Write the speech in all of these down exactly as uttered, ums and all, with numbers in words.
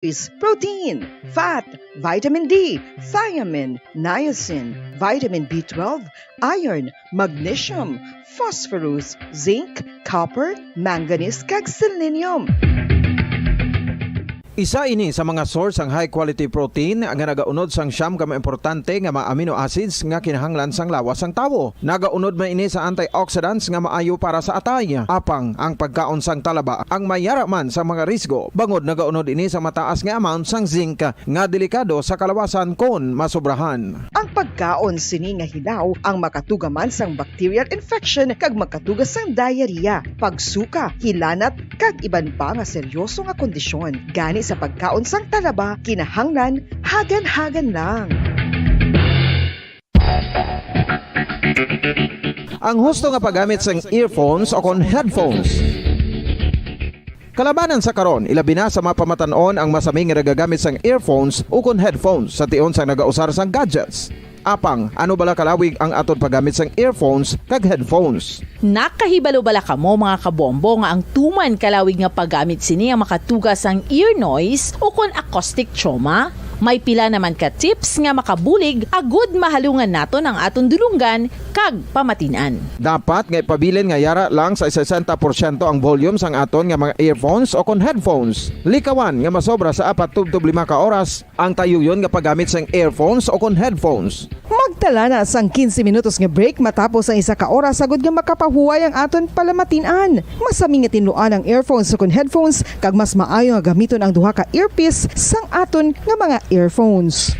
is protein, fat, vitamin D, thiamine, niacin, vitamin B twelve, iron, magnesium, phosphorus, zinc, copper, manganese, kag selenium. Isa ini sa mga source sang high quality protein nga nagaunod sang siyam ka mga importante nga mga amino acids nga kinahanglan sang lawas sang tawo. Nagaunod man ini sa antioxidants nga maayo para sa atay. Apang ang pagkaon sang talaba ang mayara man sa mga risgo, bangod nagaunod ini sa mataas nga amount sang zinc nga delikado sa kalawasan kon masobrahan. Ang pagkaon sini nga hilaw ang makatuga man sang bacterial infection kag makatuga sang diarrhea, pagsuka, hilanat, kag iban pa nga seryoso nga kondisyon. Gani sa pagkaon sang talaba, kinahanglan hagan-hagan lang. Ang husto nga paggamit sang earphones o kon headphones. Kalabanan sa karon, ilabi na sa mga pamatan-on ang masami nga nagagamit sang earphones o kon headphones sa tion sang nagausar sang gadgets. Apang, ano bala kalawig ang aton paggamit sang earphones kag headphones? Nakahibalo bala kamo, mga kabombo, nga ang tuman kalawig nga paggamit sini ang makatuga sang ear noise o kon acoustic trauma? May pila naman ka tips nga makabulig agud mahalungan naton ang aton dulonggan kag pamatin-an. Dapat nga ipabilin nga yara lang sa sesenta porsyento ang volume sang aton nga mga earphones o kon headphones. Likawan nga masobra sa apat tubtob lima ka oras ang tayuyon nga paggamit sang earphones o kon headphones. Magtala na sang quince minutos nga break matapos ang isa ka oras, agud nga makapahuway ang aton palamatin-an. Masami nga tinluan ang earphones o kon headphones, kag mas maayo nga gamiton ang duha ka earpiece sang aton nga mga earphones.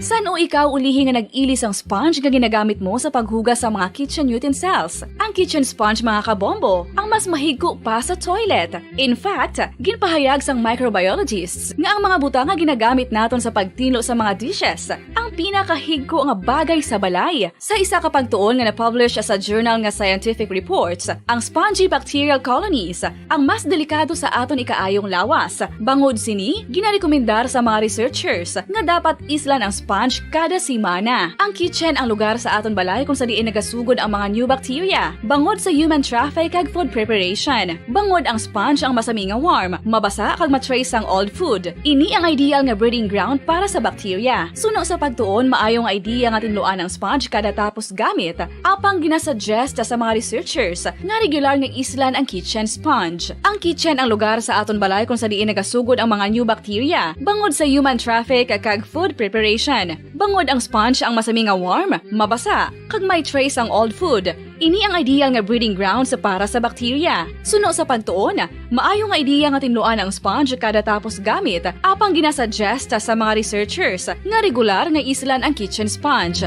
San-o ikaw ulihi nga nag-ili sang sponge nga ginagamit mo sa paghugas sa mga kitchen utensils? Ang kitchen sponge, mga kabombo, ang mas mahigko pa sa toilet. In fact, ginpahayag sang microbiologists nga ang mga butang nga ginagamit naton sa pagtinlo sa mga dishes ang pinakahigko nga bagay sa balay. Sa isa ka pagtuon nga na-publish sa journal nga Scientific Reports, ang spongy bacterial colonies ang mas delikado sa aton ikaayong lawas. Bangod sini, ginarekomendar sa mga researchers nga dapat islan ang sponge kada semana. Ang kitchen ang lugar sa aton balay kung sa diin nagasugod ang mga new bacteria. Bangod sa human traffic kag food preparation, bangod ang sponge ang masami nga warm, mabasa kag ma-trace ang old food. Ini ang ideal nga breeding ground para sa bacteria. Suno sa pagtuon, maayo nga idea nga tinluan ang sponge kada tapos gamit. Apang ginasuggest sa mga researchers nga regular nga islan ang kitchen sponge. Ang kitchen ang lugar sa aton balay kung sa diin nagasugod ang mga new bacteria, bangod sa human traffic kag food preparation. Bangod ang sponge ang masami nga warm, mabasa, kag may trace ang old food. Ini ang ideal nga breeding grounds para sa bacteria. Suno sa pagtuon, maayo nga idea nga tinluan ang sponge kada tapos gamit, apang ginasuggest sa mga researchers nga regular nga islan ang kitchen sponge.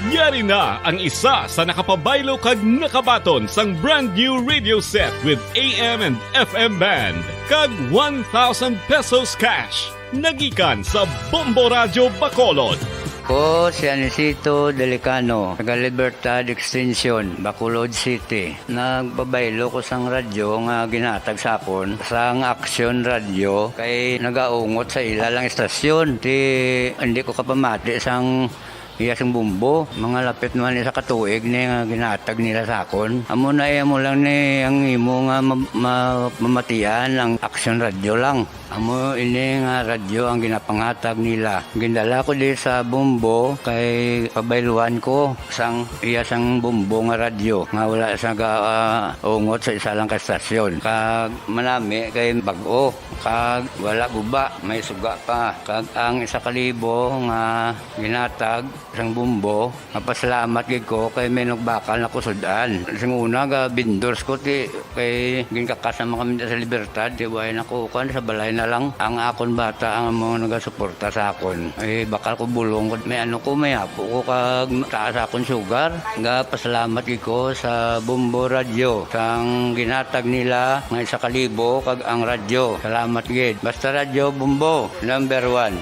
Yari na ang isa sa nakapabaylo kag nakabaton sang brand new radio set with A M and F M band kag one thousand pesos cash. Nagikan sa Bombo Radyo Bacolod. Ko si Anisito Delicano, taga Libertad Extension, Bacolod City. Nagpabaylo ko sang radyo nga ginhatag sa akon sang Aksyon Radyo kay nagaungot sa ila lang istasyon. Ti, hindi ko kapamati sang iya sing bumbo. Mga lapit naman isa ka tuig ni nga ginhatag nila sa akon. Amo na, eh, amo lang ni ang imo nga ma-, ma-, mamatian ang Aksyon Radyo lang. Amo ini nga radyo ang ginapangatag nila. Gindala ko di sa bumbo kay pabayluan ko sang iya sang bumbo nga radyo nga wala sa ga-, ah, ungot sa isa lang ka estasyon. Kag manami kay bag-o, kag wala guba, may suga pa. Kag ang isa ka libo nga ginatag sang bumbo, mapasalamat gid ko kay may nagbakal na ko sud-an. Sing una, ga vendors ko, ti, kay ginkakas naman kami sa Libertad, ti, way na ko, kuan, sa balay na lang. Ang akon bata ang amo nagasuporta sa akon. Ay, bakal ko bulong ko, may ano ko, may apo ko, kag taas akon sugar. Ga pasalamat gid ko sa Bombo Radyo, sang ginatag nila nga isa ka libo, kag ang radyo. Salamat gid. Basta Radyo Bombo, number one.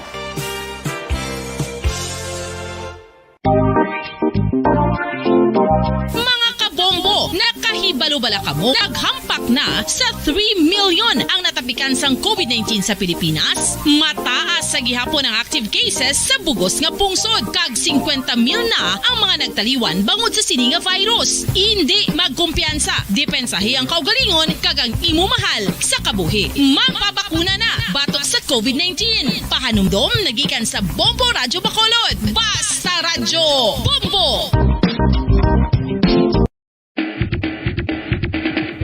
Mga kabombo, nakahi- Ibalo bala kamo, naghampak na sa three million ang natapikan sang covid nineteen sa Pilipinas. Mataas sa gihapon ang active cases sa bugos nga pungsod, kag singkwenta mil na ang mga nagtaliwan bangod sa sini nga virus. Indi magkumpiyansa, depensahi ang kaugalingon kag ang imo mahal sa kabuhi. Magpabakuna na batok sa covid nineteen. Pahanumdom nagikan sa Bombo Radyo Bacolod. Basta Radyo Bombo!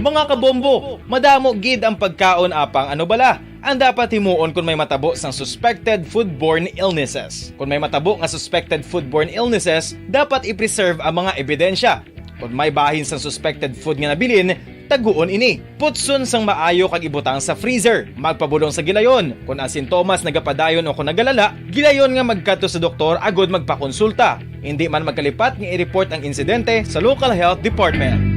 Mga kabombo, madamo gid ang pagkaon apang ano bala ang dapat himuon kung may matabo sang suspected foodborne illnesses. Kung may matabo nga suspected foodborne illnesses, dapat i-preserve ang mga ebidensya. Kung may bahin sang suspected food nga nabilin, taguon ini. Putson sang maayo kag ibutang sa freezer. Magpabulong sa gilayon. Kung ang sintomas nagapadayon o kung nagalala, gilayon nga magkadto sa doktor agud magpakonsulta. Hindi man magkalipat nga i-report ang insidente sa local health department.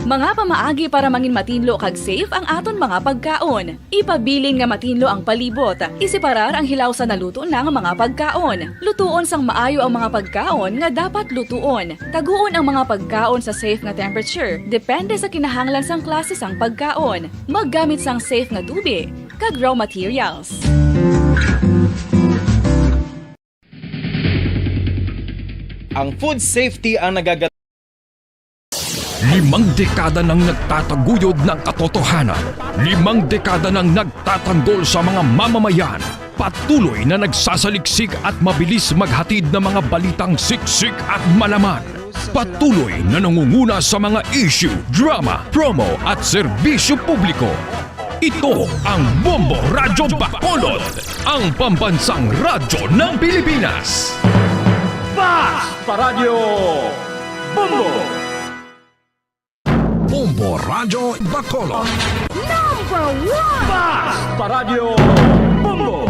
Mga pamaagi para mangin matinlo kag safe ang aton mga pagkaon. Ipabilin nga matinlo ang palibot. Iseparar ang hilaw sa naluto na nga mga pagkaon. Lutuon sang maayo ang mga pagkaon nga dapat lutuon. Taguon ang mga pagkaon sa safe nga temperature, depende sa kinahanglan sang klase sang pagkaon. Maggamit sang safe nga tubi kag raw materials. Ang food safety ang nagagal- Limang dekada nang nagtataguyod ng katotohanan. Limang dekada nang nagtatanggol sa mga mamamayan. Patuloy na nagsasaliksik at mabilis maghatid ng mga balitang siksik at malaman. Patuloy na nangunguna sa mga issue, drama, promo at serbisyo publiko. Ito ang Bombo Radyo Bacolod, ang pambansang radyo ng Pilipinas. Basta Radyo Bombo! Bombo Radyo Bacolod. Number one! Basta Radyo Bombo!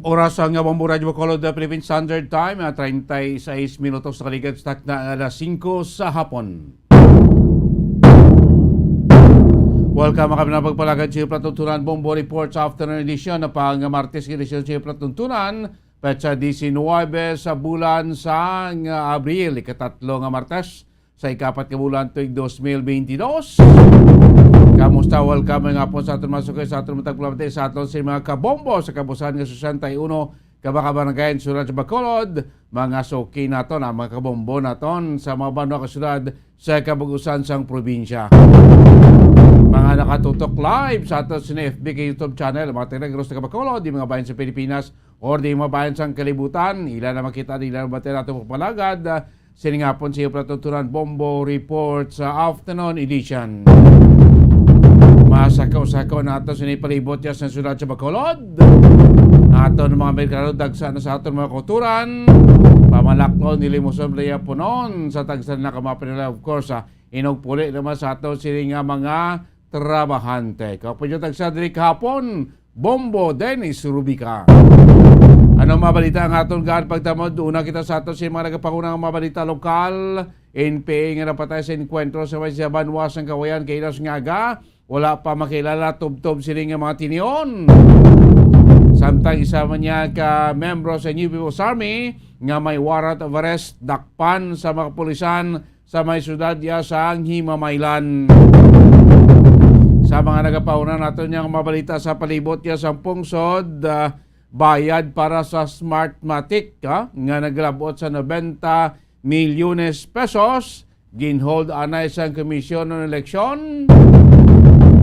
Oras nga Bombo Radyo Bacolod, Philippine Standard Time, ah, treinta y seis minutos sa kaligad sa takna nga alas singko sa hapon. Welcome, mga pagpalagad sa Platuntunan Bombo Report sa Afternoon Edition na pang Martes, edisyon sa Platuntunan, petsa diecinuebe sa bulan sang Abril, ikatatlo nga Martes sa ikapat nga bulan tuig dos mil benti dos. Kamusta? Welcome nga hapon sa aton mga suki, sa aton matag pulabati, sa aton sa mga kabombo sa kabusan nga sesenta y uno ka mga kabarangay sa syudad sa Bacolod, mga suki naton, ang mga kabombo naton sa mga banwa ka syudad sa kabug-usan sang probinsya. Mga nakatutok live sa aton sa F B K YouTube channel, mga taga-Negros, taga Bacolod, di mga bayan sa Pilipinas, or di mga bayan sang kalibutan, ila na makita, ila na mabati nato palagad, ah, sini nga hapon sa iyo patutunan Bombo Report sa Afternoon Edition. Masakaw-sakaw nato sini palibot ya sa syudad sa Bacolod. Aton mga merkado, dagsa na sa aton mga kulturan. Pamalaklon, nilimuson, liyapunon sa tagsa na kamapanila, of course, ah, inugpuli naman sa aton sini nga mga trabahante. Kapag yung tagsa diri kahapon, Bombo Dennis Rubica. Ano mga balita ang aton gaan pagtamod? Una kita sa aton sa mga nagapanguna nga mga balita lokal. N P A nga napatay sa enkwentro sa may sa banwa sang Kawayan kay Ilas Ngaga. Wala pa makilala tubtob sini nga mga tinion. Samtang isa man niya ka membro sa New People's Army nga may warrant of arrest dakpan sa mga kapulisan sa may syudad ya sang Himamaylan. Sa mga nagapauna nato niya nga mabalita sa palibot ya sang pungsod, ah, bayad para sa Smartmatic, ah, nga naglabot sa nobenta milyones pesos, ginhold anay sang Komisyon ng Eleksyon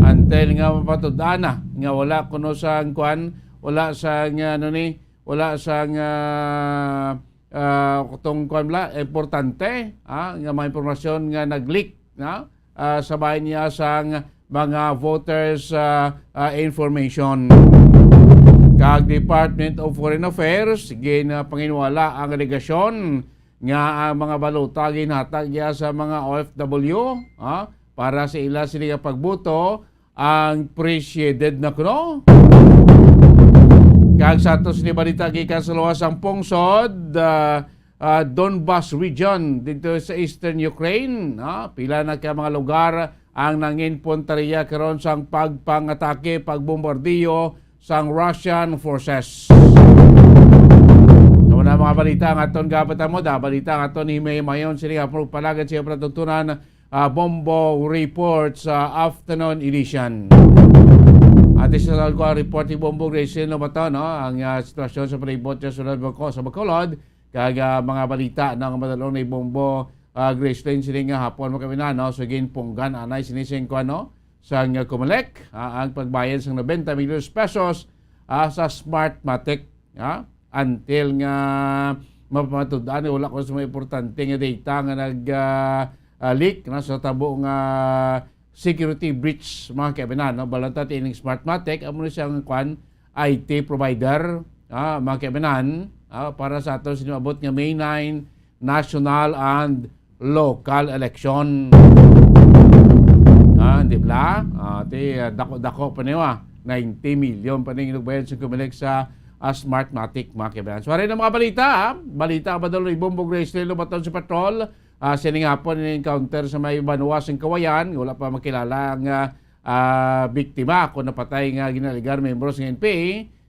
until nga mapatud-an na nga wala kuno sang kuan, wala sang, ano ni, wala sang, ah, ah, tong kuan bala, importante, ah, nga mga impormasyon nga nag-leak, no? Ah, sa bahin niya sang mga voters, ah, ah, information. Kag Department of Foreign Affairs, ginapanginwala ang alegasyon nga ang mga balota ginhatag niya sa mga O F W, ah, para sa ila sila nga pagboto, ang pre-shaded na kuno. Kag sa ato sini balita gikan sa luwas ang pungsod, ah, ah, Donbas region dito sa eastern Ukraine, ah, pila na ka mga lugar ang nangin puntarya karon sang pagpangatake, pagbombardiyo sang Russian forces. Sa Ang mga balita nga aton gabatamod, ah, balita nga aton himahimayon sini nga pagpalagad sa iyang palatuntunan, ah, Bombo Report sa afternoon edition. At isa lang ko ang report ni Bombo Gracie Lobato, no? Ang, ah, sitwasyon sa palibot sa sulod Baco-, sa Bacolod, kag, ah, mga balita, no, nga madalong ni Bombo, ah, Gracelyn sini nga hapon, mga kaabyanan, no? So, ginpunggan anay sini sing kuan, no? Sang, ah, Comelec, ah, ang pagbayad sang nobenta milyon pesos, ah, sa Smartmatic, ah, until nga mapamatud-an, wala ko sa mga importante nga data nga nag, ah, ah, leak, no, sa tabo nga security breach, mga kaabyanan, no? Balanta ti ining Smartmatic, amo ni siyang kwan, I T provider, ah, mga kaabyanan, ah, para sa aton sini maabot nga May nine, national and local election. Ah, di ba? Ah, ti, ah, dako-dako pa niyo, ah. Ninety million pa ning inugbayan sa Comelec sa, ah, Smartmatic, mga kaabyanan. So, ari na mga balita, ah. Balita ba daw ni Bombo Grace Lilo baton sa patrol? Ah, sini nga po ni encounter sa may banwa sang Kawayan, wala pa makilala ang, ah, ah, biktima kung napatay nga ginaligar membro sa N P A.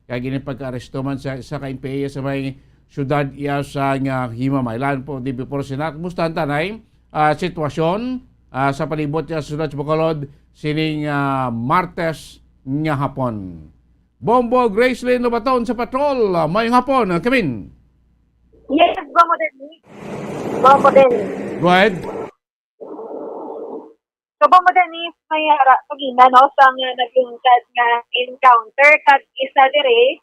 Kag ini pagkaaresto man sa isa ka N P A sa may siyudad iya sa nga Himamaylan po, di before sina. Kumusta ang tanay, ah, sitwasyon, ah, sa palibot niya sa siyudad sa Bacolod sining, ah, Martes nga hapon? Bombo Gracelyn Lobaton sa patrol. Ah, mayong hapon, ah, Kevin. Yes, Bombo Dennis. Bombo Dennis. Go ahead. So, Bombo Dennis, may ara kagina, no, sang, uh, naglungtad nga encounter, kag isa diri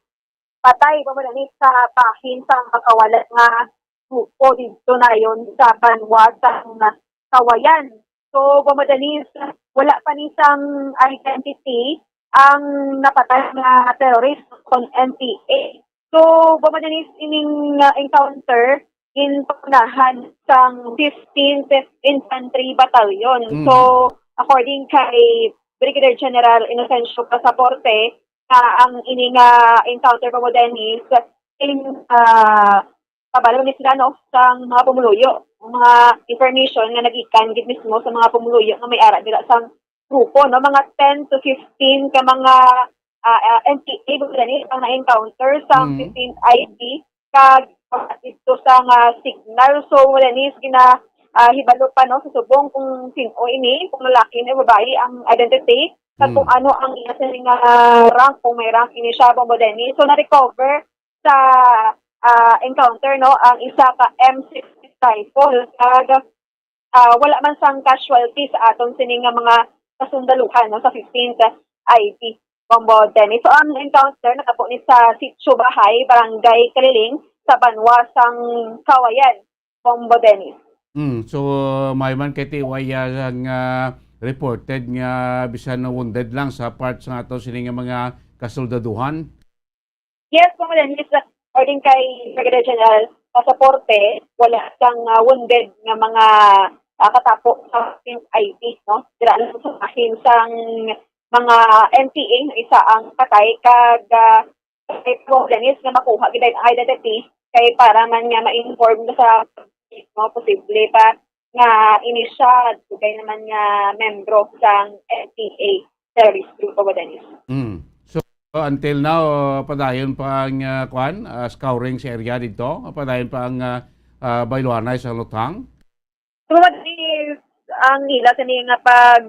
patay, Bombo Dennis, sa bahin sang makawala nga grupo didto nayon sa banwa sang Kawayan. So, Bombo Dennis, wala pa ni sang identity ang napatay nga terrorist kon N P A. So, Bombo Dennis, ining, uh, encounter ginpangunahan sang fifteenth Infantry Battalion. Mm. So, according kay Brigadier General Inocencio Pasaporte, ah, ang ini nga encounter, Bombo Dennis, in, ah, pabalo ni sila, no, sang mga pumuluyo, mga information nga nagikan gid mismo sa mga pumuluyo nga may ara dira sang grupo, no, mga ten to fifteen ka mga, ah, ah, N P A, Bombo Dennis, ang na-encounter sa Mm. fifteenth I B, kag dito sa nga signal. So, Bombo Dennis, gina, ah, hibalo pa, no, sa subong kung sin-o ini, kung lalaki ni babayi ang identity, kag Mm. kung ano ang iya sini nga rank, kung may rank ini siya, Bombo Dennis. So, na-recover sa, ah, encounter, no, ang isa ka M sixty rifle, kag, ah, wala man sang casualty sa aton sini nga mga kasundaluhan, no, sa fifteenth I P, Bombo Dennis. So, ang encounter natabo ni sa Sitio Bahay, Barangay Kaliling, sa banwa sang Kawayan, Bombo Dennis. Mm, so, may man kay T Y, ah, nga reported nga bisan na wounded lang sa part sa ato sini nga mga kasoldaduhan. Yes, Bombo Dennis, according kay Brigadier General Pasaporte, wala sang, ah, wounded nga mga, ah, katapo sa fifteenth I P, no? Dira lang sa bahin sang mga N P A, isa ang patay, kag, ah, kay Bombo Dennis nga makuha gid ang identity kay para man nga ma-inform sa public, no? Posible pa nga ini siya dugay naman nga membro sang N P A terrorist group, Bombo Dennis. Mm. So, until now, uh, padayon pa ang, uh, kwan, uh, scouring sa area dito? Padayon pa ang, uh, uh, bayluhanay sa Luthang? So, what is ang ila sini nga pag,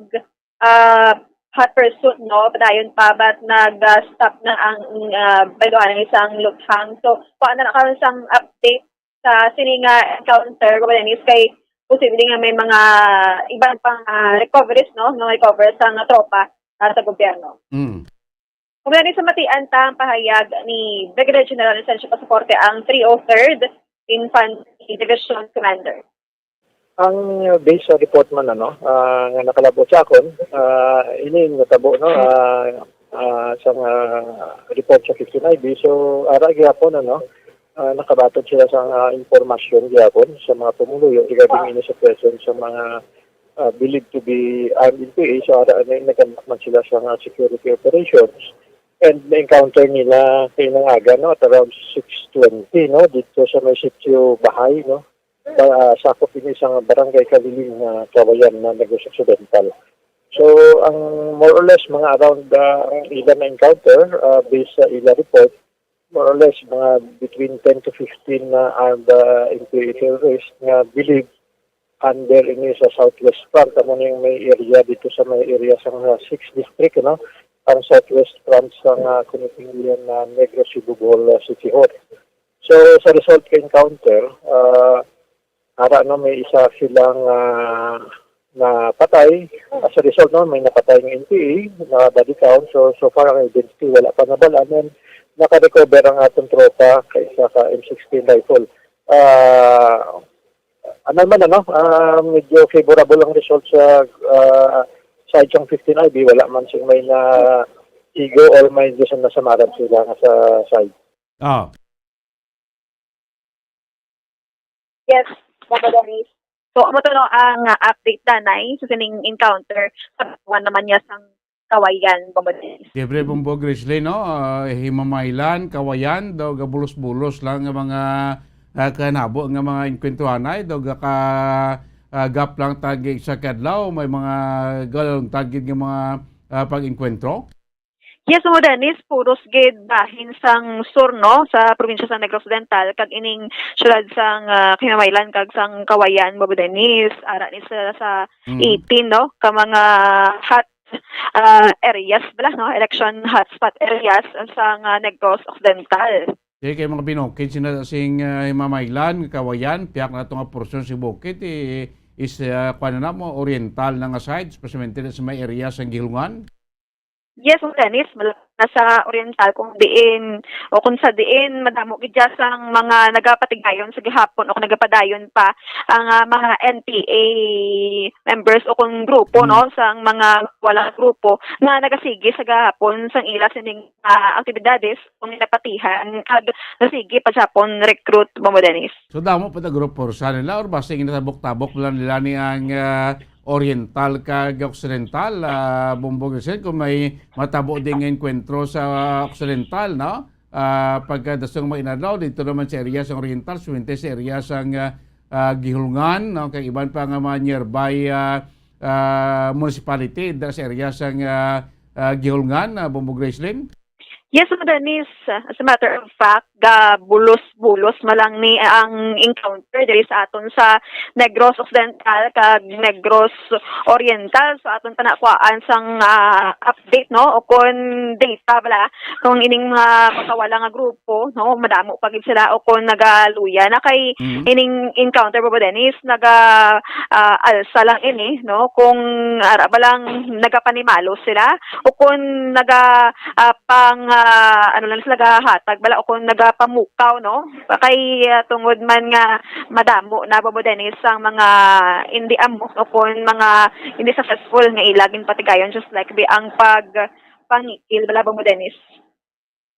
uh, hot pursuit, no? Padayon pa, but nag, uh, stop na ang, uh, bayluhanay sang Luthang. So, kuha na lang karon sang update sa sini nga encounter, Bombo Dennis, kay posible nga may mga iban pang, ah, recoveries, no, nga recover sa nga tropa, ah, sa gobyerno. Mm. Bombo Dennis, sa matian ta ang pahayag ni Brigadier General Inocencio Pasaporte, ang three oh third Infantry Division Commander. Ang, uh, base sa report man, ano, ah, nga nakalabot sa akon, ah, ini natabo, no, ah, ah, sa nga report sa fifteen I B. So, ara gihapon, ano, ah, nakabaton sila sa, ah, impormasyon gihapon sa mga pumuluyo regarding ini sa presence sa mga, ah, believed to be armed N P A. So, ara, ano, nagkambak man sila sa nga security operations. And na-encounter nila kay nangaga, no, at around six twenty, no, dito sa may sitio Bahay, no. Ba-, ah, sakop ini sa barangay Kaliling, ah, Kawayan na Negros Occidental. So, ang more or less, mga around, ah, ang ila na encounter, ah, based sa ila report, more or less, mga between ten to fifteen na armed, ah, N P A terrorists nga believe under ini sa Southwest Front. Amo na yung may area dito sa may area sa mga six district, ano? Ang Southwest Front sa nga Committee na Negros Cebu Bohol, ah, City Hall. So, sa result ka encounter, ah, ara, no, may isa silang, ah, napatay. As a result, no, may napatay ng N P A na body count. So, so far, ang identity, wala pa nabal-an. And naka-recover ang atong tropa ka isa ka M sixteen rifle. Ah, ano man, ano, ah, medyo favorable ang result sa, ah, side sang fifteen I B. Wala man sing may na igo or may gusto na samaran sila nga sa side. Ah. Yes, Bombo Dennis. So, amo to, no, ang, ah, update danay sa sining encounter sa one naman niya sang Kawayan, Bombo Dennis. Siyempre, Bombo Grizzly, no? Ah, Himamaylan, Kawayan, daw gabulos-bulos lang nga mga, ah, kanabo nga mga enkwentro anay, daw gaka, ah, gap lang tagi sa kadlaw, may mga galong tagid nga mga, ah, pag-enkwentro. Yes, Bombo Dennis, puros gid bahin sang sur, no, sa probinsya sa Negros Occidental, kag ining siyudad sang, ah, Himamaylan kag sang Kawayan, Bombo Dennis, ara ni sa, sa Mm. eighteen, no, ka mga hot, ah, areas bala, no, election hotspot areas sang, ah, Negros Occidental. Di kay mga binukid sina sing, ah, Himamaylan, Kawayan, piyak na to nga porsyon si bukid, eh, is, ah, kuwan na mo, oriental na nga side, especially sa may area sa Gihulngan. Yes, Bombo Dennis, malapit na sa oriental kung diin o kung sa diin madamo gid dya sang mga nagapatigayon sa gihapon o kung nagapadayon pa ang, ah, mga N P A members o kung grupo, Mm. no, sang mga wala grupo nga nagasigi sa gahapon sang ila sining, ah, aktibidades kung napatihan kag nasigi pa gihapon recruit, Bombo Dennis. So, damo pa ta grupo sa nila or basta ginatabok-tabok lang nila ni ang, ah, oriental kag occidental, ah, Bombo Grizzly, kung may matabo din nga enkwentro sa occidental, no? Ah, pagkadasong mga inadlaw, dito naman sa area sang oriental, swerte sa area sang, ah, ah, Gihulngan, no? Kag iban pa nga mga nearby, ah, ah, municipality, dira sa area sang, ah, ah, Gihulngan, ah, Bombo Grizzly. Yes, Bombo Dennis. As a matter of fact, gabulos-bulos man lang ni ang encounter diri sa aton sa Negros Occidental kag Negros Oriental. So, aton pa nakuhaan sang, ah, update, no? O kon data bala, kung ining mga makawala nga grupo, no? Madamo pa gid sila o kon nagaluya na kay Mm. ining encounter, Bombo Dennis, naga, ah, alsa lang ini, no? Kung ara ba lang nagapanimalo sila o kon naga ah, pang, ah, ano lang sila gahatag bala o kung nagapamukaw, no? Kay, ah, tungod man nga madamo na, Bombo Dennis, ang mga hindi amo o kung mga hindi successful nga ila ginpatigayon, just like bi ang pagpangikil bala, Bombo Dennis.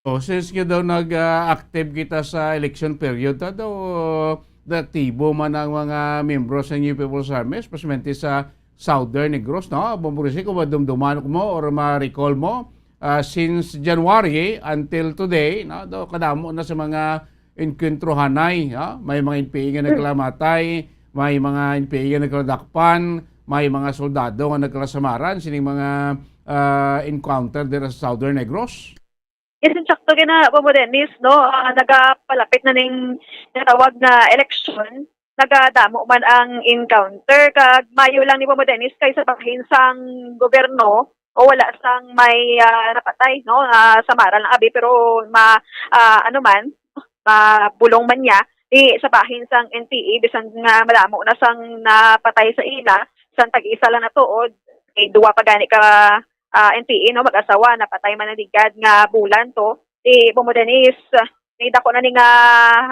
Oh, since nga daw nag, ah, active kita sa election period, ta daw, ah, aktibo man ang mga miyembro sa New People's Army, especially sa Southern Negros, no? Bombo Grizzly, kung madumduman mo or ma-recall mo, ah, since January until today, no, do, kadamo na sa mga enkwentro anay, no? May mga N P A nga Hmm. nagkalamatay, may mga N P A nga nagkaladakpan, may mga soldado nga nagkalasamaran, sining mga, ah, encounter dira sa Southern Negros. Yes, insakto gina, Bombo Dennis, no? Ah, nagapalapit na ning natawag nga eleksyon, nagadamo man ang encounter, kag mayo lang ni, Bombo Dennis, kay sa bahin sang gobyerno o wala sang may, ah, napatay, no? Ah, samaran lang abi, pero ma-, ah, ano man, mabulong man niya, di sa bahin sang N P A, bisan nga madamo na sang napatay sa ila, sang tag-isa lang natuod, may duwa pa gani ka, ah, N P A, no, mag-asawa, napatay man na ligad nga bulan to. Di, Bombo Dennis, may dako na ni nga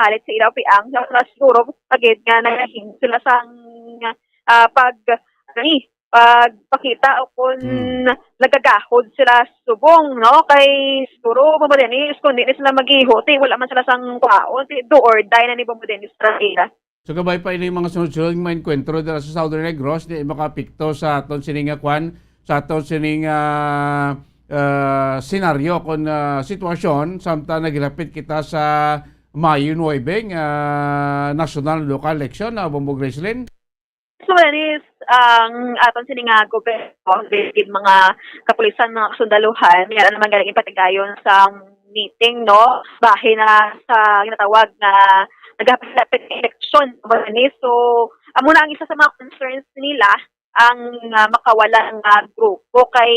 halit sa ila o piang, sa oras siguro, pagid nga nagahin sila sang, ah, pag, ano ni, pagpakita o kung Hmm. nagagahod sila subong, no? Kay siguro, Bombo Dennis, kung di ni sila mag-iho, ti wala man sila sang kwaon, ti do or die na ni, Bombo Dennis, para sa ila. So, kabay pa ini mga sunod-sunod nga mga enkwentro dira sa Southern Negros, di makaapekto sa aton sini nga kwan, sa aton sini nga, ah, senaryo kon, ah, sitwasyon, samtang naghilapit kita sa Mayo nuebe nga national local election, ah, Bombo Grizzly. So, Dennis, ang aton sini nga gobyerno, mga kapulisan, mga kasundaluhan, may ara naman galing ipatigayon sa meeting, no? Bahin na sa ginatawag nga nagapalapit ang eleksyon, Bombo Dennis. So, amo na ang isa sa mga concerns nila, ang, ah, makawala nga grupo kay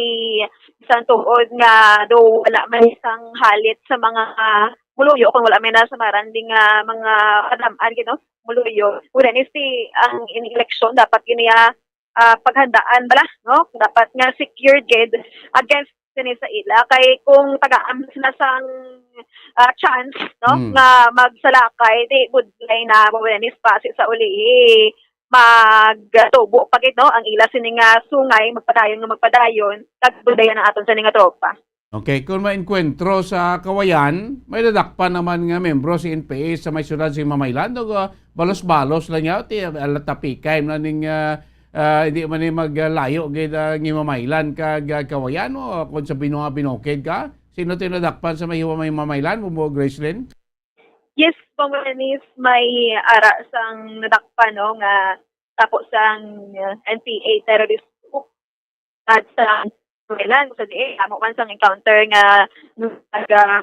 bisan tuod nga do wala man isang halit sa mga, ah, muluyo, kung wala may nasamaran ding, ah, mga kadam-an, you know, muluyo. Wala ni si ang ining eleksyon dapat gini, ah, ah, paghandaan bala, no? Dapat nga secured gid against sini sa ila. Kay kung tagaan sila sang, ah, chance, no, Mm. nga magsalakay, di budlay na, Bombo Dennis, pasi sa uli, eh, magtubo pa gid, no, ang ila sini nga sungay, magpadayon nga magpadayon, kag budlayan ang aton sini nga tropa. Okay, kung maengkwentro sa Kawayan, may nadakpan naman nga membro sa N P A sa may siyudad sa Himamaylan, o, ah, balos-balos lang niya, ti, alatapikay man ning, ah, ah, hindi man ni maglayo gid ang Himamaylan kag, ah, Kawayan, o kung sa Binuha Binukid ka, sino ti nadakpan sa may Himamaylan, Bombo Gracelyn? Yes, Bombo Dennis, may ara sang nadakpan, no, nga tapo sang, uh, N P A terrorist group at sa Maryland, sa diin amo man sang encounter nga naga,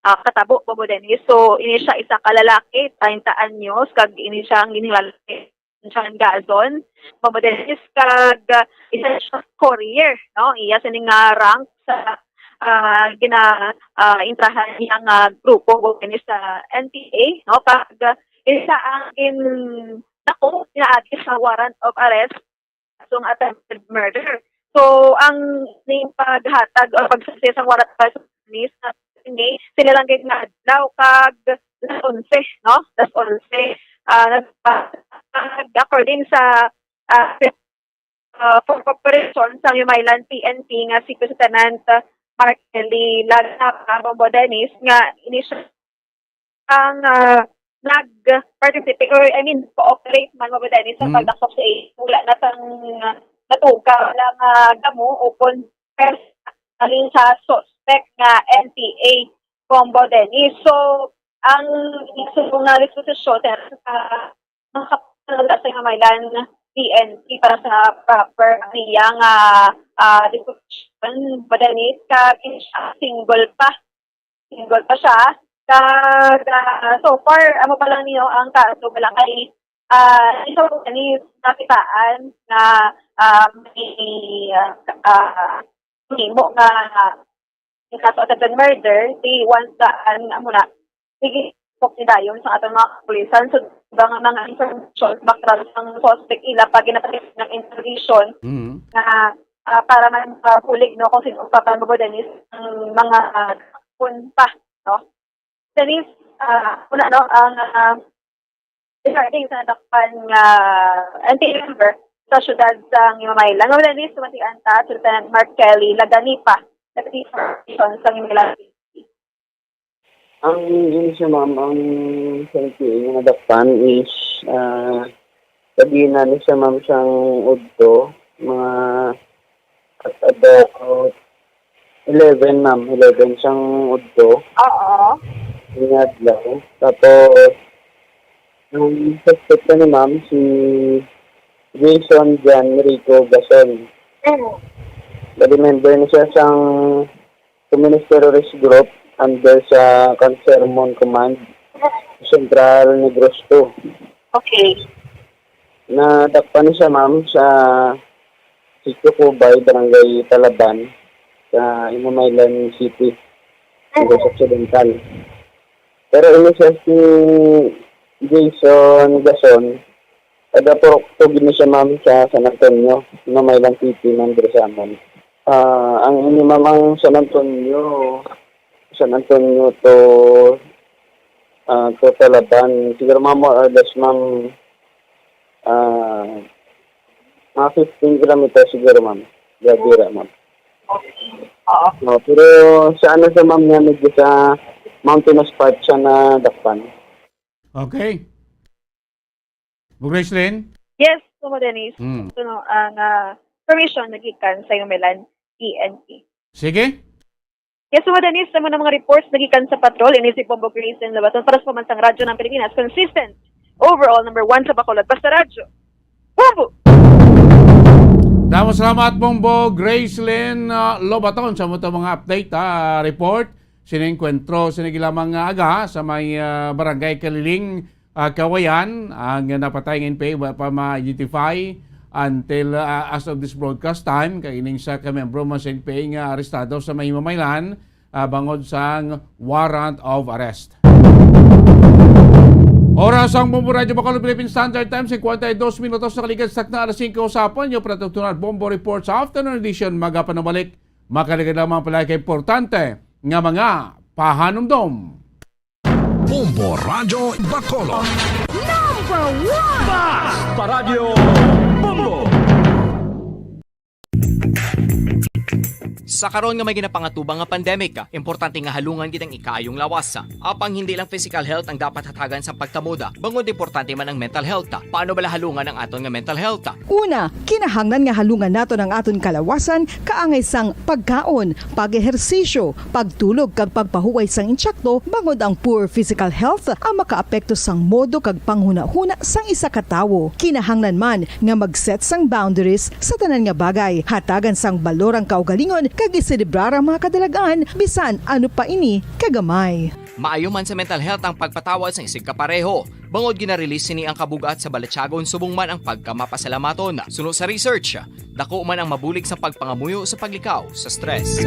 ah, katabo, Bombo Dennis. So, ini siya isa ka lalaki, treinta anyos, kag ini siya ang ginhilala ni John Gazon, Bombo Dennis, kag, ah, isa siya courier, no? Iya sini nga rank sa, ah, gina, ah, intrahan niya nga grupo, Bombo Dennis, sa N P A, no? Kag, ah, isa ang gin-, dako, pinaagi sa warrant of arrest sang attempted murder. So, ang ning paghatag o pagsaksi sang warrant of arrest ni sa ni sila lang gid nga adlaw kag alas onse, no? Alas onse. Ah, nag-, according sa, ah, ah, for operation sa Yumaylan P N P nga si Lieutenant Mark Kelly Lagnapa, Bombo Dennis, nga ini siya ang, ah, nag-participate or, I mean, cooperate man, Bombo Dennis, sa Mm. pagdakop sa ila. Wala na sang, ah, natuga, wala nga damo o kon pers-, halin sa suspect nga N P A, Bombo Dennis. So, ang nagsubo nga disposisyon sa mga kapulisan sa Yumaylan P N P para sa proper niya nga, ah, disposisyon, Bombo Dennis, kag siya single pa. Single pa siya. Kag, ah, so far, amo pa lang niyo ang kaso, wala kay, ah, isa ko ni nakitaan nga, ah, may, ah, ah, nimo nga yung kaso attempted murder, di once daan, amo na, sige, kung dayon sa atong mga kapulisan. So, iba nga mga information, background ng suspect, ila pa ginapalit ng information Mm. na, ah, para man mabulig, no, kung sino pa, Bombo Dennis, ang mga, ah, kun pa, no? Dennis, ah, una, no, ang, ah, regarding sa nadakpan nga N P A member sa siyudad sa Himamaylan. Nga wala ni sumatian ta, si Lieutenant Mark Kelly Laganipa, Deputy Information sa Himamaylan City. Ang, yun siya, ma'am, ang sa N P A nga nadakpan is, ah, lagi na ni siya, ma'am, siyang udto, mga at about eleven, ma'am. Eleven siyang udto. Oo. Nga adlaw. Tapos, ang suspect ni ma'am, si Jason John Rico Gason. Mm. Bali, member na siya sang Communist Terrorist Group under sa Consermon Command, Central Negros two. Okay. Nadakpan ni siya, ma'am, sa Sitio Cubay, Barangay Talaban, sa Himamaylan City, Negros Occidental. Pero ini siya si Jason Gason, taga Purokto gid ni siya, ma'am, sa San Antonio, Himamaylan City, ma'am, diri sa amon. Ah, ang ini, ma'am, ang San Antonio, San Antonio to, ah, to Talaban, siguro, ma'am, more or less, ma'am, ah, mga fifteen kilometers siguro, ma'am. Grabe ra, ma'am. Oo. No, pero sa ano sa, ma'am, nga medyo sa mountainous part siya nadakpan. Okay. Bo Gracelyn? Yes, Bombo Dennis. Mm. Ito, no, ang, ah, information nagikan sa Yumelan P N P. Sige. Yes, Bombo Dennis, sa mga, mga reports nagikan sa patrol, ini si Bombo Gracelyn Lobaton para sa Pamansang Radyo ng Pilipinas. Consistent, overall number one sa Bacolod. Basta Radyo. Bombo! Damo salamat, Bombo Gracelyn, ah, Lobaton, sa mo to mga update, ah, report. Sini enkwentro sini gilamang nga aga sa may, ah, barangay Kaliling, ah, Kawayan. Ang napatay nga N P A wa pa ma-identify until, ah, as of this broadcast time. Kay ining sa ka membro man sa N P A nga arestado sa may himamaylan, ah, bangod sang warrant of arrest. Oras ang Bombo Radyo Bacolod Philippine Standard Time, singkwenta y dos minutos nakaligad sa takna alas singko sa hapon. Yung Pratutunan Bombo Report sa Afternoon Edition, magapanabalik. Makaligad lamang pala kay importante nga mga pahanumdom. Bombo Radyo Bacolod. Number one! Bas Paradyo Bombo! Sa karon nga may ginapangatubang nga pandemic, importante nga halungan gid ang ikaayong lawas. Apang hindi lang physical health ang dapat hatagan sa pagkamuda, bangod importante man ang mental health. Paano bala halungan ang aton nga mental health? Una, kinahanglan nga halungan naton ang aton kalawasan kaangay sang pagkaon, pag-ehersisyo, pagtulog, kag pagpahuway sang insakto, bangod ang poor physical health ang makaapekto sang modo kag panghunahuna sang isa ka tawo. Kinahanglan man nga mag-set sang boundaries sa tanan nga bagay, hatagan sang balor ang kaugalingon, kag iselebrar ang mga kadalag-an, bisan ano pa ini kagamay. Maayo man sa mental health ang pagpatawad sang isigkapareho, bangod gina-release sini ang kabug-at sa balatyagon subong man ang pagkamapasalamaton. Suno sa research, dako man ang mabulig sa pagpangamuyo sa paglikaw sa stress.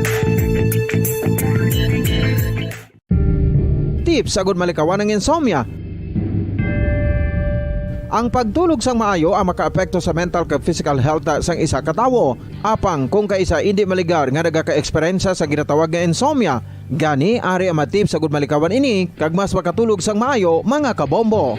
Tips agud malikawan ang insomnia. Ang pagtulog sang maayo ang makaapekto sa mental kag physical health sang isa ka tawo. Apang kung kaisa indi maligar nga nagaka-eksperyensya sa ginatawag nga insomnia, gani ari ang mga tips agud malikawan ini kag mas makatulog sang maayo, mga kabombo.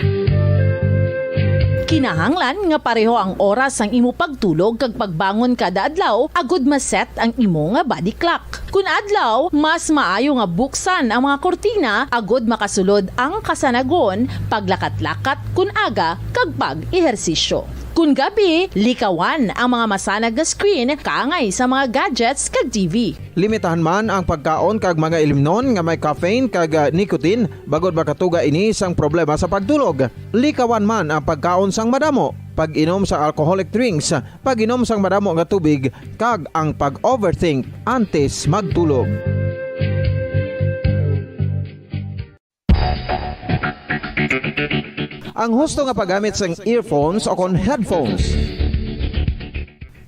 Kinahanglan nga pareho ang oras sang imo pagtulog kag pagbangon kada adlaw agud ma-set ang imo nga body clock. Kun adlaw, mas maayo nga buksan ang mga kurtina agud makasulod ang kasanagon, paglakat-lakat kun aga, kag pag-ehersisyo. Kun gabi, likawan ang mga masanag nga screen kaangay sa mga gadgets kag T V. Limitahan man ang pagkaon kag mga ilimnon nga may caffeine kag, ah, nicotine, bangod makatuga ini sang problema sa pagtulog. Likawan man ang pagkaon sang madamo, pag-inom sa alcoholic drinks, pag-inom sang madamo nga tubig, kag ang pag-overthink antes magtulog. Ang husto nga paggamit sang earphones o kon headphones.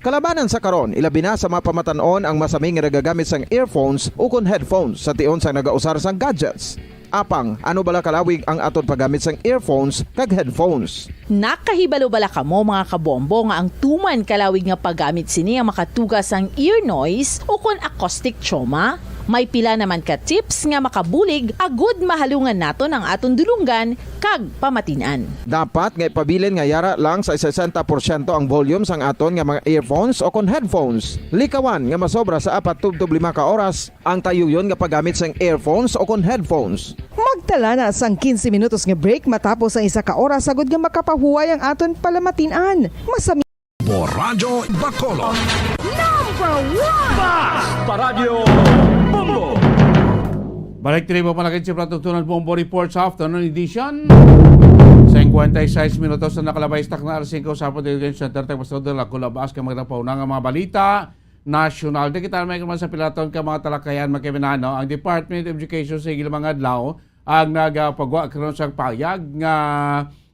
Kalabanan sa karon, ilabi na sa mga pamatan-on ang masami nga nagagamit sang earphones o kon headphones sa tion sang nagausar sang gadgets. Apang, ano bala kalawig ang aton paggamit sang earphones kag headphones? Nakahibalo bala kamo, mga kabombo, nga ang tuman kalawig nga paggamit sini ang makatuga sang ear noise o kon acoustic trauma? May pila naman ka tips nga makabulig agud mahalungan naton ang aton dulonggan kag pamatin-an. Dapat nga ipabilin nga yara lang sa sesenta porsyento ang volume sang aton nga mga earphones o kon headphones. Likawan nga masobra sa apat tubtob lima ka oras ang tayuyon nga paggamit sang earphones o kon headphones. Magtala na sang quince minutos nga break matapos ang isa ka oras agud nga makapahuway ang aton palamatin-an. Masami Bombo Radyo Bacolod. Number one! Bas Paradyo Bombo! Balik tinibo malakit si Pratutunan Bombo Report sa Afternoon Edition. Singkwenta y seis minutos na nakalabay sa takna alas singko sa hapon, dito sa Center, Tagpastor de la Culabas, kay magdapaw na nga mga balita nasyonal. Di kita may naman sa pilaton ka mga talakayan, mga kaminano. Ang Department of Education sa ilang mga adlaw ang nagapagwa karon sa payag nga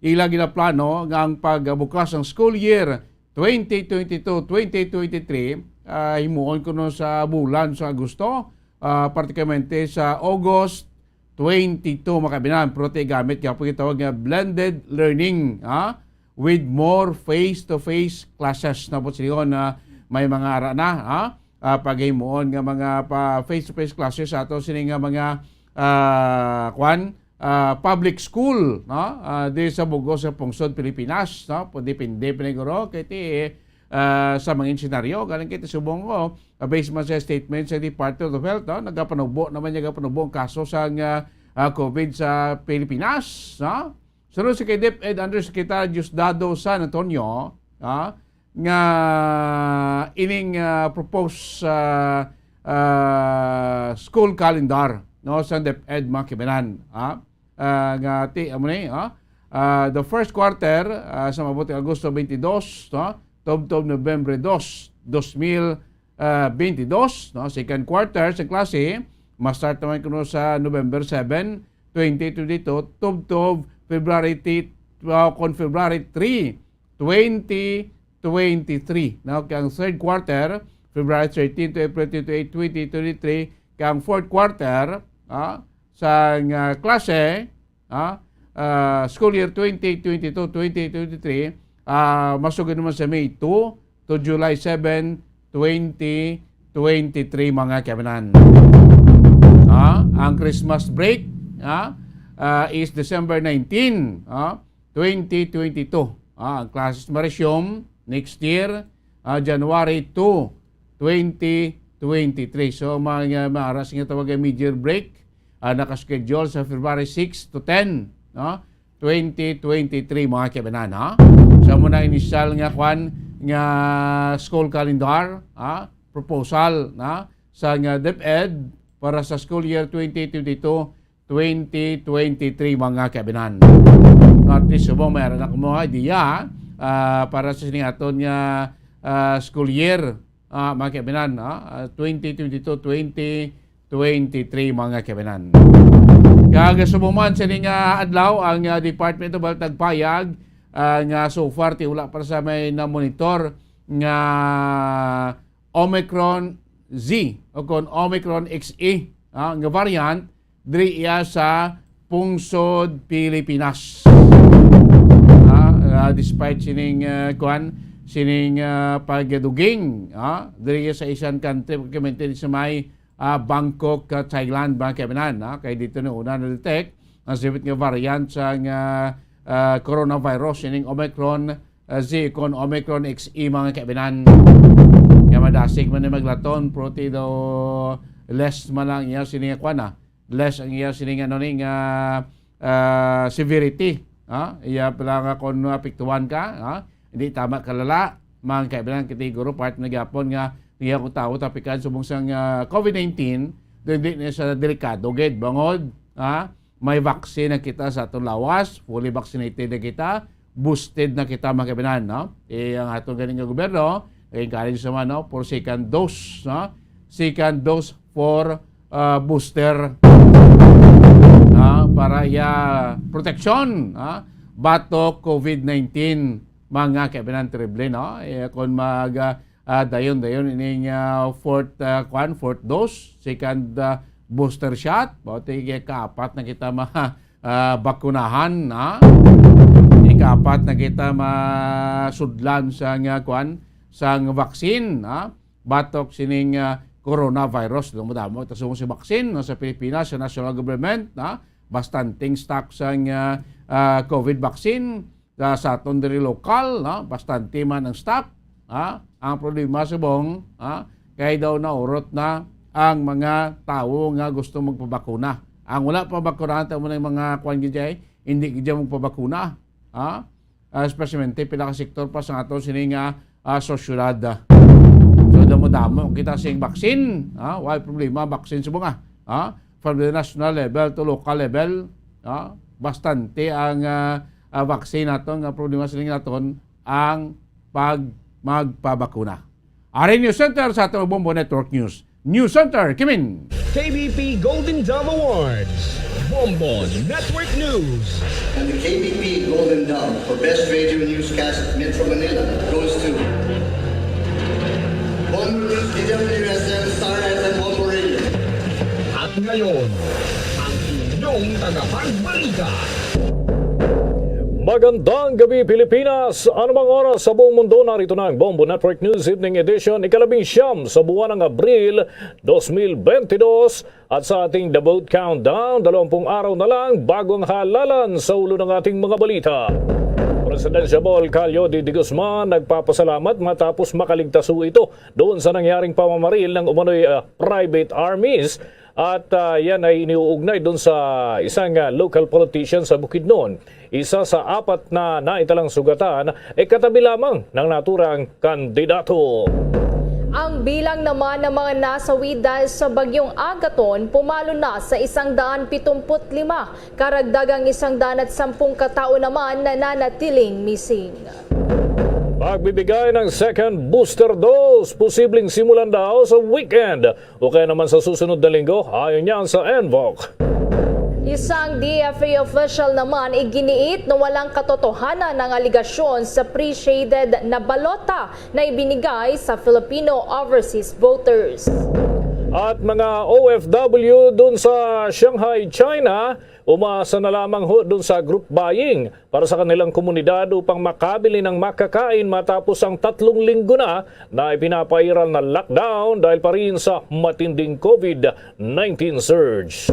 ila ginaplano nga ang pagbukas ng school year twenty twenty-two, twenty twenty-three, ah, himuon kuno sa bulan sa Agosto, ah, partikularmente sa August twenty-two, mga kaminano. Pero ti gamit gyapon gitawag nga blended learning, ha? With more face-to-face classes. Na po siya na may mga ara na, ha? Ah, paghimuon nga mga pa face-to-face classes sa ato sini nga mga, ah, kwan, ah, public school, no? Ah, di sa bugos sa pungsod Pilipinas, no? Depende pa ni guro kay ti, ah, sa mga senaryo, galing kay ti subong ko, ah, based man sa statement sa Department of Health, no? Nagapanubo naman niya, nagapanubo ang kaso sa nga, ah, COVID sa Pilipinas, no? Sunod si kay DepEd Undersecretary Diosdado San Antonio, ah, nga ining, ah, proposed, ah, ah, school calendar, no, sa DepEd, mga kaminano, ah, ah, nga ti, amo ni, ah, ah, the first quarter, ah, sa maabot nga Agosto twenty-two, no, tubtob Nobyembre dos, dos mil, ah, twenty-two, no, second quarter sa klase, Ma-start naman kuno sa November seven, twenty twenty-two, tubtob February ti-, uh, kon February three, twenty twenty-three. No? Kay ang third quarter, February thirteen to April twenty-eight, twenty twenty-three, kay ang fourth quarter, ah, sang, ah, klase, ah, ah, school year twenty twenty-two, twenty twenty-three, ah, masugid naman sa May two to July seven, twenty twenty-three, mga kabanan. Ah, ang Christmas break, ah, ah, is December nineteen, ah, twenty twenty-two. Ah, ang classes ma-resume next year, ah, January two, twenty twenty-three. So, mga, mga aras nga tawag ang mid-year break, ah, nakaschedule sa February six to ten, no? Twenty twenty-three, mga kabanan, ha? Sa muna initial nga kwan, nga school calendar, ha? Proposal, na? Sa nga DepEd para sa school year twenty twenty-two, twenty twenty-three, mga kabanan. At least, subong, mayroon na kamo idea, ah, para sa sining aton nga, ah, school year, ah, mga kabanan, ah, ah, twenty twenty-two, twenty twenty-three, mga kabanan. Kag subong man sini nga adlaw, ang, ah, Department of Health nagpayag, ah, nga so far, ti wala pa sa may na-monitor nga Omicron Z o kon Omicron X E, ah, nga variant diri iya sa pungsod Pilipinas. Ah, ah, despite sining, ah, kuan, sining, ah, pagduging, ah, diri sa isang country, pagkamaintin sa may, ah, Bangkok, ah, Thailand, mga kabanan, ah, kay dito na una na-detect ang sibit nga variant sa nga, ah, coronavirus, sining Omicron, ah, Z kon Omicron X E, mga kabanan. Nga madasig man ni maglaton, pero ti daw less man lang iya sini nga kuan, ah. Less ang iya sini nga, ano ni, nga, ah, severity, ah. Iya pala nga kung apektuhan ka, ah, hindi tama kalala, mga kabanan, kiti guro part na gyapon nga iya kung tao tapikan subong sang, ah, COVID nineteen, hindi na sa delikado gid bangod, ah, may vaccine na kita sa aton lawas, fully vaccinated na kita, boosted na kita, mga kabanan, no? Eh, ang aton ganing nga gobyerno, nag-encourage naman, no, for second dose, no? Second dose for, ah, booster, ah, para iya protection, ah, batok COVID nineteen, mga kabanan, terrible, no? Eh, kung mag, ah, ah, dayon-dayon ining, ah, fourth, ah, kwan, fourth dose, second, ah, booster shot, bauti kay kaapat na kita ma-, ah, bakunahan, ha? Ikaapat na kita masudlan sang, ah, kwan, sang vaccine, ha? Batok sining, ah, coronavirus. Damo-damo ta subong sa vaccine, no, sa Pilipinas, sa national government, ha? Bastanteng stock sang, ah, ah, COVID vaccine. Sa, sa aton diri lokal, no? Bastante man ang stock, ha? Ang problema subong, ha? Kay daw naurot na ang mga tawo nga gusto magpabakuna. Ang wala pa bakunahan, tamo na yung mga kwan gid, hindi gid magpabakuna, ha? Ah, especially pila ka sektor pa sa aton sini nga, ah, sosyedad, ah. So, damo-damo kita sing vaccine, ha? Wala problema, vaccine subong, ah, ha? From the national level to local level, ah, bastante ang, ah, ah, vaccine naton. Ang problema sini naton ang pag magpabakuna. Ari News Center sa atong Bombo Network News. News Center, Kimin. K B P Golden Dove Awards. Bombo Network News. And the K B P Golden Dove for Best Radio Newscast Metro Manila goes to Bombo News, D W S M, Star F M, Bombo Radio. At ngayon, ang inyong tagapagbalita. Magandang gabi, Pilipinas! Anumang oras sa buong mundo, narito na ang Bombo Network News Evening Edition, ikalabing siyam sa buwan ng Abril, dos mil bentidós. At sa ating The Boat Countdown, dalawampung araw na lang bago ang halalan sa ulo ng ating mga balita. Presidential Ball Calio D. D. Guzman nagpapasalamat matapos makaligtas ho ito doon sa nangyaring pamamaril ng umano'y, ah, private armies at, ah, yan ay iniuugnay doon sa isang, ah, local politician sa Bukidnon. Isa sa apat na naitalang sugatan ay katabi lamang ng naturang kandidato. Ang bilang naman ng mga nasawi dahil sa Bagyong Agaton pumalo na sa isang daan pitumput lima. Karagdagang isang daan at sampung katao naman na nanatiling missing. Magbibigay ng second booster dose, posibleng simulan daw sa weekend o kaya naman sa susunod na linggo, ayon niyan sa N B O C. Isang D F A official naman iginiit na walang katotohanan ang aligasyon sa pre-shaded na balota na ibinigay sa Filipino overseas voters. At mga O F W dun sa Shanghai, China, umaasa na lamang ho dun sa group buying para sa kanilang komunidad upang makabili ng makakain matapos ang tatlong linggo na na ipinapairal na lockdown dahil pa rin sa matinding COVID nineteen surge.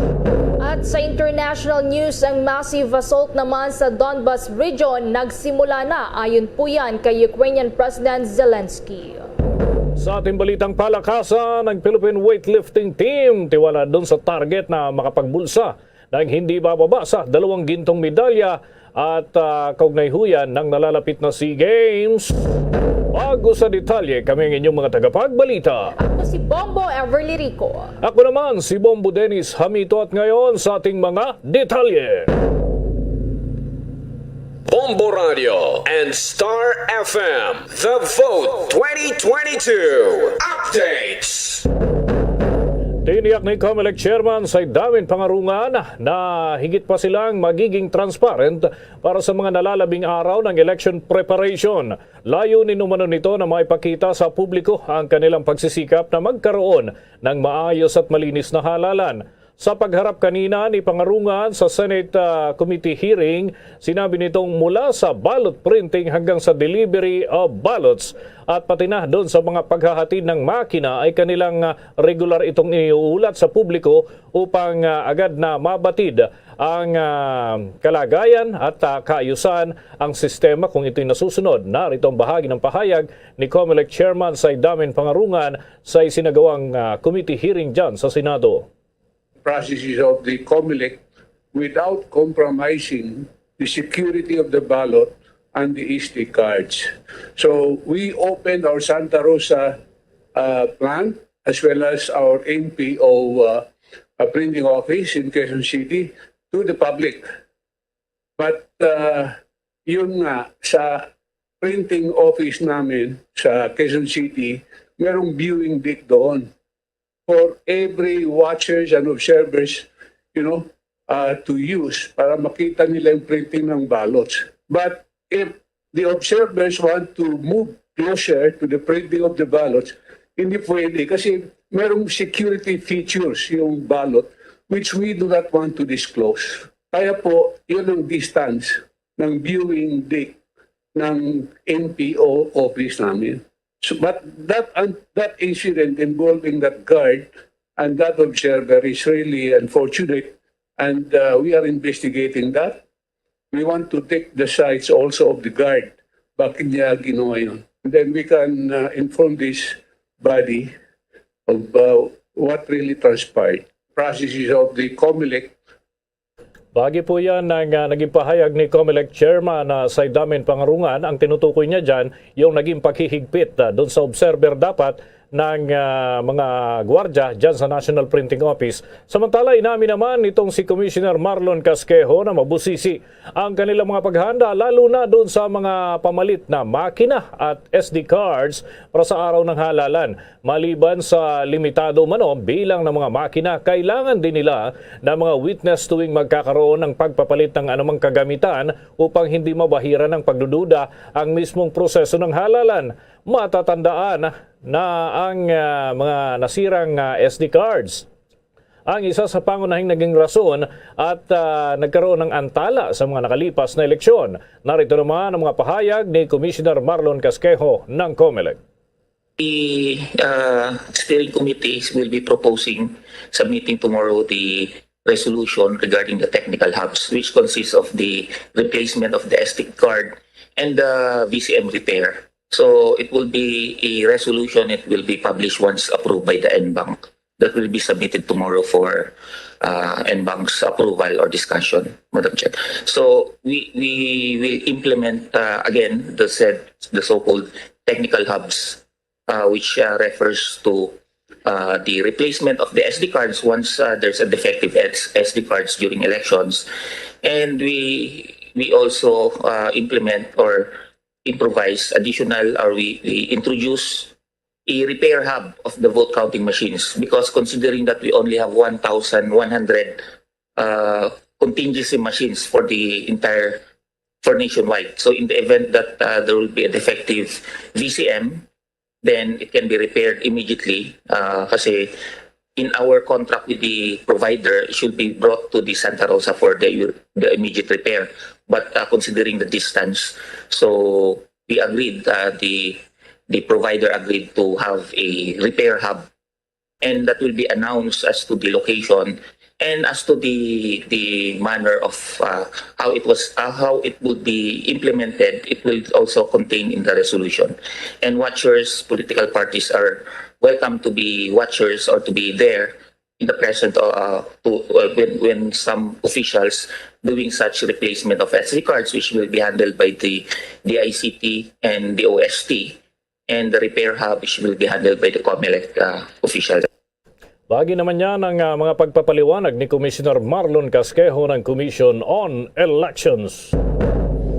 At sa international news, ang massive assault naman sa Donbas region nagsimula na, ayon po yan kay Ukrainian President Zelensky. Sa ating balitang palakasan, ang Philippine weightlifting team tiwala dun sa target na makapagbulsa ng hindi bababa sa dalawang gintong medalya at, ah, kaugnay ho yan ng nalalapit na SEA Games. Bago sa detalye, kami ang inyong mga tagapagbalita. Ako si Bombo Everly Rico. Ako naman si Bombo Dennis Hamito at ngayon sa ating mga detalye. Bombo Radio and Star F M, The Vote twenty twenty-two Updates. Tiniyak ni Comelec Chairman Saydamin Pangarungan na higit pa silang magiging transparent para sa mga nalalabing araw ng election preparation. Layunin umano nito na maipakita sa publiko ang kanilang pagsisikap na magkaroon ng maayos at malinis na halalan. Sa pagharap kanina ni Pangarungan sa Senate, ah, committee hearing, sinabi nitong mula sa ballot printing hanggang sa delivery of ballots at pati na doon sa mga paghahatid ng makina ay kanilang, ah, regular itong iniuulat sa publiko upang, ah, agad na mabatid ang, ah, kalagayan at, ah, kaayusan ang sistema kung ito'y nasusunod. Narito ang bahagi ng pahayag ni Comelec Chairman Saydamin Pangarungan sa isinagawang, ah, committee hearing dyan sa Senado. Processes of the Comelec without compromising the security of the ballot and the S D cards. So we opened our Santa Rosa, uh, plant as well as our N P O, uh, uh, printing office in Quezon City to the public. But, uh, yun nga, sa printing office namin sa Quezon City, merong viewing deck doon for every watchers and observers, you know, uh, to use para makita nila yung printing ng ballots. But if the observers want to move closer to the printing of the ballots, hindi pwede kasi merong security features yung ballot which we do not want to disclose. Kaya po, yun ang distance ng viewing deck ng N P O office namin. So, but that, that incident involving that guard and that observer is really unfortunate, and, uh, we are investigating that. We want to take the sides also of the guard. Bakit niya ginawa yun? And then we can, uh, inform this body of, uh, what really transpired. Processes of the Comelec. Bahagi po yan ng, ah, naging pahayag ni Comelec Chairman na Saydamin Pangarungan. Ang tinutukoy niya dyan, yung naging paghihigpit, ah, doon sa observer dapat ng, ah, mga gwardya dyan sa National Printing Office. Samantala, inamin naman nitong si Commissioner Marlon Casquejo na mabusisi ang kanilang mga paghanda, lalo na doon sa mga pamalit na makina at S D cards para sa araw ng halalan. Maliban sa limitado umano bilang ng mga makina, kailangan din nila ng mga witness tuwing magkakaroon ng pagpapalit ng anumang kagamitan upang hindi mabahiran ng pagdududa ang mismong proseso ng halalan. Matatandaan na ang, ah, mga nasirang, ah, S D cards ang isa sa pangunahing naging rason at, ah, nagkaroon ng antala sa mga nakalipas na eleksyon. Narito naman ang mga pahayag ni Commissioner Marlon Casquejo ng Comelec. The, uh, steering committees will be proposing, submitting tomorrow the resolution regarding the technical hubs, which consists of the replacement of the S D card and the V C M repair. So it will be a resolution, it will be published once approved by the N bank. That will be submitted tomorrow for, uh, N bank's approval or discussion, Madam Chair. So we, we will implement, uh, again, the said, the so-called technical hubs, uh, which, uh, refers to, uh, the replacement of the S D cards once, uh, there's a defective S-, S D cards during elections. And we, we also, uh, implement or improvise additional, or we, we introduce a repair hub of the vote counting machines, because considering that we only have one thousand one hundred uh, contingency machines for the entire, for nationwide. So in the event that uh, there will be a defective V C M, then it can be repaired immediately. Uh, kasi in our contract with the provider, it should be brought to the Santa Rosa for the, the immediate repair. But uh, considering the distance, so we agreed, uh, the the provider agreed to have a repair hub, and that will be announced as to the location and as to the the manner of uh, how it was uh, how it would be implemented. It will also contain in the resolution, and watchers, political parties are welcome to be watchers or to be there in the present uh, to uh, when when some officials doing such replacement of S D cards, which will be handled by the D I C T and the O S T, and the repair hub, which will be handled by the COMELEC uh, officials. Bahagi naman niya ng ah, mga pagpapaliwanag ni Commissioner Marlon Casquejo ng Commission on Elections.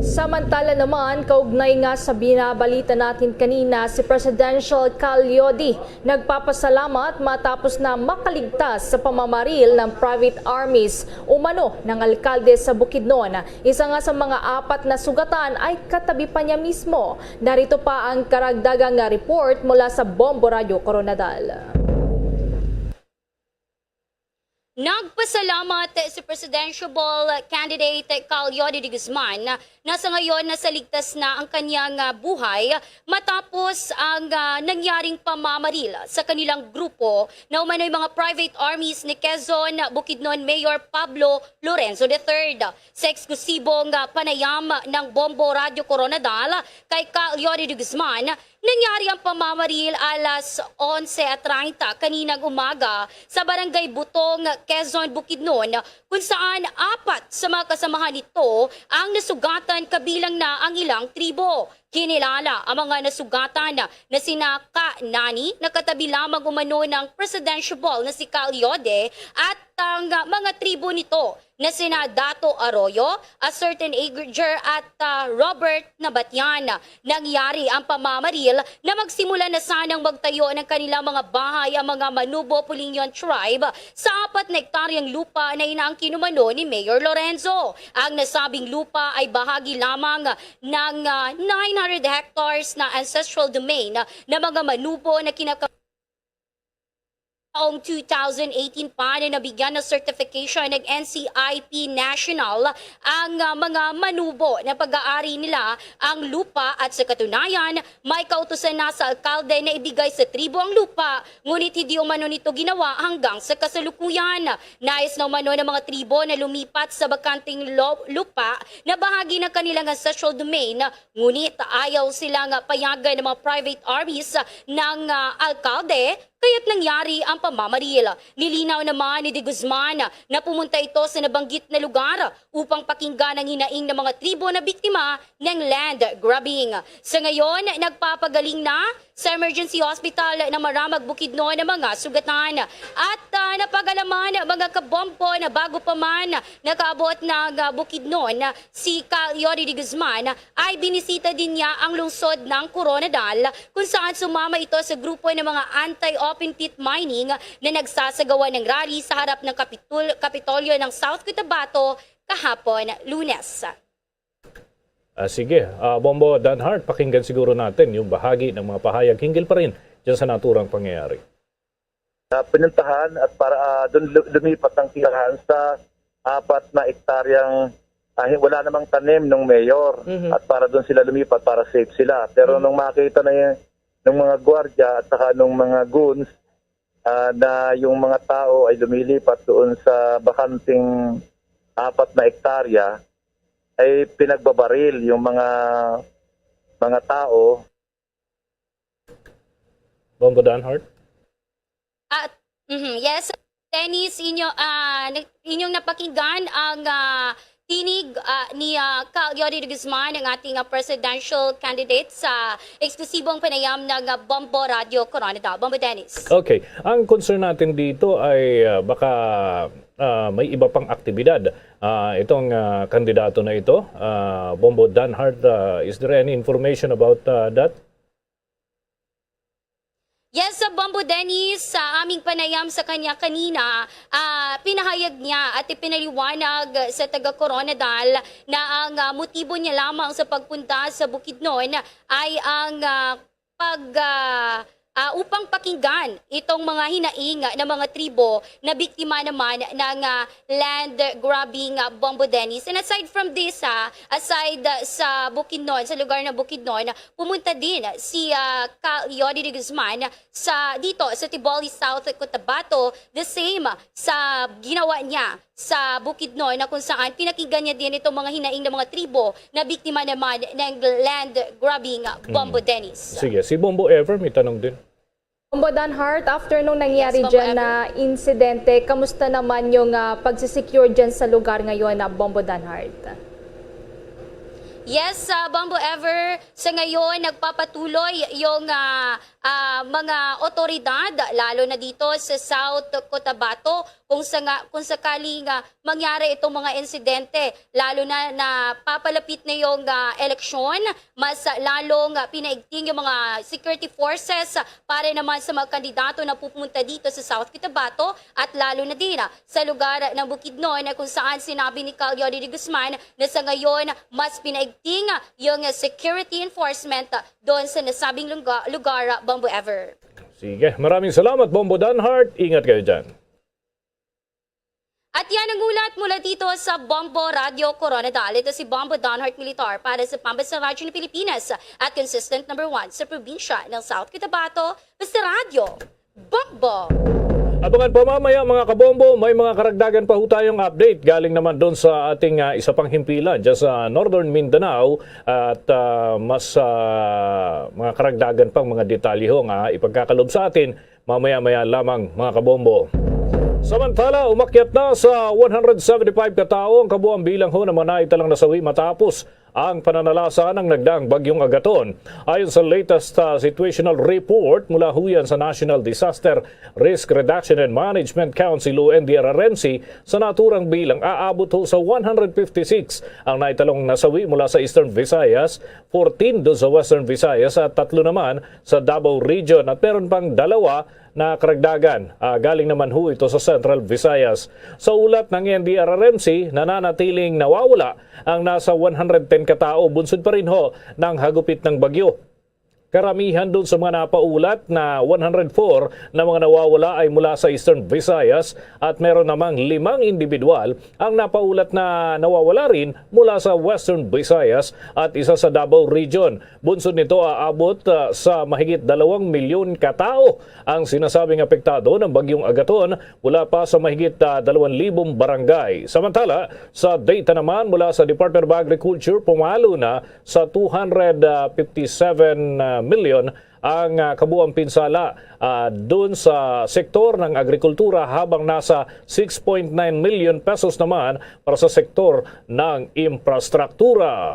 Samantala naman, kaugnay nga sa binabalita natin kanina, si Presidential Cal Yodi nagpapasalamat matapos na makaligtas sa pamamaril ng private armies umano ng alkalde sa Bukidnon. Isa nga sa mga apat na sugatan ay katabi pa niya mismo. Narito pa ang karagdagang report mula sa Bombo Radyo Coronadal. Nagpasalamat si presidential candidate Cal Yodi de Guzman na sa ngayon nasa ligtas na ang kanyang ah, buhay matapos ang ah, nangyaring pamamaril sa kanilang grupo na umano'y mga private armies ni Quezon Bukidnon Mayor Pablo Lorenzo the third. Sa eksklusibong ah, panayam ng Bombo Radyo Coronadal kay Cal Yodi de Guzman, nangyari ang pamamaril alas onse treinta kaninang umaga sa Barangay Butong, Quezon, Bukidnon, kung saan apat sa mga kasamahan nito ang nasugatan, kabilang na ang ilang tribo. Kinilala ang mga nasugatan na sina Ka Nani, nakatabi lamang umano ng presidential na si Cal Yodi, at ang mga tribo nito na sina Dato Arroyo, a certain Ager at ah, Robert Nabatian. Nangyari ang pamamaril na magsimula na sanang magtayo ng kanilang mga bahay ang mga Manubo Pulingion tribe sa apat na ektaryang lupa na inaangkin umano ni Mayor Lorenzo. Ang nasabing lupa ay bahagi lamang ng ah, nine hundred hectares na ancestral domain ng mga Manubo na kinaka Noong two thousand eighteen pa na nabigyan ng certification ng N C I P National ang ah, mga Manubo na pag-aari nila ang lupa, at sa katunayan, may kautusan na sa alkalde na ibigay sa tribo ang lupa, ngunit hindi umano nito ginawa hanggang sa kasalukuyan. Nais na umano ng mga tribo na lumipat sa bakanteng lo- lupa na bahagi ng kanilang ancestral domain, ngunit ayaw silang payagan ng mga private armies ng ah, alkalde, kaya't nangyari ang pamamaril. Nilinaw naman ni De Guzman na pumunta ito sa nabanggit na lugar upang pakinggan ang hinaing ng mga tribo na biktima ng land grabbing. Sa ngayon, nagpapagaling na sa emergency hospital ng Maramag, Bukidnon ang mga sugatan. At ah, napag-alaman, mga kabombo, na bago pa man nakaabot ng ah, Bukidnon si Cal Yodi de Guzman, ay binisita din niya ang lungsod ng Coronadal, kung saan sumama ito sa grupo ng mga anti-open pit mining na nagsasagawa ng rally sa harap ng Kapitul- Kapitolyo ng South Cotabato kahapon, Lunes. Ah, sige, ah, Bombo Danhart, pakinggan siguro natin yung bahagi ng mga pahayag hinggil pa rin dyan sa naturang pangyayari. Ah, pinuntahan at para ah, doon lu- lumipat ang tirahan sa apat na ektaryang ah, hi- wala namang tanim ng mayor, at para doon sila lumipat para safe sila. Pero nung makita na yung, ng mga gwardiya at saka ng mga goons ah, na yung mga tao ay lumilipat doon sa bakanting apat na ektarya, ay pinagbabaril yung mga mga tao. Bombo Danhart? At mhm, yes, Dennis, inyo ah, nag- inyong napakinggan ang ah, tinig ah, ni ah, Cal Yodi de Guzman, ang ating ah, presidential candidate, sa eksklusibong panayam ng ah, Bombo Radio Coronadal. Bombo Dennis. Okay. Ang concern natin dito ay ah, baka ah, may iba pang aktibidad, ah, itong, ah, kandidato na ito, ah, Bombo Danhart. Ah, is there any information about, ah, that? Yes, sa Bombo Dennis, sa aming panayam sa kanya kanina, ah, pinahayag niya at ipinaliwanag sa taga Coronadal na ang, ah, motibo niya lamang sa pagpunta sa Bukidnon ay ang, ah, pag, ah, ah, upang pakinggan itong mga hinaing ng mga tribo na biktima naman ng, ah, land grabbing, ah, Bombo Dennis. And aside from this, ha, aside, ah, sa Bukidnon, sa lugar ng Bukidnon, pumunta din si, ah, Cal Yodi de Guzman sa, dito sa Tiboli, South Cotabato, the same sa ginawa niya sa Bukidnon, na kung saan pinakinggan niya din itong mga hinaing ng mga tribo na biktima naman ng land grabbing, Bombo Dennis. Sige, si Bombo Ever may tanong din. Bombo Danhart, after nung nangyari Yes, Bombo dyan na insidente, kamusta naman yung ah, pagsisecure dyan sa lugar ngayon na Bombo Danhart? Yes, sa Bombo Ever, sa ngayon, nagpapatuloy yung, ah, ah, mga otoridad, lalo na dito sa South Cotabato, kung, sa nga, kung sakaling, ah, mangyari itong mga insidente, lalo na na papalapit na yung, ah, eleksyon, mas, ah, lalong, ah, pinaigting yung mga security forces, ah, para naman sa mga kandidato na pupunta dito sa South Cotabato at lalo na din, ah, sa lugar ng Bukidnon, na kung saan sinabi ni Cal Yodi de Guzman na sa ngayon mas pinaigting, ah, yung, ah, security enforcement, ah, doon sa nasabing lungga- lugar, ah, Bombo Ever. Sige, maraming salamat, Bombo Danhart. Ingat kayo dyan. At yan ang ulat mula dito sa Bombo Radio Coronadal. Ito si Bombo Donhart Militar para sa Pambansang Radyo ng Pilipinas at consistent number one sa probinsya ng South Cotabato, basta radyo, Bombo! Abangan po mamaya, mga kabombo, may mga karagdagan pa ho tayong update galing naman doon sa ating, ah, isa pang himpilan dyan sa Northern Mindanao at, ah, mas, ah, mga karagdagan pang mga detalye ho nga ipagkakalob sa atin mamaya-maya lamang, mga kabombo. Samantala, umakyat na sa one hundred seventy-five ka tawo ang kabuang bilang ho ng mga naitalang nasawi matapos ang pananalasa ng nagdaang Bagyong Agaton. Ayon sa latest, ah, situational report mula huyan sa National Disaster Risk Reduction and Management Council o N D R R M C, sa naturang bilang aabot ho sa one hundred fifty-six ang naitalong nasawi mula sa Eastern Visayas, fourteen do sa Western Visayas at tatlo naman sa Davao Region at meron pang dalawa na karagdagan, ah, galing naman ho ito sa Central Visayas. Sa ulat ng N D R R M C, nananatiling nawawala ang nasa one hundred ten ka tawo bunsod pa rin ho ng hagupit ng bagyo. Karamihan doon sa mga napaulat na one hundred four na mga nawawala ay mula sa Eastern Visayas at meron namang limang individual ang napaulat na nawawala rin mula sa Western Visayas at isa sa Davao Region. Bunsod nito, aabot, ah, sa mahigit dalawang milyon ka tawo ang sinasabing apektado ng Bagyong Agaton mula pa sa mahigit, ah, dalawang libong barangay. Samantala, sa data naman mula sa Department of Agriculture, pumalo na sa two hundred fifty-seven million ang, ah, kabuang pinsala, ah, dun sa sektor ng agrikultura, habang nasa six point nine million pesos naman para sa sektor ng infrastruktura.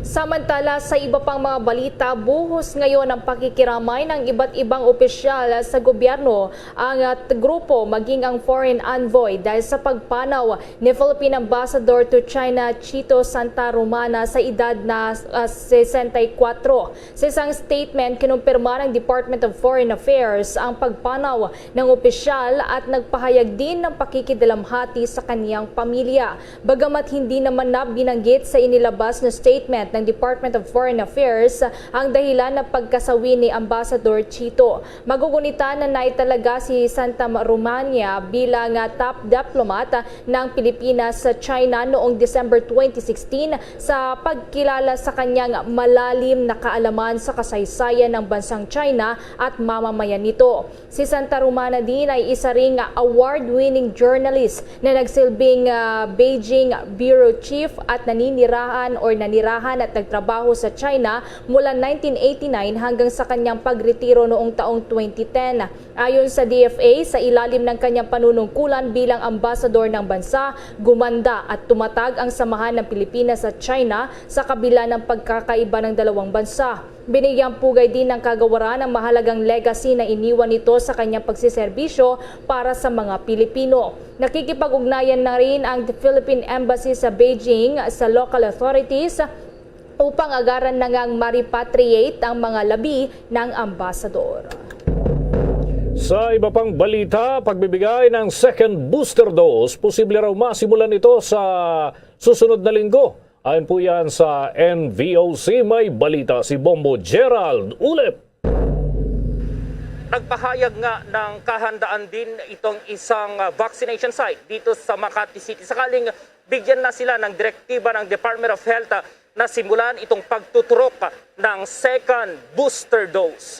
Samantala, sa iba pang mga balita, buhos ngayon ang pakikiramay ng iba't ibang opisyal sa gobyerno, ang, ah, grupo, maging ang foreign envoy dahil sa pagpanaw ni Philippine Ambassador to China Chito Santa Romana sa edad na, ah, sesenta y kuatro. Sa isang statement, kinumpirma ng Department of Foreign Affairs ang pagpanaw ng opisyal at nagpahayag din ng pakikidalamhati sa kaniyang pamilya. Bagamat hindi naman na binanggit sa inilabas na statement ng Department of Foreign Affairs ang dahilan ng pagkasawi ni Ambassador Chito. Magugunitan na naitalaga si Santa Romania bilang, ah, top diplomat ng Pilipinas sa China noong December twenty sixteen sa pagkilala sa kanyang malalim na kaalaman sa kasaysayan ng bansang China at mamamayan nito. Si Santa Romana din ay isa ring award-winning journalist na nagsilbing, ah, Beijing Bureau Chief at naninirahan or nanirahan Nagtrabaho sa China mula nineteen eighty-nine hanggang sa kanyang pagretiro noong taong twenty ten. Ayon sa D F A, sa ilalim ng kanyang panunungkulan bilang ambasador ng bansa, gumanda at tumatag ang samahan ng Pilipinas at China sa kabila ng pagkakaiba ng dalawang bansa. Binigyang pugay din ng kagawaran ang mahalagang legacy na iniwan nito sa kanyang pagsiserbisyo para sa mga Pilipino. Nakikipag-ugnayan na rin ang Philippine Embassy sa Beijing sa local authorities upang agaran na ngang ma-repatriate ang mga labi ng ambasador. Sa iba pang balita, pagbibigay ng second booster dose, posible raw masimulan ito sa susunod na linggo. Ayon po yan sa N V O C, may balita si Bombo Gerald Ulep. Nagpahayag nga ng kahandaan din itong isang ah, vaccination site dito sa Makati City sakaling bigyan na sila ng direktiba ng Department of Health ah, na simulan itong pagtuturok ah, ng second booster dose.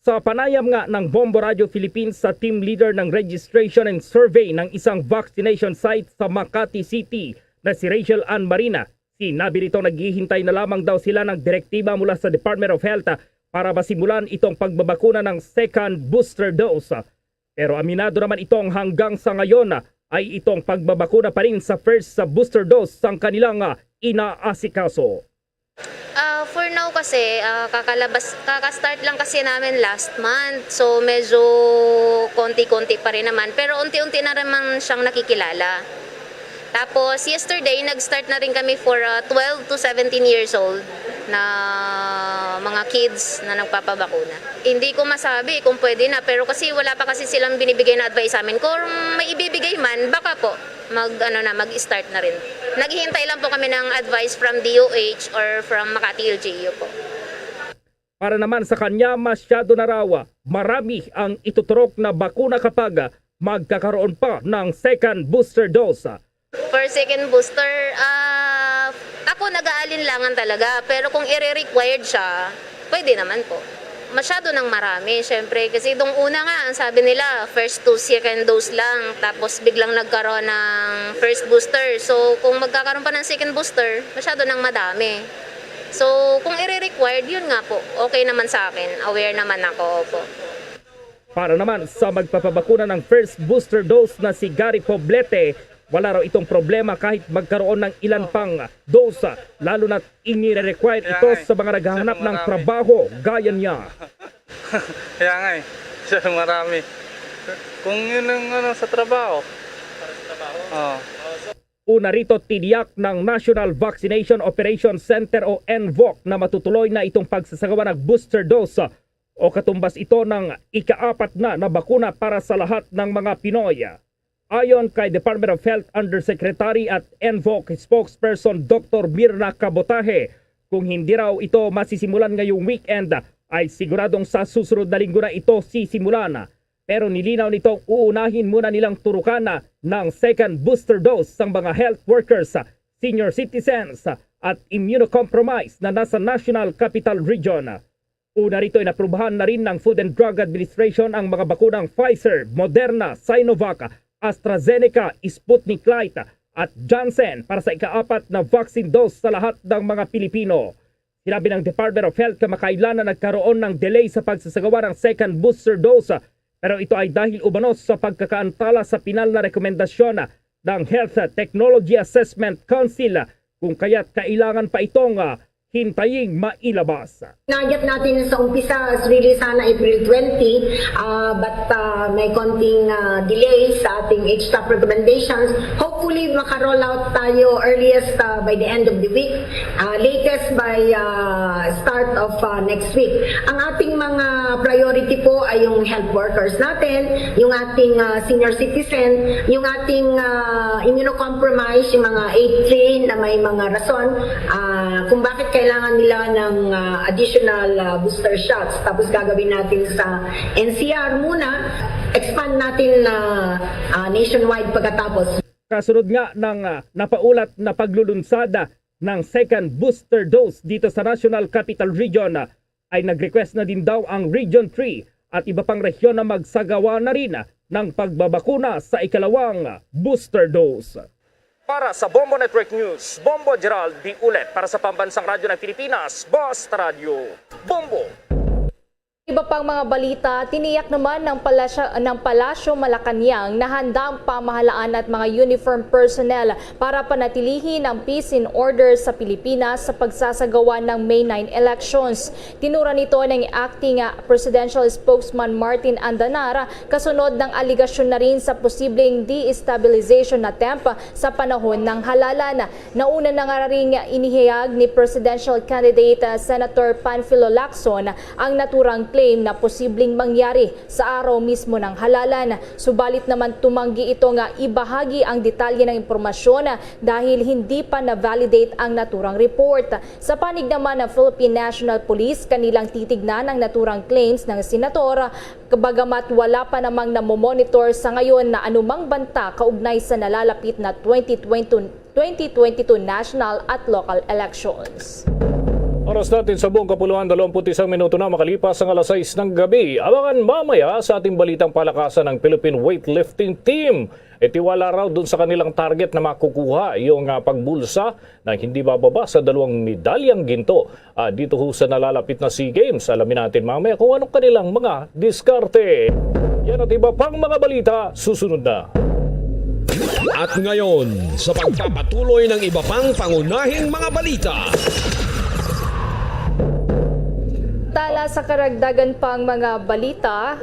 Sa panayam nga ng Bombo Radio Philippines sa team leader ng registration and survey ng isang vaccination site sa Makati City na si Rachel Ann Marina, sinabi nito naghihintay na lamang daw sila ng direktiba mula sa Department of Health para masimulan itong pagbabakuna ng second booster dose. Pero aminado naman itong hanggang sa ngayon ay itong pagbabakuna pa rin sa first booster dose sang kanilang inaasikaso. Ah, for now kasi, ah, kakalabas, kaka-start lang kasi namin last month. So, medyo konti-konti pa rin naman. Pero unti-unti na naman siyang nakikilala. Tapos, yesterday, nag-start na rin kami for ah, twelve to seventeen years old na mga kids na nagpapabakuna. Hindi ko masabi kung pwede na, pero kasi wala pa kasi silang binibigay na advice sa amin. Kung may ibibigay man, baka po, mag, ano na, mag-start na rin. Naghihintay lang po kami ng advice from D O H or from Makati L G U po. Para naman sa kanya, masyado na raw marami ang ituturok na bakuna kapag magkakaroon pa ng second booster dose. For second booster, ah, ako nag-aalinlangan talaga. Pero kung ire-required siya, pwede naman po. Masyado nang marami, syempre. Kasi itong una nga, ang sabi nila, first to second dose lang. Tapos biglang nagkaroon ng first booster. So, kung magkakaroon pa ng second booster, masyado nang madami. So, kung ire-required, yun nga po. Okay naman sa akin. Aware naman ako, opo. Para naman sa magpapabakuna ng first booster dose na si Gary Poblete, wala raw itong problema kahit magkaroon ng ilan pang dose, lalo na't inire-require ito sa mga naghahanap ng trabaho gaya niya. Kaya nga eh, siya marami. Kung yun ang ano sa trabaho. Oh. Una rito, tiniyak ng National Vaccination Operation Center o N V O C na matutuloy na itong pagsasagawa ng booster dose o katumbas ito ng ikaapat na na bakuna para sa lahat ng mga Pinoy. Ayon kay Department of Health Undersecretary at N V O C spokesperson Doctor Mirna Cabotaje, kung hindi raw ito masisimulan ngayong weekend, ay siguradong sa susunod na linggo na ito sisimulan. Pero nilinaw nitong uunahin muna nilang turukan ng second booster dose sang mga health workers, senior citizens, at immunocompromised na nasa National Capital Region. Una rito, inaprubahan na rin ng Food and Drug Administration ang mga bakunang Pfizer, Moderna, Sinovac, AstraZeneca, Sputnik Light, at Janssen para sa ikaapat na vaccine dose sa lahat ng mga Pilipino. Sinabi ng Department of Health na makailan na nagkaroon ng delay sa pagsasagawa ng second booster dose, pero ito ay dahil umano sa pagkakaantala sa pinal na rekomendasyon ng Health Technology Assessment Council, kung kaya't kailangan pa itong ah, hintaying mailabas. Target natin sa umpisa is really sana April twenty, ah, but ah, may konting ah, delay sa ating H top recommendations. Hopefully, maka-roll out tayo earliest ah, by the end of the week, ah, latest by ah, start of ah, next week. Ang ating mga priority po ay yung health workers natin, yung ating ah, senior citizen, yung ating ah, immunocompromised, yung mga eight three na may mga rason ah, kung bakit kailangan nila ng ah, additional ah, booster shots. Tapos gagawin natin sa N C R muna, expand natin na ah, nationwide pagkatapos. Kasunod nga ng ah, napaulat na paglulunsad ah, ng second booster dose dito sa National Capital Region, ah, ay nag-request na din daw ang Region three at iba pang rehiyon na magsagawa na rin ah, ng pagbabakuna sa ikalawang booster dose. Para sa Bombo Network News, Bombo Gerald D. Ulet. Para sa Pambansang Radyo ng Pilipinas, Basta Radyo, Bombo. Iba pang mga balita, tiniyak naman ng Palasyo, ng Palasyo Malacañang na handa ang pamahalaan at mga uniform personnel para panatilihin ang peace and order sa Pilipinas sa pagsasagawa ng May nine elections. Tinura nito ng acting, ah, presidential spokesman Martin Andanar kasunod ng aligasyon na rin sa posibleng destabilization attempt sa panahon ng halalan. Nauna na nga ring inihayag ni presidential candidate, ah, Senator Panfilo Lacson ang naturang claim na posibleng mangyari sa araw mismo ng halalan. Subalit naman, tumanggi ito nga ibahagi ang detalye ng impormasyon dahil hindi pa na-validate ang naturang report. Sa panig naman ng Philippine National Police, kanilang titignan ang naturang claims ng senator, bagamat wala pa namang namomonitor sa ngayon na anumang banta kaugnay sa nalalapit na twenty twenty, twenty twenty-two national at local elections. Oras natin sa buong kapuluan, dalawampu't isang minuto na makalipas ang alas sais ng gabi. Abangan mamaya sa ating balitang palakasan ng Philippine Weightlifting Team. Itiwala raw dun sa kanilang target na makukuha yung, ah, pagbulsa ng hindi bababa sa dalawang medalyang ginto, ah, dito ho sa nalalapit na SEA Games. Alamin natin mamaya kung anong kanilang mga diskarte. Yan at iba pang mga balita, susunod na. At ngayon, sa pagpapatuloy ng iba pang pangunahing mga balita. Tala sa karagdagan pang mga balita,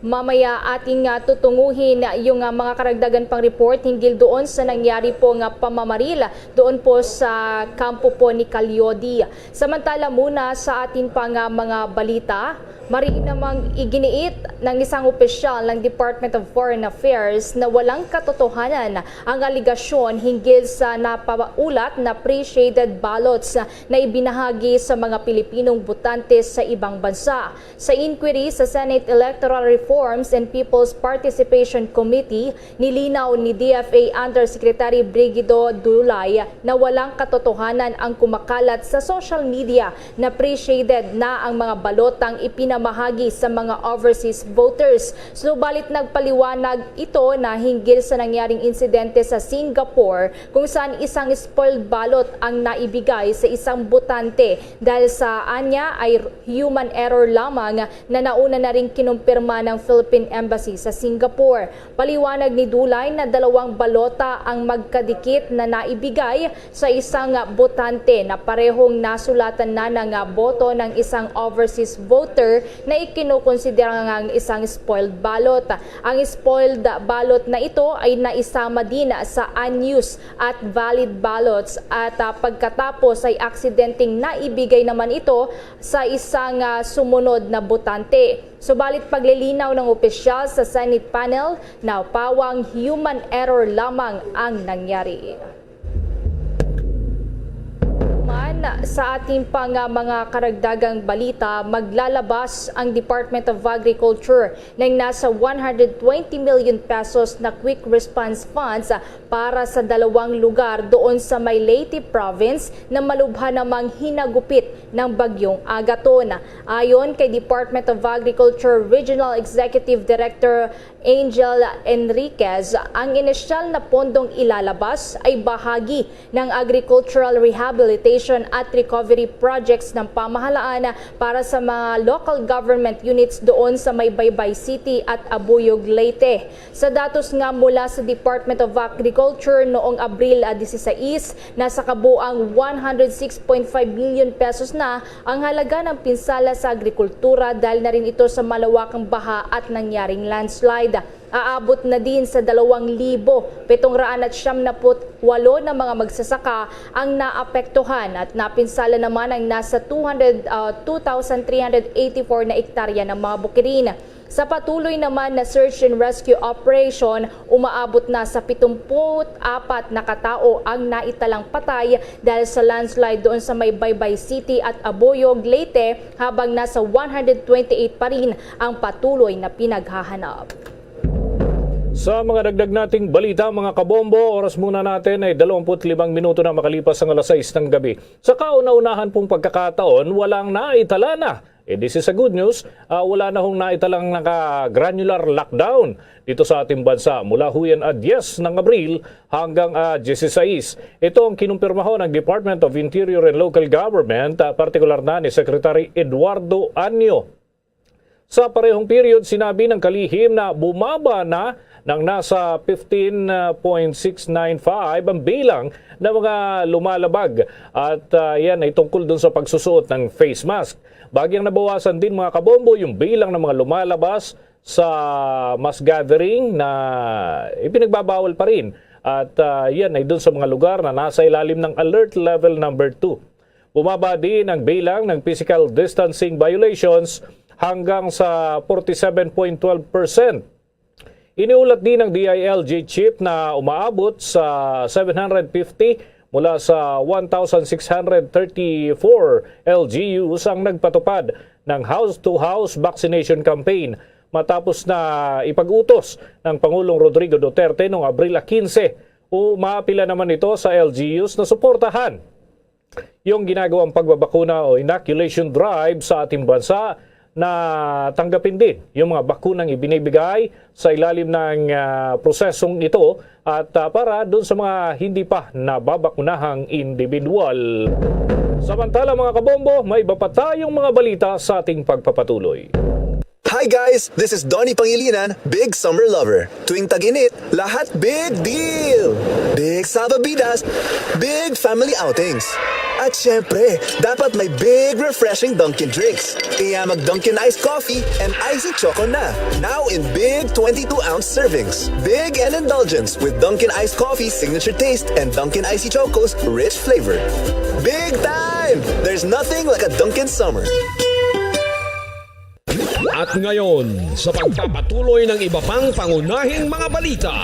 mamaya ating, ah, tutunguhin yung, ah, mga karagdagan pang report hinggil doon sa nangyari po nga pamamaril doon po sa kampo po ni Calyodi. Samantala muna sa atin pa nga mga balita, mariin namang iginiit ng isang opisyal ng Department of Foreign Affairs na walang katotohanan ang aligasyon hinggil sa napaulat na pre-shaded ballots na ibinahagi sa mga Pilipinong botante sa ibang bansa. Sa inquiry sa Senate Electoral Reforms and People's Participation Committee, nilinaw ni D F A Undersecretary Brigido Dulay na walang katotohanan ang kumakalat sa social media na pre-shaded na ang mga balotang ipinamahagi sa mga overseas voters. Subalit nagpaliwanag ito na hinggil sa nangyaring insidente sa Singapore kung saan isang spoiled ballot ang naibigay sa isang botante dahil sa anya ay human error lamang na nauna na ring kinumpirma ng Philippine Embassy sa Singapore. Paliwanag ni Dulay na dalawang balota ang magkadikit na naibigay sa isang botante na parehong nasulatan na ng boto ng isang overseas voter na ikinukonsidera nga ang isang spoiled ballot. Ang spoiled ballot na ito ay naisama din sa unused at valid ballots at, ah, pagkatapos ay aksidenteng naibigay naman ito sa isang, ah, sumunod na botante. Subalit paglilinaw ng opisyal sa Senate panel na pawang human error lamang ang nangyari. Man, sa ating pa nga mga karagdagang balita, maglalabas ang Department of Agriculture ng nasa one hundred twenty million pesos na quick response funds para sa dalawang lugar doon sa may Leyte Province na malubha namang hinagupit ng Bagyong Agaton. Ayon kay Department of Agriculture Regional Executive Director Angel Enriquez, ang inisyal na pondong ilalabas ay bahagi ng agricultural rehabilitation at recovery projects ng pamahalaan para sa mga local government units doon sa may Baybay City at Abuyog, Leyte. Sa datos nga mula sa Department of Agriculture noong Abril, ah, dieciséis, nasa kabuang one hundred six point five million pesos na ang halaga ng pinsala sa agrikultura dahil na rin ito sa malawakang baha at nangyaring landslide. Aabot na din sa dalawang libo pitong raan at siyam na put walo na mga magsasaka ang naapektuhan at napinsala naman ang nasa two hundred, ah, two thousand three hundred eighty-four na ektarya ng mga bukirin. Sa patuloy naman na search and rescue operation, umaabot na sa pitumput apat na katao ang naitalang patay dahil sa landslide doon sa may Baybay City at Abuyog, Leyte, habang nasa one hundred twenty-eight pa rin ang patuloy na pinaghahanap. Sa mga dagdag nating balita, mga kabombo, oras muna natin ay dalawampu't limang minuto na makalipas ang alas sais ng gabi. Sa kauna-unahan pong pagkakataon, walang naitala na. Eh, this is a good news. Ah, wala na hong naitalang naka-granular lockdown dito sa ating bansa mula huyan a diyes ng Abril hanggang ah, diyesisais. Ito ang kinumpirma ho ng Department of Interior and Local Government, ah, partikular na ni Secretary Eduardo Anyo. Sa parehong period, sinabi ng kalihim na bumaba na ng nasa fifteen point six nine five ang bilang ng mga lumalabag, at ah, yan ay tungkol dun sa pagsusuot ng face mask. Bagyang nabawasan din, mga kabombo, yung bilang ng mga lumalabas sa mass gathering na ipinagbabawal pa rin. At ah, yan ay dun sa mga lugar na nasa ilalim ng alert level number two. Bumaba din ang bilang ng physical distancing violations hanggang sa forty-seven point twelve percent. Iniulat din ng D I L G chief na umaabot sa seven hundred fifty mula sa one thousand six hundred thirty-four L G Us ang nagpatupad ng house-to-house vaccination campaign matapos na ipag-utos ng Pangulong Rodrigo Duterte noong Abril quince. Umapila naman ito sa L G Us na suportahan yung ginagawang pagbabakuna o inoculation drive sa ating bansa na tanggapin din yung mga bakunang ibinibigay sa ilalim ng ah, prosesong ito at ah, para dun sa mga hindi pa nababakunahang individual. Samantala, mga kabombo, may iba pa tayong mga balita sa ating pagpapatuloy. Hi guys! This is Donnie Pangilinan, big summer lover. Tuwing tag-init, lahat big deal! Big salvavidas, big family outings. At syempre, dapat may big refreshing Dunkin' drinks. Kaya mag Dunkin' Ice Coffee and Icy Choco na. Now in big twenty-two ounce servings. Big and indulgence with Dunkin' Ice Coffee's signature taste and Dunkin' Icy Choco's rich flavor. Big time! There's nothing like a Dunkin' summer. At ngayon, sa pagpapatuloy ng iba pang pangunahing mga balita.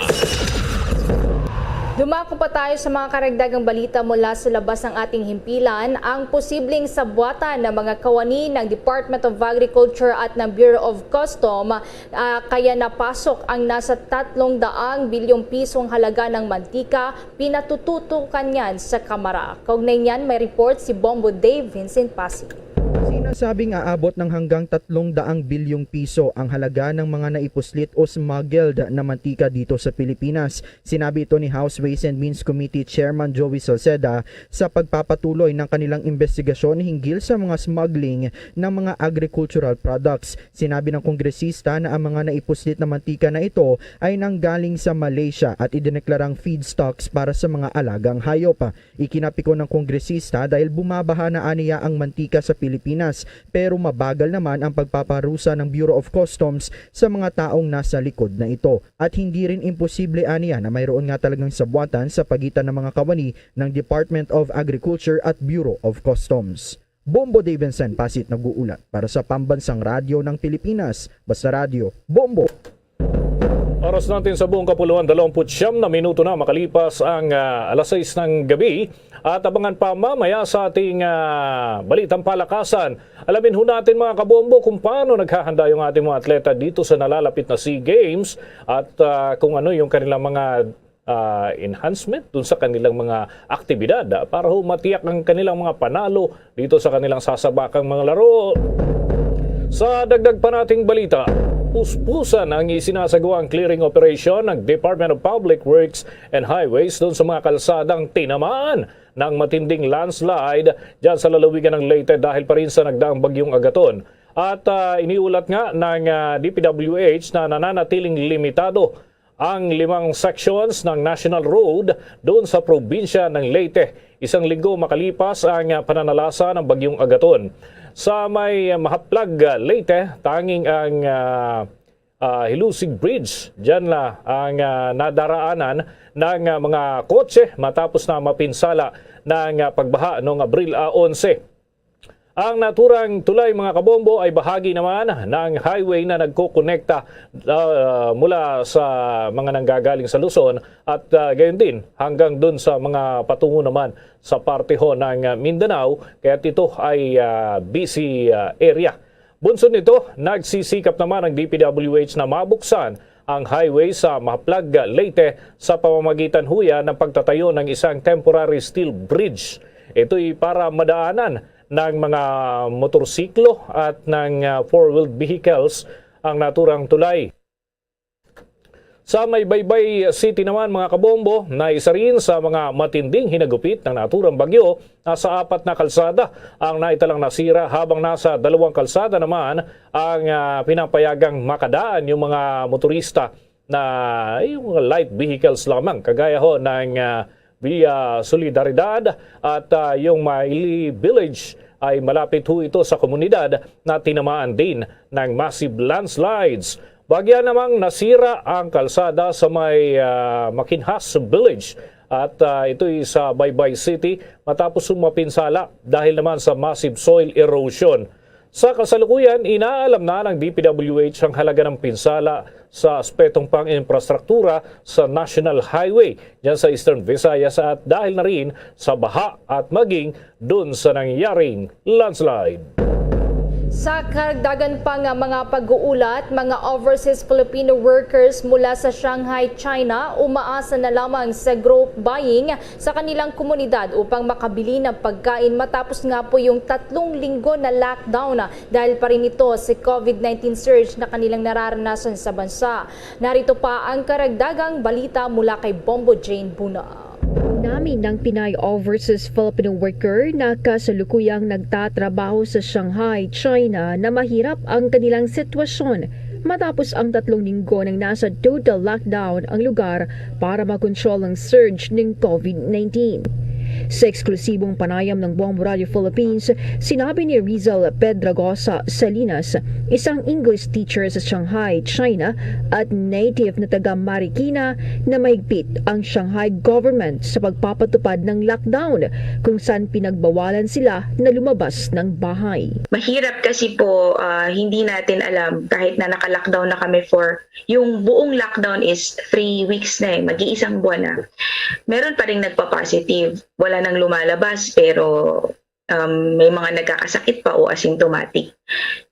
Dumako pa tayo sa mga karagdagang balita mula sa labas ng ating himpilan. Ang posibleng sabwatan ng mga kawani ng Department of Agriculture at ng Bureau of Custom, ah, kaya napasok ang nasa tatlong daang bilyong pisong halaga ng mantika, pinatututukan yan sa Kamara. Kaugnay niyan, may report si Bombo Dave Vincent Pasig. Sinasabing aabot ng hanggang tatlong daang bilyong piso ang halaga ng mga naipuslit o smuggled na mantika dito sa Pilipinas. Sinabi ito ni House Ways and Means Committee Chairman Joey Salceda sa pagpapatuloy ng kanilang investigasyon hinggil sa mga smuggling ng mga agricultural products. Sinabi ng kongresista na ang mga naipuslit na mantika na ito ay nanggaling sa Malaysia at idineklarang feedstocks para sa mga alagang hayop. Ikinapikon ng kongresista dahil bumabaha na aniya ang mantika sa Pilipinas, pero mabagal naman ang pagpaparusa ng Bureau of Customs sa mga taong nasa likod na ito. At hindi rin imposible aniya na mayroon nga talagang sabwatan sa pagitan ng mga kawani ng Department of Agriculture at Bureau of Customs. Bombo Davidson Pasit nag-uulat para sa Pambansang Radyo ng Pilipinas, Basta Radyo, Bombo! Oras natin sa buong kapuluan, dalawampu't siyam na minuto na makalipas ang ah, alas sais ng gabi. At abangan pa mamaya sa ating ah, balitang palakasan. Alamin ho natin, mga kabombo, kung paano naghahanda yung ating mga atleta dito sa nalalapit na SEA Games at ah, kung ano yung kanilang mga ah, enhancement dun sa kanilang mga aktibidad ah, para ho matiyak ang kanilang mga panalo dito sa kanilang sasabakang mga laro. Sa dagdag pa nating balita, puspusan ang isinasagawang clearing operation ng Department of Public Works and Highways doon sa mga kalsadang tinamaan ng matinding landslide dyan sa lalawigan ng Leyte dahil pa rin sa nagdaang bagyong Agaton. At ah, iniulat nga ng ah, D P W H na nananatiling limitado ang limang sections ng National Road doon sa probinsya ng Leyte. Isang linggo makalipas ang ah, pananalasa ng Bagyong Agaton. Sa may ah, Mahaplag, ah, Leyte, tanging ang ah, ah, Hilusig Bridge, dyan na ang ah, nadaraanan ng ah, mga kotse matapos na mapinsala ng ah, pagbaha noong Abril ah, onse. Ang naturang tulay, mga kabombo, ay bahagi naman ng highway na nagkokonekta ah, mula sa mga nanggagaling sa Luzon at ah, gayon din hanggang dun sa mga patungo naman sa parte ho ng ah, Mindanao, kaya't ito ay ah, busy ah, area. Bunsod nito, nagsisikap naman ang D P W H na mabuksan ang highway sa Mahaplag, Leyte sa pamamagitan huya ng pagtatayo ng isang temporary steel bridge. Ito'y para madaanan ng mga motorsiklo at ng, ah, four-wheeled vehicles ang naturang tulay. Sa may Baybay City naman, mga kabombo, na isa rin sa mga matinding hinagupit ng naturang bagyo, nasa apat na kalsada ang naitalang nasira, habang nasa dalawang kalsada naman ang, ah, pinapayagang makadaan yung mga motorista na yung mga light vehicles lamang, kagaya ho ng, ah, Via Solidaridad at, ah, yung Maili Village ay malapit ho ito sa komunidad na tinamaan din ng massive landslides. Bagya namang nasira ang kalsada sa may, ah, Makinhas Village at, ah, ito'y sa Baybay City matapos mapinsala dahil naman sa massive soil erosion. Sa kasalukuyan, inaalam na ng D P W H ang halaga ng pinsala sa aspetong pang-infrastruktura sa National Highway dyan sa Eastern Visayas at dahil na rin sa baha at maging dun sa nangyaring landslide. Sa karagdagan pa nga mga pag-uulat, mga overseas Filipino workers mula sa Shanghai, China, umaasa na lamang sa group buying sa kanilang komunidad upang makabili ng pagkain matapos nga po yung tatlong linggo na lockdown dahil pa rin ito sa COVID nineteen surge na kanilang nararanasan sa bansa. Narito pa ang karagdagang balita mula kay Bombo Jane Buna. Namin ng Pinay overseas Filipino worker na kasalukuyang nagtatrabaho sa Shanghai, China, na mahirap ang kanilang sitwasyon matapos ang tatlong linggo nang nasa total lockdown ang lugar para makontrol ang surge ng COVID nineteen. Sa eksklusibong panayam ng Bombo Radio Philippines, sinabi ni Rizal Pedragosa Salinas, isang English teacher sa Shanghai, China, at native na taga Marikina, na mahigpit ang Shanghai government sa pagpapatupad ng lockdown, kung saan pinagbawalan sila na lumabas ng bahay. Mahirap kasi po, ah, hindi natin alam kahit na naka-lockdown na kami for, yung buong lockdown is three weeks na eh, mag-iisang buwan na. Meron pa ring nagpa-positive, wala nang lumalabas pero, um, may mga nagkakasakit pa o asymptomatic.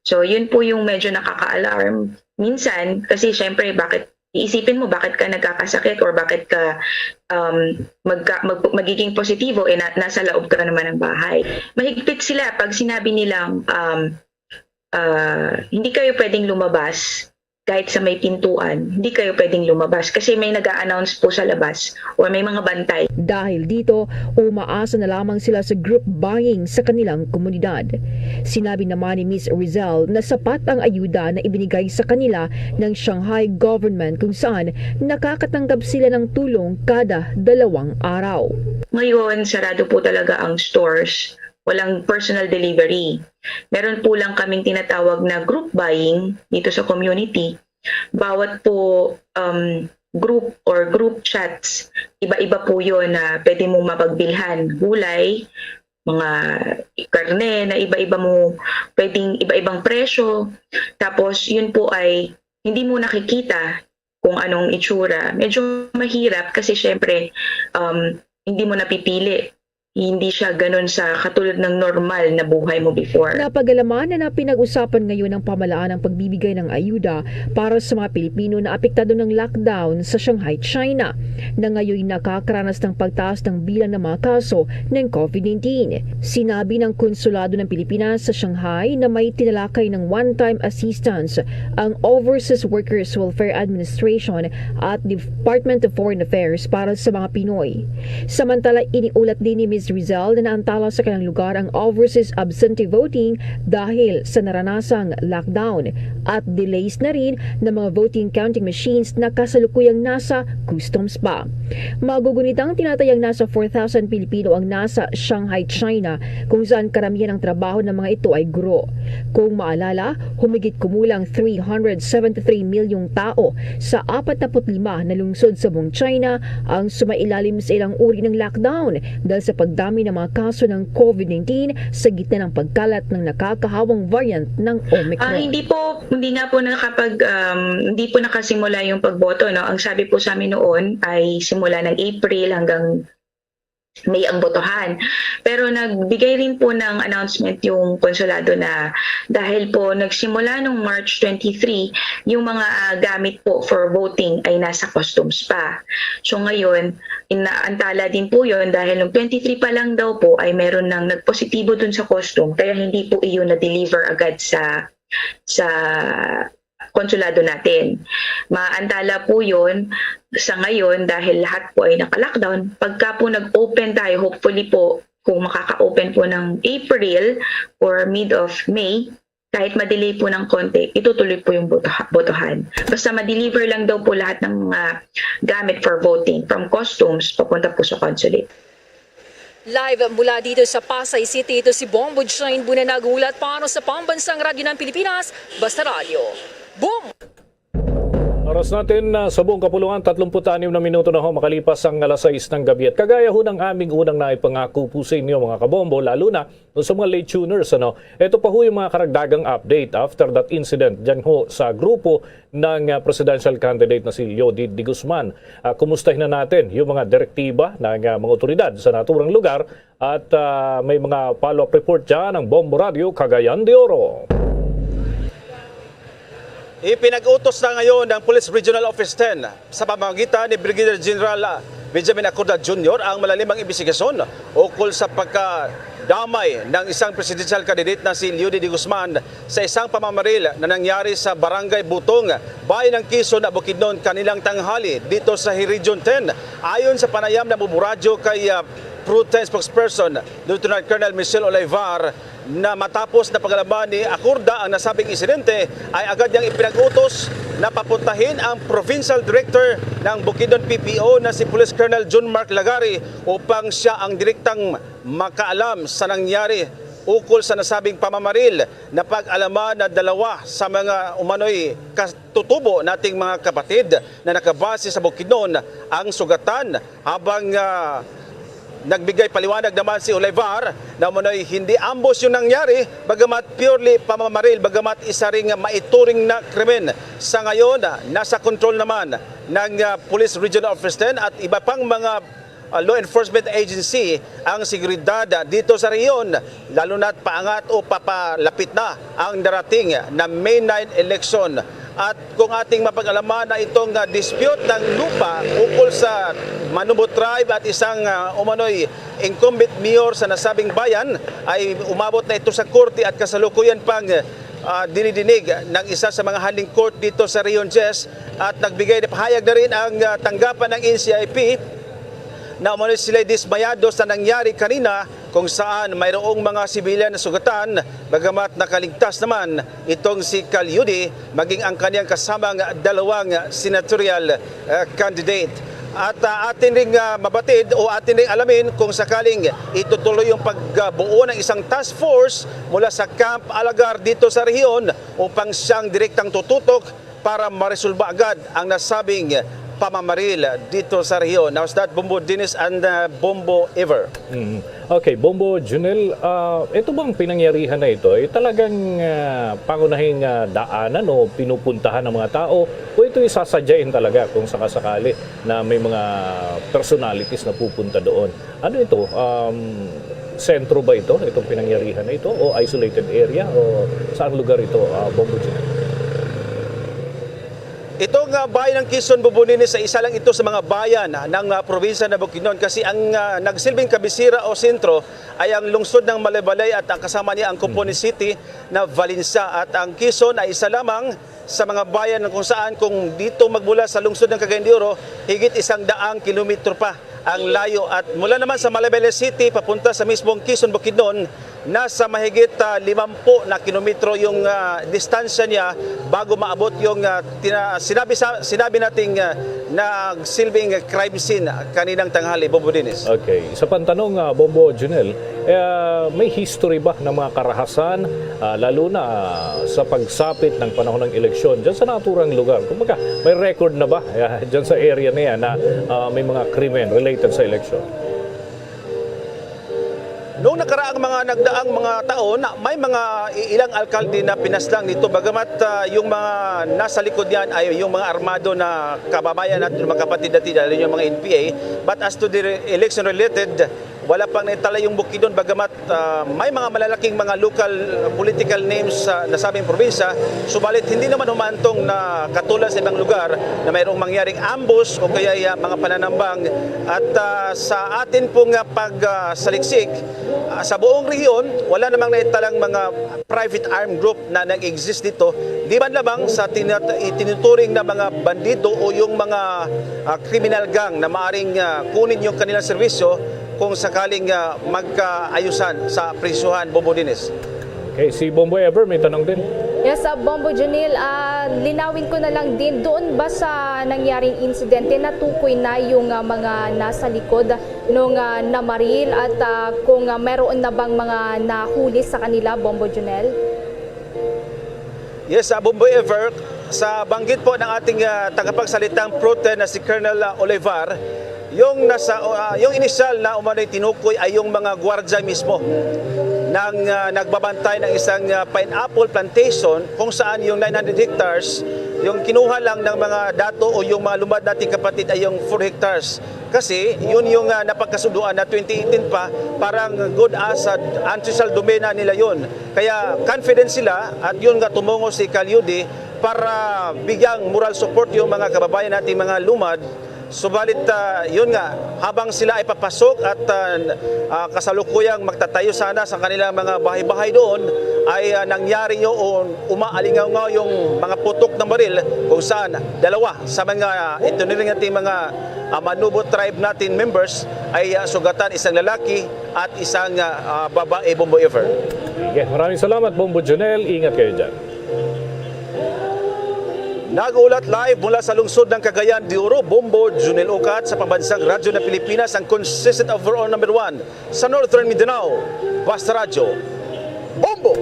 So, yun po yung medyo nakaka-alarm. Minsan, kasi syempre, bakit, iisipin mo bakit ka nagkakasakit or bakit ka, um, magka-, mag-, magiging positibo, eh, na-, nasa laob ka naman ng bahay. Mahigpit sila pag sinabi nilang, um, ah, "Hindi kayo pwedeng lumabas kahit sa may pintuan, hindi kayo pwedeng lumabas kasi may nag-a-announce po sa labas or may mga bantay." Dahil dito, umaasa na lamang sila sa group buying sa kanilang komunidad. Sinabi naman ni Miss Rizal na sapat ang ayuda na ibinigay sa kanila ng Shanghai government, kung saan nakakatanggap sila ng tulong kada dalawang araw. Ngayon, sarado po talaga ang stores. Walang personal delivery. Meron po lang kaming tinatawag na group buying dito sa community. Bawat po, um, group or group chats, iba-iba po yun na pwede mong mapagbilhan. Gulay, mga karne na iba-iba mo, pwedeng iba-ibang presyo. Tapos yun po ay hindi mo nakikita kung anong itsura. Medyo mahirap kasi syempre, um, hindi mo napipili. Hindi siya ganun sa katulad ng normal na buhay mo before. Napagalaman na pinag-usapan ngayon ng pamahalaan ang pagbibigay ng ayuda para sa mga Pilipino na apektado ng lockdown sa Shanghai, China, na ngayon nakakaranas ng pagtaas ng bilang ng mga kaso ng COVID nineteen. Sinabi ng Konsulado ng Pilipinas sa Shanghai na may tinalakay ng one-time assistance ang Overseas Workers Welfare Administration at Department of Foreign Affairs para sa mga Pinoy. Samantala, iniulat din ni Miss Rizal na naantala sa kanilang lugar ang overseas absentee voting dahil sa naranasang lockdown at delays na rin ng mga voting counting machines na kasalukuyang nasa customs pa. Magugunitang tinatayang nasa four thousand Pilipino ang nasa Shanghai, China, kung saan karamihan ng trabaho ng mga ito ay guro. Kung maalala, humigit kumulang three hundred seventy-three milyong tao sa apat na put lima na lungsod sa buong China ang sumailalim sa ilang uri ng lockdown dahil sa pagdami ng mga kaso ng COVID nineteen sa gitna ng pagkalat ng nakakahawang variant ng Omicron. Ah, hindi po, hindi nga po nakapag, um, hindi po nakasimula yung pagboto, no? Ang sabi po sa amin noon ay simula ng April hanggang May ang botohan. Pero nagbigay rin po ng announcement yung konsulado na dahil po nagsimula nung March twenty-three yung mga, ah, gamit po for voting ay nasa customs pa. So ngayon, inaantala din po yun dahil nung twenty-three pa lang daw po ay meron nang nagpositibo dun sa custom, kaya hindi po iyon na-deliver agad sa, sa konsulado natin. Maantala po yun sa ngayon dahil lahat po ay naka-lockdown. Pagka po nag-open tayo, hopefully po, kung makaka-open po ng April or mid of May, kahit ma-delay po ng konti, itutuloy po yung botoha-, botohan. Basta ma-deliver lang daw po lahat ng mga gamit for voting, from customs papunta po sa consulate. Live mula dito sa Pasay City, ito si Bombo Jane Bunanag, hulat para sa Pambansang Radyo ng Pilipinas, Basta Radyo. Boom! Oras natin, ah, sa buong kapuluan, tatlumpu't anim na minuto na ho makalipas ang alas sais ng gabi. At kagaya ho ng aming unang naipangako po sa inyo, mga kabombo, lalo na dun sa mga late tuners, ano, ito pa ho yung mga karagdagang update after that incident dyan ho sa grupo ng, ah, presidential candidate na si Leody De Guzman. Ah, kumustahin na natin yung mga direktiba ng, ah, mga otoridad sa naturang lugar at, ah, may mga follow-up report dyan ang Bombo Radio Cagayan de Oro. Ipinag-utos na ngayon ng Police Regional Office ten sa pamamagitan ni Brigadier General Benjamin Acorda Junior ang malalim ang imbestigasyon ukol sa pagkadamay ng isang presidential candidate na si Leody De Guzman sa isang pamamaril na nangyari sa Barangay Butong, Bayan ng Quezon, Bukidnon, kaninang tanghali dito sa Region ten. Ayon sa panayam ng Bombo Radio kay, ah, Pro Tem spokesperson Lieutenant Colonel Michelle Olivar, na matapos na pagalaman ni Acorda ang nasabing insidente, ay agad niyang ipinag-utos na papuntahin ang Provincial Director ng Bukidnon P P O na si Police Colonel John Mark Lagari upang siya ang direktang makaalam sa nangyari ukol sa nasabing pamamaril. Napag-alaman na dalawa sa mga umano'y katutubo nating mga kapatid na nakabase sa Bukidnon ang sugatan, habang, ah, nagbigay paliwanag naman si Olivar na umano'y hindi ambush yung nangyari, bagamat purely pamamaril, bagamat isa ring maituring na krimen. Sa ngayon, ah, nasa kontrol naman ng, ah, Police Regional Office ten at iba pang mga, ah, law enforcement agency ang seguridad, ah, dito sa rehiyon, lalo na't paangat o papalapit na ang darating na May nine election. At kung ating mapag-alaman na itong, ah, dispute ng lupa ukol sa Manumbo Tribe at isang, ah, umano'y incumbent mayor sa nasabing bayan, ay umabot na ito sa korte at kasalukuyan pang, ah, dinidinig ng isa sa mga handling court dito sa Region ten, at nagbigay na pahayag na rin ang, ah, tanggapan ng N C I P na umano'y sila'y dismayado sa nangyari kanina, kung saan mayroong mga sibilyan na sugatan, bagamat nakaligtas naman itong si Ka Leody, maging ang kaniyang kasamang dalawang senatorial, ah, candidate. At, ah, atin ring, ah, mabatid o atin ring alamin kung sakaling itutuloy yung pagbuo ng isang task force mula sa Camp Alagar dito sa rehiyon upang siyang direktang tututok para maresolba agad ang nasabing pamamaril dito sa rehiyon. How's that, Bombo Dennis and, uh, Bombo Ever? Mm. Okay, Bombo Junel, ah, ito bang pinangyarihan na ito ay talagang, ah, pangunahing, ah, daanan o pinupuntahan ng mga tao, o ito'y sasadyain talaga kung sakasakali na may mga personalities na pupunta doon? Ano ito? Um, sentro ba ito, itong pinangyarihan na ito, o isolated area, o saang lugar ito, ah, Bombo Junel? Itong, ah, bayan ng Quezon, Bombo Dennis, sa isa lang ito sa mga bayan, ah, ng, ah, probinsya ng Bukidnon, kasi ang, ah, nagsilbing kabisira o sentro ay ang lungsod ng Malaybalay at ang kasama niya ang Copone City na Valencia. At ang Quezon ay isa lamang sa mga bayan na kung saan, kung dito magmula sa lungsod ng Cagayan de Oro, higit isang daang kilometro pa ang layo. At mula naman sa Malaybalay City papunta sa mismong Quezon, Bukidnon, nasa mahigit, ah, limampu na kilometro yung, ah, distansya niya bago maabot yung, ah, tina-, sinabi sa, sinabi nating, ah, nagsilbing crime scene kaninang tanghali, Bombo Dennis. Okay. Isa pang tanong, ah, Bombo Junel, eh, ah, may history ba ng mga karahasan, ah, lalo na, ah, sa pagsapit ng panahon ng eleksyon dyan sa naturang lugar? Kumbaga, may record na ba, ah, dyan sa area na yan na, ah, may mga krimen related sa eleksyon? Noong nakaraang mga nagdaang mga taon, may mga i-, ilang alkalde na pinaslang dito, bagamat, ah, yung mga nasa likod niyan ay yung mga armado na kababayan natin, mga kapatid natin, lalo yung mga N P A. But as to the re-, election-related Wala pang naitala yung Bukidnon, bagamat, ah, may mga malalaking mga local political names sa nasabing probinsya, subalit hindi naman humantong na katulad sa ibang lugar na mayroong mangyaring ambush o kaya, ah, mga pananambang. At, ah, sa atin pong, ah, pag, ah, saliksik, ah, sa buong rehiyon, wala namang naitalang mga private armed group na nag-exist dito, di man lamang sa tinat-, itinuturing na mga bandido o yung mga, ah, criminal gang na maaring, ah, kunin yung kanilang serbisyo kung sakaling, ah, magkaayusan sa presyohan, Bombo Dennis. Okay, si Bombo Ever may tanong din. Yes, ah, Bombo Junil, ah, linawin ko na lang din, doon ba sa nangyaring insidente natukoy na yung, ah, mga nasa likod nung, ah, namaril at, ah, kung, ah, meron na bang mga nahuli sa kanila, Bombo Junel? Yes, ah, Bombo Ever, sa banggit po ng ating, ah, tagapagsalitang Pro Ten na si Colonel, ah, Olivar, yung nasa, ah, yung inisyal na umano'y tinukoy ay yung mga gwardya mismo ng, ah, nagbabantay ng isang, ah, pineapple plantation kung saan yung nine hundred hectares, yung kinuha lang ng mga dato o yung mga lumad nating kapatid ay yung four hectares. Kasi yun yung, ah, napagkasunduan na twenty eighteen pa, parang good as, ah, ancestral domain na nila yun. Kaya confident sila at yun nga tumungo si Calyude para bigyang moral support yung mga kababayan nating mga lumad. Subalit, ah, yun nga, habang sila ay papasok at, ah, ah, kasalukuyang magtatayo sana sa kanilang mga bahay-bahay doon, ay, ah, nangyari yun, umaalingaw yung mga putok ng baril kung saan dalawa sa mga, ah, ito na rin ating mga, ah, Manubo tribe natin members ay, ah, sugatan, isang lalaki at isang, ah, ah, babae, Bombo Ever. Sige, maraming salamat, Bombo Junel. Ingat kayo dyan. Nag-ulat live mula sa lungsod ng Cagayan de Oro, Bombo Junel Ucat, sa pambansang radyo ng Pilipinas, ang consistent overall number one sa Northern Mindanao, Basta Radyo, Bombo!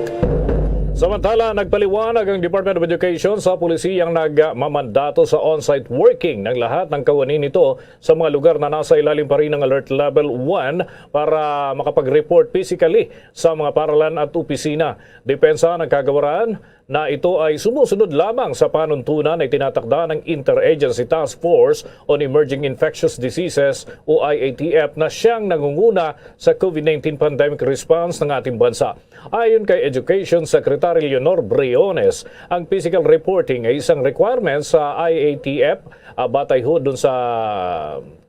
Samantala, nagpaliwanag ang Department of Education sa polisiyang nagmamandato sa on-site working ng lahat ng kawani nito sa mga lugar na nasa ilalim pa rin ng Alert Level one para makapag-report physically sa mga paralan at opisina. Depensa ng kagawaran na ito ay sumusunod lamang sa panuntunan na itinatakda ng Interagency Task Force on Emerging Infectious Diseases o I A T F na siyang nangunguna sa COVID nineteen pandemic response ng ating bansa. Ayon kay Education Secretary Leonor Briones, ang physical reporting ay isang requirement sa I A T F, ah, batay ho dun sa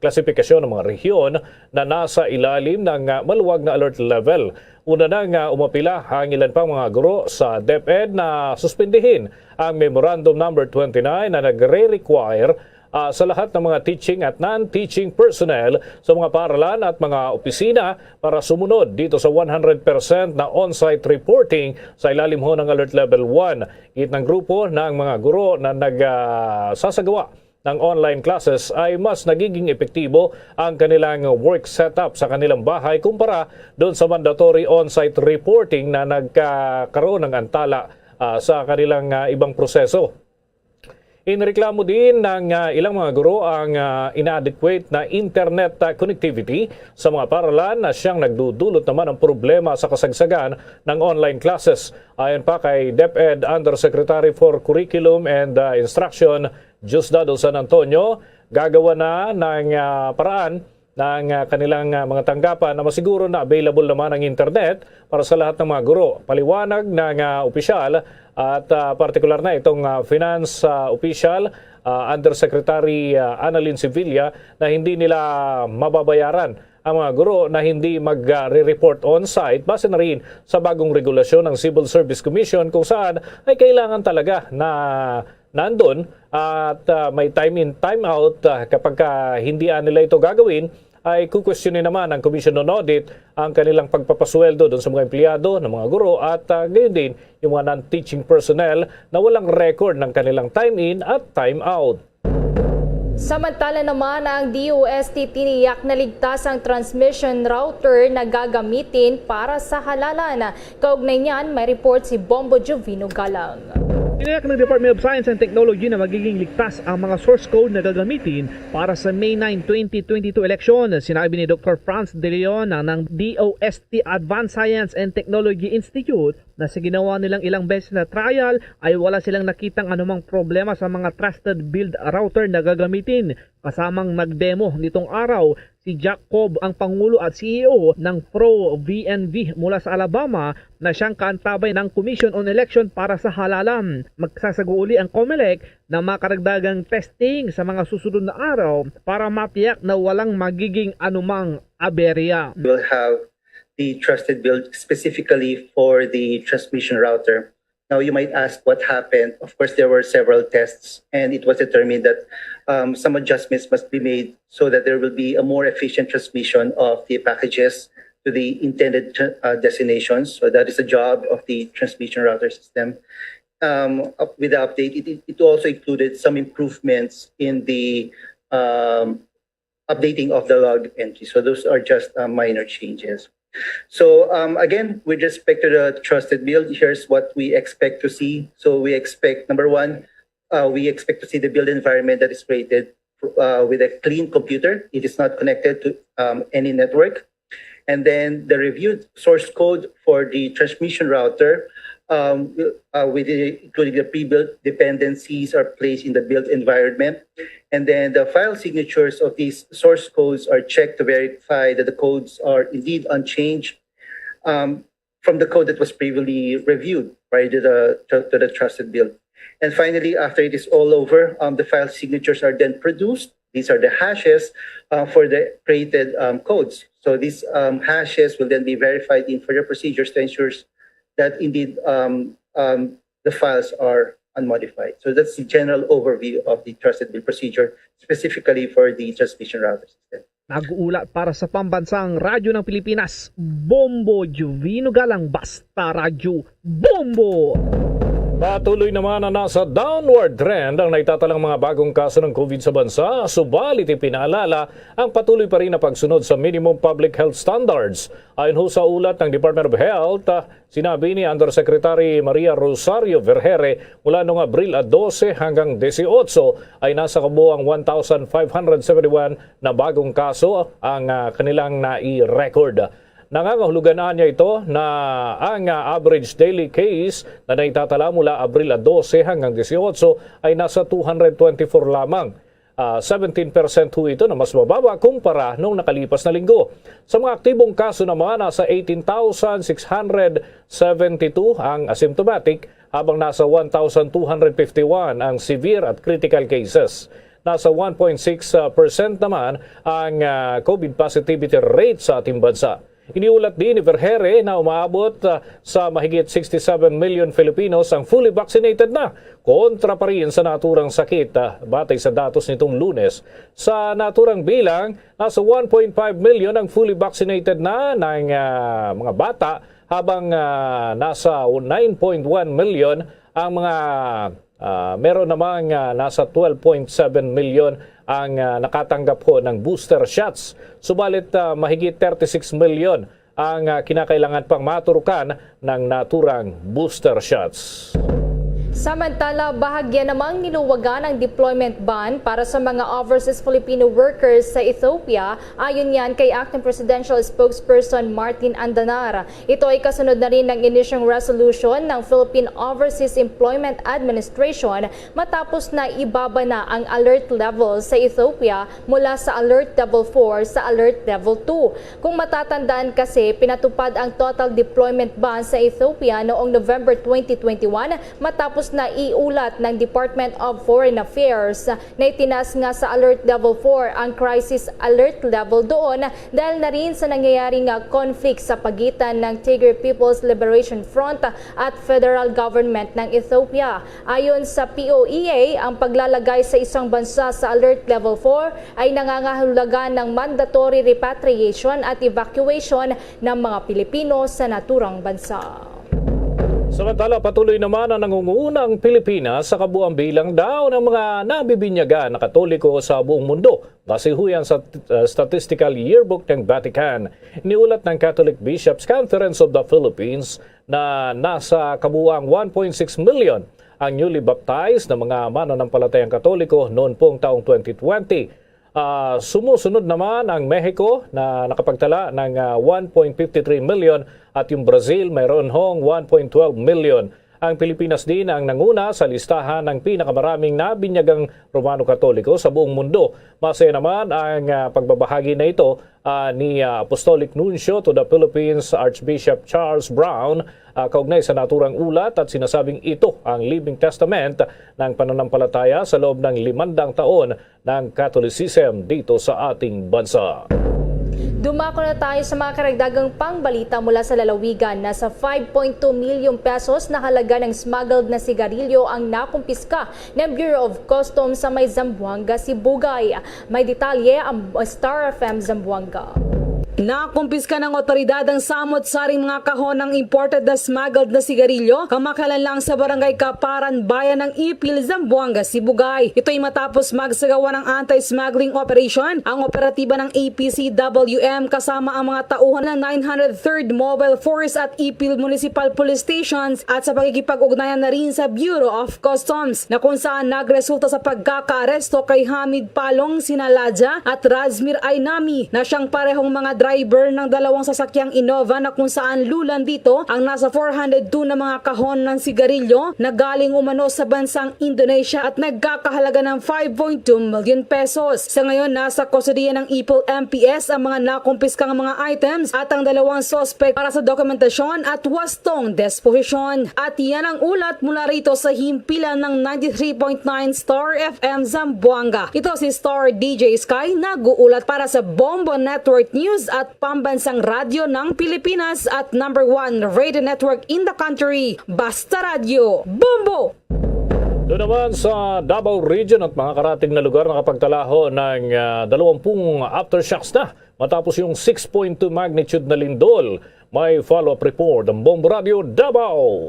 klasifikasyon ng mga rehiyon na nasa ilalim ng, ah, maluwag na alert level. Una na nga umapila ang ilan pang mga guro sa DepEd na suspindihin ang Memorandum Number twenty-nine na nagre-require, ah, sa lahat ng mga teaching at non-teaching personnel sa mga paaralan at mga opisina para sumunod dito sa one hundred percent na on-site reporting sa ilalim ho ng Alert Level one. Gid ng grupo na ang mga guro na nag, ah, sasagawa ng online classes ay mas nagiging epektibo ang kanilang work setup sa kanilang bahay kumpara doon sa mandatory on-site reporting na nagkakaroon ng antala, ah, sa kanilang, ah, ibang proseso. Inireklamo din ng, ah, ilang mga guro ang, ah, inadequate na internet, ah, connectivity sa mga paaralan na siyang nagdudulot naman ng problema sa kasagsagan ng online classes. Ayon pa kay DepEd Undersecretary for Curriculum and, ah, Instruction, Diosdado San Antonio, gagawa na ng, ah, paraan ng, ah, kanilang, ah, mga tanggapan na masiguro na available naman ang internet para sa lahat ng mga guro. Paliwanag ng, ah, opisyal at, ah, partikular na itong, ah, finance, ah, opisyal, ah, Undersecretary, ah, Annalyn Sevilla, na hindi nila mababayaran ang mga guro na hindi mag, ah, re-report on-site base na rin sa bagong regulasyon ng Civil Service Commission kung saan ay kailangan talaga na nandun at, ah, may time in, time out, ah, kapag ka hindi, ah, nila ito gagawin, ay kukwestiyonin naman ng Commission on Audit ang kanilang pagpapasweldo dun sa mga empleyado, ng mga guro, at, ah, gayon din yung mga non-teaching personnel na walang record ng kanilang time in at time out. Samantala naman, ang D O S T tiniyak na ligtas ang transmission router na gagamitin para sa halalan. Kaugnay niyan, may report si Bombo Jovino Galang. Tiniyak ng Department of Science and Technology na magiging ligtas ang mga source code na gagamitin para sa May nine, twenty twenty-two election. Sinabi ni Doktor Franz De Leon ng, ng D O S T Advanced Science and Technology Institute na sa ginawa nilang ilang beses na trial ay wala silang nakitang anumang problema sa mga trusted build router na gagamitin. Kasamang nag-demo nitong araw Si Jack Cobb ang pangulo at C E O ng Pro V N V mula sa Alabama na siyang kaantabay ng Commission on Election para sa halalan. Magsasaguuli ang COMELEC ng mga karagdagang testing sa mga susunod na araw para matiyak na walang magiging anumang aberya. We'll have the trusted build specifically for the transmission router. Now, you might ask what happened. Of course, there were several tests, and it was determined that um, some adjustments must be made so that there will be a more efficient transmission of the packages to the intended uh, destinations. So that is the job of the transmission router system. Um, with the update, it, it also included some improvements in the um, updating of the log entry. So those are just uh, minor changes. So um, again, with respect to the trusted build, here's what we expect to see. So we expect, number one, uh, we expect to see the build environment that is created uh, with a clean computer. It is not connected to um, any network. And then the reviewed source code for the transmission router, um, uh, with the, including the pre-built dependencies, are placed in the built environment. And then the file signatures of these source codes are checked to verify that the codes are indeed unchanged um, from the code that was previously reviewed prior to the, to, to the trusted build. And finally, after it is all over, um, the file signatures are then produced. These are the hashes uh, for the created um, codes. So these um, hashes will then be verified in further procedures to ensure that indeed um, um, the files are unmodified. So that's the general overview of the trusted build procedure specifically for the transmission router system. Nag-uulat para sa Pambansang Radyo ng Pilipinas, Bombo Juvino Galang, Basta Radyo, Bombo! Patuloy naman na nasa downward trend ang naitatalang mga bagong kaso ng COVID sa bansa, subalit ipinaalala ang patuloy pa rin na pagsunod sa minimum public health standards. Ayon ho sa ulat ng Department of Health, ah, sinabi ni Undersecretary Maria Rosario Vergere, mula noong Abril a dose hanggang disiotso ay nasa kabuang one thousand five hundred seventy-one na bagong kaso ang ah, kanilang nai-record. Nangangahulugan niya ito na ang ah, average daily case na naitatala mula Abril a dose hanggang disiotso ay nasa two hundred twenty-four lamang. Ah, seventeen percent ho ito na mas mababa kumpara noong nakalipas na linggo. Sa mga aktibong kaso naman, nasa eighteen thousand six hundred seventy-two ang asymptomatic, habang nasa one thousand two hundred fifty-one ang severe at critical cases. Nasa one point six percent naman ang ah, COVID positivity rate sa ating bansa. Iniulat din ni Vergere na umaabot ah, sa mahigit sixty-seven million Filipinos ang fully vaccinated na kontra pa rin sa naturang sakit, ah, batay sa datos nitong Lunes. Sa naturang bilang, nasa one point five million ang fully vaccinated na ng ah, mga bata, habang ah, nasa nine point one million ang mga Ah, meron namang ah, nasa twelve point seven million ang ah, nakatanggap ho ng booster shots. Subalit ah, mahigit thirty-six million ang ah, kinakailangan pang maturukan ng naturang booster shots. Samantala, bahagya namang niluwagan ang deployment ban para sa mga overseas Filipino workers sa Ethiopia, ayon yan kay Acting Presidential Spokesperson Martin Andanar. Ito ay kasunod na rin ng inisyong resolution ng Philippine Overseas Employment Administration matapos na ibaba na ang alert level sa Ethiopia mula sa Alert Level four sa Alert Level two. Kung matatandaan kasi, pinatupad ang total deployment ban sa Ethiopia noong November twenty twenty-one matapos na iulat ng Department of Foreign Affairs na itinaas nga sa Alert Level four ang Crisis Alert Level doon dahil na rin sa nangyayari nga conflict sa pagitan ng Tigray People's Liberation Front at federal government ng Ethiopia. Ayon sa P O E A, ang paglalagay sa isang bansa sa Alert Level four ay nangangahulugan ng mandatory repatriation at evacuation ng mga Pilipino sa naturang bansa. Samantala, patuloy naman ang nangungunang Pilipinas sa kabuang bilang daw ng mga nabibinyagan na Katoliko sa buong mundo. Base ho yan sa uh, Statistical Yearbook ng Vatican. Iniulat ng Catholic Bishops' Conference of the Philippines na nasa kabuang one point six million ang newly baptized na mga mananampalatayang Katoliko noon pong taong twenty twenty. Ah, sumusunod naman ang Mexico na nakapagtala ng ah, one point fifty three million at yung Brazil mayroon hong one point twelve million. Ang Pilipinas din ang nanguna sa listahan ng pinakamaraming nabinyagang Romano Katoliko sa buong mundo. Masaya naman ang, ah, pagbabahagi na ito, ah, ni, ah, Apostolic Nuncio to the Philippines, Archbishop Charles Brown, ah, kaugnay sa naturang ulat at sinasabing ito ang living testament ng pananampalataya sa loob ng limandang taon ng Catholicism dito sa ating bansa. Dumako na tayo sa mga karagdagang pangbalita mula sa lalawigan. Nasa five point two million pesos na halaga ng smuggled na sigarilyo ang nakumpiska ng Bureau of Customs sa may Zamboanga, Sibugay. May detalye ang Star F M Zamboanga. Nakumpiska ng otoridad ang samot-saring mga kahon ng imported na smuggled na sigarilyo kamakailan lang sa Barangay Kaparan, Bayan ng Ipil, Zamboanga, Sibugay. Ito'y matapos magsagawa ng anti-smuggling operation ang operatiba ng A P C W M kasama ang mga tauhan ng nine hundred third Mobile Force at Ipil Municipal Police Stations at sa pakikipag-ugnayan na rin sa Bureau of Customs, na kung saan nagresulta sa pagkakaaresto kay Hamid Palong Sinaladya at Razmir Ainami, na siyang parehong mga driver ng dalawang sasakyang Innova, na kung saan lulan dito ang nasa four hundred two na mga kahon ng sigarilyo na galing umano sa bansang Indonesia at nagkakahalaga ng five point two million pesos. Sa ngayon, nasa kustodiya ng Ipil M P S ang mga nakumpiskang mga items at ang dalawang suspect para sa dokumentasyon at wastong disposisyon. At yan ang ulat mula rito sa himpilan ng ninety-three point nine Star F M Zamboanga. Ito si Star D J Sky, nag-uulat para sa Bombo Network News at Pambansang Radyo ng Pilipinas at number one radio network in the country, Basta Radyo. Bombo! Doon naman sa Davao Region at mga karating na lugar, nakapagtalaho ng, ah, dalawampung aftershocks na matapos yung six point two magnitude na lindol. May follow-up report ang Bombo Radio Davao.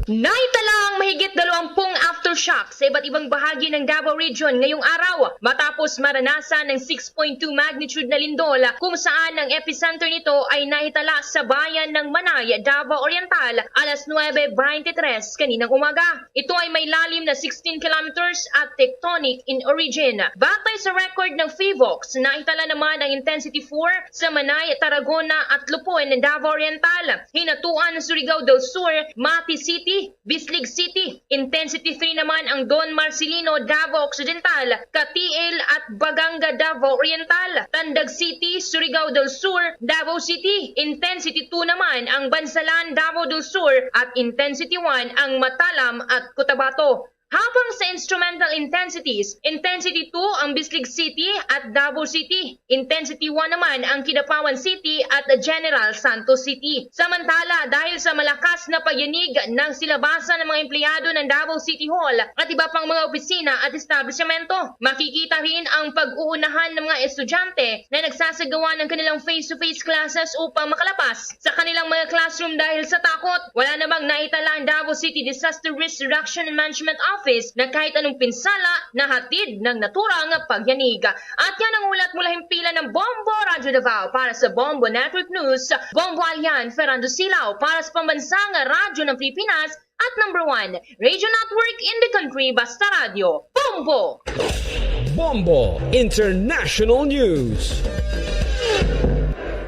Naitala ang mahigit dalawampung aftershock sa iba't ibang bahagi ng Davao Region ngayong araw, matapos maranasan ng six point two magnitude na lindol, kung saan ang epicenter nito ay naitala sa bayan ng Manay, Davao Oriental, alas nuebe veintitrés kaninang umaga. Ito ay may lalim na sixteen kilometers at tectonic in origin. Batay sa record ng PHIVOLCS, naitala naman ang intensity four sa Manay, Tarragona at Lupon, Davao Oriental, Hinatuan, Surigao del Sur, Mati City, Bislig City. Intensity three naman ang Don Marcelino, Davao Occidental, Katiil at Baganga, Davao Oriental, Tandag City, Surigao del Sur, Davao City. Intensity two naman ang Bansalan, Davao del Sur, at Intensity one ang Matalam at Cotabato. Habang sa instrumental intensities, Intensity two ang Bislig City at Davao City. Intensity one naman ang Kidapawan City at General Santos City. Samantala, dahil sa malakas na pagyanig ng silabasan ng mga empleyado ng Davao City Hall at iba pang mga opisina at establisyemento, makikita rin ang pag-uunahan ng mga estudyante na nagsasagawa ng kanilang face-to-face classes upang makalapas sa kanilang mga classroom dahil sa takot. Wala namang naitala ang Davao City Disaster Risk Reduction and Management Office na kahit anong pinsala na hatid ng naturang pagyanig. At yan ang ulat mula himpilan ng Bombo Radyo Davao. Para sa Bombo Network News, Bombo Alian, Fernando Silao, para sa Pambansang Radyo ng Pilipinas at number one Radio Network in the country, Basta Radyo. Bombo! Bombo International News.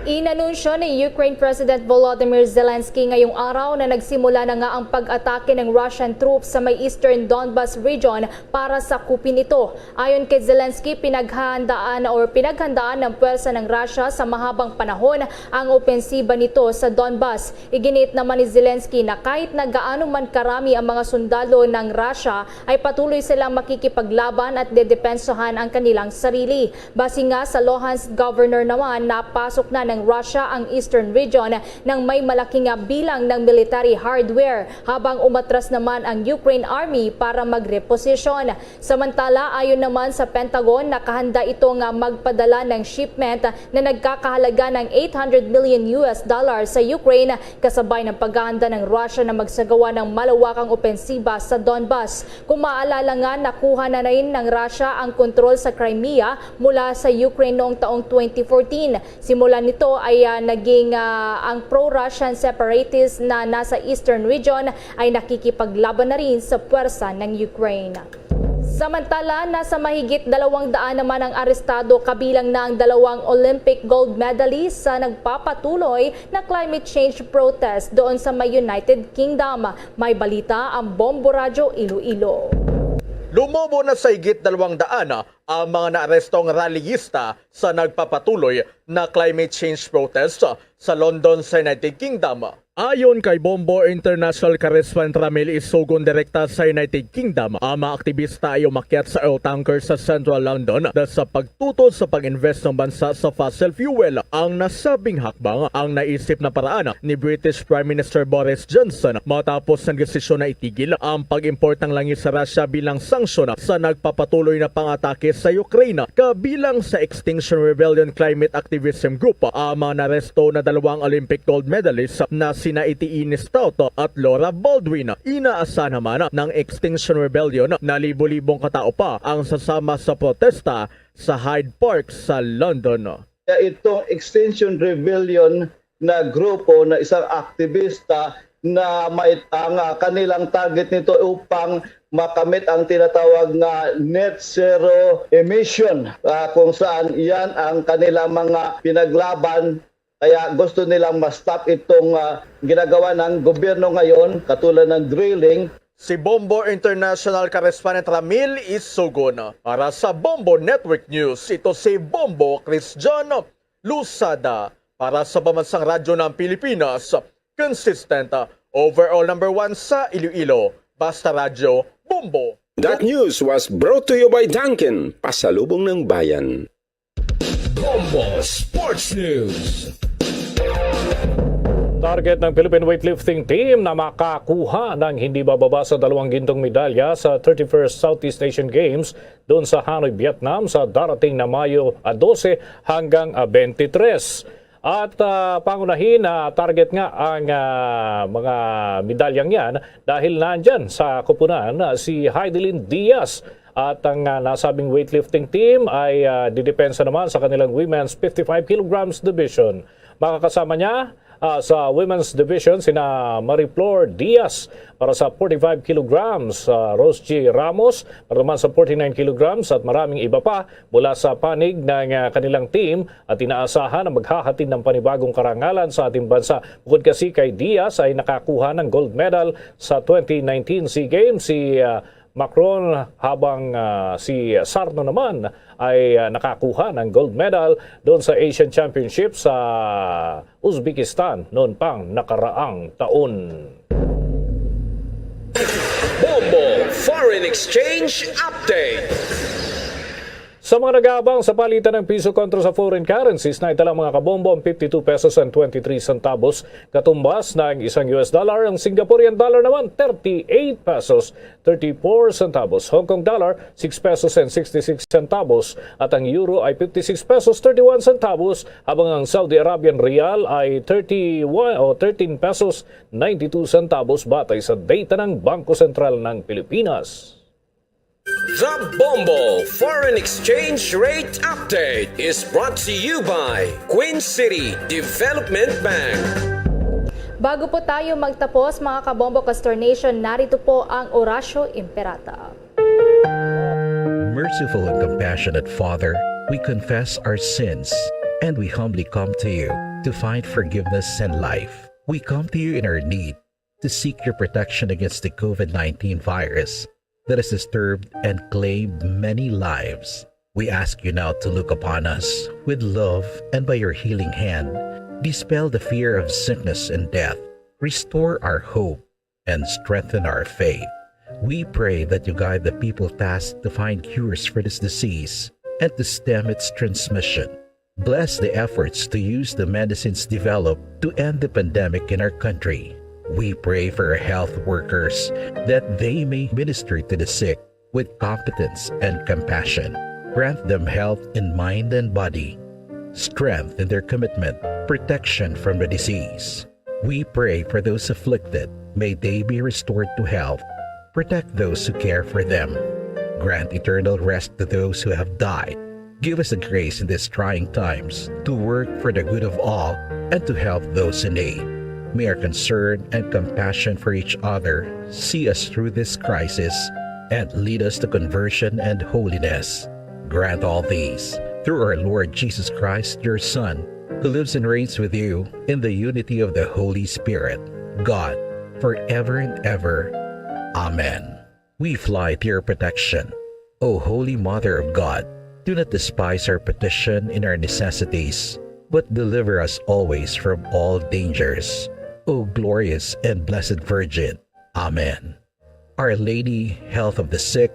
Inanunsyo ni Ukraine President Volodymyr Zelensky ngayong araw na nagsimula na nga ang pag-atake ng Russian troops sa may eastern Donbas region para sakupin ito. Ayon kay Zelensky, pinaghandaan or pinaghandaan ng pwersa ng Russia sa mahabang panahon ang opensiba nito sa Donbas. Iginiit naman ni Zelensky na kahit na gaano man karami ang mga sundalo ng Russia, ay patuloy silang makikipaglaban at dedepensahan ang kanilang sarili. Base nga sa Luhansk governor naman, napasok na ng Russia ang eastern region ng may malaki nga bilang ng military hardware, habang umatras naman ang Ukraine Army para magreposisyon. Samantala, ayon naman sa Pentagon, nakahanda ito nga magpadala ng shipment na nagkakahalaga ng eight hundred million U S dollars sa Ukraine, kasabay ng paghahanda ng Russia na magsagawa ng malawakang opensiba sa Donbas. Kung maalala nga, nakuha na rin ng Russia ang kontrol sa Crimea mula sa Ukraine noong taong twenty fourteen. Simula nito ay, ah, naging, ah, ang pro-Russian separatists na nasa eastern region ay nakikipaglaban na rin sa puwersa ng Ukraine. Samantala, nasa mahigit dalawang daan naman ang arestado, kabilang na ang dalawang Olympic gold medalist sa nagpapatuloy na climate change protest doon sa may United Kingdom. May balita ang Bombo Radyo Iloilo. Lumobo na sa higit dalawang daan ang mga naarestong rallyista sa nagpapatuloy na climate change protest sa London, sa United Kingdom. Ayon kay Bombo International correspondent Ramil Isugon, direkta sa United Kingdom, ang mga aktibista ay umakyat sa oil tanker sa Central London dahil sa pagtutol sa pag-invest ng bansa sa fossil fuel. Ang nasabing hakbang ang naisip na paraan ni British Prime Minister Boris Johnson matapos ang desisyon na itigil ang pag-import ng langis sa Russia bilang sanksyon sa nagpapatuloy na pangatake sa Ukraine, kabilang sa Extinction Rebellion climate activism group. Ang mga naresto na dalawang Olympic gold medalist na sina Itiini Stout at Laura Baldwin. Inaasahan naman ng Extinction Rebellion na libo-libong katao pa ang sasama sa protesta sa Hyde Park sa London. Kaya itong Extinction Rebellion na grupo na isang aktibista na may, ang, ah, kanilang target nito upang makamit ang tinatawag nga net zero emission, ah, kung saan yan ang kanilang mga pinaglaban. Kaya gusto nilang ma-stop itong, ah, ginagawa ng gobyerno ngayon, katulad ng drilling. Si Bombo International correspondent Ramil Isugon. Para sa Bombo Network News, ito si Bombo Chris John Lusada. Para sa Pambansang Radyo ng Pilipinas, consistent, overall number one sa Iloilo. Basta Radyo, Bombo. That news was brought to you by Dunkin, pasalubong ng bayan. Bombo Sports News. Target ng Philippine Weightlifting Team na makakuha ng hindi bababa sa dalawang gintong medalya sa thirty-first Southeast Asian Games doon sa Hanoi, Vietnam sa darating na Mayo, ah, dose hanggang, ah, twenty-three. At, ah, pangunahin na target nga ang, ah, mga medalyang yan dahil nandyan sa kupunan, ah, si Heidelin Diaz. At ang, ah, nasabing weightlifting team ay, ah, didepensa naman sa kanilang women's fifty-five kilograms division. Makakasama niya, ah, sa women's division sina Mariflor Diaz para sa forty-five kilograms, ah, Rose G Ramos para naman sa forty-nine kilograms, at maraming iba pa mula sa panig ng, ah, kanilang team at inaasahan na maghahatid ng panibagong karangalan sa ating bansa. Bukod kasi kay Diaz ay nakakuha ng gold medal sa twenty nineteen SEA Games si, ah, Macron, habang, ah, si Sarno naman ay, ah, nakakuha ng gold medal doon sa Asian Championship sa Uzbekistan noon pang nakaraang taon. Bombo Foreign Exchange Update. Sa mga nag-aabang sa palitan ng piso kontra sa foreign currencies, naitala, mga kabombo, ang fifty-two pesos and twenty-three centavos, katumbas ng isang U S dollar. Ang Singaporean dollar naman, thirty-eight pesos, thirty-four centavos. Hong Kong dollar, six pesos and sixty-six centavos. At ang euro ay fifty-six pesos, thirty-one centavos, habang ang Saudi Arabian riyal ay thirty-one o thirteen pesos, ninety-two centavos, batay sa data ng Bangko Sentral ng Pilipinas. The Bombo Foreign Exchange Rate Update is brought to you by Queen City Development Bank. Bago po tayo magtapos, mga Kabombo Castor Nation, narito po ang Oratio Imperata. Merciful and compassionate Father, we confess our sins and we humbly come to you to find forgiveness and life. We come to you in our need to seek your protection against the COVID nineteen virus that has disturbed and claimed many lives. We ask you now to look upon us with love and by your healing hand, dispel the fear of sickness and death, restore our hope, and strengthen our faith. We pray that you guide the people tasked to find cures for this disease and to stem its transmission. Bless the efforts to use the medicines developed to end the pandemic in our country. We pray for our health workers that they may minister to the sick with competence and compassion. Grant them health in mind and body, strength in their commitment, protection from the disease. We pray for those afflicted. May they be restored to health. Protect those who care for them. Grant eternal rest to those who have died. Give us the grace in these trying times to work for the good of all and to help those in need. May our concern and compassion for each other see us through this crisis and lead us to conversion and holiness. Grant all these through our Lord Jesus Christ, your Son, who lives and reigns with you in the unity of the Holy Spirit, God, forever and ever. Amen. We fly to your protection. O Holy Mother of God, do not despise our petition in our necessities, but deliver us always from all dangers. O glorious and blessed Virgin. Amen. Our Lady, Health of the Sick,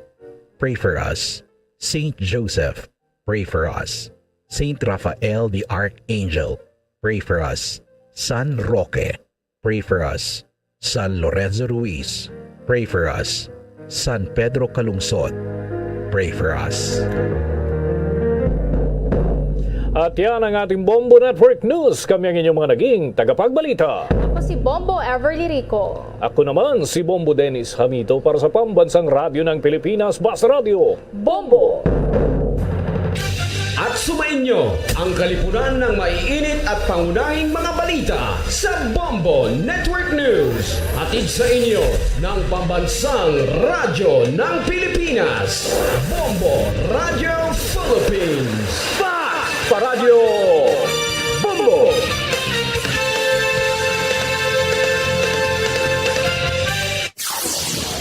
pray for us. Saint Joseph, pray for us. Saint Raphael the Archangel, pray for us. San Roque, pray for us. San Lorenzo Ruiz, pray for us. San Pedro Calungsod, pray for us. At yan ang ating Bombo Network News. Kami ang inyong mga naging tagapagbalita. Ako si Bombo Everly Rico. Ako naman si Bombo Dennis Hamito para sa Pambansang Radyo ng Pilipinas, Basta Radyo. Bombo! At sumainyo ang kalipunan ng maiinit at pangunahing mga balita sa Bombo Network News. Hatid sa inyo ng Pambansang Radyo ng Pilipinas, Bombo Radyo Philippines. Basta Radyo Bombo!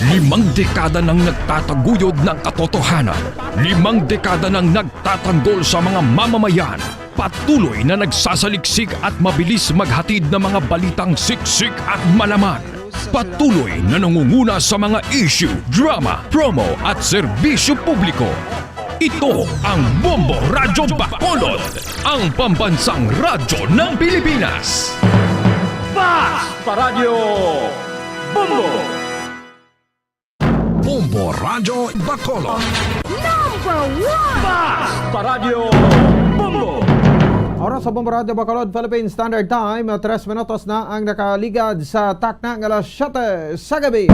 Limang dekada nang nagtataguyod ng katotohanan. Limang dekada nang nagtatanggol sa mga mamamayan. Patuloy na nagsasaliksik at mabilis maghatid ng mga balitang siksik at malaman. Patuloy na nangunguna sa mga issue, drama, promo at serbisyo publiko. Ito ang Bombo Radyo Bacolod, ang pambansang radyo ng Pilipinas. Basta Radyo Bombo! Bombo Radyo Bacolod. Number one! Basta Radyo Bombo! Oras sa Bombo Radyo Bacolod, Philippine Standard Time, tres minutos na ang nakaligad sa takna nga alas siyete sa gabi.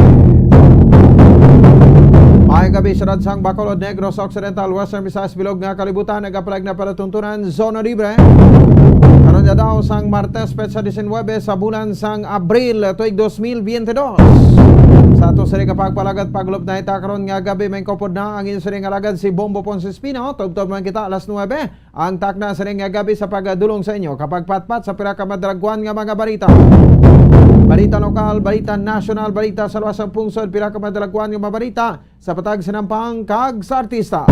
Maayong gabi, syudad sang Bacolod, Negros Occidental, Western Visayas, bilog nga kalibutan, nagapalag na palatuntunan, Zona Libre. Karon nga daw sang Martes, petsa diecinuebe sa bulan sang Abril, tuig dos mil veinte dos. Sa ato sini nga pagpalagad, pagulop na ita karon nga gabi, may kopod na ang inyo sini nga alagad si Bombo Ponce Espino. Tubtob man kita alas nuebe. Ang takna sining nga gabi sa pagdulong sa inyo kapagpatpat sa pila ka madalagwan nga mga balita. Balita lokal, balita nasyonal, balita sa luwas sang pungsod, pila ka madalagwan nga mga balita sa patag sa nampang kag sa artista.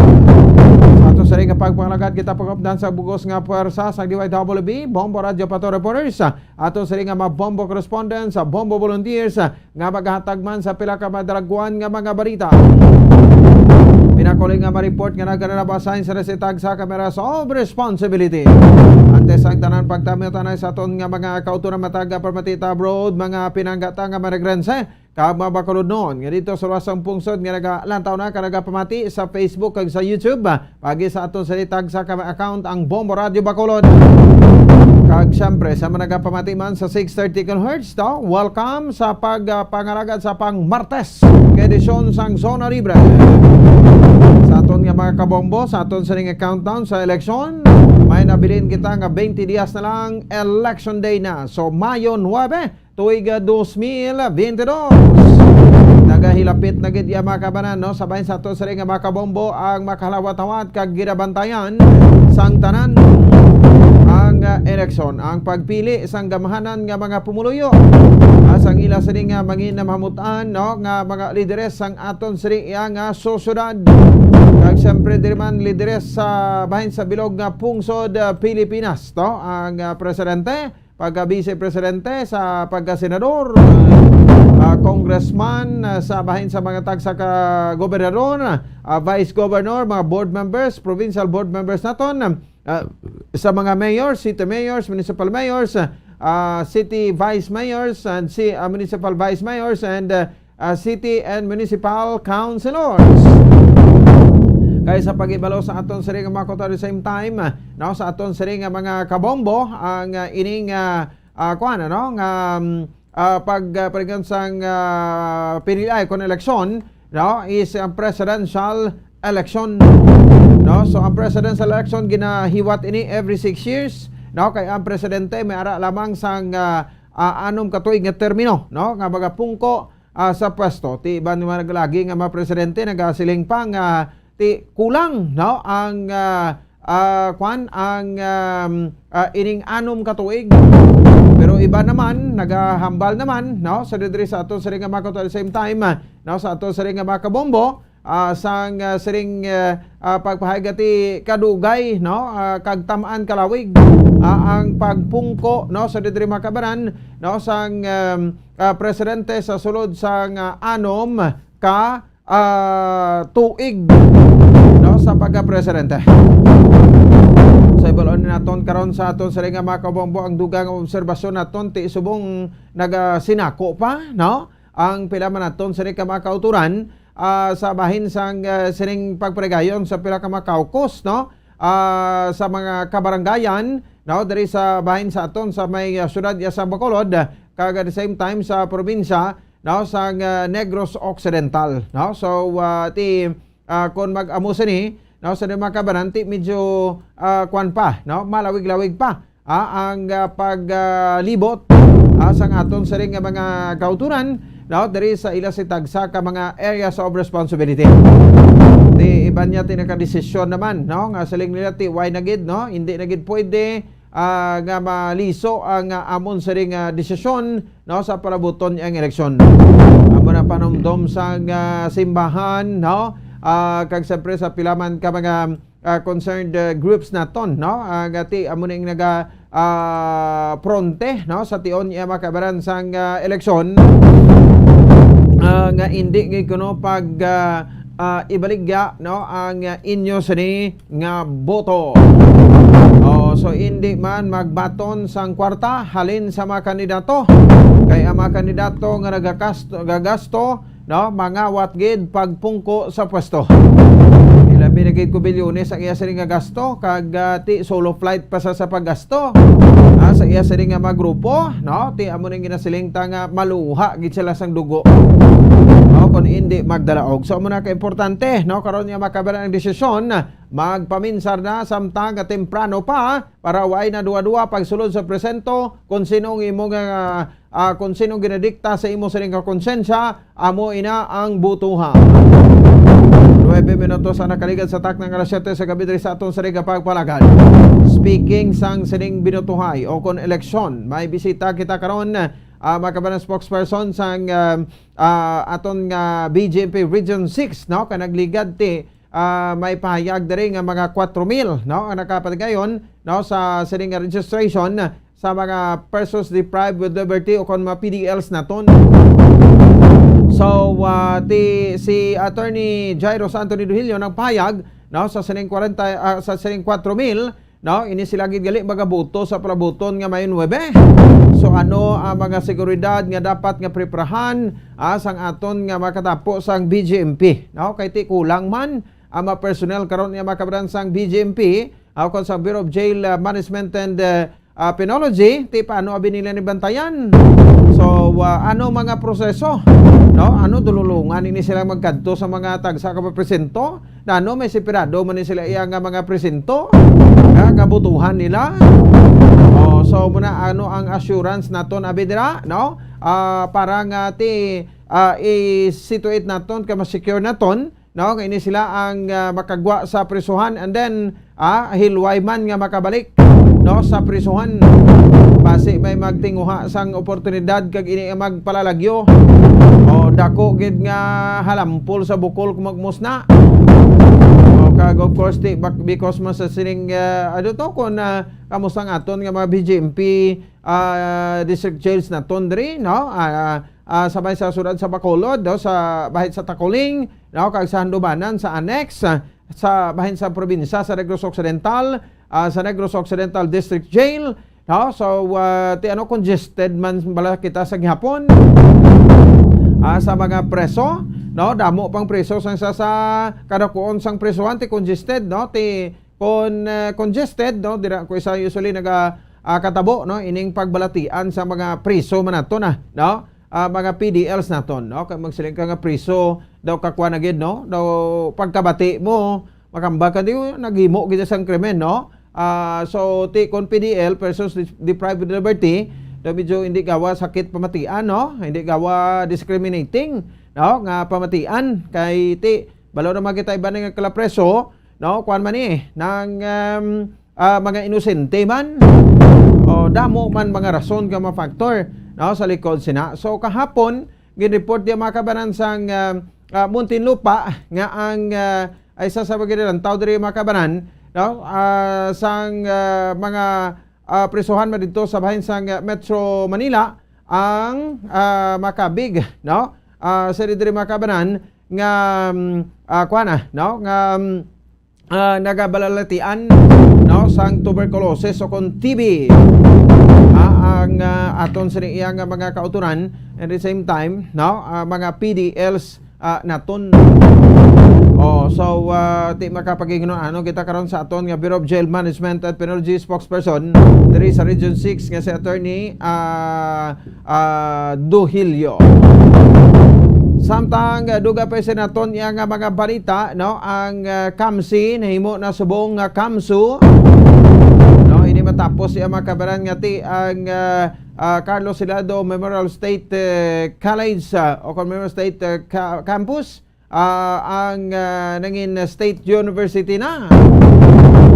Sa ato sining nga pagpangalagad, kita pagupdan sa bugos nga pwersa sa D Y W B, Bombo Radyo Pato Reporters, ato sining nga mga Bombo correspondents, Bombo volunteers, nga maghatag man sa pila ka madalagwan nga mga balita. Pinakuli nga ma-report nga nagdala basahin sa resitag sa Cameras of Responsibility. Antes ang tanan, pagtamiw-tanay sa aton nga mga kauturan matag Permatita Abroad, mga pinanggata nga Marigrense, kag mga Bacolodnon nga dito sa luwas sang pungsod nga nagalantaw na ka nagapamati sa Facebook kag sa YouTube. Pagi sa aton sa itag sa ka account ang Bombo Radyo Bacolod. Kag siyempre, sa mga nagapamati man sa six thirty kilohertz, to, welcome sa pag, ah, pangalagad sa pang Martes nga edisyon sang Zona Libre. Sa aton nga mga kabombo, sa aton sining countdown sa eleksyon, may nabilin kita nga twenty dias na lang, election day na. So, Mayo nuebe, tuig, ah, dos mil biyente dos. Nagahilapit na gid iya, mga kabanan, no? Sa bahin sa ato siring nga mga kabombo ang makalawat-awat kag ginabantayan sang tanan ang, ah, eleksyon, ang pagpili sang gamhanan nga mga pumuluyo, ah, sang ila siring nga mangin-, mahamut-an, no, nga mga lideres sang aton siring iya nga sosyedad. Kag siyempre, diri man lideres sa bahin sa bilog nga pungsod, ah, Pilipinas, to, ang, ah, presidente, pagka-vice presidente, sa pagka-senador, ah, congressman, ah, sa bahin sa mga tagsa ka gobernador, ah, vice governor, mga board members, provincial board members naton, ah, sa mga mayor, city mayors, municipal mayors, ah, city vice mayors, and si, ah, municipal vice mayors, and, ah, ah, city and municipal councilors. Kay sa paghibalo sa aton siring nga mga kuto, at the same time, ah, no, sa aton siring nga mga kabombo, ang, ah, ining, ah, ah, kuwan, ano, nga, mm, ah, pag, ah, pagdayon sang, ah, piniliay kon eleksyon, no, is ang presidential election, no? So, ang presidential election, ginahiwat ini every six years, no? Kay ang presidente may ara lamang sang, ah, ah, anom ka tuig nga termino, no, nga magapungko ah, sa pwesto. Ti iban man lagi nga mga presidente nagasiling pa nga ti kulang, no, ang, ah, ah, kwan, ang, um, ah, ining anom ka tuig. Pero iba naman, nagahambal naman, no, sa diri sa ato siring nga mga, at the same time, ah, no, sa ato siring nga mga kabombo, ah, sang, ah, siring, ah, ah, pagpahayag ti kadugay, no, ah, kag tam-an kalawig, ah, ang pagpungko, no, sa diri mga kabaran, no, sang, um, ah, presidente sa sulod sang, ah, anom ka, ah, tuig, no, sa pagka-presidente. Sa ibalon naton karon sa aton siring nga mga kabombo, ang dugang nga obserbasyon naton ti subong nagasinako pa, no, ang pila man naton siring ka mga kauturan, ah, sa bahin sang, ah, siring pagpaligayon sa pila ka mga caucus, no, ah, sa mga kabarangayan, no, diri sa bahin sa aton sa may, ah, siyudad ya sa Bacolod, kag at the same time sa probinsya, no, sang, ah, Negros Occidental, no. So, ah, ti, ah, kon mag-amo sini, no, sa mga kabaran, ti medyo, ah, kwan pa, no, malawig-lawig pa, ah, ang, ah, pag, ah, libot, ah, sang aton siring nga mga kauturan, no, diri sa ila si tagsa ka mga areas of responsibility. Ti iban niya ti nakadesisyon naman, no, nga siling nila ti why na gid, no, hindi na gid pwede, ah, nga maliso ang, ah, amon siring nga desisyon, no, sa palabuton ang eleksyon. Amo na panumdom sang, ah, simbahan, no, ah, kag siyempre sa pila man ka mga, ah, concerned, ah, groups naton, no, ah, nga ti amo ning naga, ah, pronte, no, sa tion iya mga kabaran sang, ah, eleksyon, ah, nga indi gid kuno pag, ah, ah, ibaligya, no, ang, ah, inyo sini nga boto. Oh, so hindi man magbaton sang kwarta halin sa mga kandidato. Kay ang mga kandidato nga nagakasto, gagasto, no, mangawat gid pagpungko sa pwesto. Ilabi na gid ko bilyones ang iya sini nga gasto, kag, ah, ti solo flight pa sa, sa paggasto, ah, sa iya sini nga mga grupo, no, ti amo ning ginasiling ta nga maluha gid sila sang dugo, no, kung hindi magdalaog. So, amo na ka importante, no, karon nga makabaran ang desisyon, magpaminsar na samtang nga temprano pa para way na duwa-duwa pagsulod sa presento kung sino ang imo nga, ah, kung sino ang ginadikta sa imo sining nga konsensya, amo ina ang butuha. Nuebe minutos ang nakaligad sa takna nga alas siyete sa gabi diri sa aton sining nga pagpalagad. Speaking sang sining binutuhay o kon eleksyon, may bisita kita karon, ah, mga kabaran, spokesperson sang, ah, ah, aton nga B J M P Region six, no, ka nagligad ti, ah, may pahayag diri nga mga kwatro mil, no, ang nakapatigayon, no, sa sining nga registration sa mga persons deprived with liberty o kon mga P D Ls naton. So, ah, ti, si Attorney Jairo Santo Nidohilio nagpahayag, no, sa sining kwarenta, ah, sa sining kwatro mil, no, ini sila gid gali magaboto sa palabuton nga Mayo nuebe. So, ano ang mga seguridad nga dapat nga preparahan, ah, sang aton nga makatapo sang B J M P, no? Kay ti kulang man ang mga personnel karon nga mga kabaran sang B J M P, ah, kon sa Bureau of Jail, ah, Management and, ah, ah, Penology, ti paano abi nila ni bantayan? So, ah, ano mga proseso, no? Ano, dululungan ini sila magkadto sa mga tagsa ka presinto? Nano, may separado man ni sila iya nga mga presinto nga kabutuhan nila? Oh, so muna, ano ang assurance naton abi dira, no? Ah, para nga ti, ah, i-situate naton ka ma-secure naton, no, nga ini sila ang, ah, makagwa sa prisuhan, and then, ah, hilway man nga makabalik, no, sa prisuhan. Basi may magtinguha sang oportunidad kag ini ang magpalalagyo. O, dako gid nga halampol sa bukol kung magmusna. O, kag of course, ti, bak-, because man sa sining, ah, ano to, kung, ah, kamusta ang aton nga mga B J M P, ah, district jails naton diri, no? Ah, ah, sa may sa siyudad sa Bacolod, no? Sa bahit sa Tacoling, no? Kag sa Handumanan, sa Annex, ah, sa bahin sa probinsya sa Negros Occidental, ah, sa Negros Occidental District Jail, no? So, ah, ti ano, congested man bala kita sa gihapon, ah, sa mga preso, no? Damo pang preso sang sa, sa kadakuon sang presohan, ti congested, no? Ti kon, ah, congested, no? Dira ko isa usually naga, ah, katabo, no? Ining pagbalatian sa mga preso man nato na, no? Ah, mga P D Ls naton, no? Kay magsiling ka nga preso, daw kakwa na gid, no? Daw pagkabati mo, makambal ka, di, naghimo gid sang krimen, no? Ah, so, ti kon P D L, persons de-, deprived of liberty, So, medyo hindi gawa sakit pamatian, no? Hindi gawa discriminating, no? Nga pamatian kay ti balo naman kita iban nga kalapreso, no? Kuan man eh, nang um, ah, mga inosente man. O damo man mga rason nga mga factor, no? Sa likod sina. So kahapon, gin-report diya mga kabanan sang ah, ah, Muntinlupa nga ang ah, ay sa sa mga tao diri mga kabanan, no? Ah, sang ah, mga ah, prisuhan man dito sa bahin sang ah, Metro Manila ang ah, makabig, no? Ah, sa diri mga kabanan nga um, ah, kuan na, no? Nga um, ah, nagabalalatian, no, sang tuberculosis o kon T B. Ah, ang ah, aton sini iya nga mga kauturan, and the same time, no, ah, mga P D Ls ah, naton. Oh, so ah, ti makapagingnon ano kita karon sa aton nga Bureau of Jail Management and Penology spokesperson diri sa Region six nga si Attorney ah, ah, Duhilio. Samtang ah, duga pa sa naton iya nga mga balita, no, ang ah, kamsi nahimo na subong nga kamsu. No, ini matapos iya mga kabaran nga ti ang ah, ah, Carlos Hilado Memorial State eh, College ah, o kon Memorial State eh, Ca- Campus ah, ang ah, nangin State University na.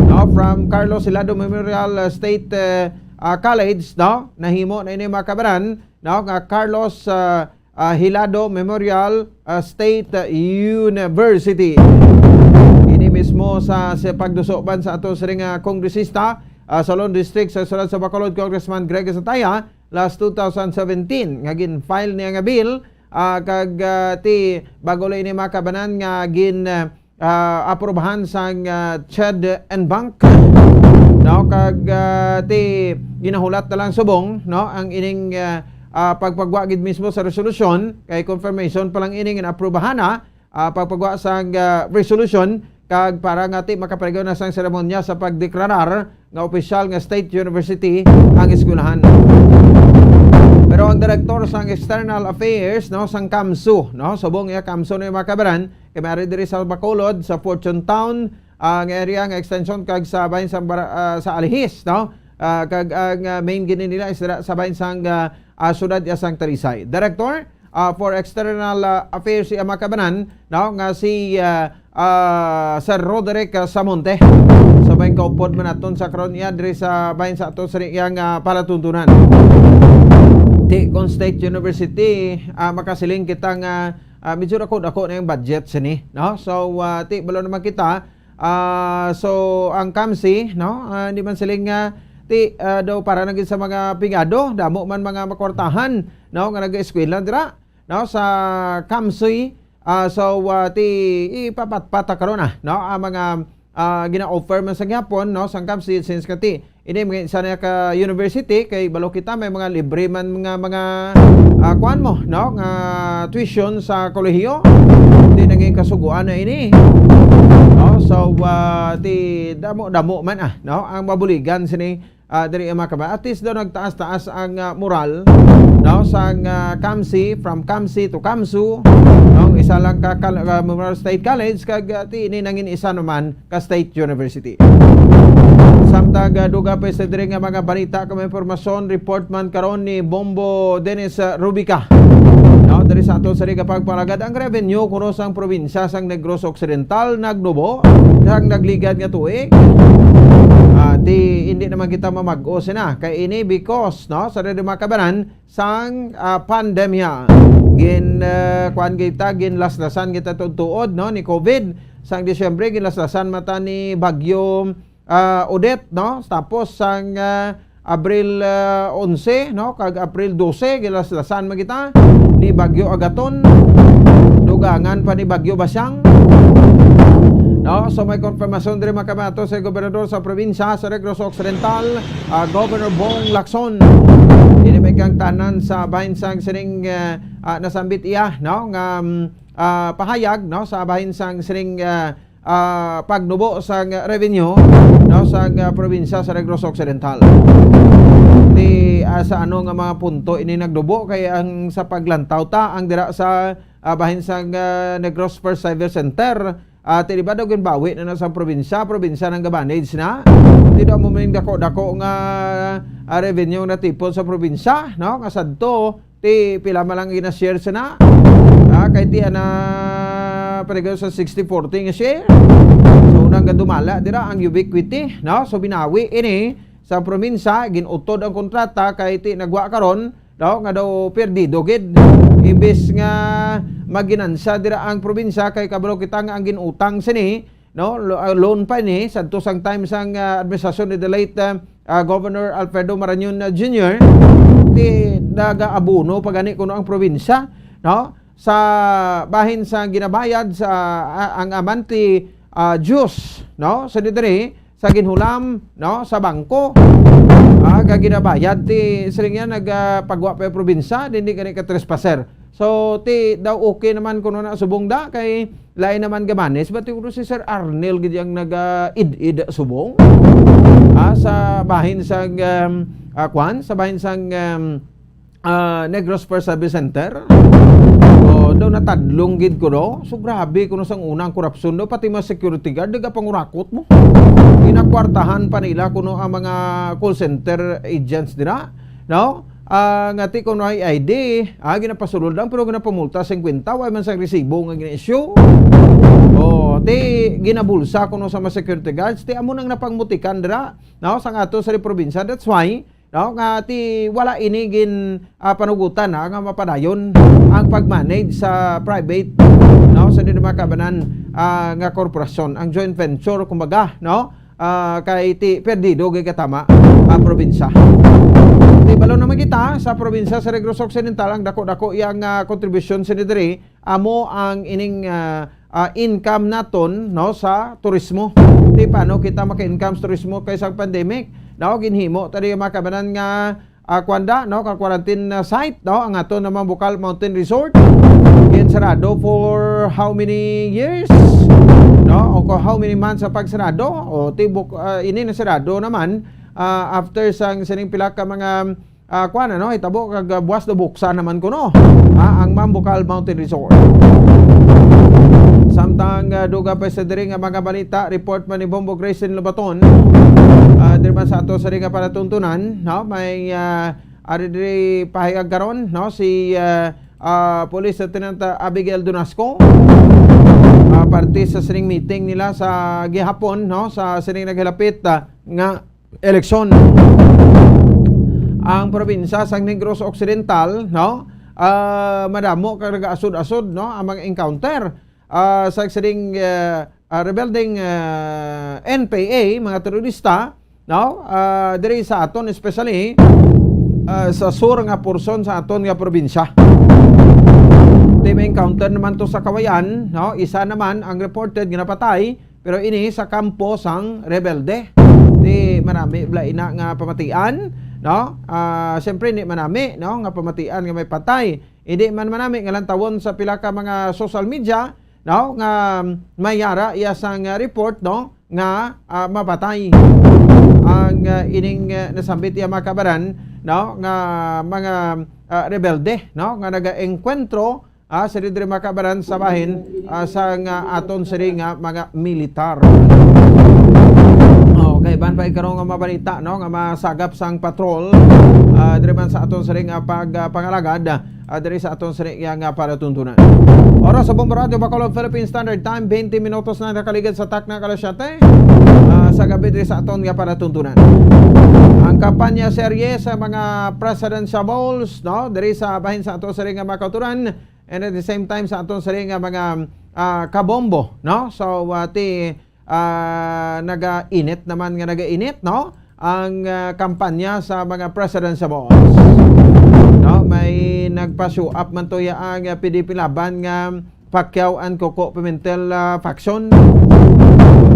No, from Carlos Hilado Memorial ah, State eh, ah, College, no, nahimo na ini mga kabaran, no, nga Carlos ah, ah, Hilado Memorial ah, State University. Ini mismo sa, sa pagduso ban sa ato siring nga kongresista ah, sa Lon District sa Sulat sa Bacolod, Congressman Greg Sataya, last two thousand seventeen nga gin-file niya nga bill ah, kag ah, ti bago lang ini mga kabanan nga gin ah, aprubahan sang ah, CHED en banc, no, kag ah, ti ginahulat na lang subong, no, ang ining ah, ah, pagpagwa gid mismo sa resolusyon kay confirmation pa lang ining aprubahan na ah, pagpagwa sang ah, resolution kag para nga ti makaparegaw na sang seremonya sa pagdeklarar nga opisyal nga state university ang eskwelahan. Pero ang direktor sang external affairs, no, sang kamsu, no, subong iya kamsu na yung mga kabaran, kay may ari diri sa Bacolod, sa Fortune Town, ang area nga extension kag sa bahin sa, Bara- ah, sa Alihis, no? Ah, kag ang ah, main gini nila is dira sa bahin sang ah, ah, siyudad iya sang Talisay. Director ah, for External ah, Affairs iya mga kabanan, no, nga si ah, ah, Sir Roderick ah, Samonte. So may kaupod man naton sa karon iya diri sa bahin sa ato sa iyang ah, palatuntunan. Ti kon State University, ah, makasiling kita nga ah, medyo dako-dako na yung budget sini, no? So ah, ti balo naman kita ah, so ang kamsi, no, ah, hindi man siling nga ti ah, daw para na gid sa mga pigado, damo man mga makwartahan, no, nga nag-eskwela dira, no, sa kamsi. Ah, so ah, ti ipapatpata karon na, no, ang mga ah, gina-offer man sa gihapon, no, sang kamsi, since kati ini mga isa na ka university kay balo kita may mga libre man nga mga ah, kuan mo, no, nga tuition sa kolehiyo. Di na ngay kasuguan na ini, no? So ah, ti damo-damo man ah, no, ang mabuligan sini ah, diri ang mga kabayan. At least daw nagtaas-taas ang ah, moral, no, sang ah, kamsi, from kamsi to kamsu, no, isa lang ka kal- ah, Memorial State College kag ah, ti ini nangin isa naman ka State University. Samtang ah, duga pa sa diri nga mga balita kag impormasyon, report man karon ni Bombo Dennis ah, Rubica. No, diri sa ato sa Riga Pagpalagad ang revenue kuno sang probinsya sang Negros Occidental nagnubo sang nagligad nga tuig. Ah, ti hindi naman kita mamag-o sina kay ini because, no, sa diri mga kabanan sang ah, pandemya. Gin ah, kuan kita, ginlaslasan kita tuod-tuod, no, ni COVID. Sang Disyembre ginlaslasan mata ni Bagyo ah, Odette, no? Tapos sang ah, Abril ah, onse, no, kag April dose, gilaslasan man kita ni Bagyo Agaton. Dugangan pa ni Bagyo Basyang. No, so may konfirmasyon diri mga kabato sa gobernador sa probinsya sa Negros Occidental, ah, Governor Bong Lacson. Ini may kang tanan sa bahin sang sining ah, ah, nasambit iya, no, nga mm, ah, pahayag, no, sa bahin sang sining ah, ah, pagnubo sang revenue, no, sang ah, probinsya sa Negros Occidental. Ti ah, sa ano nga mga punto ini nagnubo kay ang sa paglantaw ta ang dira sa ah, bahin sang ah, Negros First Cyber Center, ah, ti di ba daw ginbawi na na sa probinsya, probinsya nang ga-manage na. Ti daw mo maning dako-dako nga, ah, revenue nga natipon sa probinsya, no? Nga sadto, ti pila man lang gina-share sa na. Ah, kay ti ana paligo sa sixty forty nga share. So, nang gadumala dira ang Ubiquity, no? So, binawi ini sa probinsya, ginutod ang kontrata kay ti nagwa karon, no? Nga daw perdido gid. Imbis nga maginansa dira ang probinsya kay kabalo kita nga ang ginutang sini, no? Lo-, ah, loan pa ni, sadto sang time sang, ah, administrasyon ni the late, ah, ah, Governor Alfredo Marañon, ah, Junior, ti nagaabono pa gani kuno ang probinsya, no? Sa bahin sang ginabayad sa, ah, ang monthly, ah, dues, no? Sa diri, sa ginhulam, no? Sa bangko, ah, nga ginabayad ti siling niya nagapagwa pa yung probinsya, hindi gani ka trespasser. So, ti daw okay naman kuno na subong da kay lain naman gamanis, but siguro si Sir Arnel gid ang naga-id-id subong. Ah, sa bahin sang, um, ah, kwan, sa bahin sang, um, ah, Negros First Service Center. So, daw natadlong gid ko, no? So, grabe kuno sang una ang korupsyon, no? Pati mga security guard, nagapangurakot mo. Ginakwartahan pa nila kuno ang mga call center agents dira, no? Ah, nga ti kuno ay I D, ah, ginapasulod lang, pero ginapamulta fifty, way man sang resibo nga gina-issue. Oh, ti ginabulsa kuno sa mga security guards, ti amo nang napangmutikan dira, no, sa ato sa probinsya. That's why, no, nga ti wala ini gin, ah, panugutan, ha, nga mapadayon ang pag-manage sa private, no, sa di mga kabanan, ah, nga korporasyon, ang joint venture, kumbaga, no? Ah, kay ti perdido gid katama ang probinsya. Ti balo naman kita sa probinsya sa Negros Occidental, ang dako-dako yang, ah, kontribusyon sini diri amo ang ining, ah, ah, income naton, no, sa turismo. Ti paano kita maka-income sa turismo kay sa pandemic? No, ginhimo ta di mga kabanan nga ah, kuwan da, no, ka quarantine, ah, site, no, ang ato namang Bukal Mountain Resort. Ginsarado for how many years? No, o ko how many months ang pagsarado? O ti buk-, ah, ini na sarado naman, ah, after sang sining pila ka mga, ah, kuwan, ano, hitabo kag, ah, buwas do buksan naman kuno, ah, ang Mambukal Mountain Resort. Samtang, ah, duga pa sa diri nga mga balita, report man ni Bombo Grayson Lobaton, ah, diri man sa ato sa ring nga palatuntunan, no, may, ah, ari diri pahayag karon, no, si, ah, ah, Police Lieutenant, ah, Abigail Donasco, ah, parte sa sining meeting nila sa gihapon, no, sa sining naghilapit, ah, nga eleksyon. Ang probinsya sang Negros Occidental, no, ah, madamo kag nagaasod-asod, no, ang mga encounter, ah, sa sining, ah, ah, rebeldeng, ah, N P A, mga terorista, no? Ah, diri sa aton, especially, ah, sa sur nga portion sa aton nga probinsya. Ti may encounter naman to sa Kawayan, no? Isa naman ang reported nga napatay, pero ini sa kampo sang rebelde. Ti marami bala ina nga pamatian, no? Ah, siyempre, hindi manami, no? Nga pamatian nga may patay. Hindi man manami nga lantawon sa pila ka mga social media, no, nga may yara iya sang, ah, report, no, nga, ah, mapatay ang, ah, ining, ah, nasambit iya mga kabaran, no, nga mga, ah, rebelde, no, nga nagaengkwentro, ah, sa diri mga kabaran sa bahin, ah, sa nga aton siri nga mga militar. Okay, ban pa karon nga mabalita, no, nga masagap sang patrol, ah, diri man sa aton siri nga pag, ah, pangalagad, ah, diri sa aton sini nga, nga palatuntunan. Oras sa Bombo Radyo Bacolod, Philippine Standard Time, twenty minutos na nakaligid sa takna ka alas siyete, ah, sa gabi diri sa aton nga palatuntunan. Ang kampanya serye sa mga presidential balls, no, diri sa bahin sa aton sini nga mga kauturan, and at the same time sa aton sini nga mga, ah, kabombo, no? So, ah, ti ah, nagainit naman nga nagainit, no? Ang, ah, kampanya sa mga presidential balls. No, may nagpa-show up man to ya ang, ah, P D P Laban nga Pacquiao and Coco Pimentel, ah, faction.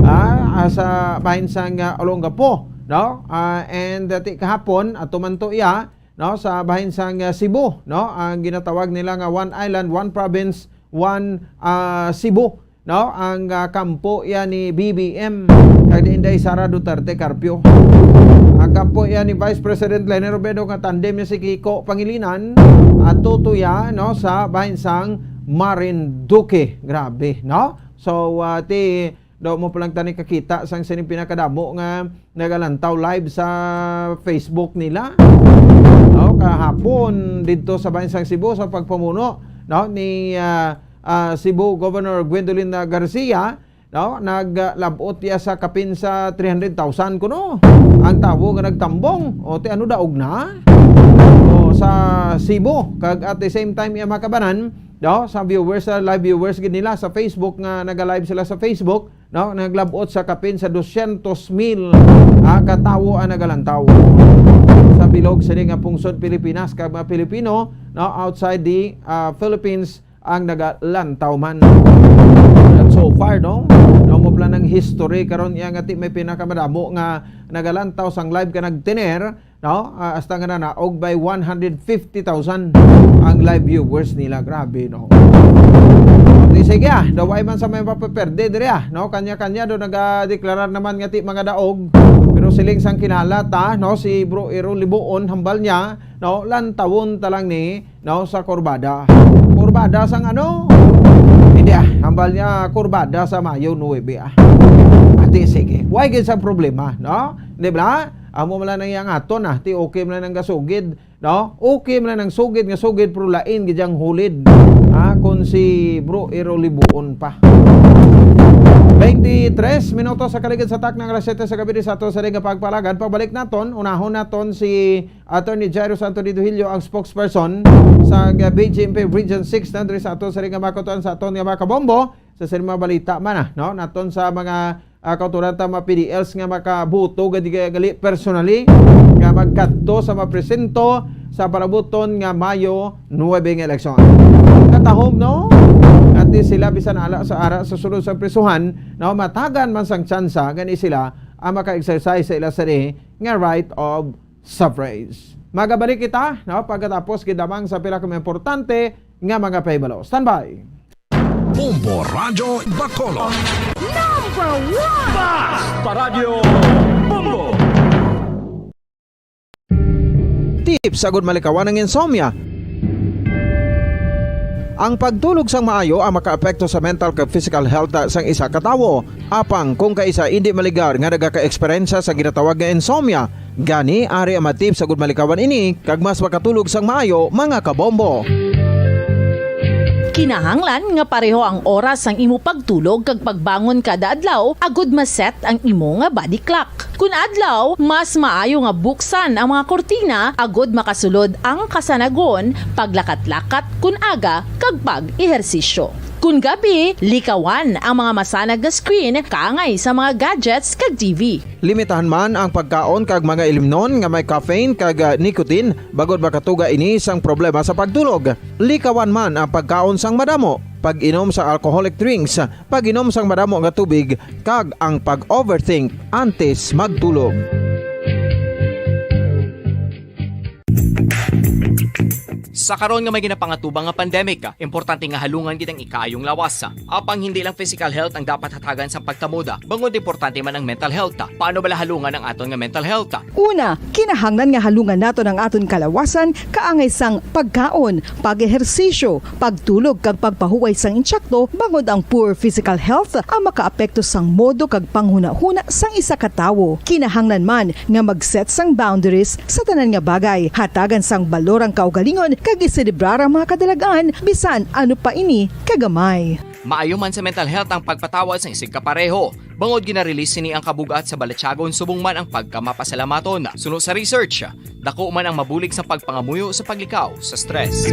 Ah, ah, sa bahin sang, ah, Olongapo, no? Ah, and, ah, ti kahapon, ato man to iya, no, sa bahin sang, ah, Cebu, no? Ang ginatawag nila nga One Island, One Province, One, ah, Cebu, no? Ang, ah, kampo iya ni B B M, kag ni Inday Sara Duterte Carpio. Ang kampo iya ni Vice President Leni Robredo nga tandem niya si Kiko Pangilinan, ato to iya, no, sa bahin sang Marinduque. Grabe, no? So, ah, ti Daw mo pa lang tani kakita sang sining pinakadamo nga nagalantaw live sa Facebook nila. No, kahapon didto sa bahin sang Cebu sa pagpamuno, no, ni, ah, ah, Cebu Governor Gwendolyn, ah, Garcia, no, naglab-ot iya sa kapin sa three hundred thousand kuno ang tawo nga nagtambong. O, ti ano, daog na? O, sa Cebu. Kag at the same time, iya makabanan, no, sa viewers, sa live viewers gid nila sa Facebook nga naga-live sila sa Facebook, no, naglab-ot sa kapin sa dosyentos mil, ah, ka tawo ang nagalantaw sa bilog sini nga pungsod Pilipinas kag mga Pilipino, no, outside the, ah, Philippines ang nagalantaw man. And so far, no, no mo pala ng history karon iya nga ti may pinakamadamo nga nagalantaw sang live ka nagtener, no? Ah, hasta nga nanaog by one hundred fifty thousand ang live viewers nila. Grabe, no? Di sige, ah, daw ay man sa may mapaperde diri, ah, no? Kanya-kanya do nagadeklarar naman nga ti mga daog. Pero siling sang kinala ta, no, si Bro Ero Libuon, hambal niya, no, lantawon ta lang ni, no, sa kurbada. Kurbada sang ano? Hindi, ah, hambal niya kurbada sa Mayo nuebe, ah. Ati, sige. Why gid sa problema, no? Di ba? Amo man lang ang iyang aton, ah. Ti okay man lang ang gasugid, no? Okay man lang ang sugid nga sugid, pero lain gid ang hulid. Ah, kung si Bro Ero Libuon pa. Twenty-tres minutos sa kaligid sa tak ng alas siyete sa gabi sa ato sa ring pagpalagad. Pabalik naton, unahon naton si Attorney Jairo Santo Didujillo, ang spokesperson sa B J M P Region six, na diri sa aton sa ring mga kautuan sa aton nga mga kabombo. Sa sini mga balita man, ah, no? Naton sa mga, ah, kauturan ta mga P D Ls nga makabuto gadi ka-, gali personally nga magkadto sa mapresento sa palabuton nga Mayo nuebe nga eleksyon. Katahom, no? At di sila bisan ala sa ara sa sulod sa prisuhan, no? Matagan man sang tsansa gani sila ang maka-exercise sa ila sini nga right of suffrage. Magabalik kita, no? Pagkatapos gid lamang sa pila ka mga importante nga mga pahibalo. Standby! Bombo Radyo Bacolod. Number one! Basta Radyo Bombo! Tips agud malikawan ang insomnia. Ang pagtulog sang maayo ang makaapekto sa mental kag physical health sang isa ka tawo. Apang kung kaisa indi maligar nga nagaka-eksperyensya sa ginatawag nga insomnia, gani ari ang mga tips agud malikawan ini kag mas makatulog sang maayo, mga kabombo. Kinahanglan nga pareho ang oras sang imo pagtulog kag pagbangon kada adlaw agud ma-set ang imo nga body clock. Kun adlaw, mas maayo nga buksan ang mga kurtina agud makasulod ang kasanagon, paglakat-lakat kun aga, kag pag-ehersisyo. Kun gabi, likawan ang mga masanag nga screen kaangay sa mga gadgets kag T V. Limitahan man ang pagkaon kag mga ilimnon nga may caffeine kag, ah, nicotine, bangod makatuga ini sang problema sa pagtulog. Likawan man ang pagkaon sang madamo, pag-inom sa alcoholic drinks, pag-inom sang madamo nga tubig, kag ang pag-overthink antes magtulog. Sa karon nga may ginapangatubang nga pandemic, importante nga halungan gid ang ikaayong lawas. Apang hindi lang physical health ang dapat hatagan sang pagkamoda, bangod importante man ang mental health. Paano bala halungan ang aton nga mental health? Una, kinahanglan nga halungan naton ang aton kalawasan kaangay sang pagkaon, pag-ehersisyo, pagtulog kag pagpahuway sang insakto, bangod ang poor physical health ang makaapekto sang modo kag panghunahuna sang isa ka tawo. Kinahanglan man nga mag-set sang boundaries sa tanan nga bagay, hatagan sang balor ang kaugalingon kag iselebrar ang mga kadalag-an bisan ano pa ini kagamay. Maayo man sa mental health ang pagpatawad sang isigka pareho. Bangod gina-release sini ang kabug-at sa balatyagon subong man ang pagkamapasalamaton. Suno sa research, dako man ang mabulig sa pagpangamuyo sa paglikaw sa stress.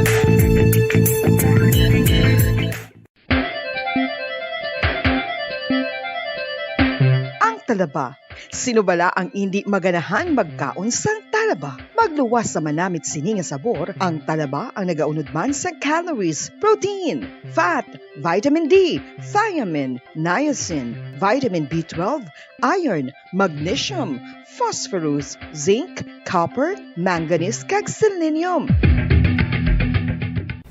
Ang talaba. Sino bala ang indi maganahan magkaon sang talaba? Magluwas sa manamit sini nga sabor, ang talaba ang nagaunod man sa calories, protein, fat, vitamin D, thiamine, niacin, vitamin B twelve, iron, magnesium, phosphorus, zinc, copper, manganese, kag selenium.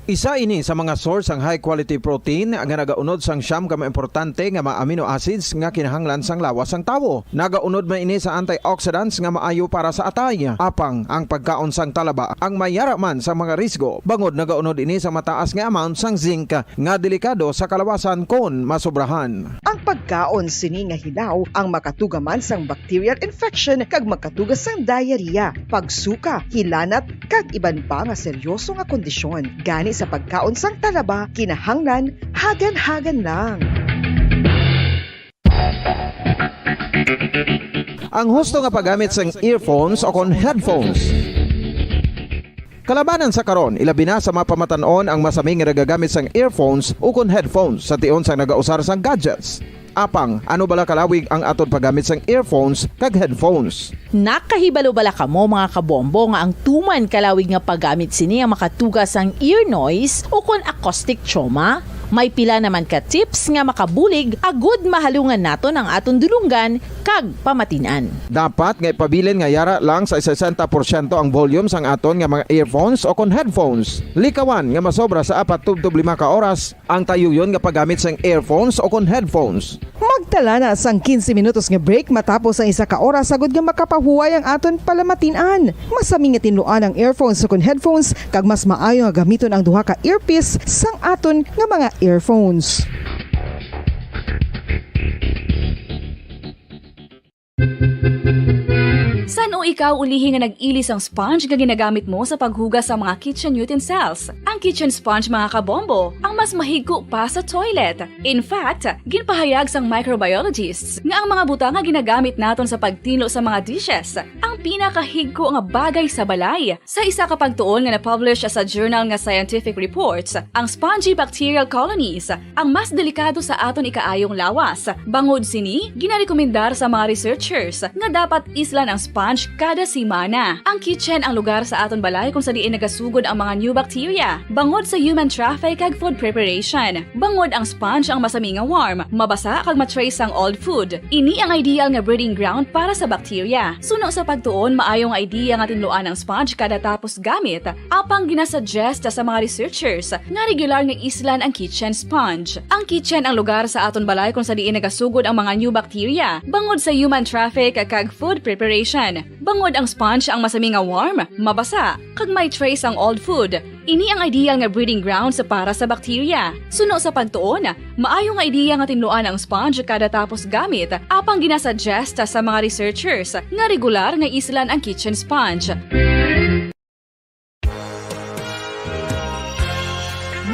Isa ini sa mga source sang high-quality protein nga nagaunod sang siyam ka mga importante nga mga amino acids nga kinahanglan sang lawas sang tawo. Nagaunod man ini sa antioxidants nga maayo para sa atay. Apang ang pagkaon sang talaba ang may yara man sang mga risgo, bangod nagaunod ini sa mataas nga amount sang zinc nga delikado sa kalawasan kon masobrahan. Ang pagkaon sini nga hilaw ang makatuga man sang bacterial infection kag makatuga sang diarrhea, pagsuka, hilanat, kag iban pa nga seryoso nga kondisyon. Gani sa pagkaon sang talaba, kinahanglan hagan-hagan lang. Ang husto nga paggamit sang earphones o kon headphones. Kalabanan sa karon, ilabi na sa mga pamatan-on ang masami nga nagagamit sang earphones o kon headphones sa tion sang nagausar sang gadgets. Apang, ano bala kalawig ang aton paggamit sang earphones kag headphones? Nakahibalo bala kamo, mga kabombo, nga ang tuman kalawig nga paggamit sini ang makatuga sang ear noise o kon acoustic trauma? May pila naman ka tips nga makabulig agud mahalungan naton ang aton dulonggan kag pamatin-an. Dapat nga ipabilin nga yara lang sa sesenta porsyento ang volume sang aton nga mga earphones o kon headphones. Likawan nga masobra sa apat tubtob lima ka oras ang tayuyon nga paggamit sang earphones o kon headphones. Magtala na sang quince minutos nga break matapos ang isa ka oras, agud nga makapahuway ang aton palamatin-an. Masami nga tinluan ang earphones o kon headphones, kag mas maayo nga gamiton ang duha ka earpiece sang aton nga mga earphones. San-o ikaw ulihi nga nag-ili sang sponge nga ginagamit mo sa paghugas sa mga kitchen utensils? Ang kitchen sponge, mga kabombo, ang mas mahigko pa sa toilet. In fact, ginpahayag sang microbiologists nga ang mga butang nga ginagamit naton sa pagtinlo sa mga dishes ang pinakahigko nga bagay sa balay. Sa isa ka pagtuon nga na-publish sa journal nga Scientific Reports, ang spongy bacterial colonies ang mas delikado sa aton ikaayong lawas. Bangod sini, ginarekomendar sa mga researchers nga dapat islan ang sponge kada semana. Ang kitchen ang lugar sa aton balay kung sa diin nagasugod ang mga new bacteria, bangod sa human traffic kag food preparation. Bangod ang sponge ang masami nga warm, mabasa kag ma-trace ang old food. Ini ang ideal nga breeding ground para sa bacteria. Suno sa pagtuon, maayo nga idea nga tinluan ang sponge kada tapos gamit, apang ginasuggest sa mga researchers nga regular nga islan ang kitchen sponge. Ang kitchen ang lugar sa aton balay kung sa diin nagasugod ang mga new bacteria, bangod sa human traffic kag food preparation. Bangod ang sponge ang masami nga warm, mabasa, kag may trace ang old food. Ini ang ideal nga breeding grounds para sa bacteria. Suno sa pagtuon, maayo nga ideya nga tinluan ang sponge kada tapos gamit, apang ginasuggest sa mga researchers nga regular nga islan ang kitchen sponge.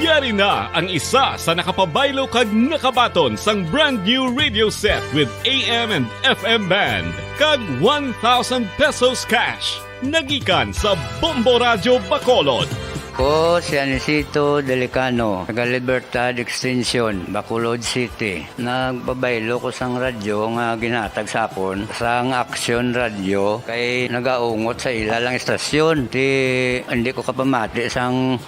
Yari na ang isa sa nakapabaylo kag nakabaton sang brand new radio set with A M and F M band kag one thousand pesos cash. Nagikan sa Bombo Radyo Bacolod. Ko si Anisito Delicano, taga Libertad Extension, Bacolod City. Nagpabaylo ko sang radyo nga ginhatag sa akon sang Action Radio, kay nagaungot sa ila lang istasyon. Ti, hindi ko kapamati sang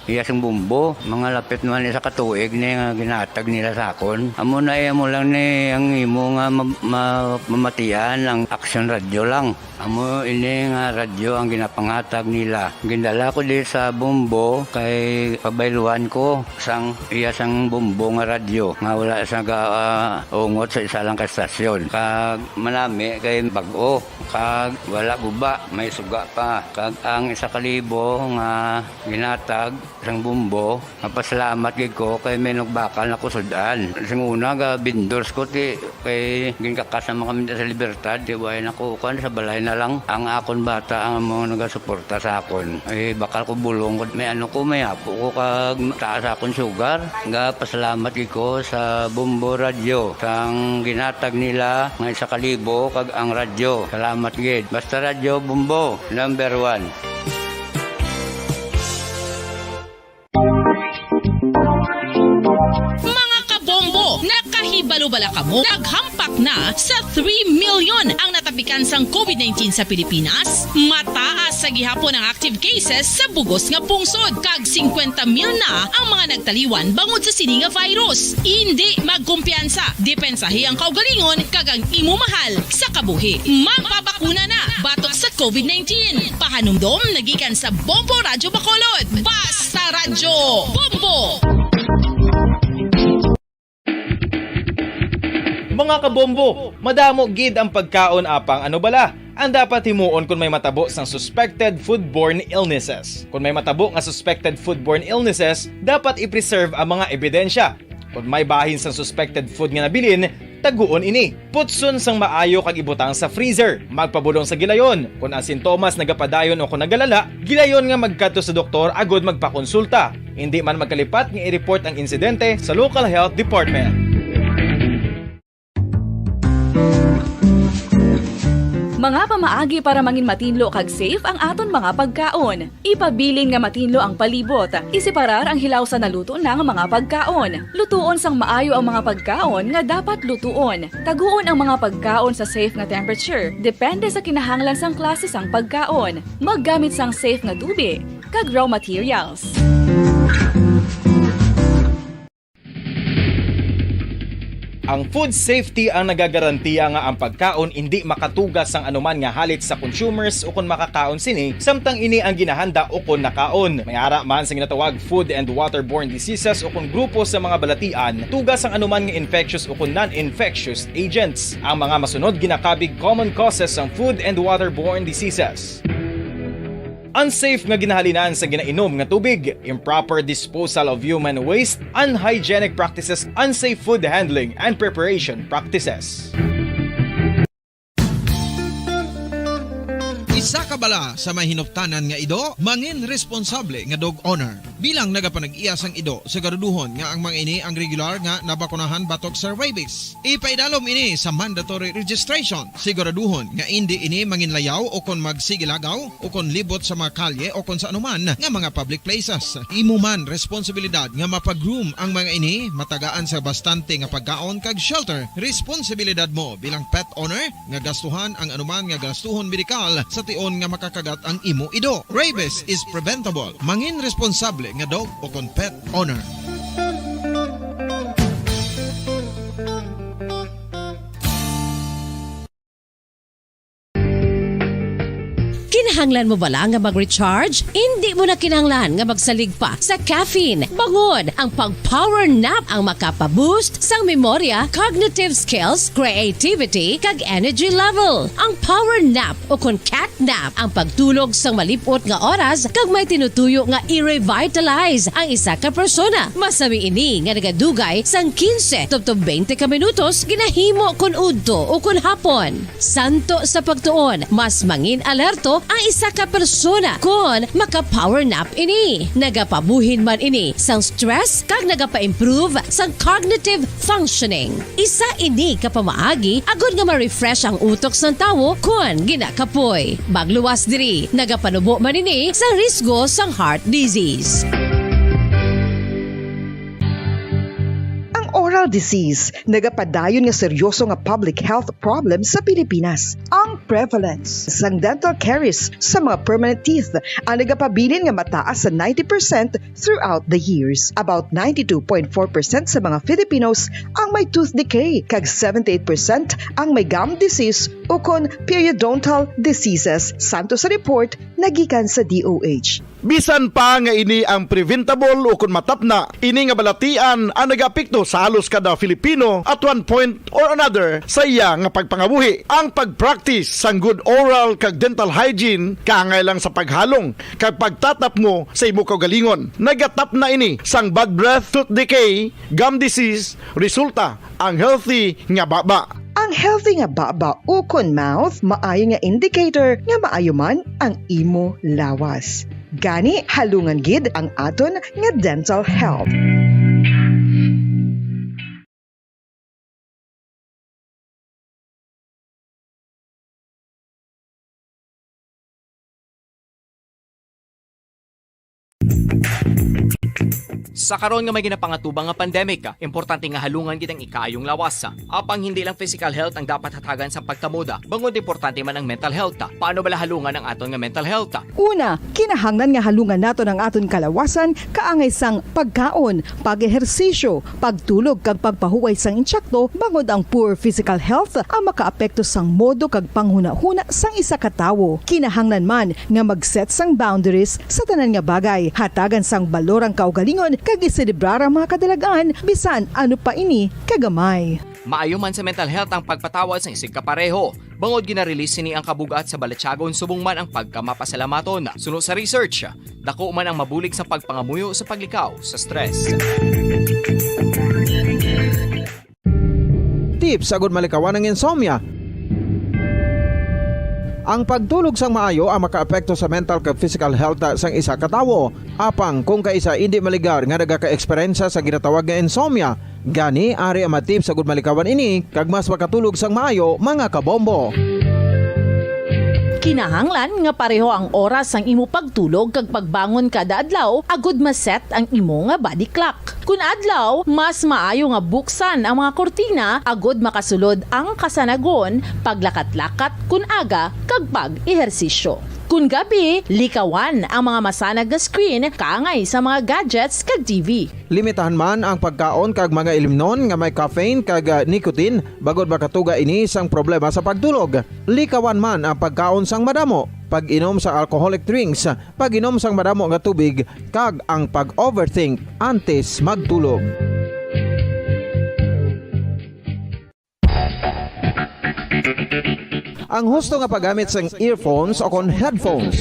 iya sing Bombo. Mga lapit naman isa ka tuig ni nga ginhatag nila sa akon. Amo na, eh, amo lang ni ang imo nga ma-, ma-, mamatian ang Action Radio lang. Amo ini nga radyo ang ginapanghatag nila. Gindala ko di sa Bombo kay pabayluan ko sang iya sang Bombo nga radyo nga wala sa ga-, ah, ungot sa isa lang ka estasyon. Kag manami kay bag-o, kag wala guba, may suga pa. Kag ang isa ka libo nga ginhatag sang Bombo, mapasalamat gid ko kay may nagbakal na ko sud-an. Sing una, ga-vendors ko, ti, kay ginkakas naman kami sa Libertad, ti, way na ko, kuwan, sa balay na lang. Ang akon bata ang mga nagasuporta sa akon. Eh, bakal ko bulong ko, may ano ko, may apo ko, kag taas akon sugar. Ga-pasalamat gid ko sa Bombo Radyo, sang ginhatag nila nga isa ka libo, kag ang radyo. Salamat gid. Basta Radyo Bombo, number one. Mga kabombo, nakahibalo Bala kamo, naghampak na sa three million ang natapikan sang covid nineteen sa Pilipinas. Mataas sa gihapon ang active cases sa bugos nga pungsod, kag singkwenta mil na ang mga nagtaliwan bangod sa sini nga virus. Indi magkumpiyansa, depensahi ang kaugalingon kag ang imo mahal sa kabuhi. Magpabakuna na batok sa covid nineteen. Pahanumdom nagikan sa Bombo Radyo Bacolod. Basta Radyo Bombo! Mga kabombo, madamo gid ang pagkaon apang ano bala ang dapat himuon kon may matabo sang suspected foodborne illnesses. Kon may matabo nga suspected foodborne illnesses, dapat i-preserve ang mga ebidensya. Kon may bahin sang suspected food nga nabilin, taguon ini. Putson sang maayo kag ibutang sa freezer. Magpabulong sa gilayon. Kon ang sintomas nagapadayon o kon nagalala, gilayon nga magkadto sa doktor agud magpakonsulta. Indi man magkalipat nga i-report ang insidente sa local health department. Mga pamaagi para mangin matinlo kag safe ang aton mga pagkaon. Ipabilin nga matinlo ang palibot. Iseparar ang hilaw sa naluto na nga mga pagkaon. Lutuon sang maayo ang mga pagkaon nga dapat lutuon. Taguon ang mga pagkaon sa safe nga temperature, depende sa kinahanglan sang klase sang pagkaon. Maggamit sang safe nga tubig kag raw materials. Ang food safety ang nagagarantiya nga ang pagkaon indi makatuga sang anuman nga halit sa consumers ukon makakaon sini, samtang ini ang ginahanda ukon nakaon. May ara man sa ginatawag food and waterborne diseases ukon grupo sa mga balatian, tuga sang anuman nga infectious ukon non-infectious agents. Ang mga masunod ginakabig common causes sang food and waterborne diseases. Unsafe nga ginahalinan sa ginainom nga tubig, improper disposal of human waste, unhygienic practices, unsafe food handling and preparation practices. Isa ka bala sa may hinuptanan nga ido, mangin responsable nga dog owner. Bilang nagapanag-iya sang ido, siguraduhon nga ang mga ini ang regular nga nabakunahan batok sa rabies. Ipaidalom ini sa mandatory registration. Siguraduhon nga indi ini manginlayaw o kon magsigilagaw o kon libot sa mga kalye o kon sa anuman nga mga public places. Imo man responsibilidad nga mapa-groom ang mga ini, matagaan sa bastante nga pagkaon kag shelter. Responsibilidad mo bilang pet owner nga gastuhan ang anuman nga gastuhon medikal sa tion nga makakagat ang imo ido. Rabies is preventable. Mangin responsable nga dog o kon pet owner. Kinahanglan mo bala nga mag-recharge? Indi mo na kinahanglan nga magsalig pa sa caffeine. Bangon, ang pag-power nap ang makapa-boost sang memorya, cognitive skills, creativity, kag energy level. Ang power nap o kon cat nap ang pagtulog sang malip-ot nga oras kag may tinutuyo nga i-revitalize ang isa ka persona. Masami ini nga nagadugay sang quince tubtob twenty ka minutos ginahimo kon udto o kon hapon. Santo sa pagtuon, mas mangin alerto ang isa ka persona kon maka-power nap ini. Nagapabuhin man ini sang stress kag nagapa-improve sang cognitive functioning. Isa ini ka pamaagi agod nga ma-refresh ang utok sang tawo kon ginakapoy. Magluwas diri, nagapanubo man ini sa risgo sang heart disease. Ang oral disease nagapadayon nga seryoso nga public health problem sa Pilipinas. Ang prevalence sang dental caries sa mga permanent teeth ang nagapabilin nga mataas sa ninety percent throughout the years. About ninety-two point four percent sa mga Filipinos ang may tooth decay, kag seventy-eight percent ang may gum disease ukon periodontal diseases, santo sa report nagikan sa D O H. Bisan pa nga ini ang preventable ukon matapna, ini nga balatian ang nagaapekto sa halos kada Filipino at one point or another sa iya nga pagpangabuhi. Ang pag-practice sang good oral kag dental hygiene kaangay lang sa paghalong kag pagtatapngo sa imo kaugalingon. Nagatapna ini sang bad breath, tooth decay, gum disease, resulta ang healthy nga baba. Ang healthy nga baba ukon mouth maayo nga indicator nga maayo man ang imo lawas. Gani, halungan gid ang aton nga dental health. Sa karon nga may ginapangatubang nga pandemic, importante nga halungan gid ang ikaayong lawas. Apang hindi lang physical health ang dapat hatagan sa pagkamoda, bangod importante man ang mental health. Paano bala halungan ang aton nga mental health? Una, kinahanglan nga halungan naton ang aton kalawasan kaangay sang pagkaon, pag-ehersisyo, pagtulog kag pagpahuway sang insakto, bangod ang poor physical health ang makaapekto sang modo kag panghunahuna sang isa ka tawo. Kinahanglan man nga mag-set sang boundaries sa tanan nga bagay, hatagan sang balor ang kaugalingon kag iselebrar ang mga kadalag-an, bisan ano pa ini kagamay. Maayo man sa mental health ang pagpatawad sang isigkapareho, bangod gina-release sini ang kabug-at sa balatyagon subong man ang pagkamapasalamaton. Suno sa research, dako man ang mabulig sa pagpangamuyo sa paglikaw sa stress. Tips agud malikawan ang insomnia. Ang pagtulog sang maayo ang makaapekto sa mental kag physical health sang isa ka tawo. Apang kung kaisa indi maligar nga nagaka-eksperyensya sa ginatawag nga insomnia, gani ari ang mga tips agud malikawan ini kag mas makatulog sang maayo, mga kabombo. Kinahanglan nga pareho ang oras sang imo pagtulog kag pagbangon kada adlaw agud ma-set ang imo nga body clock. Kun adlaw, mas maayo nga buksan ang mga kurtina agud makasulod ang kasanagon, paglakat-lakat kun aga, kag pag-ehersisyo. Kun gabi, likawan ang mga masanag nga screen kaangay sa mga gadgets kag T V. Limitahan man ang pagkaon kag mga ilimnon nga may caffeine kag, ah, nicotine, bangod makatuga ini sang problema sa pagtulog. Likawan man ang pagkaon sang madamo, pag-inom sa alcoholic drinks, pag-inom sang madamo nga tubig, kag ang pag-overthink antes magtulog. Ang husto nga paggamit sang earphones o kon headphones.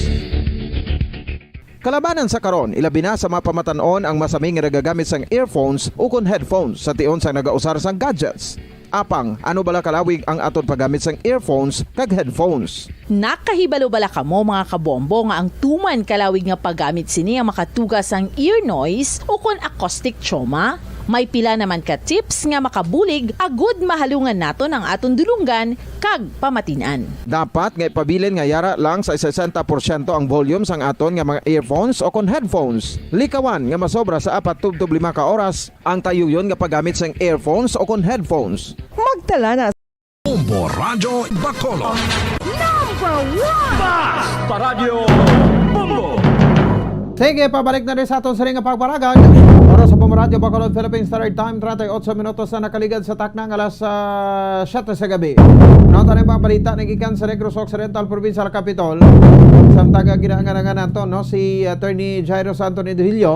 Kalabanan sa karon, ilabi na sa mga pamatan-on ang masami nga nagagamit sang earphones o kon headphones sa tion sang nagausar sang gadgets. Apang, ano bala kalawig ang aton paggamit sang earphones kag headphones? Nakahibalo bala kamo, mga kabombo, nga ang tuman kalawig nga paggamit sini ang makatuga sang ear noise o kon acoustic trauma? May pila naman ka tips nga makabulig agud mahalungan naton ang aton dulonggan kag pamatin-an. Dapat nga ipabilin nga yara lang sa sesenta porsyento ang volume sang aton nga mga earphones o kon headphones. Likawan nga masobra sa apat tubtob lima ka oras ang tayuyon nga paggamit sang earphones o kon headphones. Magtala na. Bombo Radyo Bacolod. Number one! Bas Paradyo Bombo! Sige, pabalik na rin sa aton siring nga pagparagag. Oras sa Bombo Radyo Bacolod, Philippines Standard Time, treinta y ocho minutos na nakaligad sa takna nga alas, ah, siyete sa gabi. Naunta na yung mga balita na gikan sa Negros Occidental Provincial Capitol. Samtang nga ginaangan-angan nato, no, si Attorney Jairus Anthony Duhilio,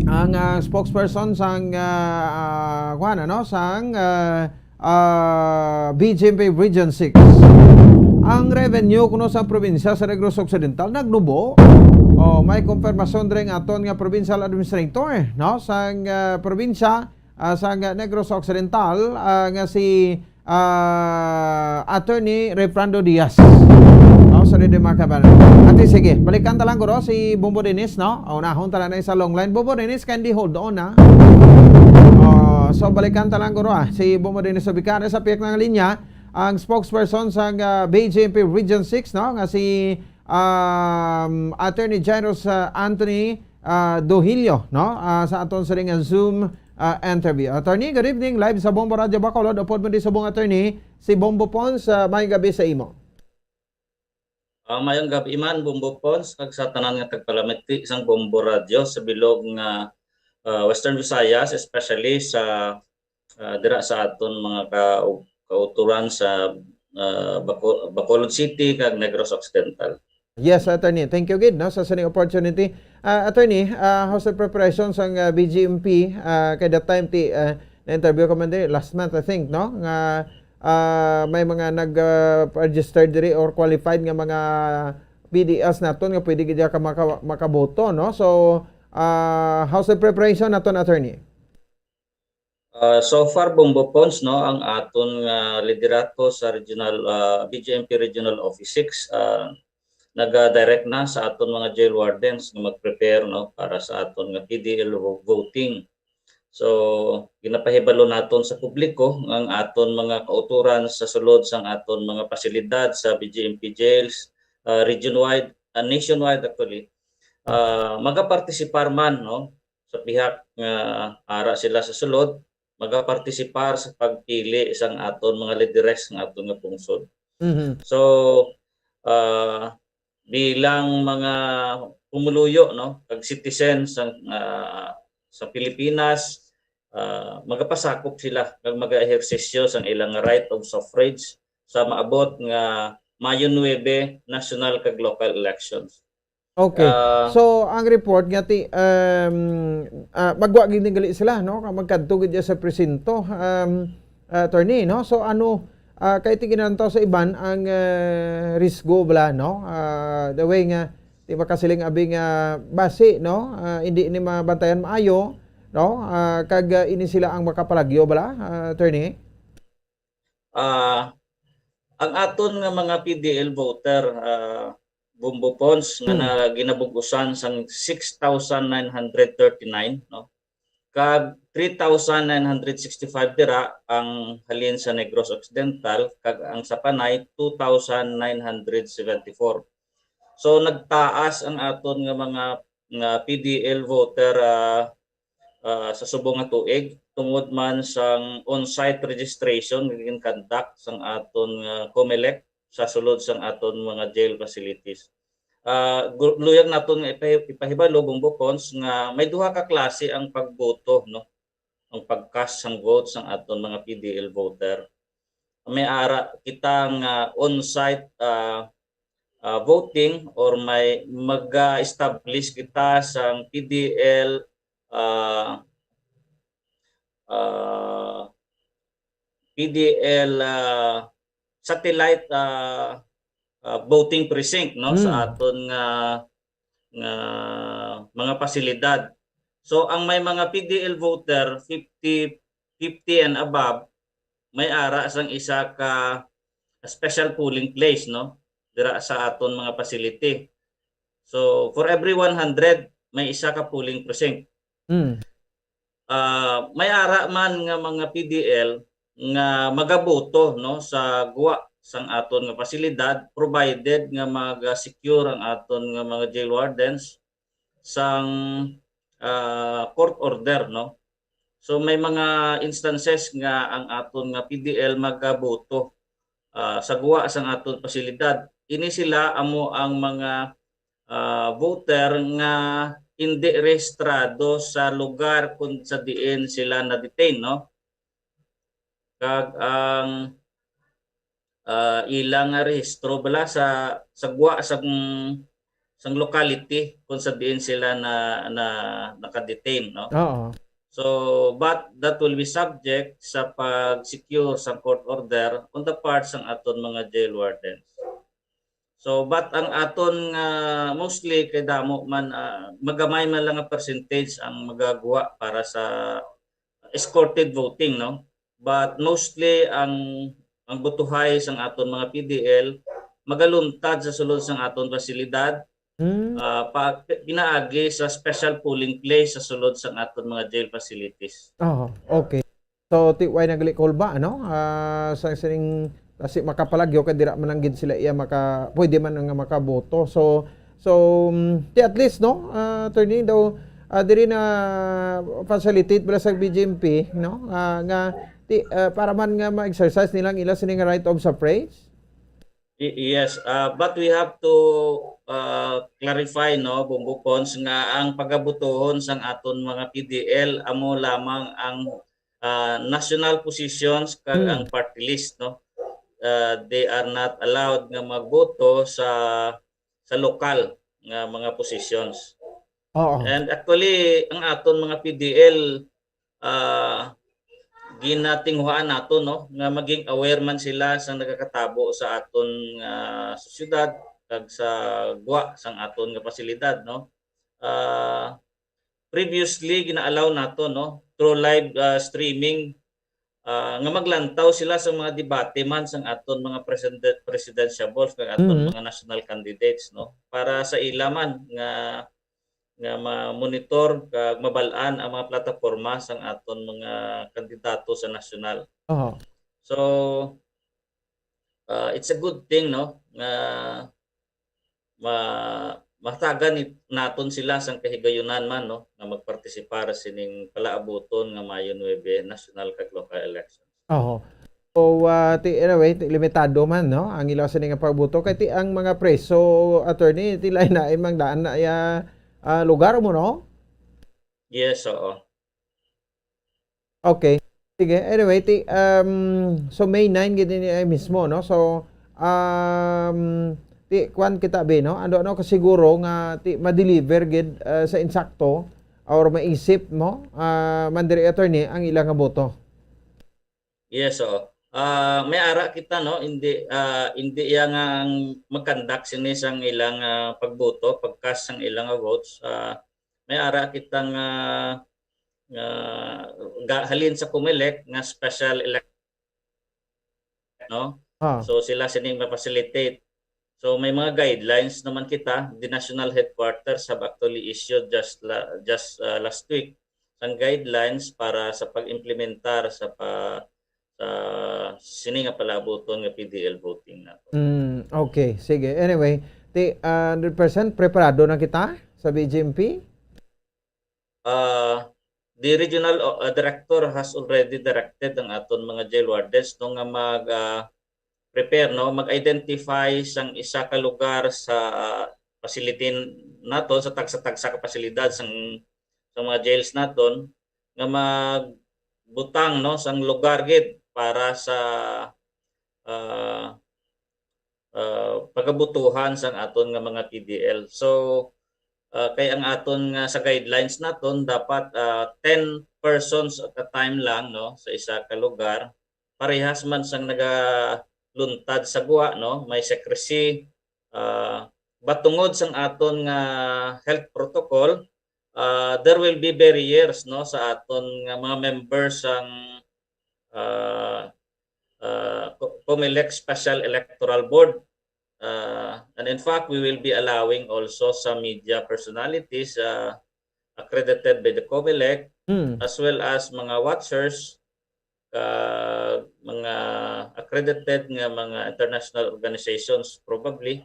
ang, ah, spokesperson sang, ah, ah, kuwan, ano, sang, ah, ah, B J M P Region six. Ang revenue kuno sa probinsya sa Negros Occidental nagnubo. Oh, may konfirmasyon diri nga aton nga provincial administrator, no, sang, ah, probinsya, ah, sang Negros Occidental, ah, nga si, ah, Attorney Refrando Diaz. Oh, sorry din, mga kabayan. Ate, sige, balikan ta lang guro si Bombo Dennis, no? Oh, unahon ta lang na sa long line. Bombo Dennis, kindly hold on, ha? Oh, so balikan ta lang guro, ah, si Bombo Dennis Obicana sa pihak ng linya, ang spokesperson sang, ah, B J M P Region six, no, nga si, um, Attorney Jairus, ah, Anthony, ah, Dohilio, no, ah, sa aton siring nga Zoom, ah, interview. Attorney, good evening. Live sa Bombo Radyo Bacolod. Upod mo di subong, Attorney, si Bombo Pons, ah, may gabi sa imo. Ah, mayong gabi man, Bombo Pons, kag sa tanan nga tagpalamati sang Bombo Radyo sa bilog nga, ah, Western Visayas, especially sa, ah, dira sa aton mga ka-, kauturan sa, ah, Baco-, Bacolod City kag Negros Occidental. Yes, Attorney. Thank you gid, no, sa sining opportunity. Ah, Attorney, ah, how's the preparation sang, ah, B J M P? Ah, kay that time ti, ah, na-interview ko man diri last month, I think, no, nga, ah, may mga nag, ah, registered diri or qualified nga mga P D Ls naton nga pwede gid ka maka-, makaboto, no? So, ah, how's the preparation naton, Attorney? Ah, so far, Bombo Pons, no, ang aton nga liderato sa regional, ah, B J M P Regional Office six, ah, naga-direct na sa aton mga jail wardens nga mag-prepare, no, para sa aton nga P D L vo-, voting. So, ginapahibalo naton sa publiko nga ang aton mga kauturan sa sulod sang aton mga pasilidad sa B J M P jails, ah, region-wide, ah, nationwide actually, ah, magapartisipar man, no, sa pihak nga ara sila sa sulod, magapartisipar sa pagpili sang aton mga lideres nga aton nga pungsod. Mhm. So, ah, bilang mga pumuluyo, no, kag citizen sang, ah, sa Pilipinas, ah, magapasakop sila kag magaehersisyo sang ilang right of suffrage sa maabot nga Mayo nuebe, national kag local elections. Okay. Ah, So, ang report nga ti, um, ah, magwa gid gali sila, no? Kag magkadto gid sa presinto, um, attorney, no? So, ano, ah, kay ti ginalantaw sa iban ang, ah, risgo bala, no? Ah, the way nga ti makasiling abi nga basi, no? Ah, hindi ni mabantayan maayo, no? Ah, kag, ah, ini sila ang makapalagyo bala, ah, attorney? Ah, ang aton nga mga P D L voter, ah, Bombo Pons nga Hmm. na ginabug-usan sang six thousand nine hundred thirty-nine, no? Kag three thousand nine hundred sixty-five dira ang halin sa Negros Occidental, kag ang sa Panay, two thousand nine hundred seventy-four. So, nagtaas ang aton nga mga, nga P D L voter, ah, ah, sa subong nga tuig tungod man sang on-site registration nga gin-conduct sang aton nga Comelec sa sulod sang aton mga jail facilities. Ah, gu-, luyag naton nga ipahi-, ipahibalo, Bombo Pons, nga may duha ka klase ang pagboto, no? Ang pag-cast sang vote sang aton mga P D L voter. May ara kita nga on-site, ah, ah, voting, or may mag-establish kita sang P D L, ah, ah, P D L, ah, satellite, ah, ah, voting precinct, no, sa Hmm. aton nga, nga mga pasilidad. So, ang may mga P D L voter, fifty, fifty and above, may ara sang isa ka special polling place, no, dira sa aton mga facility. So, for every one hundred, may isa ka polling precinct. Hmm. Ah, may ara man nga mga P D L nga magaboto, no, sa gwa sang aton nga pasilidad, provided nga maga-secure ang aton nga mga jail wardens sang, ah, court order, no. So, may mga instances nga ang aton nga P D L magaboto, ah, sa gwa sang aton pasilidad. Ini sila amo ang mga, ah, voter nga hindi rehistrado sa lugar kung sa diin sila na-detain, no? Kag ang, ah, ila nga rehistro bala sa, sa gwa sang, sang locality kung sa diin sila na, na, naka-detain, no? Oo. So, but that will be subject sa pag-secure sang court order on the part sang aton mga jail wardens. So, but ang aton nga mostly kay damo man, ah, magamay man lang nga percentage ang magagwa para sa escorted voting, no? But mostly ang, ang butuhay sang aton mga P D L magaluntad sa sulod sang aton pasilidad, Hmm. ah, pa, pinaagi sa special polling place sa sulod sang aton mga jail facilities. Oh, okay. So, ti, way na gali kulba, ano? Ah, sa sining, kasi makapalagyo kay dira man lang gid sila iya maka, pwede man nga makaboto. So, so, mm, ti at least, no, ah, attorney, daw, ah, diri na facilitate bala sa B J M P, no? Ah, nga, ti, ah, para man nga ma-exercise nilang ila sining right of suffrage? Y-, yes, ah, but we have to, ah, clarify, no, Bombo Pons, nga ang pagabutuhon sang aton mga P D L amo lamang ang, ah, national positions kag Hmm. ang party list, no. Ah, they are not allowed nga magboto sa, sa lokal nga mga positions. Oo. And actually, ang aton mga P D L, ah, ginatinguhaan nato, no, nga maging aware man sila sa nagakatabo sa aton nga sosyedad kag sa gwa sang aton nga pasilidad, no. Ah, previously, gina-allow nato, no, through live, ah, streaming, ah, nga maglantaw sila sa mga debate man sang aton mga presiden-, presidentiables kag aton Mhm. mga national candidates, no, para sa ila man nga nga ma-monitor kag mabal-an ang mga plataporma sang aton mga kandidato sa nasyonal. Aha. So, ah, it's a good thing, no, nga ma-, matagan ni-, naton sila sang kahigayunan man, no, nga magpartisipar sining palaabuton nga Mayo nuebe national kag local elections. Oho. So, ah, ti, anyway, ti, limitado man, no, ang ila sini nga pagbuto. Kay ti, ang mga preso, attorney, ti lain-lain mang daan na iya, ah, lugar mo, no? Yes, oo. Okay. Sige, anyway, ti, um, so May nine gid ini ay mismo, no? So, um, ti, kwan kita, be, no? Ano, ano kasiguro nga ti, ma-deliver gid, ah, sa insakto or maisip mo, ah, man diri, attorney, ang ila nga boto? Yes, oo. Ah, may ara kita, no, hindi, ah, hindi iya nga ang mag-conduct sini sang ilang, ah, pagboto, pag-cast sang ilang, ah, votes. Ah, may ara kita nga, nga ga-, halin sa Comelec nga special elect, no? Ah, So sila sining ma-facilitate. So may mga guidelines naman kita. The national headquarters have actually issued just la-, just, uh, last week sang guidelines para sa pag-implementar sa pa, sa sini nga palabuton nga P D L voting nato. Mm, okay, sige. Anyway, ti, ah, hundred percent preparado na kita sa B J M P? Uh, the regional, uh, director has already directed ang aton mga jail wardens, no, nga mag, uh, prepare, no, mag-identify sang isa ka lugar sa, uh, facility naton, sa tagsa-tagsa ka pasilidad sang, sa mga jails naton, nga magbutang, no, sang lugar gid para sa, uh, uh, pagabutuhan sang aton nga mga P D L. So, uh, kay ang aton nga sa guidelines naton dapat, uh, ten persons at a time lang, no, sa isa ka lugar. Parehas man sang nagaluntad sa gwa, no, may secrecy, uh, but tungod sang aton nga health protocol, uh, there will be barriers, no, sa aton nga mga members sang, uh, uh, Co-, Comelec Special Electoral Board. Uh, and in fact, we will be allowing also some media personalities, uh, accredited by the Comelec, Mm. as well as mga watchers, uh, mga accredited nga mga international organizations probably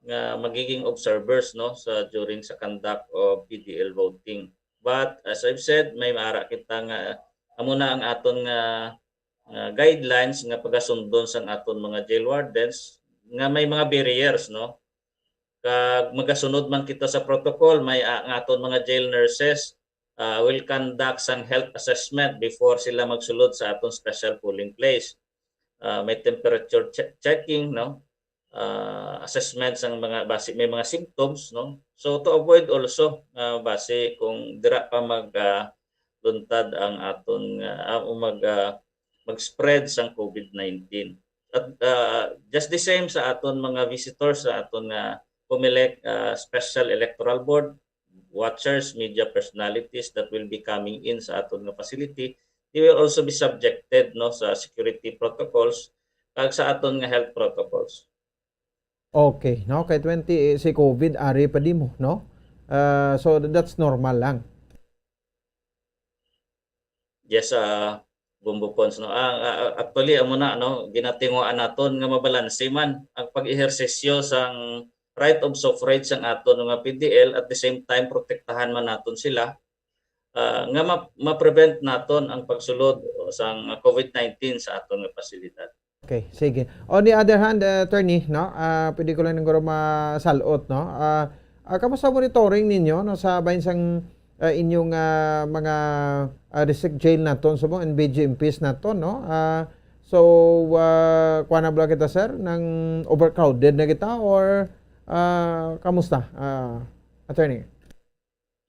nga magiging observers, no, sa, during sa conduct of P D L voting. But as I've said, may maara kita nga amo na ang aton nga, nga guidelines nga pagasundon sang aton mga jail wardens nga may mga barriers, no? Kag magasunod man kita sa protocol, may, ah, ang aton mga jail nurses, ah, will conduct sang health assessment before sila magsulod sa aton special polling place. Ah, may temperature che-, checking, no? Ah, assessment sang mga basi may mga symptoms, no? So to avoid also, ah, basi kung dira pa mag, ah, luntad ang aton, ah, o mag, ah, mag-spread sang COVID nineteen. At, ah, just the same sa aton mga visitors sa aton nga Comelec, ah, Special Electoral Board, watchers, media personalities that will be coming in sa aton nga facility, they will also be subjected, no, sa security protocols kag sa aton nga health protocols. Okay, no? Kay twenty, eh, si COVID, ari pa di mo, no? Ah, so, that's normal lang. Yes, ah, Bombo Pons, no? Ah, ah, actually, amo na, no? Ginatinguan naton nga mabalanse man ang pag-ehersisyo sang right of suffrage sang aton mga P D L, at the same time, protektahan man naton sila, ah, nga ma-, ma-prevent naton ang pagsulod sang COVID nineteen sa aton nga pasilidad. Okay, sige. On the other hand, uh, attorney, no, ah, pwede ko lang siguro masalot, no? Ah, ah, kamusta monitoring ninyo, no, sa bahin sang, ah, inyong, ah, mga, ah, district jail naton, subong, and B J M Ps naton, no? Ah, so, ah, kuha na ba kita, sir, nang overcrowded na kita, or, ah, kamusta, ah, attorney?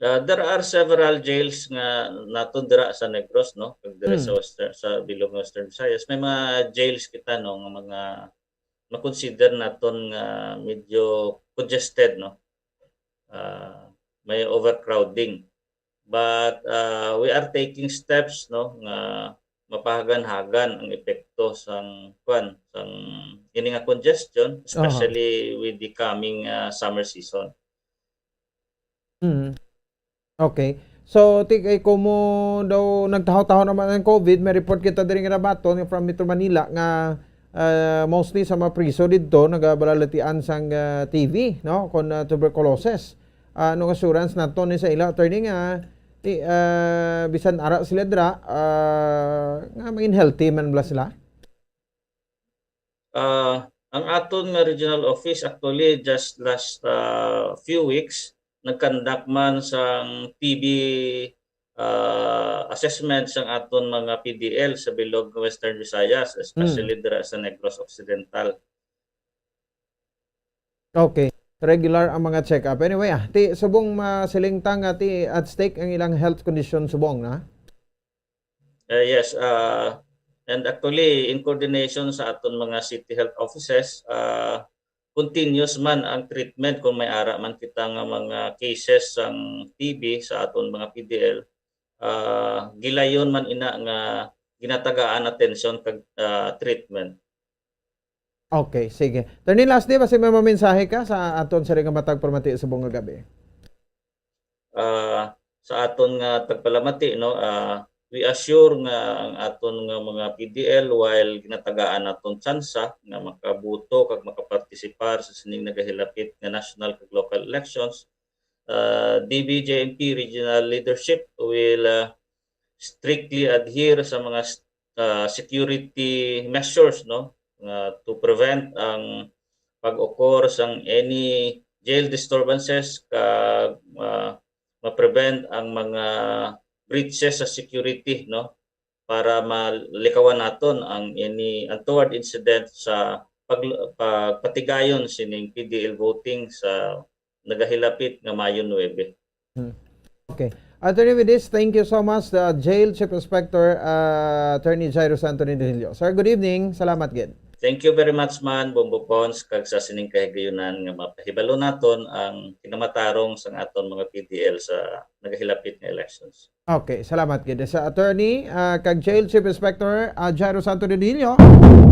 Uh, there are several jails nga naton dira sa Negros, no? Kag dira sa Hmm. Western, sa bilog ng Western Visayas, may mga jails kita, no, nga mga ma-consider naton nga medyo congested, no? Ah, may overcrowding. But, ah, we are taking steps, no, nga mapahagan-hagan ang epekto sang, kwan, sang ini nga congestion, Aha. Especially with the coming, ah, summer season. Mm. Okay. So, ti kay komo daw nagtahaw-tahaw naman ang COVID, may report kita diri nga nabaton nga from Metro Manila nga, ah, mostly sa mga priso didto nagabalalatian sang, ah, T B, no, kon, ah, tuberculosis. Ah, anong assurance naton ni sa ila, attorney, nga ti-, ah, bisan ara sila dira, ah, nga maging healthy man bala sila? Ah, ang aton nga regional office, actually, just last, ah, few weeks, nag-conduct man sang T B, ah, assessment sang aton mga P D L sa bilog nga Western Visayas, especially dira sa Negros Occidental. Okay. Regular ang mga check-up. Anyway, ah, ti subong masiling ta nga ti at stake ang ilang health condition subong, na? Eh, yes, ah, and actually, in coordination sa aton mga city health offices, ah, continuous man ang treatment kung may ara man kita nga mga cases sang T B sa aton mga P D L, ah, gilayon man ina nga ginatagaan atensyon kag, ah, treatment. Okay, sige. Attorney, last day, basi may mamensahe ka sa aton sa rin nga matag pamati subong nga gabi? Ah, sa aton nga tagpalamati, no, ah, we assure nga ang aton nga mga P D L, while ginatagaan naton tsansa nga makabuto kag makapartisipar sa sining nagahilapit nga national kag local elections, ah, D B J M P regional leadership will, ah, strictly adhere sa mga s-, ah, security measures, no, nga to prevent ang pag-occur sang any jail disturbances kag, ah, ma-prevent ang mga breaches sa security, no, para malikawan naton ang any untoward incident sa pag-, pagpatigayon sining P D L voting sa nagahilapit nga Mayo nuebe. Hmm. Okay. Attorney, with this, thank you so much, the Jail Chief Inspector, uh, Attorney Jairo Santo Nindilio. Sir, good evening. Salamat gid. Thank you very much, man, Bombo Pons, kag sa sining kahigayunan nga mapahibalo naton ang kinamatarong sang aton mga P D L sa nagahilapit nga elections. Okay, salamat gid sa attorney, ah, kag Jail Chief Inspector, ah, Jairo Santo Nindilio,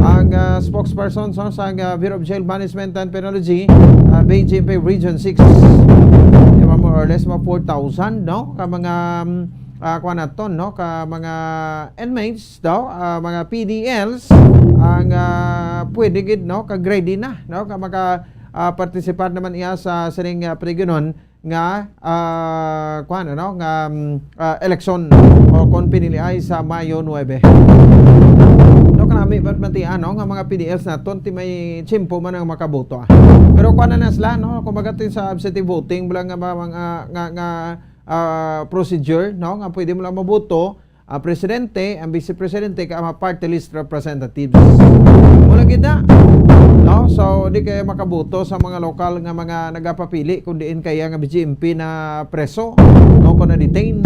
ang, ah, spokesperson sa, sa, ah, Bureau of Jail Management and Penology, ah, B J M P Region six. Di ba, more or less, mga four thousand, no? Ka mga, mm, ah, kuwan naton, no? Ka mga inmates daw, ah, mga P D Ls, ang, ah, pwede gid, no? Kag ready na, no? Ka maka, ah, participate naman iya sa sining, ah, patigyonon nga, ah, kuwan, ano, nga, mm, ah, eleksyon o kon piniliay sa Mayo nuebe. No, kanami, ba't matian, no, nga mga P D Ls naton, ti may tiyempo man ang makaboto, ah. Pero kuwan na na sila, no? Kumbaga, ti sa absentee voting, wala nga ba, mga, nga, nga, ah, procedure, no? Nga pwede mo lang maboto, ang presidente, ang vice presidente, kag ang mga party list representatives. Mao lang gid na. No? So, di kaya makaboto sa mga lokal nga mga nagapapili kung diin kaya nga B J M P na preso, no, kung na-detain.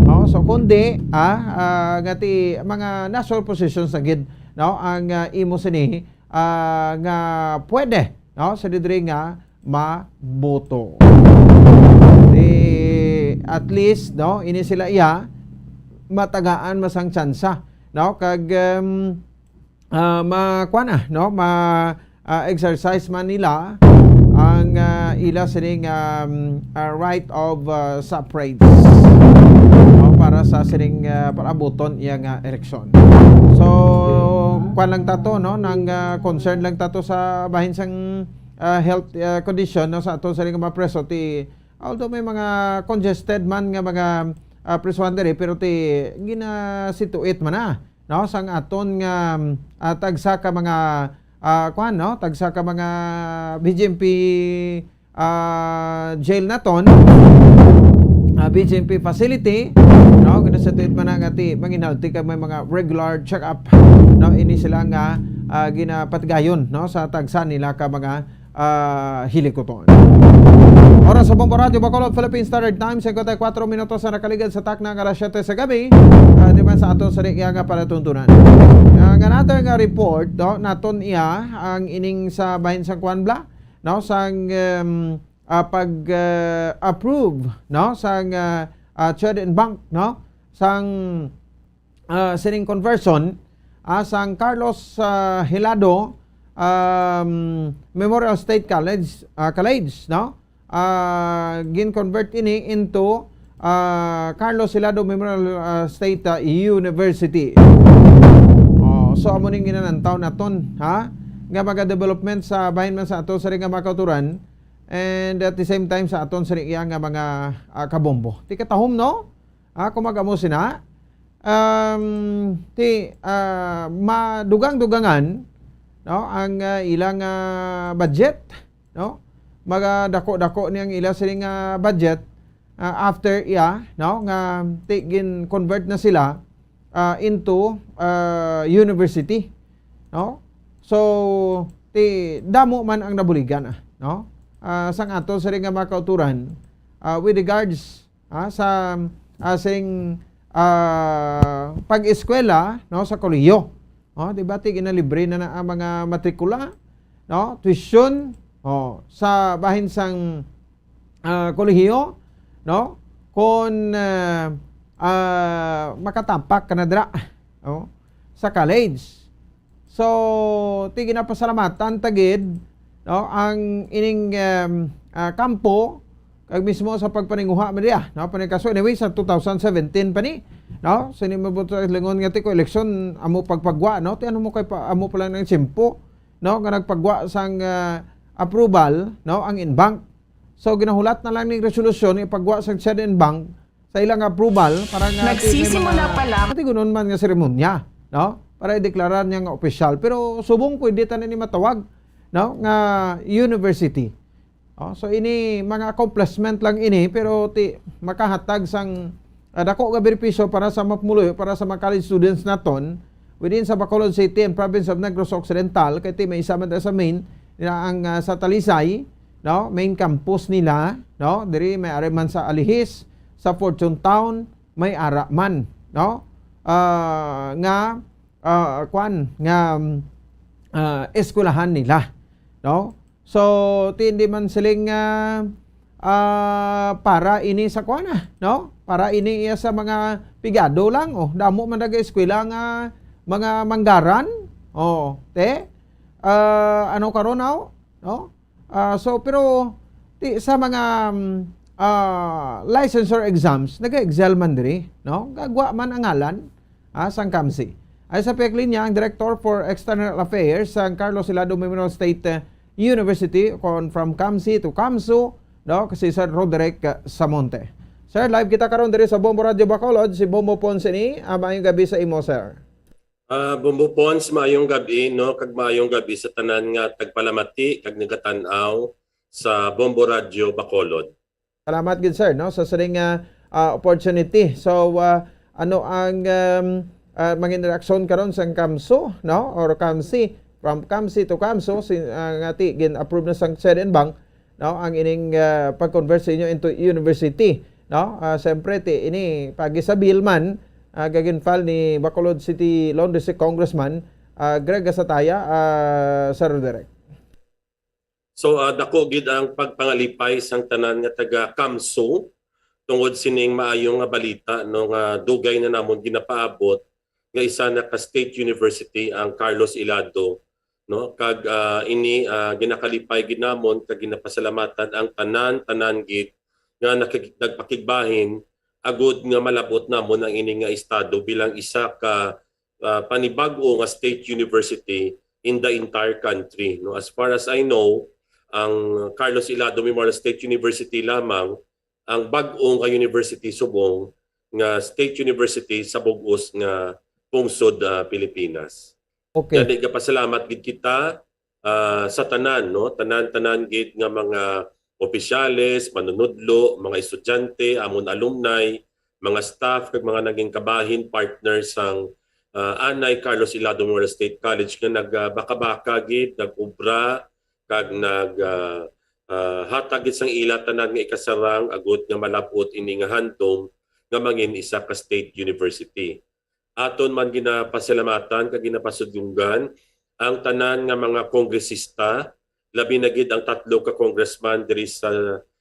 No? So, kundi, ah, ah, nga ti mga national positions na gid, no, ang, ah, imo sini, ah, nga pwede, no, sa didiri nga maboto. Di, at least, no, ini sila iya, matagaan masang tsansa, no, kag, um, ah, ma-, kuwan na, no, ma-, ah, exercise man nila ang, ah, ila sining, um, ah, right of, ah, suffrage, no, para sa sining, ah, palabuton iya nga eleksyon. So, kuwan lang tato, no, nang, ah, concern lang tato sa bahin sang, ah, health, ah, condition, no, sa aton sining mga preso, ti, although may mga congested man nga mga, ah, prisuhan diri, pero ti ginasituate man na, no, sang aton nga, ah, tagsa ka mga, ah, kuwan, no, tagsa ka mga B J M P, ah, jail naton, ah, B J M P facility, no, ginasituate man na nga ti manginhalti kag may mga regular check-up, no, ini sila nga, ah, ginapatigayon, no, sa tagsa nila ka mga, ah, hilikuton. Oras sa Bombo Radyo Bacolod, Philippine Standard Time, singkwenta y kuwatro minutos na nakaligad sa takna nga alas siyete sa gabi. Ah, di man sa aton sa iya nga palatuntunan. Ah, nga nato nga report, no, naton iya ang ining sa bahin sang kuwan bala, no, sang, um, ah, pag, ah, approve, no, sang, ah, ah, Chad and Bank, no, sang, ah, sining conversion, ah, sang Carlos, ah, Hilado, um, Memorial State College, ah, College, no? Ah, gin-convert ini into, ah, Carlos Hilado Memorial, ah, State, ah, University. Oh, So, amo ning ginanantaw naton, ha? Nga mga development sa bahin man sa aton sa nga mga kauturan, and at the same time sa aton sa iya nga mga, ah, kabombo. Ti katahom, no? Ah, kung mag-amo sina, um, ti, ah, madugang-dugangan, no, ang, ah, ilang, ah, budget, no? Magadako-dako ni ang ila sini nga budget, ah, after iya, no, nga ti gin-convert na sila, ah, into, ah, university, no? So, ti damo man ang nabuligan, ah, no? Ah, sang ato sini nga mga kauturan, ah, with regards, ah, sa, ah, sing, ah, pag-eskwela, no, sa kolehiyo. Oh, di ba, ti ginalibre na na ang mga matrikula, no? Tuition, oh, sa bahin sang, ah, kolehiyo, no? Kung, ah, ah, makatampak ka na dira, oh, sa college. So, ti ginapasalamatan ta gid, no, ang ining, um, ah, kampo, kag mismo sa pagpaninguha man diya, no? Paningkaso, anyway, sa two thousand seventeen pa ni, no? Sini mo buto lingon nga ti ko eleksyon, amo pagpagwa, no? Ti ano mo kay pa, amo pa lang ng tiyempo, no? Nga nagpagwa sang, ah, approval, no? Ang inbank. So, ginahulat na lang ning resolusyon, ipagwa sang Shed and Bank sa ilang approval para nga ti may Nagsisimula mga pa lang. Katigunon man nga seremonya, no? Para ideklarar niya nga opisyal. Pero subong pwede ta na ni matawag, no? Nga university. Oh, so ini mga accomplishment lang ini, pero ti makahatag sang, ah, dako nga benepisyo para sa mga pumuluyo, para sa mga college students naton within sa Bacolod City and Province of Negros Occidental, kay ti may isa man sa main nila ang, ah, sa Talisay, no? Main campus nila, no? Diri may ari man sa Alihis, sa Fortune Town, may ara man, no? Ah, nga, ah, kwan, nga, ah, eskwelahan nila, no? So, ti hindi man siling, ah, ah, para ini sa kwan, ah, no? Para ini iya sa mga pigado lang, oh. Damo man nag-eskwela nga mga manggaran. Oh, te. Ah, ano karon, aw? No? Ah, so, pero ti, sa mga, mm, ah, licensure exams, nag-excel man diri, no? Gagwa man ang ngalan, ah, sang kamsi. Ay sa peklinya, ang Director for External Affairs sang Carlos Hilado Memorial State, eh, University, kon from kamsi to kamsu, no, si Sir Roderick, eh, Samonte. Sir, live kita karon diri sa Bombo Radio Bacolod, si Bombo Ponce ni, ah, maayong gabi sa imo, sir. Ah, Bombo Pons, maayong gabi, no, kag maayong gabi sa tanan nga tagpalamati kag nagatan-aw sa Bombo Radio Bacolod. Salamat gid, sir, no, sa sining, ah, ah, opportunity. So, ah, ano ang, um, ah, mga interaksyon karon sang kamsu, no, or kamsi, from kamsi to kamsu, si, ah, nga ti gin-approve na sang Shed and Bank, no, ang ining, ah, pag-convert sa inyo into university, no? Ah, siyempre, ti, ini pagi sa bill man, ah, gagin-file ni Bacolod City Laundry District Congressman, ah, Greg Gasataya, ah, Sir Roderick. So, ah, dako gid ang pagpangalipay sang tanan nga taga kamsu tungod sining maayo nga balita, no, nga dugay na namon ginapaabot nga isa na ka state university ang Carlos Ilado, no? Kag, ah, ini, ah, ginakalipay gid namon kag ginapasalamatan ang tanan-tanan gid nga nakig-, nagpakigbahin agud nga malab-ot namon ang ini nga estado bilang isa ka, ah, panibag-o nga state university in the entire country, no? As far as I know, ang Carlos Ilado Memorial State University lamang ang bag-o nga university subong nga state university sa bug-os nga pungsod, ah, Pilipinas. Okay. Gani, gapasalamat gid kita, ah, sa tanan, no? Tanan-tanan gid nga mga opisyales, manunudlo, mga estudyante, amon alumni, mga staff, kag mga naging kabahin, partner sang, ah, anay Carlos Ilado Memorial State College nga nag, ah, baka-baka gid, nag-ubra, kag nag, ah, ah, hatag gid sang ila tanan nga ikasarang agud nga malab-ot ini nga handom nga mangin isa ka state university. Aton man ginapasalamatan kag ginapasudlunggan ang tanan nga mga kongresista, labi na gid ang tatlo ka congressman diri sa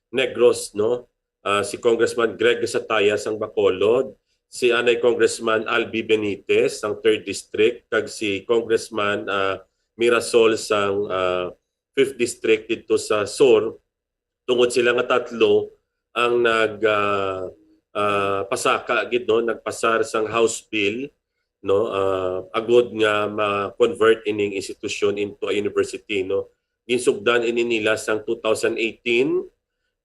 Negros, no? Ah, si Congressman Greg Sataya sang Bacolod, si anay Congressman Albi Benitez sang Third District, kag si Congressman, ah, Mirasol sang, ah, Fifth District didto sa Sur, tungod sila nga tatlo ang nag, ah, ah, pasaka gid, no, nagpasar sang House Bill no, ah, agud nga ma-convert ining institusyon into a university, no. Ginsugdan ini nila sang two thousand eighteen,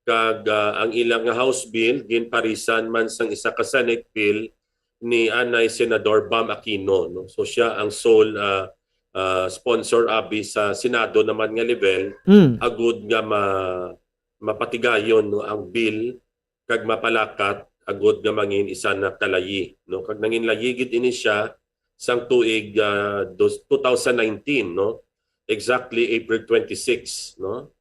kag, ah, ang ila nga House bill ginparisan man sang isa ka Senate bill ni anay Senador Bam Aquino, no. So siya ang sole, ah, ah, sponsor abi sa Senado naman nga level, Mm. agud nga ma-, mapatigayon, no, ang bill kag mapalakat agud nga mangin isa na ka layi, no? Kag nangin layi gid ini siya sang tuig, ah, dos-, two thousand nineteen, no? Exactly April twenty-six, no?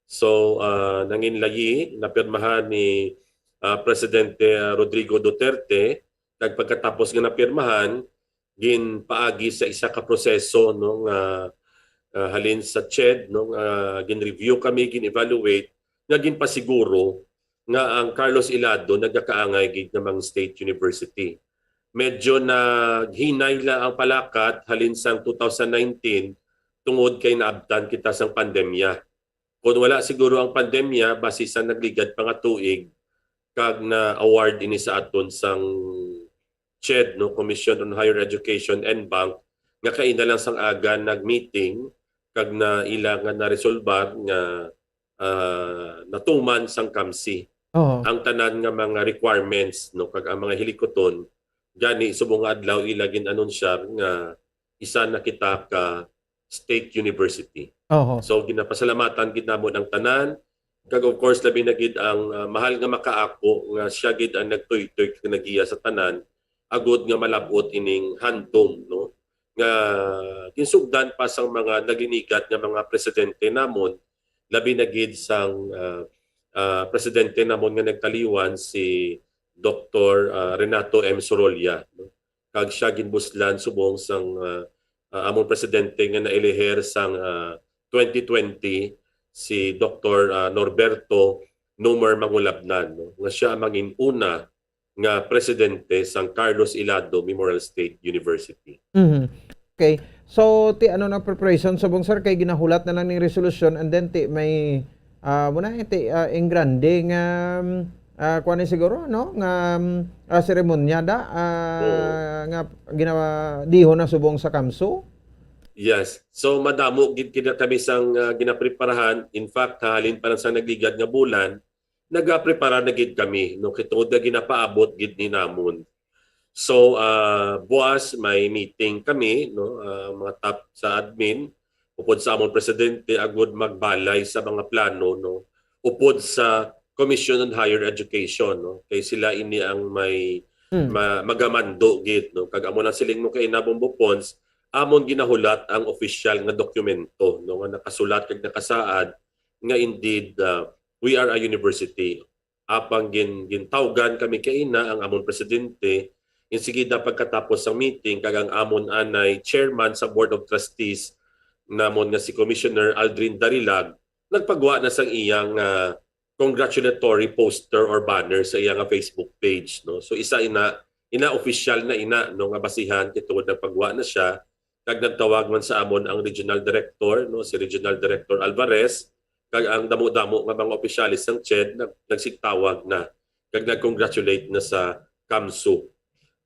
So, ah, nangin layi, napirmahan ni, ah, Presidente, ah, Rodrigo Duterte, kag pagkatapos nga napirmahan, ginpaagi sa isa ka proseso, no, nga, ah, halin sa CHED, no, nga gin-review kami, gin-evaluate, nga ginpasiguro nga ang Carlos Ilado nagakaangay gid nga mang state university. Medyo naghinay lang ang palakat halin sang two thousand nineteen tungod kay naabtan kita sang pandemya. Kung wala siguro ang pandemya, basi sa nagligad pa nga tuig, kag na-award ini sa aton sang CHED, no, Commission on Higher Education and Bank, nga kaina lang sang aga nag-meeting, kag na ila nga naresolbar nga, ah, natuman sang kamsi Oo. ang tanan nga mga requirements, no, kag ang mga hilikuton, gani subong nga adlaw ila gin-anunsyar nga isa na kita ka state university. Oho. So, ginapasalamatan gid namon ang tanan. Kag of course, labi na gid ang, ah, mahal nga makaako nga siya gid ang nagtuytoy kag nagiya sa tanan, agud nga malab-ot ining handom, no? Nga ginsugdan pa sang mga naglinigat nga mga presidente namon, labi na gid sang, ah, ah, presidente namon nga nagtaliwan, si Doktor, ah, Renato M. Sorolla, no? Kag siya ginbuslan subong sang, ah, ah, among presidente nga naeleher sang, ah, twenty twenty, si Doktor, ah, Norberto Nomer Mangulabnan, no, nga siya ang mangin-una nga presidente sang Carlos Ilado Memorial State University. Mhm. Okay. So, ti ano na preparation subong, sir, kay ginahulat na lang ning resolution, and then ti may, ah, muna, eh, ti, ah, ing grande nga, mm, ah, kuwan ni siguro, no? Nga, mm, ah, seremonya da, ah, Oo. nga ginawa, dihon na subong sa kamso? Yes. So, madamo gid kina kami sang, ah, ginapreparahan. In fact, halin pa lang sa nagligad nga bulan, nagaprepara na gid kami, no, kay tungod nga ginapaabot gid ni namon. So, ah, buas may meeting kami, no, ah, mga top sa admin, upod sa amon presidente, agud magbalay sa mga plano, no, upod sa Commission on Higher Education, no, kay sila ini ang may Hmm. ma-, magamando gid, no, kag amo lang siling mo kay Nabombo Pons, amon ginahulat ang opisyal nga dokumento, no, nga nakasulat kag nakasaad nga indeed, ah, we are a university. Apang gin-, gintawgan kami kaina ang amon presidente, insigida pagkatapos sang meeting, kag ang amon anay chairman sa Board of Trustees namon nga si Commissioner Aldrin Darilag nagpagwa na sang iyang, ah, congratulatory poster or banner sa iya nga Facebook page, no? So, isa ina, ina official na ina, no, nga basihan kay tungod nagpagwa na siya, kag nagtawag man sa amon ang regional director, no, si Regional Director Alvarez, kag ang damo-damo nga mga opisyales sang CHED nag-, nagsigtawag na kag nag-congratulate na sa kamso.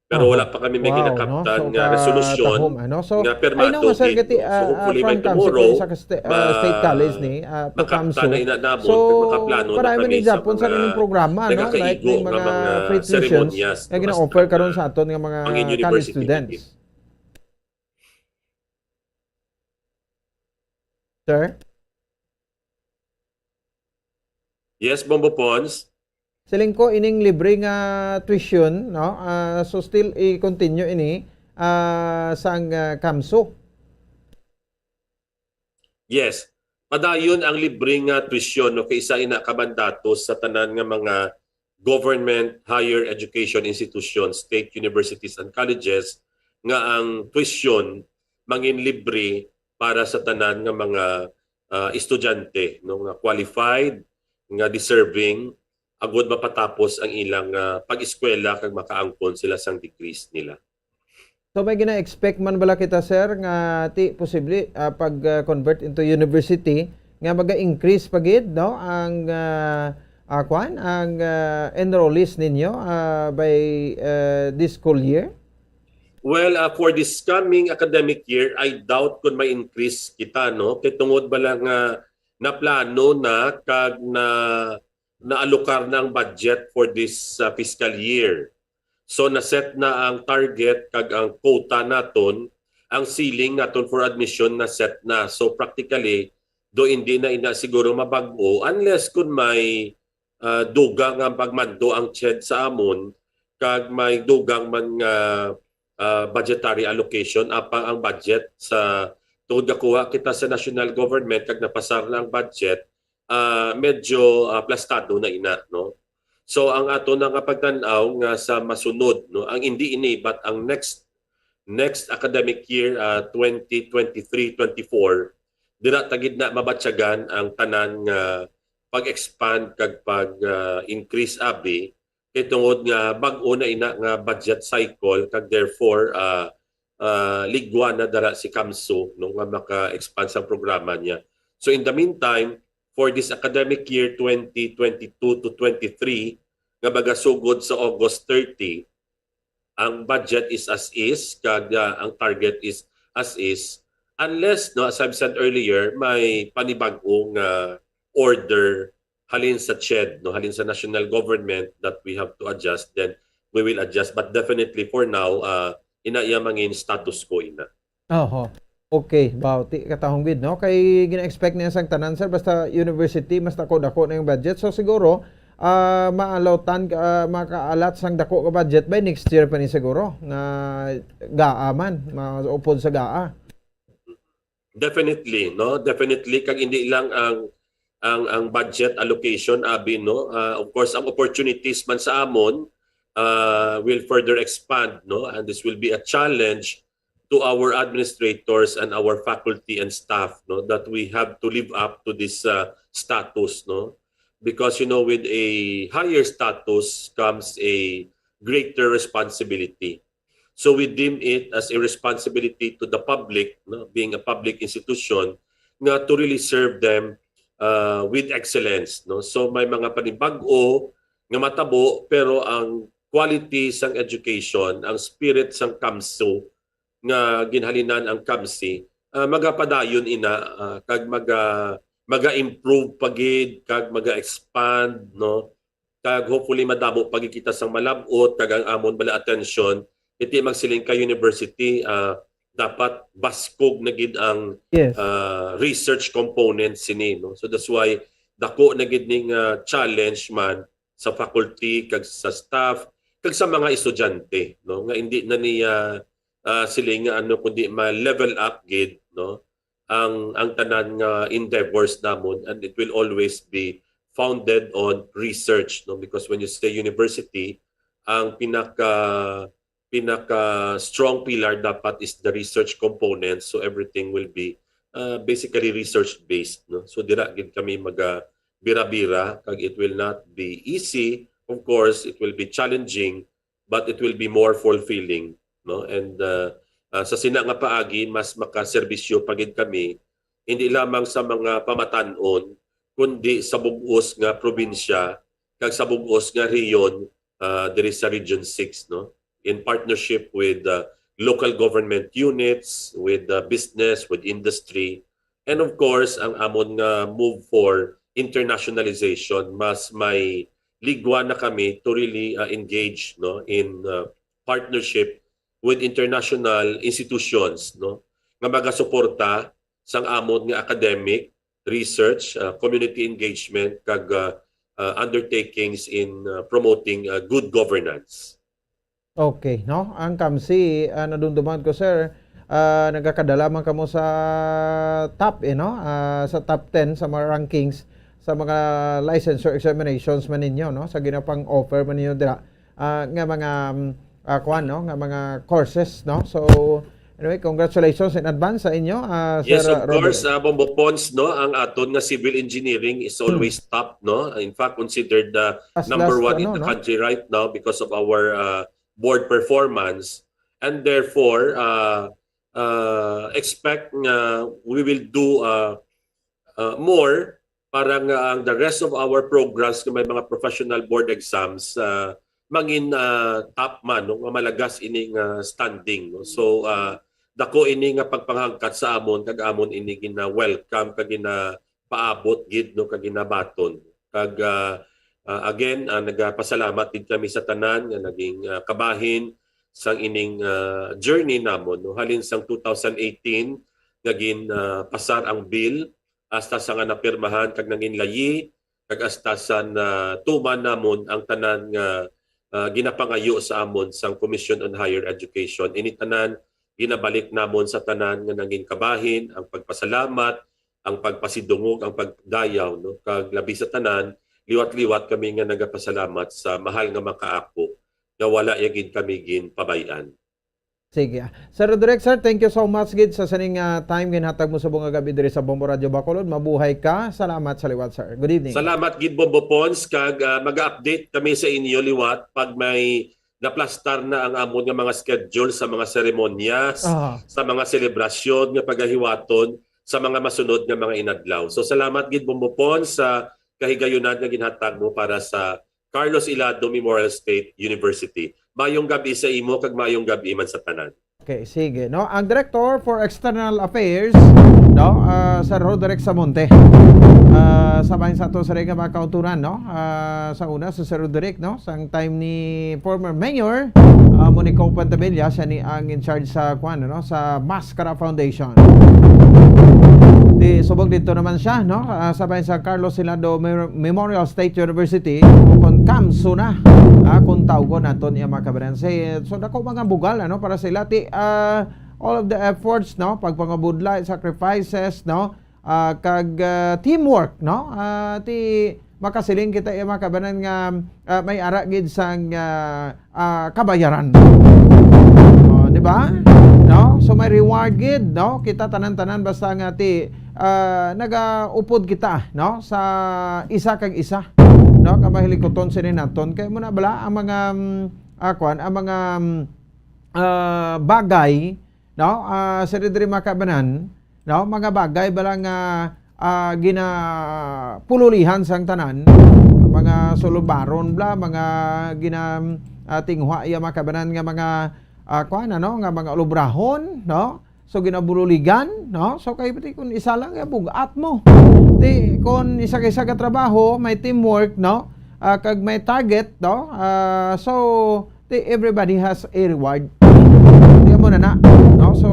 Pero Aha. wala pa kami may Wow, ginakaptan no? So, nga ka-, resolusyon tahom, ano? So, nga I know pirmado nga, sir, gid, gati, no? So, ah, ah, hopefully by from kamso tomorrow, isa ka sta-, ah, ma-, state college ni, ah, to makaptan kamso. Na ina namon, So, kag makaplano na para kami sa gihapon sa mga inyong programa, no? Like, nagakaigo may nga mga mga free tuitions seremonyas, nga no? gina-offer Hasta karon sa aton nga mga ang college university students. Gid. Sir? Yes, Bombo Pons. Siling ko ining libre nga tuition, no? Ah, so still i-continue ini, ah, sang, ah, kamso. Yes. Padayon ang libre nga tuition, no? Kay isa ina ka mandato sa tanan nga mga government higher education institutions, state universities and colleges, nga ang tuition mangin libre para sa tanan nga mga, ah, estudyante, no, nga qualified, nga deserving, agud mapatapos ang ilang, ah, pag-eskwela kag makaangkon sila sang degrees nila. So, may gina-expect man bala kita, sir, nga ti posible, ah, pag, ah, convert into university, nga maga-increase pa gid, no, ang, ah, ah, kwan, ang, ah, enrollees ninyo, ah, by, ah, this school year? Well, uh, for this coming academic year, I doubt kung may increase kita, no? Kay tungod ba lang nga naplano na kag na naalokar na ang budget for this uh, fiscal year. So na-set na ang target kag ang quota naton, ang ceiling naton for admission na-set na. So practically, do hindi na ina siguro mabag-o unless kung may uh, dugang ang pagmando ang CHED sa amon kag may dugang man nga uh, budgetary allocation apang ang budget sa tungod nga kuha kita sa national government kag napasar na ang budget, uh, medyo uh, plastado na ina, no? So ang ato na nga pagtan-aw nga sa masunod, no, ang hindi ini but ang next next academic year uh, twenty twenty-three twenty-four, dira ta gid na mabatyagan ang tanan nga pag-expand kag pag uh, increase abi kay tungod nga bag-o na ina nga budget cycle kag therefore uh, uh, ligwa na dara si CamSU, no, nga maka-expand sa programa niya. So in the meantime, for this academic year twenty twenty-two to twenty-three nga magasugod sa August thirty, ang budget is as is kag uh, ang target is as is, unless, no, as I've said earlier, may panibag-o nga order halin sa CHED, no, halin sa national government that we have to adjust, then we will adjust. But definitely for now, uh, ina iya mangin status quo ina. Oho. Okay, bauti katahong gid, no? Kay gina-expect niya sang tanan, sir, basta university, mas dako-dako na yung budget. So siguro, uh, maalawtan, uh, makaalat sang dako ka budget by next year pa ni siguro nga GAA man, maupod sa GAA. Definitely, no? Definitely kag hindi lang ang ang ang budget allocation abi, no? Uh, of course, ang opportunities man sa amon uh, will further expand, no? And this will be a challenge to our administrators and our faculty and staff, no, that we have to live up to this uh, status, no, because you know with a higher status comes a greater responsibility. So we deem it as a responsibility to the public, no, being a public institution, nga to really serve them uh, with excellence, no. So may mga panibag-o nga matabo pero ang quality sang education, ang spirit sang CamSU nga ginhalinan ang CamSI, uh, magapadayon ina uh, kag maga maga-improve pa gid kag maga-expand, no, kag hopefully madamo pa gid kita sang malab-ot kag ang amon bala atensyon iti magsiling ka university uh, dapat baskog na gid ang yes. uh, research component sini, no. So that's why dako na gid ning uh, challenge man sa faculty kag sa staff kag sa mga estudyante, no, nga hindi na niya uh, siling nga ano kundi ma-level up gid, no, ang ang tanan nga endeavors namon, and it will always be founded on research, no, because when you say university, ang pinaka pinaka strong pillar dapat is the research component, so everything will be uh, basically research based, no. So dira gid kami maga bira-bira kag it will not be easy. Of course it will be challenging, but it will be more fulfilling, no. And uh, uh, sa sina nga paagi mas makaserbisyo pa gid kami hindi lamang sa mga pamatan-on kundi sa bug-os nga probinsya kag sa bug-os nga rehiyon uh, diri sa Region six, no, in partnership with uh, local government units, with uh, business, with industry, and of course ang amon nga move for internationalization. Mas may ligwa na kami to really uh, engage, no, in uh, partnership with international institutions, no, nga magasuporta sang amon nga academic research, uh, community engagement, kag uh, uh, undertakings in uh, promoting uh, good governance. Okay, no? Ang CamSI, uh, nadumduman ko, sir, uh, nagakadala man kamo sa top, eh, no? Uh, sa top ten sa mga rankings sa mga licensure examinations man ninyo, no? Sa ginapang-offer man ninyo dira uh, nga mga um, uh, kuan, no, nga mga courses, no. So anyway, congratulations in advance sa inyo, uh, Sir Yes, of Robert. course, uh, Bombo Pons, no, ang aton nga civil engineering is always hmm. top, no. In fact, considered the As number last, one ano, in the no? country right now because of our uh, board performance, and therefore uh, uh, expect nga we will do uh, uh, more para nga ang the rest of our programs nga may mga professional board exams uh, mangin, ah, top man, no, nga malagas ini nga standing, no? So, ah, dako ini nga pagpanghangkat sa amon, kag amon ini gina-welcome kag ginapaabot gid, no, kag ginabaton. Kag, ah, ah, again, ah, nagapasalamat gid kami sa tanan nga naging, ah, kabahin sang ining, ah, journey namon, no? Halin sang two thousand eighteen nga gin, ah, pasar ang bill, hasta sa nga napirmahan kag nangin layi, kag hasta sa natuman namon ang tanan nga, ah, ginapangayo sa amon sang Commission on Higher Education. Ini tanan ginabalik namon sa tanan nga nangin kabahin, ang pagpasalamat, ang pagpasidungog, ang pagdayaw, no? Kag labi sa tanan, liwat-liwat kami nga nagapasalamat sa mahal nga mga kaapo nga wala ya gid kami ginpabay-an. Sige. Sir Roderick, sir, thank you so much gid sa sining, ah, time ginhatag mo subong nga gabi diri sa Bombo Radio Bacolod. Mabuhay ka. Salamat sa liwat, sir. Good evening. Salamat gid, Bombo Pons, kag, ah, mag-update kami sa inyo liwat pag may naplastar na ang amon nga mga schedule sa mga seremonyas, Aha. sa mga selebrasyon nga pagahiwaton sa mga masunod nga mga inadlaw. So, salamat gid, Bombo Pons, sa kahigayunan nga ginhatag mo para sa Carlos Ilado Memorial State University. Mayong gabi sa imo kag mayong gabi man sa tanan. Okay, sige, no? Ang Director for External Affairs, no, ah, Sir Roderick Samonte. Ah, sa bahin sa ato sa mga kauturan, no? Ah, sa una, si Sir Roderick, no? Sang time ni former Mayor, ah, Monico Pantabilia, siya ni ang in charge sa, kuwan, no? Sa Mascara Foundation. Di, subong dito naman siya, no? Ah, sa bahin sa Carlos Ilado Mem-, Memorial State University, kung kamso na, ah, kung tawgon naton iya mga kababayan. Say, so, dako mga bugal, ano, para sa ila. Ti, ah, all of the efforts, no? Pagpangabudlay, sacrifices, no? Ah, kag, ah, teamwork, no? Ah, ti, makasiling kita, iya mga kababayan, nga, ah, may ara gid sang, ah, ah, kabayaran. Oh, di ba? No? So, may reward gid, no? Kita tanan-tanan basta nga ti, ah, nagaupod kita, no? Sa isa kag isa, no? Kamahilikuton sini naton. Kay mo na bala ang mga, mm, ah, kuwan, ang mga, mm, ah, bagay, no? Ah, sa diri makabanan, no? Mga bagay bala nga, ah, ginapululihan sang tanan, mga sulubaron bla, mga gina, ah, tinguha iya makabanan nga mga, ah, kuwan, ano, nga mga ulubrahon, no? So, ginabululigan, no? So, kay pati kung isa lang, ya, bugat mo. Ti, kung isa ka isa ka trabaho, may teamwork, no? Ah, kag may target, no? Ah, so, ti, everybody has a reward. Di mo na na, no? So,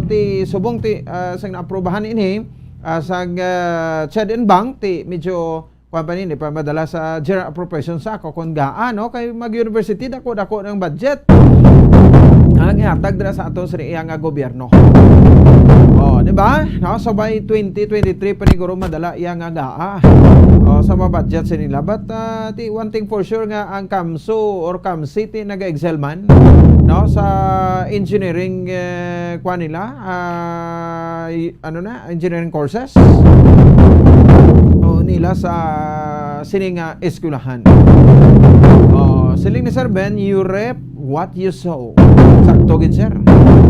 ti, subong ti, ah, sang naaprubahan ini, ah, sang, ah, CHED and Bank, ti, medyo kuwan pa nini, pa madala sa general appropriation sa ako kung gaan, no? Kay mag-university, dako-dako ng budget ang ihatag dira sa aton sa iya nga gobyerno. Oh, di ba? No? So by twenty twenty-three pa ni guro madala iya nga gaa. Oh, sa mga budget sa nila. But, ah, ti, one thing for sure nga ang kamso or kamsi ti naga-excel man, no? Sa engineering, eh, kuwan nila, ah, y-, ano na, engineering courses. O nila sa sini nga eskwelahan. Oh, siling ni Sir Ben, "You reap what you sow." Sakto gid, sir.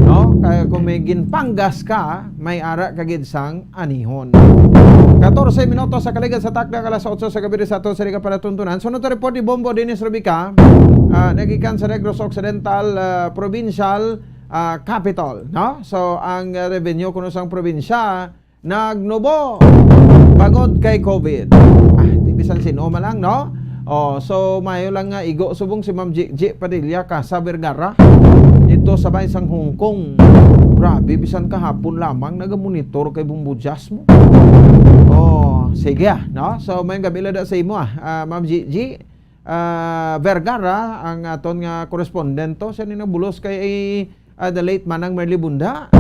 No? Kaya kung may ginpanggas ka, may ara ka gid sang anihon. Katorse minutos sa kaligad sa takna, alas otso sa gabi sa ato sa Liga Palatuntunan. Sunod na report ni Bombo Dennis Rubica, ah, nagikan sa Negros Occidental, ah, Provincial, ah, Capital, no? So, ang, ah, revenue kuno sang probinsya nagnubo bangod kay COVID. Ah, di bisan sino man lang, no? Oh, so mayo lang nga igo subong si Ma'am Gigi Padilla ka sa Vergara dito sa bahin sang Hong Kong. Grabe, bisan kahapon lamang nagamonitor kay Bombo Jazz mo. Oh, sige, ah, no? So, may gabi lada sa imo, ah, ah, Ma'am Gigi. Ah, Vergara, ang aton nga correspondent to. Siya ni nabulos kay, ah, the late Manang Merly Bunda.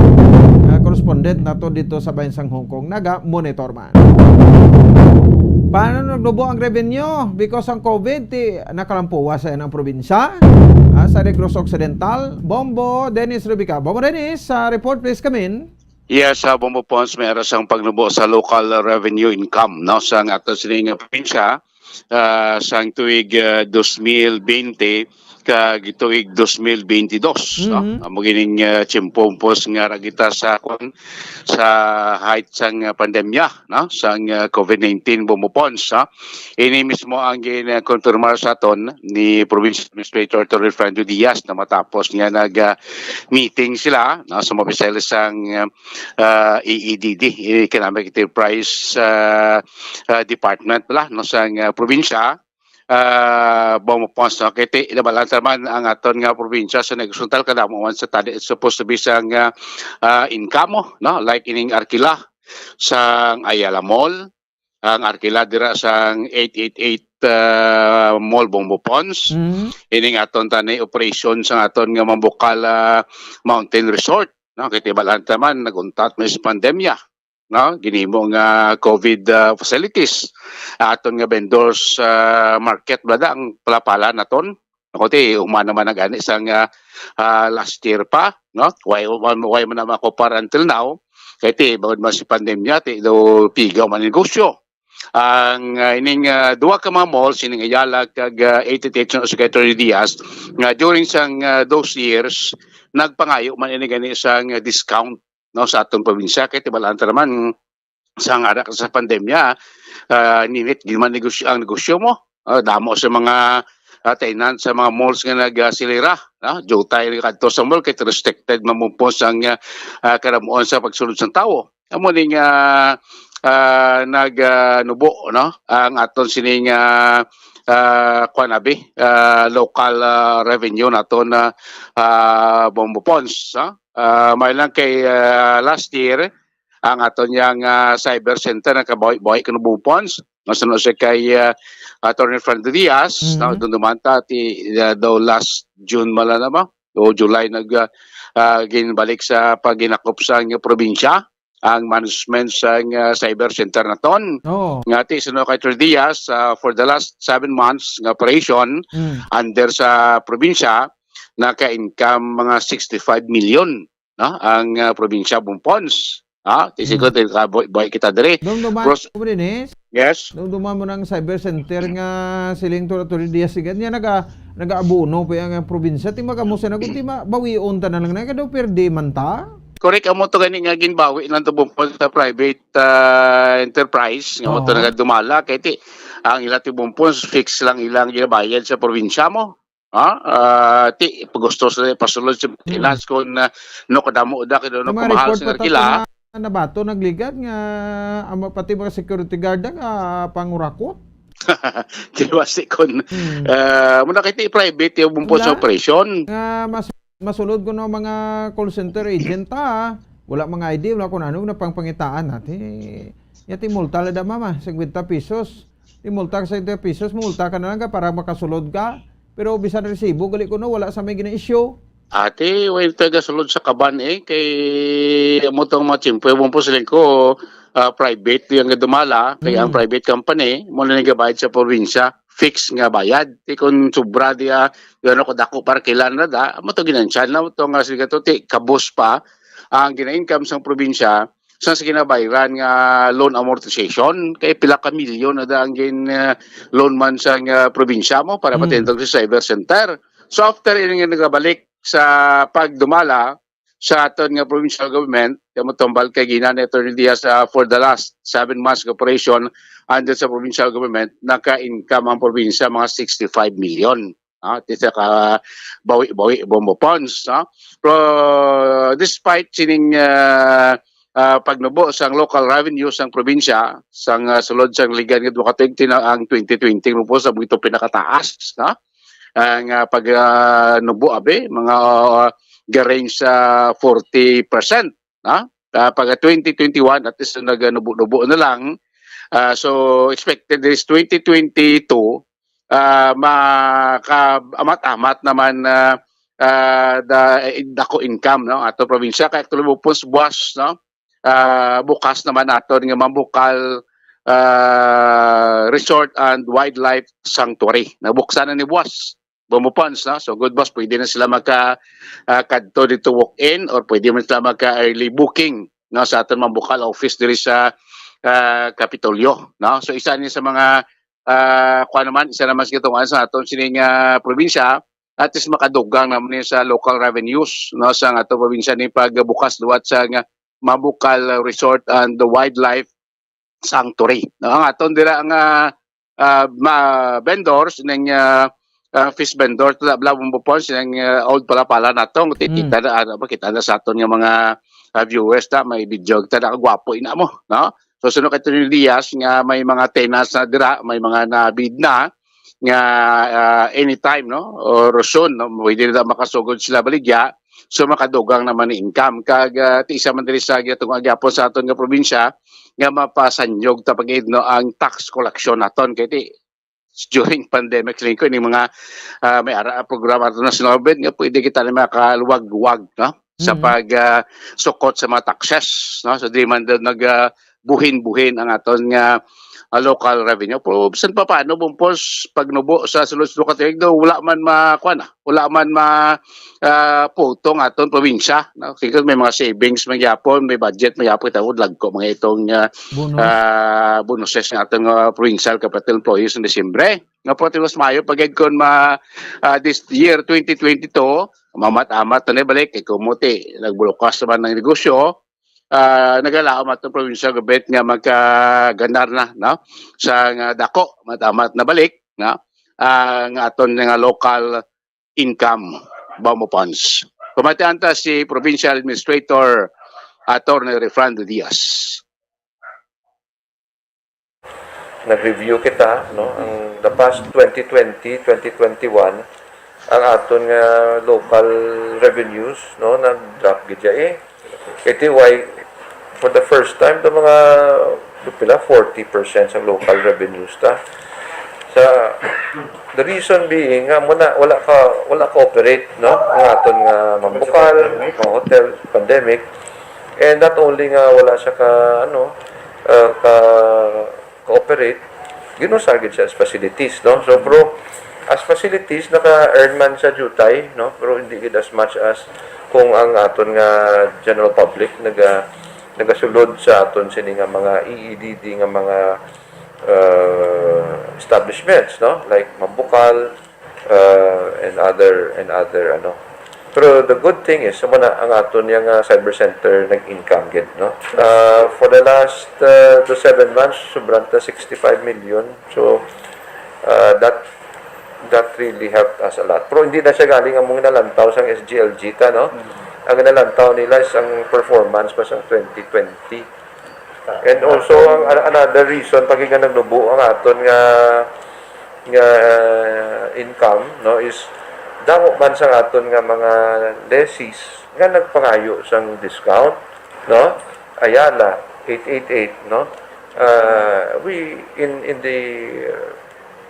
Ah, correspondent nato dito sa bahin sang Hong Kong. Naga-monitor man. Paano nagnubo ang revenue? Because ang COVID, ti, nakalampuwa sa ilang probinsya. Ah, sa Negros Occidental, Bombo Dennis Rubica. Bombo Dennis, sa report, please come in. Yes, sa Bombo Pons, may ara sang pagnubo sa local revenue income, no, sa ato sini nga probinsya, ah, sang tuig, ah, dos mil bente, kag tuig dos mil bentidós, no? Mhm. Amo gining, ah, tiyempo, Bumpons, nga ra kita sa, kwan, sa height sang, ah, pandemya, no? Sang, ah, COVID nineteen, Bumpons, ha? Ini mismo ang gin-, ah, konfirmar sa aton ni Provincial Administrator Attorney Fernando Diaz na matapos niya nag, ah, meeting sila, no, sa mga opisyales sang, ah, ah, E E D D, Economic Enterprise, ah, ah, Department pala, no, sang, ah, probinsya, ah, Bumpons, no? Kay ti-, nabalaan ta naman ang aton nga probinsya sa nag-, kadamo man sa tali, supposed to be sang, ah, ah, income, no? Like ining arkila sang Ayala Mall, ang arkila dira sang eight eight eight, ah, Mall Bumpons. Mhm. Ining aton tani operation sa aton nga Mambukal, ah, Mountain Resort, no? Kay tibalaan ta man, nag-untat man sa pandemya, no? Ginhimo nga COVID, ah, facilities. Aton nga vendors, ah, market, bala da, ang palapala naton. Ako ti, human naman na gani sang, ah, ah, last year pa, no? Why, why, why man na makupar until now? Kay ti, bangod man si pandemya, ti, do pigaw man ang negosyo. Ang, ah, ining, ah, duha ka mga malls, ining Ayala kag, ah, eight eight eight, sa Secretary Diaz, nga during sang, ah, those years, nagpangayo man ini gani sang, ah, discount, no, sa aton probinsya. Kay tibalaan ta naman, sa nga sa pandemya, ah, ninit gid man negosyo, ang negosyo mo. Ah, damo sa mga, ah, tenant sa mga malls nga nagasilira, ah, jutay kadto sa mall kay restricted man, Bumpons, ang, ah, ah, karamuon sa pagsulod sang tawo. Amo ni nga, ah, nag, ah, nubo, no, ang aton sining, ah, ah, kuwan, abi, ah, local, ah, revenue naton na, ah, Bumpons, ha? Ah, may lang kay, ah, last year, ang aton yang, ah, cyber center nakabawi-bawi kuno, Bumpons. Masuno siya kay, ah, Attorney Fernando Diaz, Mhm. na dumdumanta ti, ah, daw last June mala na ba? O July nag, ah, ah, ginbalik sa paghinakop sa inyong probinsya ang management sa, ah, cyber center naton. Oo. Nga ti suno kay Attorney Diaz, ah, for the last seven months nga operation Mm. under sa probinsya, naka-income mga sixty-five million, no, ang, ah, probinsya Bumpons. Ha? Ti Hmm. siguro, ti ka-, boy, boy kita diri. Dumduman Pros- mo din, eh. Yes. Dumduman mo ng cyber center nga siling to, to di sigan. Niya naga-, nag-aabono pa yung, ang probinsya. Ti magamusa na kung ti ma-, bawion ta na lang na. Kado perde man ta. Correct, amo to gani nga ginbawi lang to, Bumpons, sa private, ah, enterprise. Nga mo to Oo. nagadumala. Kay ti, ang ila ti, Bumpons, fix lang ilang ginabayad sa probinsya mo. Ha? Ah, ti, gusto sila pasulod sa Mm. finance kung, ah, no kadamo da, kay no Yung mga kamahal report sa pa ta arkila. Na nabato, nagligad nga, ang mga, pati mga security guard nga pangurakot. Di ba, si kun, Mm. ah, muna kay ti private yung Bumpons Wala. operation. Nga mas-, masulod ko no mga call center agent ta, wala mga I D, wala kung ano, napangpangitaan natin. Yati multa la da, mama, fifty pesos. Di multa ka sa fifty pesos, multa ka na lang ka para makasulod ka. Pero bisan resibo, gali ko no, wala sa may gina-issue. Ate, way taga sulod sa kaban eh, kay amo tong mga tiyempo, ewan po siling ko, ah, private yung dumala, kay ang Mm. private company, mo na nagabayad sa probinsya, fix nga bayad. Di kung sobra di, ah, gano ko dako para kailan na da, mo to ginansyan na, mo to nga sige to, ti, kabos pa, ang gina-income sa probinsya, sa, sa ginabayran nga loan amortization, kay pila ka milyon na da ang gin, ah, loan man sa nga probinsya mo para Mm. matindog sa cyber center. So, after ini nga nagabalik sa pagdumala sa aton nga provincial government, kamo tambal kay gina ni Attorney Diaz, ah, for the last seven months of operation under sa provincial government, naka-income ang probinsya mga sixty-five million. Ah, ti sa ka bawi-bawi bombo funds, no? Pero despite sining, ah, ah, pagnubo sang local revenue sang probinsya, sang, ah, sulod sang ligan nga duha ka tuig, tina-, ang twenty twenty mo po sa mga pinakataas, no? Ang, ah, pag, ah, nubo, abi, mga, ah, ga-range sa forty percent, no? Ah, pag twenty twenty-one, at least naganubo-nubo na lang. Ah, so, expected is twenty twenty-two, ah, maka-amat-amat naman, ah, ah, da-, eh, dako income, no? Ato probinsya, kay actually, Bumpons, buwas, no? Ah, bukas naman aton nga Mambukal, ah, Resort and Wildlife Sanctuary. Nabuksan na ni buwas. Bumpons, no? So, good boss, pwede na sila maka, ah, kadto dito walk-in or pwede man sila maka early booking, no, sa aton Mambukal office diri sa, ah, Kapitolyo, no? So, isa ni sa mga, ah, kuha naman, isa naman sa gitungan sa aton sining, ah, probinsya, at least makadugang naman ni sa local revenues, no, sa ato probinsya ni pagbukas liwat sa nga Mambukal Resort and Wildlife Sanctuary. No, ang aton dira nga, ah, ma-, vendors ning, ah, ah, fish vendors, ta-, bala mo po sining, ah, Old Palapala natong, mm, kita na, ano, makita na sa aton nga mga, ah, viewers ta, may video kita na kagwapo ina mo, no? So, sunod kay Tony Diaz nga may mga tenants na dira, may mga nabid na nga, ah, anytime, no? Or soon, no? Pwede na makasugod sila baligya. So, makadugang naman ni income. Kag, ah, ti isa man diri sa ginatungag gyapon sa aton nga probinsya nga mapasanyog ta pagid, no, ang tax collection naton. Kay ti, during pandemic, lingko, ining mga, ah, may ara programa nato national government nga pwede kita na makaluwag-luwag, no, sa, mm, pag, ah, sukot sa mga taxes, no? So, di man daw nag, ah, buhin-buhin ang aton nga, ah, local revenue. Pero bisan pa paano, bumpos, pagnubo sa sulod-sulod ka tuig, daw wala man ma-, kuwan, ah, wala man ma-, ah, putong aton probinsya, no? Kasi may mga savings man gyapon, may budget man gyapon, tawag lagko mga itong, ah, bonus, ah, bonuses nga aton, ah, provincial capital employees sa Disyembre. Nga po, mas maayo pag kon ma-, ah, this year, twenty twenty-two, mamat-amat na balik kay kumuti, nagbulokas naman ang negosyo, ah, nagalaom aton provincial government nga magkaganar na, no? Sa nga dako, matamat na balik, no? Ah, nga aton nga local income, Baumo Funds. Pamatian ta si Provincial Administrator Attorney Refrando Diaz. Nag-review kita, no, ang the past twenty twenty, twenty twenty-one, ang aton nga local revenues, no, nag-drop gid siya, eh. Iti why, for the first time, the mga, pila, forty percent sa local revenues ta. Sa, the reason being nga muna, wala ka, wala ka operate, no, ang aton nga mambukal, mga hotel, pandemic. And not only nga wala siya ka, ano, uh, ka cooperate, ginusar gid siya as facilities, no? So, pero as facilities, naka-earn man sa jutay, no? Pero hindi gid as much as kung ang aton nga general public naga, nagasulod sa aton sini nga mga E E D D nga mga, uh, establishments, no? Like Mambukal, uh, and other, and other, ano. Pero the good thing is, amo na ang aton yang, uh, cyber center nag-income gid, no? Uh, for the last, uh, to seven months, sobrang ta sixty-five million. So, uh, that, that really helped us a lot. Pero hindi na siya galing among nalantaw sang S G L G ta, no? Ang nalantaw nila is ang performance pa sa twenty twenty. And also, ang, an-, another reason pag nga nagnubo ang aton nga, nga income, no, is damo man sa aton nga mga lessees nga nagpangayo sang discount, no? Ayala, eight eight eight, no? Uh, we, in, in the, uh,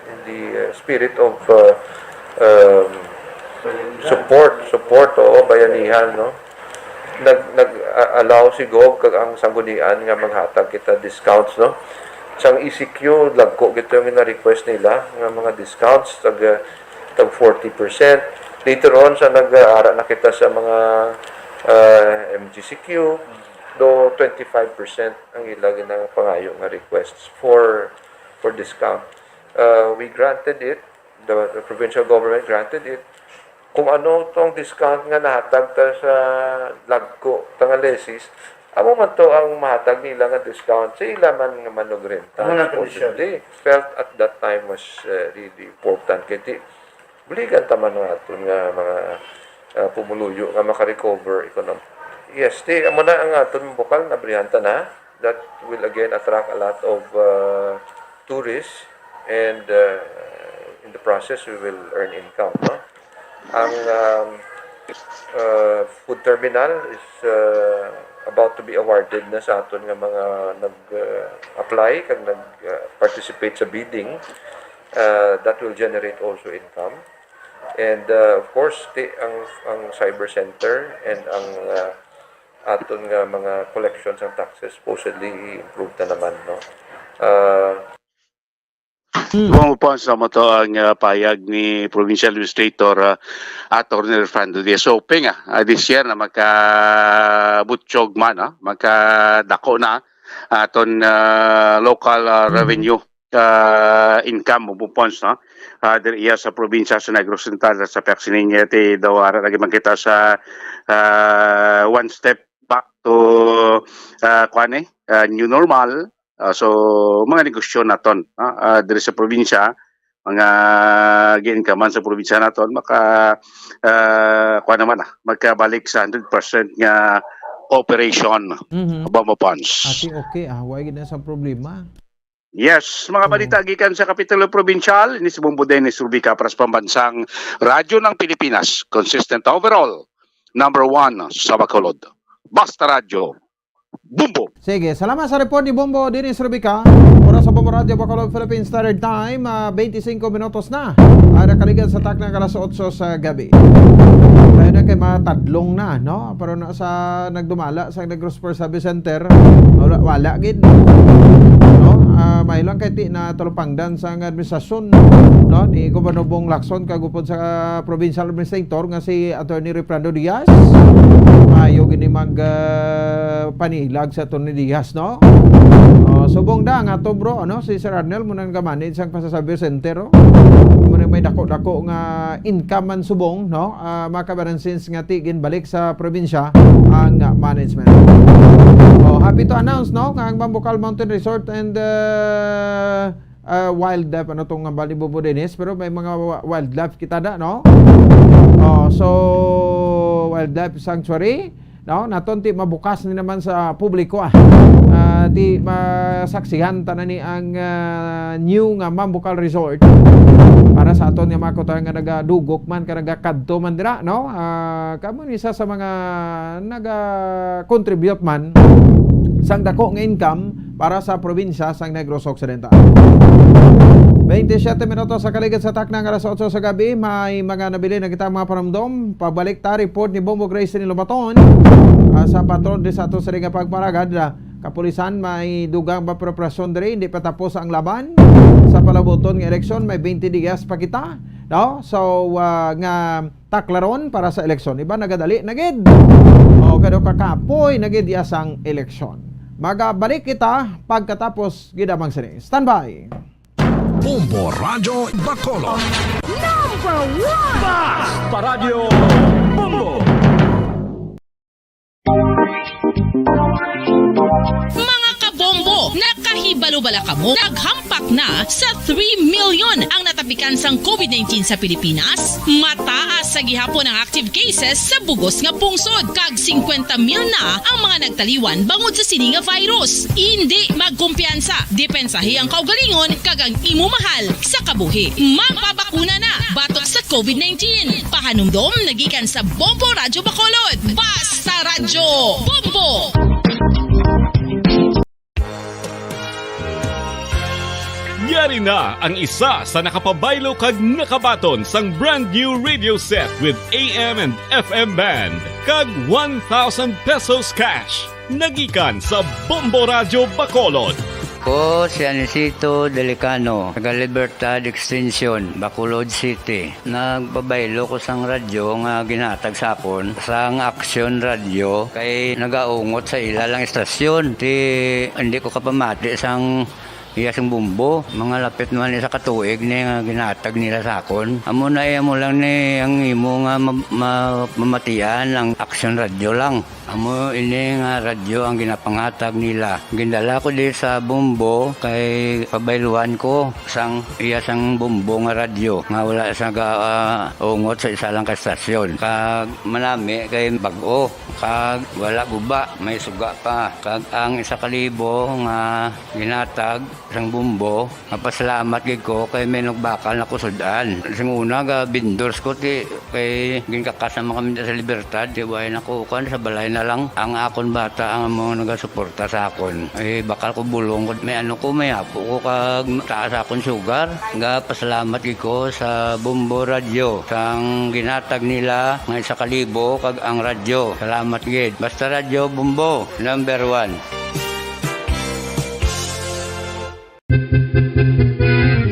in the, uh, spirit of, uh, um, support, support, oo, bayanihan, no? Nag, nag, uh, allow si Gov kag ang sanggunian nga maghatag kita discounts, no? Sang E C Q, lagko gito yung na-request nila nga mga discounts, tag, uh, tag forty percent. Later on, sa nag-aara na kita sa mga, uh, M G C Q, do twenty-five percent ang ila ginapangayo nga requests for, for discount. Uh, we granted it, the, the provincial government granted it. Kung ano tong discount nga nahatag ta sa lagko ta nga lessees, amo man to ang mahatag nila nga discount sa ila man nga manugrenta. Amo na ang kondisyon. Supposedly, felt at that time was, uh, really important. Kay di, buligan ta man ang aton nga mga, uh, pumuluyo nga maka-recover economic. Yes, ti, amo na ang aton bukal, nabrihan ta na. That will again attract a lot of, uh, tourists, and, uh, in the process we will earn income, no? Ang, um, uh, food terminal is, uh, about to be awarded na sa aton nga mga nag, uh, apply kag nag, uh, participate sa bidding. Uh, that will generate also income. And, uh, of course, ti, ang, ang cyber center and ang, uh, aton nga mga collection sang taxes, supposedly i-improve ta naman, no? Ah, Hmm. Kung po sa mo to ang, ah, payag ni Provincial Administrator, ah, Attorney Refrando Diaz. So, hoping, ah, ah, this year na magkabutyog man, ah, magkadako na aton, ah, local, ah, Hmm. revenue, ah, income o bupons, no? ah, diri iya sa probinsya sa Negros Oriental, sa pihak sini niya ti daw ara lagi man kita sa, ah, one step back to, ah, kuan, eh, ah, new normal. Ah, so, mga negosyo naton, no? Ah, diri sa probinsya, mga gi-incomean sa probinsya naton, maka, ah, kuan naman, ah, magkabalik sa hundred percent nga operation, Mhm. Bombo Pons. Ati, okay, ah, wa gid na sa problema. Yes, mga Oo. balita gikan sa Kapitulo Provincial, ini si Bombo Dennis Rubica para sa Pambansang Radyo ng Pilipinas, consistent overall, number one sa Bacolod. Basta Radyo, Bombo! Sige, salamat sa report ni Bombo Dennis Rubica. Oras sa Bombo Radyo Bacolod, Philippine Standard Time, ah, twenty-five minutos na. Ang nakaligad sa takna nga alas otso sa gabi. Kaya na kay matadlong na, no? Pero na sa nagdumala sa Negros Fire Service Center, wala, wala gid. No? Ah, may lang kay ti na talupangdan sang administrasyon, no, ni Gobernador Bong Lacson kag upod sa provincial administrator nga si Attorney Refrando Diaz. Maayo gid ni mag, ah, panilag sa Attorney Diaz, no? Oh, subong da nga to, bro, ano, si Sir Arnel mo nang gamanid sang Pasasabi Center, oh. Mo na may dako-dako nga income man subong, no? Ah, mga kabaran, since nga ti ginbalik sa probinsya ang, ah, management. Oh, happy to announce, no, nga ang Bambukal Mountain Resort and, ah, ah, Wildlife, ano tong nga bali, Bobo Dennis, pero may mga wa-, wildlife kita da, no? Oh, so, Wildlife Sanctuary, no? Naton ti mabukas ni naman sa publiko, ah. Ah, ti masaksihan ta na ni ang, ah, new nga Mambukal Resort para sa aton nga mga kautoran nga nagadugok man, ka nagakadto man dira, no? Ah, kamo ni isa sa mga naga-contribute man sang dako nga income para sa probinsya sang Negros Occidental. Twenty-seven minutos sa kaligid sa takna nga alas otso sa gabi, may mga nabilin na kita mga panumdom. Pabalik ta, report ni Bombo Grace ni Lumaton, ah, sa patron di sa ato sa nga pagparagad. Ah, kapulisan, may dugang ba preparasyon diri, hindi pa tapos ang laban. Sa palabuton nga eleksyon, may twenty dias pa kita, no? So, ah, nga taklaron para sa eleksyon. Iba nagadali na gid. O, kado kakapoy na gid iya sang eleksyon. Magabalik kita pagkatapos gid amang sini. Standby. Bombo Radyo Bacolod. Number one! Basta Radyo Bombo! Mga kabombo, nakahibalo bala kamo? Naghampak na sa three million ang natapikan sang covid nineteen sa Pilipinas. Mataas sa gihapon ang active cases sa bugos nga pungsod, kag singkwenta mil na ang mga nagtaliwan bangod sa sini nga virus. Indi magkumpiyansa, depensahi ang kaugalingon kag ang imo mahal sa kabuhi. Magpabakuna na batok sa covid nineteen. Pahanumdom nagikan sa Bombo Radyo Bacolod. Basta Radyo Bombo! Yari na ang isa sa nakapabaylo kag nakabaton sang brand new radio set with A M and F M band kag one thousand pesos cash. Nagikan sa Bombo Radyo Bacolod. Ko si Anisito Delicano, taga Libertad Extension, Bacolod City. Nagpabaylo ko sang radyo nga ginhatag sa akon sang Action Radio kay nagaungot sa ila lang istasyon. Ti hindi ko kapamati sang iya sing bumbo. Mga lapit naman isa ka tuig ni nga ginhatag nila sa akon. Amo na, eh, amo lang ni ang imo nga ma-, ma-, mamatian ang Action Radio lang. Amo ini nga radyo ang ginapanghatag nila. Gindala ko di sa Bombo kay pabayluan ko sang iya sang Bombo nga radyo nga wala sa ga, ah, ungot sa isa lang ka estasyon. Kag manami kay bag-o, kag wala guba, may suga pa. Kag ang isa ka libo nga ginhatag sang Bombo, mapasalamat gid ko kay may nagbakal na ko sud-an. Sing una, ga vendors ko, ti, kay ginkakas naman kami sa Libertad, ti, way na ko, kuan, sa balay na lang. Ang akon bata ang mga nagasuporta sa akon. Eh, bakal ko bulong ko, may ano ko, may apo ko, kag taas akon sugar. Ga pasalamat gid ko sa Bombo Radio, sang ginhatag nila nga isa ka libo, kag ang radyo. Salamat gid. Basta Radyo Bombo, number one.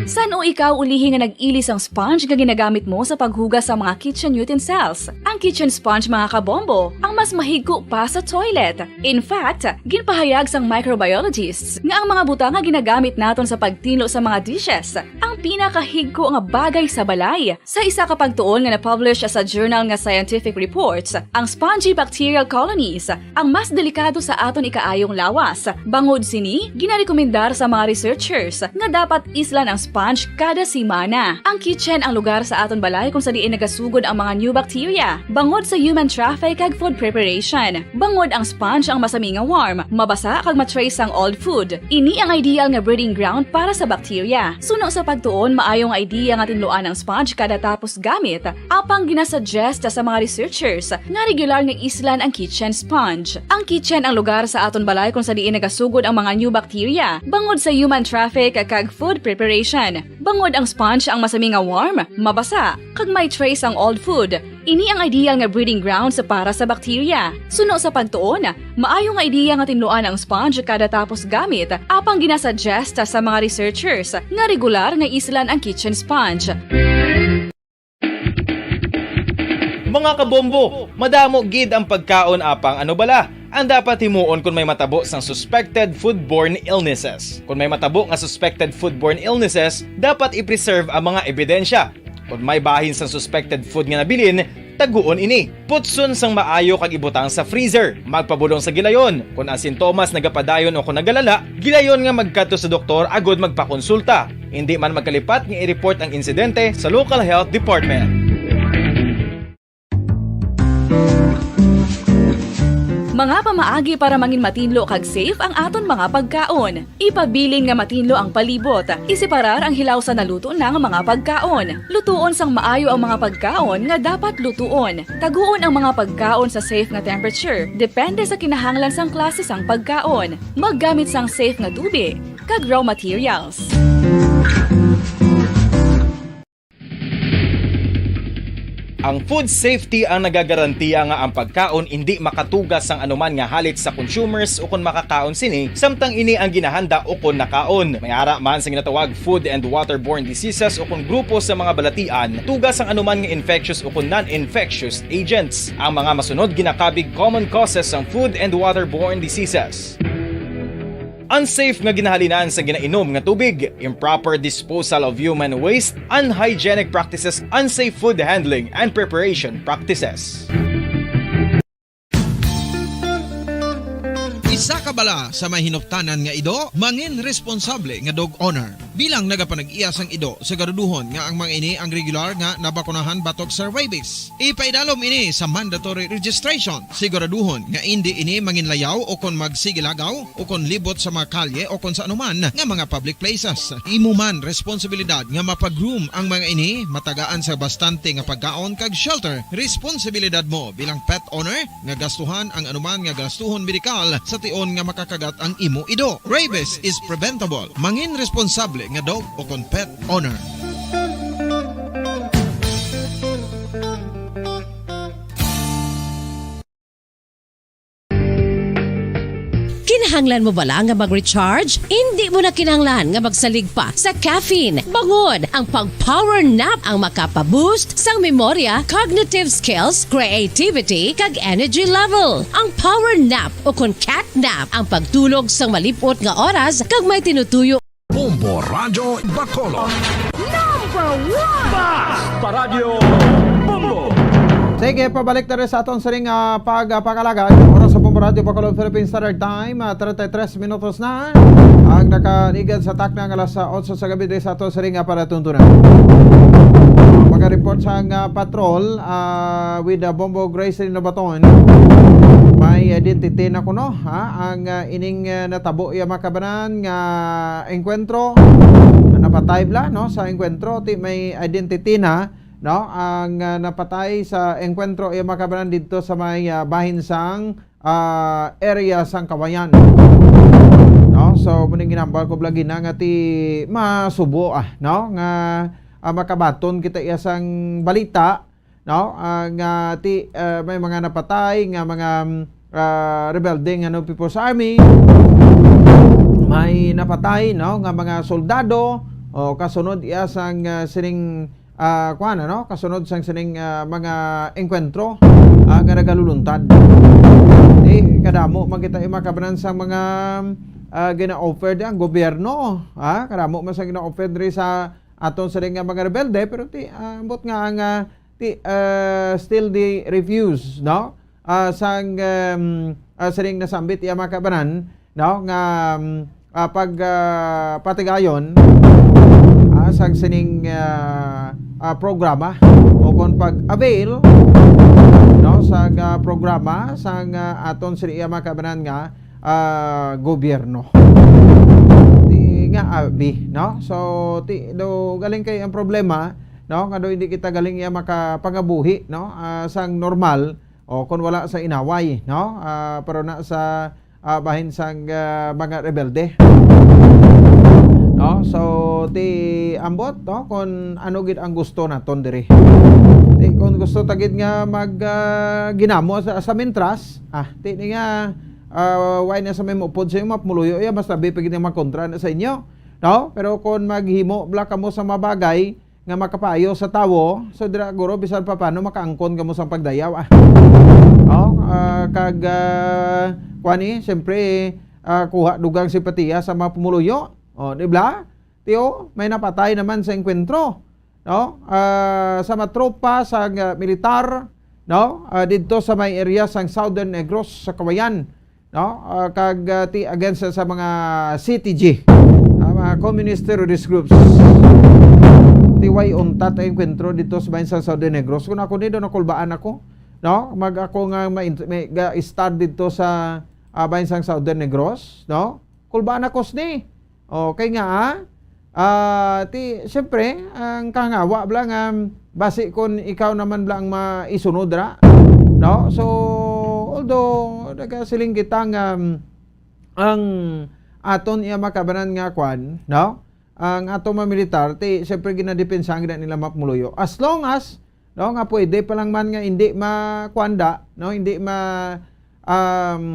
San-o ikaw ulihi nga nag-ili sang sponge nga ginagamit mo sa paghugas sa mga kitchen utensils? Ang kitchen sponge, mga kabombo, ang mas mahigko pa sa toilet. In fact, ginpahayag sang microbiologists nga ang mga butang nga ginagamit naton sa pagtinlo sa mga dishes, ang Pinakahigko nga bagay sa balay. Sa isa ka pagtuon nga na-publish sa journal nga Scientific Reports, ang spongy bacterial colonies ang mas delikado sa aton ikaayong lawas. Bangod sini, ginarekomendar sa mga researchers nga dapat islan ang sponge kada semana. Ang kitchen ang lugar sa aton balay kung sa diin nagasugod ang mga new bacteria, bangod sa human traffic kag food preparation. Bangod ang sponge ang masami nga warm, mabasa kag ma-trace ang old food. Ini ang ideal nga breeding ground para sa bacteria. Suno sa pagtuon, maayo nga idea nga tinluan ang sponge kada tapos gamit. Apang ginasuggest sa mga researchers nga regular nga islan ang kitchen sponge. Ang kitchen ang lugar sa aton balay kung sa diin nagasugod ang mga new bacteria, bangod sa human traffic kag food preparation. Bangod ang sponge ang masami nga warm, mabasa, kag may trace ang old food. Ini ang ideal nga breeding grounds para sa bacteria. Suno sa pagtuon, maayo nga ideya nga tinluan ang sponge kada tapos gamit, apang ginasuggest sa mga researchers nga regular nga islan ang kitchen sponge. Mga kabombo, madamo gid ang pagkaon apang ano bala ang dapat himuon kon may matabo sang suspected foodborne illnesses. Kon may matabo nga suspected foodborne illnesses, dapat i-preserve ang mga ebidensya. Kon may bahin sang suspected food nga nabilin, taguon ini. Putson sang maayo kag ibutang sa freezer. Magpabulong sa gilayon. Kon ang sintomas nagapadayon o kon nagalala, gilayon nga magkadto sa doktor agod magpakonsulta. Indi man magkalipat nga i-report ang insidente sa local health department. Mga pamaagi para mangin matinlo kag safe ang aton mga pagkaon. Ipabilin nga matinlo ang palibot. Iseparar ang hilaw sa naluto na nga mga pagkaon. Lutuon sang maayo ang mga pagkaon nga dapat lutuon. Taguon ang mga pagkaon sa safe nga temperature, depende sa kinahanglan sang klase sang pagkaon. Maggamit sang safe nga tubi kag raw materials. Ang food safety ang nagagarantiya nga ang pagkaon indi makatuga sang anuman nga halit sa consumers ukon makakaon sini, samtang ini ang ginahanda ukon nakaon. May ara man sa ginatawag food and waterborne diseases ukon grupo sa mga balatian, tuga sang anuman nga infectious ukon non-infectious agents. Ang mga masunod ginakabig common causes sang food and waterborne diseases. Unsafe nga ginahalinan sa ginainom nga tubig, improper disposal of human waste, unhygienic practices, unsafe food handling and preparation practices. Isa ka bala sa may hinuptanan nga ido, mangin responsable nga dog owner. Bilang nagapanag-iya sang ido, siguraduhon nga ang mga ini ang regular nga nabakunahan batok sa rabies. Ipaidalom ini sa mandatory registration. Siguraduhon nga indi ini manginlayaw o kon magsigilagaw o kon libot sa mga kalye o kon sa anuman nga mga public places. Imo man responsibilidad nga mapag-groom ang mga ini, matagaan sa bastante nga pagkaon kag shelter. Responsibilidad mo bilang pet owner nga gastuhan ang anuman nga gastuhon medikal sa tion nga makakagat ang imo ido. Rabies is preventable. Mangin responsable nga dog o kon pet owner. Kinahanglan mo bala nga mag-recharge? Indi mo na kinahanglan nga magsalig pa sa caffeine. Bangod ang pag-power nap ang makapa-boost sang memorya, cognitive skills, creativity, kag energy level. Ang power nap o kon cat nap ang pagtulog sang malip-ot nga oras kag may tinutuyo Bombo Radyo Bacolod. Number one! Basta Radyo Bombo! Sige, pabalik na rin sa aton siring uh, pagpakalagad. Oras sa Bombo Radyo Bacolod, Philippine Standard Time, uh, thirty-three minutos na ang nakaligad sa takna nga alas otso sa gabi diri sa aton siring uh, palatuntunan. Mga report sa uh, patrol uh, with uh, Bombo Grace Rinobaton, may identity na kuno ha, ang uh, ining uh, natabo iya makabanan nga engkwentro. Napatay bla no sa engkwentro, ti may identity na no ang uh, napatay sa engkwentro iya makabanan didto sa may uh, bahin sang uh, area sang Kawayan. No? So muning ginambal ko lagi na nga ti masubo ah no nga uh, makabaton kita iya sang balita no uh, nga ti uh, may mga napatay nga mga uh, rebelde nga no People's Army, may napatay no nga mga soldado o kasunod iya sang uh, sining uh, kuan ano kasunod sang sining uh, mga engkwentro uh, nga nagaluluntad. Di kadamo man kita makabanan sang mga uh, gina-offer di ang gobyerno ha, kadamo man sa gina-offer diri sa aton sila nga mga rebelde, pero ti, ah, ambot nga ang, ah, ti, ah, still they refuse, no? Ah, sang, um, ah, sining nasambit iya mga kabanan, no, nga, um, ah, pag, ah, patigayon, ah, sang sining, ah, ah, programa o kon pag-avail, no, sa, ah, programa sang, ah, aton sila iya mga kabanan nga, ah, gobyerno. Ti nga abi, no? So, ti do galing kay ang problema, no, nga do hindi kita galing iya makapangabuhi, no, ah, sang normal o kon wala sa inaway, no? Ah, pero na sa, ah, bahin sang, ah, mga rebelde. No? So, ti ambot, no, kon ano gid ang gusto naton diri. Ti kon gusto ta gid nga mag, ah, ginamo sa, sa mintras, ah, ti ni nga, ah, why na sa may upod sa imo, mapumuloyo iya, mas labi pa gid ang magkontra na sa inyo. No? Pero kon maghimo bala kamo sa mga bagay nga makapayo sa tawo, so dira guro bisan pa paano makaangkon kamo sang pagdayaw, ah. Oh, ah, kag, ah, kuan ni, siyempre, ah, kuha dugang simpatiya sa mga pumuluyo. Oh, di ba? Tiyo, may napatay naman sa engkwentro, no? Ah, sa mga tropa sa, ah, militar, no? Ah, didto sa may area sang Southern Negros sa Cauayan, no? Ah, kag, ah, ti against sa, sa mga C T G, ah, mga communist terrorist groups. Ti way untat ang engkwentro didto sa bahin sang Southern Negros. Kung ako ni do nakulbaan ako, no? Mag ako nga ma-, may ga-start didto sa, ah, bahin sang Southern Negros, no? Kulbaan ako sini. Okay nga, ah? Ah, ti, siyempre, ang kangawa bala nga, basi kon ikaw naman bala ang maisunod ra, no? So, although nagasiling kita nga, um, ang aton iya makabanan nga kwan, no? Ang aton mga militar, ti, siyempre, ginadepensahan gid nila mapumuloyo. As long as, no, nga pwede pa lang man nga hindi makuanda, no? Hindi ma-, um,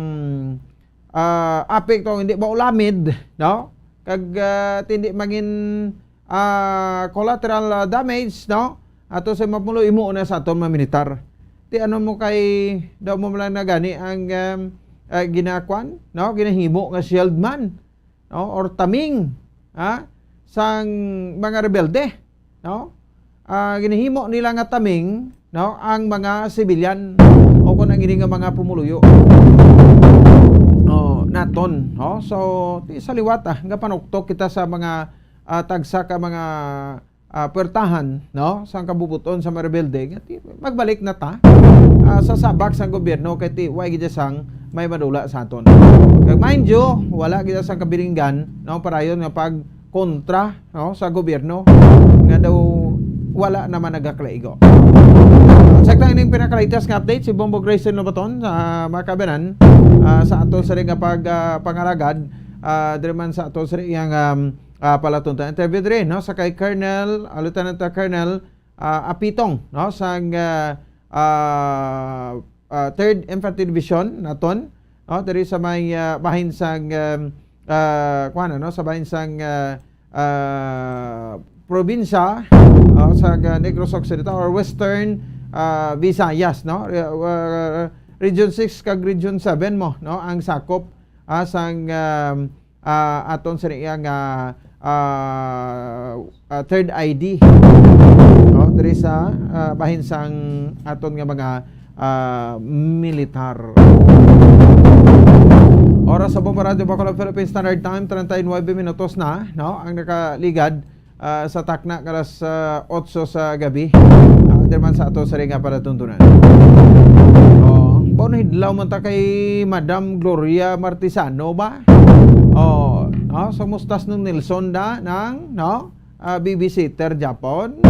ah, apekto, hindi maulamid, no? Kag, ah, ti hindi mangin, ah, collateral, ah, damage, no? Ato sa mapulo imo na sa aton mga militar. Ti ano mo kay daw mo lang na gani ang, um, ah, ginakwan, no? Ginahimo nga shield man, no? Or taming, ha? Sang mga rebelde, no? Ah, ginahimo nila nga taming, no, ang mga sibilyan o kon ang ini nga mga pumuluyo, oh, naton, no? So, ti sa liwat, ah, nga panuktok kita sa mga, ah, tagsa ka mga, ah, puwertahan, no, sang kabubuton sa mga rebelde, nga ti magbalik na ta, ah, sa sabak sang gobyerno kay ti wa gid sang may madula sa aton. Kag mind you, wala gid sang kabilinggan, no, parayon nga pag kontra, no, sa gobyerno nga daw wala naman nagakalaigo. Sa ining pinakalatest nga update, si Bombo Grayson Lobaton, ah, mga kabanan, ah, sa ato sa nga pag, ah, pangalagad, ah, diri man sa ato sa iyang, um, ah, palatuntunan. Interview diri, no, sa kay Colonel, ah, Lieutenant Colonel, ah, Apitong, no, sang, ah, ah, ah, Third Infantry Division naton, no, diri sa may, ah, bahin sang, um, ah, kuwan, ano, sa bahin sang, ah, ah, probinsya, ah, sa, ah, Negros Occidental or Western, ah, Visayas, no? Re-, ah, Region six kag Region seven mo, no, ang sakop, ah, sang, um, ah, aton sa iya nga, ah, ah, Third I D, no? Diri sa, ah, bahin sang aton nga mga, ah, militar. Oras sa Bombo Radyo Bacolod Philippine Standard Time, treinta y nueve minutos na, no? Ang nakaligad, ah, sa takna nga alas, ah, otso sa gabi. Ah, diri man sa ato sa ring nga palatuntunan. Oh, bao nahidlaw man ta kay Madam Gloria Martisano ba? Oh, no? Sa mustas nung Nelson da nang, no? Ah, babysitter Japon.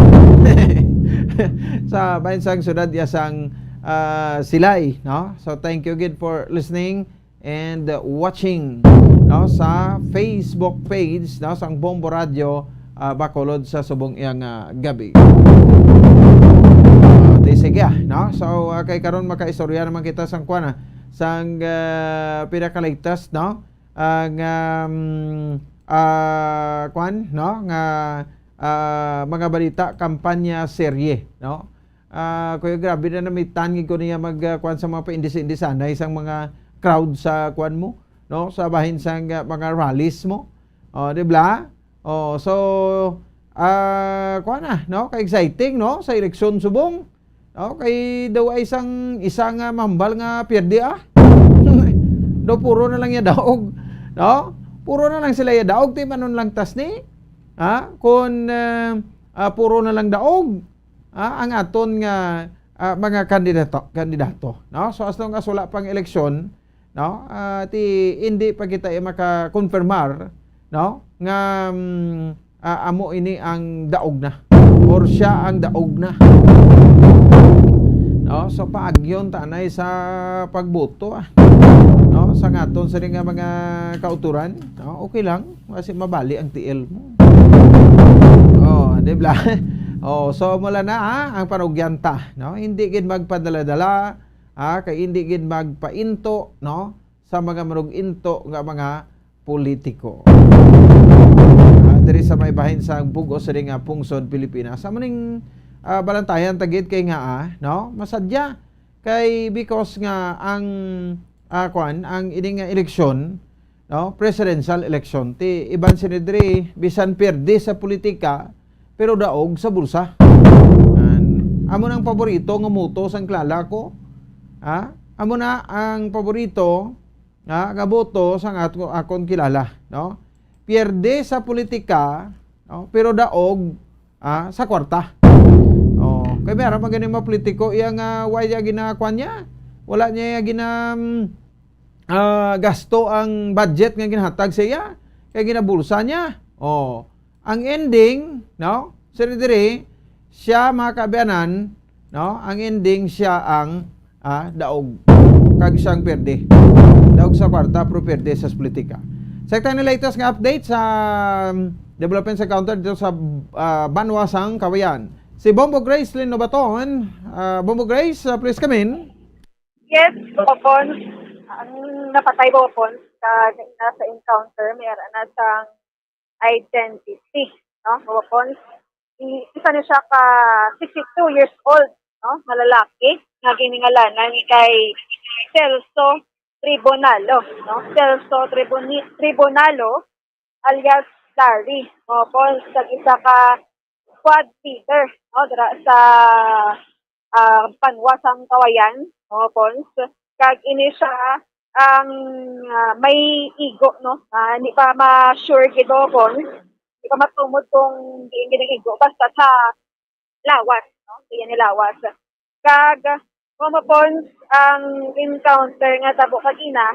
Sa bahin sang syudad ya sang, ah, Silay, no? So, thank you again for listening and, uh, watching, no, sa Facebook page, no, sang Bombo Radyo, ah, Bacolod sa subong iyang, ah, gabi. Ah, di sige, ah, no? So, ah, kay karon makaistorya naman kita sang kuwan, ah, sang, ah, pinakaligtas, no? Ang, um, ah, kuwan, no? Nga, ah, mga balita, kampanya, serye, no? Ah, kuya, grabe na namitan gid ko niya mag, ah, kuwan sa mga paindis-indisanay sang mga crowd sa kuwan mo, no? Sa bahin sang, ah, mga rallies mo. Oh, di ba? Oh, so, ah, kuha na, no? Ka-exciting, no? Sa eleksyon subong, no? Kay daw ay isang, isa nga mambal nga pierde, ah. Daw puro na lang ya daog, no? Puro na lang sila ya daog, ti manon lang tas ni, ha? Kung, ah, ah, puro na lang daog, ah, ang aton nga, ah, mga kandidato, kandidato, no? So, as long as wala pang eleksyon, no? Ah, ti, hindi pa kita, eh, makakonfirmar, no? Nga, mm, ah, amo ini ang daog na or siya ang daog na. No? So, paagyon ta anay sa pagboto, ah. No? Sa ngaton sa nga mga kauturan, no? Okay lang. Kasi mabali ang tiil mo. Oh, di ba? Oh, so mula na, ha, ang panugyanta, no? Hindi gid magpadala-dala, ha, kay hindi gid magpainto, no, sa mga manug-into nga mga politiko. Ah, diri sa may bahin sa Bug-os diri nga pungsod Pilipinas. Amo ning, ah, balantayan ta gid kay nga, ah, no? Masadya kay because nga ang, ah, kwan, ang ini nga eleksyon, no? Presidential election. Ti iban sini diri, bisan pierde sa politika, pero daog sa bulsa. An, amo nang paborito nga motto sang kilala ko. Ha? Amo na ang paborito, ha, nga boto sang at-, akon kilala, no? Pierde sa politika, no? Pero daog, ah, sa kwarta. Oh, kay may ara man gani mga politiko iya nga wa iya ginakuan niya. Wala niya iya gina-, mm, ah, gasto ang budget nga ginhatag sa iya. Kay ginabulsa niya. Oh, ang ending, no? Sir diri, siya, mga kaabyanan, no? Ang ending, siya ang, ah, daog. Kag siyang perde. Daog sa kwarta, pero perde sa politika. Sa tayo na latest nga update sa, um, development sa counter dito sa, ah, Banwa sang Kawayan. Si Bombo Grace Linobaton. Ah, Bombo Grace, ah, please come in. Yes, Bopon. Ang napatay, Bopon, sa, sa encounter, may ara na sang identity, no? Bopon, i-, isa na siya ka sixty-two years old, no? Nga lalaki, nga giningalanan kay Celso Tribunalo, no? Celso Tribuni-, Tribunalo, alias Larry, Bopon, sa isa ka squad leader, no, dira sa, ah, Banwa sang Kawayan, no, Pons. Kag ini siya ang, ah, may igo, no? Ah, hindi pa ma-sure gid, no, Pons. Hindi pa matumod kung diin gid ang igo. Basta sa lawas, no? Diin ni lawas. Kag, mga Pons, ang encounter nga tabo kagina,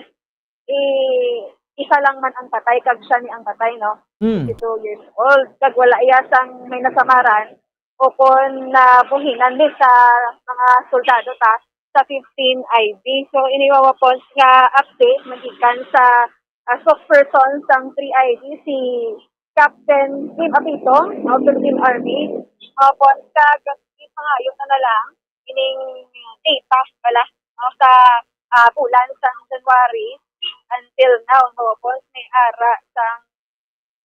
eh, isa lang man ang patay, kag siya ni ang patay, no? Mm. Fifty-two years old. Kag wala iya sang may nasamaran o kon nabuhinan ni sa mga soldado ta sa fifteen I B. So, ini, mga Pons, nga update magikan sa, ah, spokesperson sang three I B, si Captain Kim Apitong, no, Philippine Army. Mga Pons, kag ipangayot na na lang ining data pala, no, sa, ah, bulan sang January until now, no, Pons, may ara sang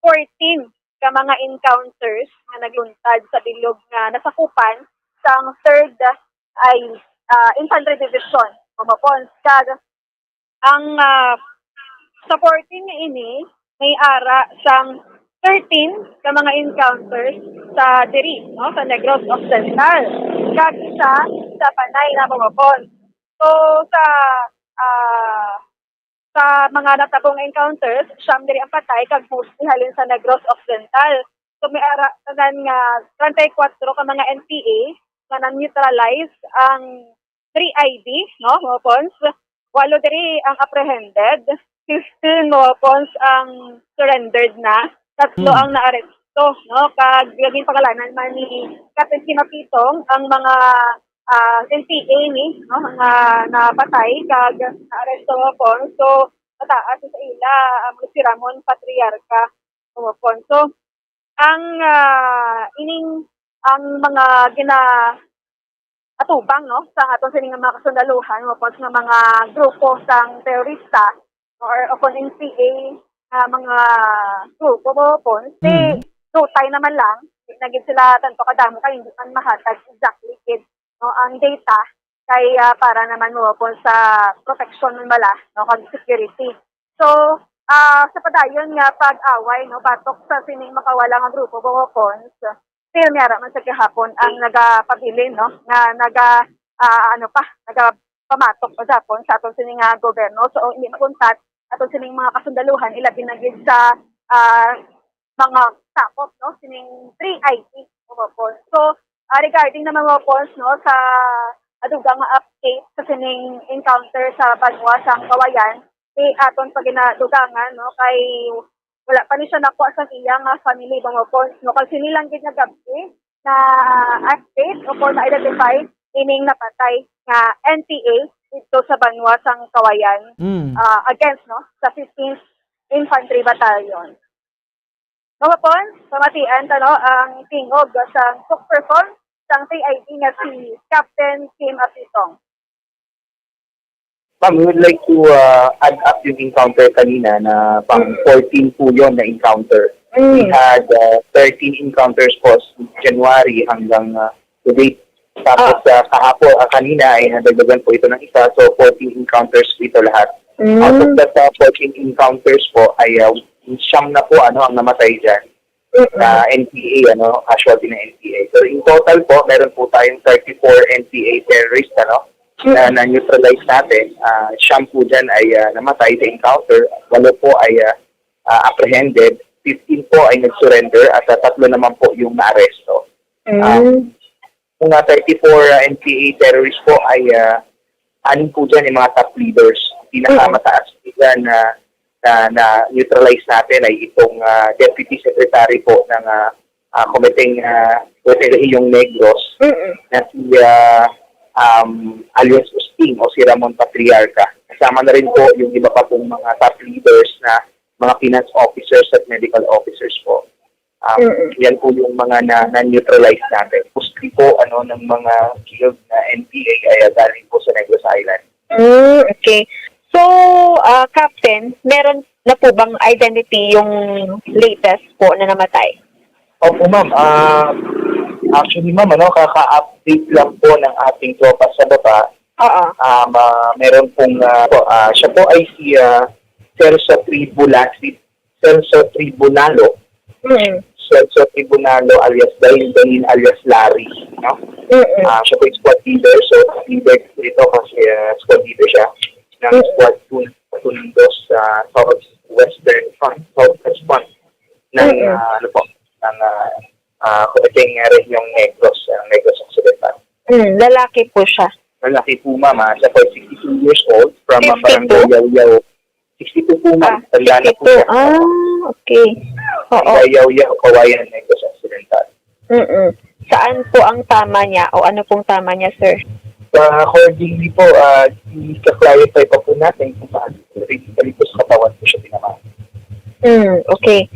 fourteen ka mga encounters nga nagluntad sa bilog nga nasakupan sang third ay, ah, Infantry Division, mga Pons. Kag ang, ah, sa fourteen nga ini, may ara sang thirteen ka mga encounters sa diri, no, sa Negros Occidental. Kag isa sa Panay na, mga Pons. So, sa, ah, sa mga natabong encounters, siyam diri ang patay, kag mostly halin sa Negros Occidental. So, may ara tanan nga treinta y cuatro ka mga N P A nga na-neutralize ang three I D, no, mga Pons. Walo diri ang apprehended, fifteen, mga Pons, ang surrendered na, tatlo Hmm. ang naaresto, no? Kag ginpangalanan man ni Captain Kim Apitong ang mga, ah, N P A ni, no, nga napatay kag naaresto, mga Pons. So, mataas sa ila ang si Ramon Patriarca, mga Pons. So, ang, ah, ining, ang mga gina-, atubang, no, sa aton sini nga mga kasundaluhan, mga Pons, nga mga grupo sang terorista or, o kon N P A nga mga grupo, mga Pons, si Mm. dutay naman lang, di na gid sila tanto kadamo kay hindi man mahatag exactly gid, no, ang data kay, ah, para naman, mga Pons, sa protection man bala, no, kag security. So, ah, sa padayon nga pag-away, no, batok sa sining makawala nga grupo, Bongopons, still may ara man sa gihapon ang nagapabilin, no, nga naga, ah, ano pa, nagapamatok pa gihapon sa aton sini nga gobyerno. So, hindi makuntat aton sining mga kasundaluhan, ilabi na gid sa, ah, mga sakop, no, sining three I T, Bongopons. So, ah, regarding naman, Bongopons, no, sa adugang nga update sa sining encounter sa banwa sang Kawayan, di aton pa ginadugangan, no, kay wala pa ni siya nakuha sa iya nga family, Bongopons, no, kag sini lang gid nga gab-i na update o kung na-identify ining napatay nga N P A dito sa banwa sang Kawayan, Mm. ah, against, no, sa fifteenth Infantry Battalion. Bongopons, pamatian ta, no, ang tingog sang spokesperson sang C I D nga si Captain Kim Apitong. Ma'am, we would like to uh, add up yung encounter kanina na pang fourteen po yun na encounter. We had uh, thirteen encounters po since January hanggang uh, to date. Tapos uh, kahapon, uh, kanina ay nadagdagan po ito ng isa. So, fourteen encounters po ito lahat. Out of that uh, fourteen encounters po ay uh, siyam na po ano ang namatay dyan. na N P A, ano, casualty ng N P A. So in total po, meron po tayong thirty-four N P A terrorists, ano, na na-neutralize natin. Ah, siyam po dyan ay ah, namatay sa encounter, walo po ay ah, ah, apprehended, fifteen po ay nag-surrender, at ah, tatlo naman po yung naaresto. Ah, mga thirty-four ah, N P A terrorists po ay ah, anim po dyan yung mga top leaders. Pinakamataas po dyan na na, na neutralize natin ay itong ah, Deputy Secretary po ng ah, ah, Komiteng ah, Komiteng Rehiyong Negros Mm-mm. na si ah, um, alias Usting o si Ramon Patriarca. Kasama na rin po yung iba pa pong mga top leaders na mga finance officers at medical officers po. Um, Mm-mm. Yan po yung mga na, na-neutralize natin. Mostly po ano, ng mga killed na N P A ay ah, galing po sa Negros Island. Mm, okay. So, ah, Captain, meron na po bang identity yung latest po na namatay? Opo, ma'am. Ah, actually, ma'am, ano, kaka-update lang po ng ating tropa sa baba. Oo. Um, ah, meron pong, ah, po, ah, siya po ay si ah, Celso Tribulasi, Celso Tribunalo. Mm. Celso Tribunalo alias Daniel, Daniel alias Larry. No? Mm. Ah, siya po yung squad leader. So, leader dito kasi ah, squad leader siya ng Mm. squad two, two ng dos sa Southwestern Front, Southwest Front ng Mm-mm. ah, ano po, ng ah, ah, Kumiting Rehiyong Negros, ah, Negros Occidental. Mm, lalaki po siya. Lalaki po, ma'am, ah, siya po ay sixty-two years old from ah, Fifty-two? Barangay Yaw-Yaw. Sixty-two po, ma'am. Ah, Taliana po fifty-two. siya. Ah, okay. Oo. Barangay Yaw-Yaw, Kawayan, Negros Occidental. Mm-mm. Saan po ang tama niya o ano pong tama niya, sir? Sa accordingly po, ah, i-clarify pa po natin kung paano po rin sa katawan po siya tinamaan. Mm, okay.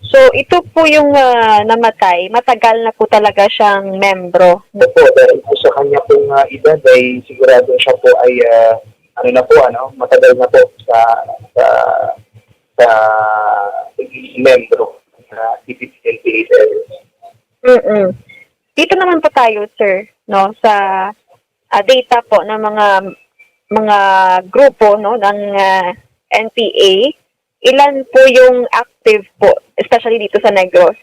So, ito po yung ah, namatay. Matagal na po talaga siyang membro. Opo, dahil po sa kanya pong ah, edad ay sigurado siya po ay ah, ano na po, ano, matagal na po sa sa sa pagiging membro ng ah, C P P N P A terrorist. Mm-mm. Dito naman po tayo, sir, no, sa ah, data po ng mga mga grupo, no, ng ah, N P A. Ilan po yung active po, especially dito sa Negros?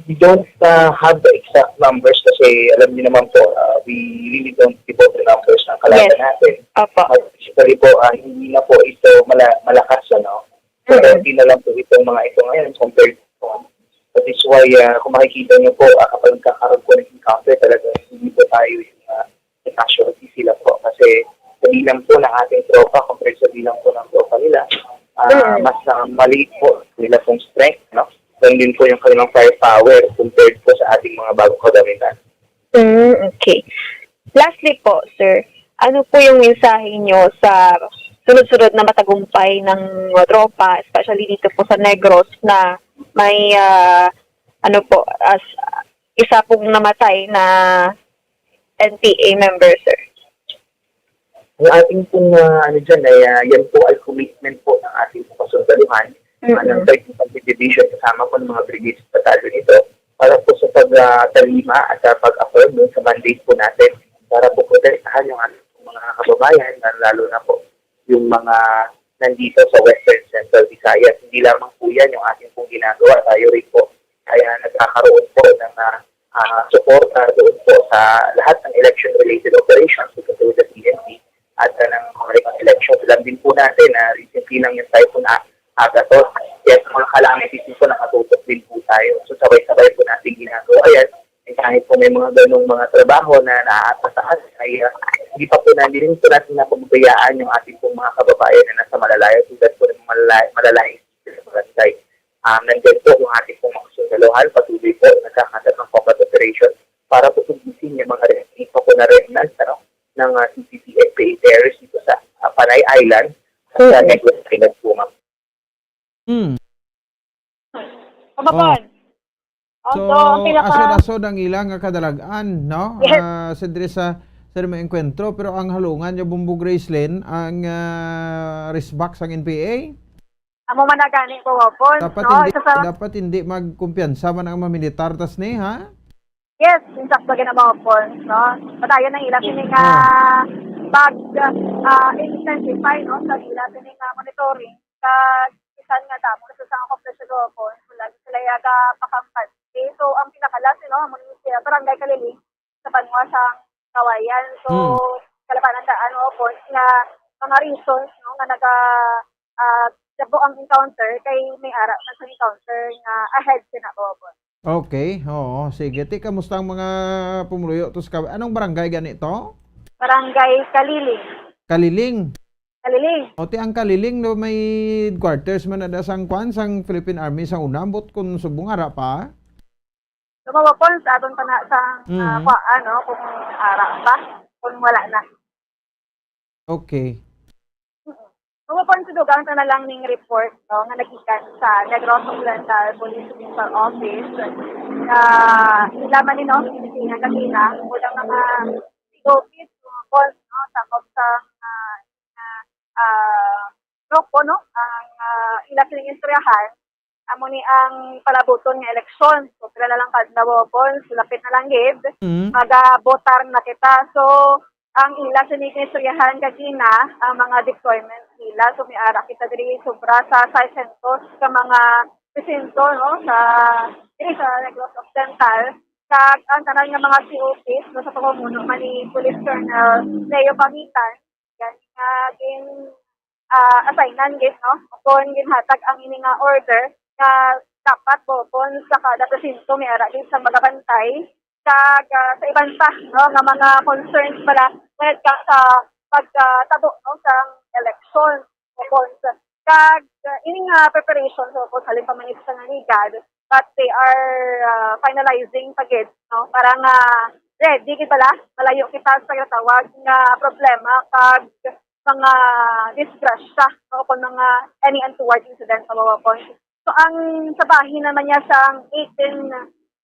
We don't uh, have the exact numbers kasi alam niyo naman po, uh, we really don't give out the numbers ng kalaban Yes. natin. Opo. But basically po, uh, hindi na po ito mala- malakas, ano. So, Mm-mm. healthy na lang po itong mga ito ngayon compared po. That is why, uh, kung makikita niyo po, uh, kapag nagkakaroon po ng encounter, talagang hindi po tayo yung uh, casualty sila po. Kasi sa bilang po ng ating tropa compared sa bilang po ng tropa nila, uh, Mm. mas uh, maliit po nila pong strength, no? Ganun din po yung kanilang firepower compared po sa ating mga bagong kagamitan. Mm, okay. Lastly po, sir, ano po yung mensahe nyo sa sunod-sunod na matagumpay ng mga tropa, especially dito po sa Negros na may, ah, ano po, as isa pong namatay na N P A member, sir? Ang ating pong uh, ano dyan ay uh, yan po ay commitment po ng ating pong kasundaluhan, mm-hmm. ng thirty-five Division kasama po ng mga brigades battalion ito para po sa pagtalima uh, at uh, pag-affirm sa mandate po natin para po protektahan yung ating mga kababayan na lalo na po yung mga nandito sa Western Central Visayas. Hindi lamang po yan yung ating pong ginagawa. Tayo rin po ay, ah, nagkakaroon po ng, ah, ah, suporta doon po sa lahat ng election-related operations, ito po sa P N P at, ah, ng mga recent elections. Alam din po natin na recently lang yung Typhoon A-, Agaton. Kaya sa mga calamities din po, nakatutok din po tayo. So, sabay-sabay po natin ginagawa yan. And kahit po may mga ganong mga trabaho na naaatrasahan, ay, ah, hindi pa po natin, hindi po natin napababayaan yung ating pong mga kababayan na nasa malalayong lugar po, ng malala-, malalayong barangay. Um, nandyan po yung ating pong mga sundalohan, patuloy po nagkakasat ng combat operation para po tugisin yung mga remains pa po na remnants, ano, ng, ah, C C P F P A terrorists dito sa, ah, Panay Island at sa, oo, Negros Island po, ma'am. Hmm. Kababaan. Oh. Oh, so, so, ang pinaka- asod-asod ang ilang nga kadalag-an, no? Yes. Ah, sa diri sa, sa may engkwentro, pero ang halungan niya, Bombo Gracelyn, ang, ah, resbak sang N P A? Amo man na gani, Bobo Pons, dapat no? Hindi, isa sa dapat hindi magkumpiyansa man ang mga militar tas ni, ha? Yes, insakto gid na, Bobo Pons, no? Padayon ang ila sini nga, ah, pag, ah, intensify, no, sa ila sini nga monitoring, kag bisan nga damo na sa akomplesyon, Bobo Pons, wala sila yaga pakangkat. Okay, so ang pinakalas, no, amo ni siya, Barangay Kaliling, sa banwa sang Kawayan. So, hmm, kalabanan ta, ano, Pons, nga mga reasons, no, nga naga, ah, dabo ang encounter kay may ara man sa encounter nga ahead sina, Bobo Pons. Okay, oo, sige. Ti, kamusta ang mga pumuluyo to sa Kaw-, anong barangay gani to? Barangay Kaliling. Kaliling? Kaliling. O, ti, ang Kaliling, no, may headquarters man na da sang kwan, sang Philippine Army sa una, ambot kung subong ara pa? Lumawa po sa aton pa na sa, ah, mhm, kuan, no, kung ara pa, kung wala na. Okay. Mm. Lumawa po sa dugang ta na lang ning report, no, nga nagikan sa Negros Occidental Police Municipal Office. Ah, ila man ni, no, sinisingan kanina, kulang mga office, mga calls, no, sakop sa, ah, ah, ah, Roco, no, ang, ah, ila sining istoryahan. Amo ni ang palabuton nga eleksyon. So, pila na lang ka adlaw, Pons, lapit na lang gid. Mm. Magabotar na kita. So, ang ila sini nga istoryahan kagina, ang mga deployment nila. So, may ara kita diri sobra sa sais siyentos ka mga presinto, no, sa, diri sa Negros Occidental. Kag ang tanan nga mga C O Ps, no, sa pamumuno man ni Police Colonel Leo Pamitan, gani nga gin, ah, assignan gid, no? Kon ginhatag ang ini nga order nga dapat, Bobo Pons, sa kada presinto may ara gid sang magabantay. Kag, ah, sa iban pa, no, nga mga concerns pala, nga nagka-, sa pagkatabo, no, sang election, Bobo Pons. Kag, ah, ini nga preparation, Bobo Pons, halin pa man ito sa Naligad, but they are, ah, finalizing pa gid, no? Para nga ready gid bala, malayo kita sa ginatawag nga problema kag mga disgrasya, no? Kung mga any untoward incidents sa Bobo Pons. So, ang sa bahin naman niya sa eighteen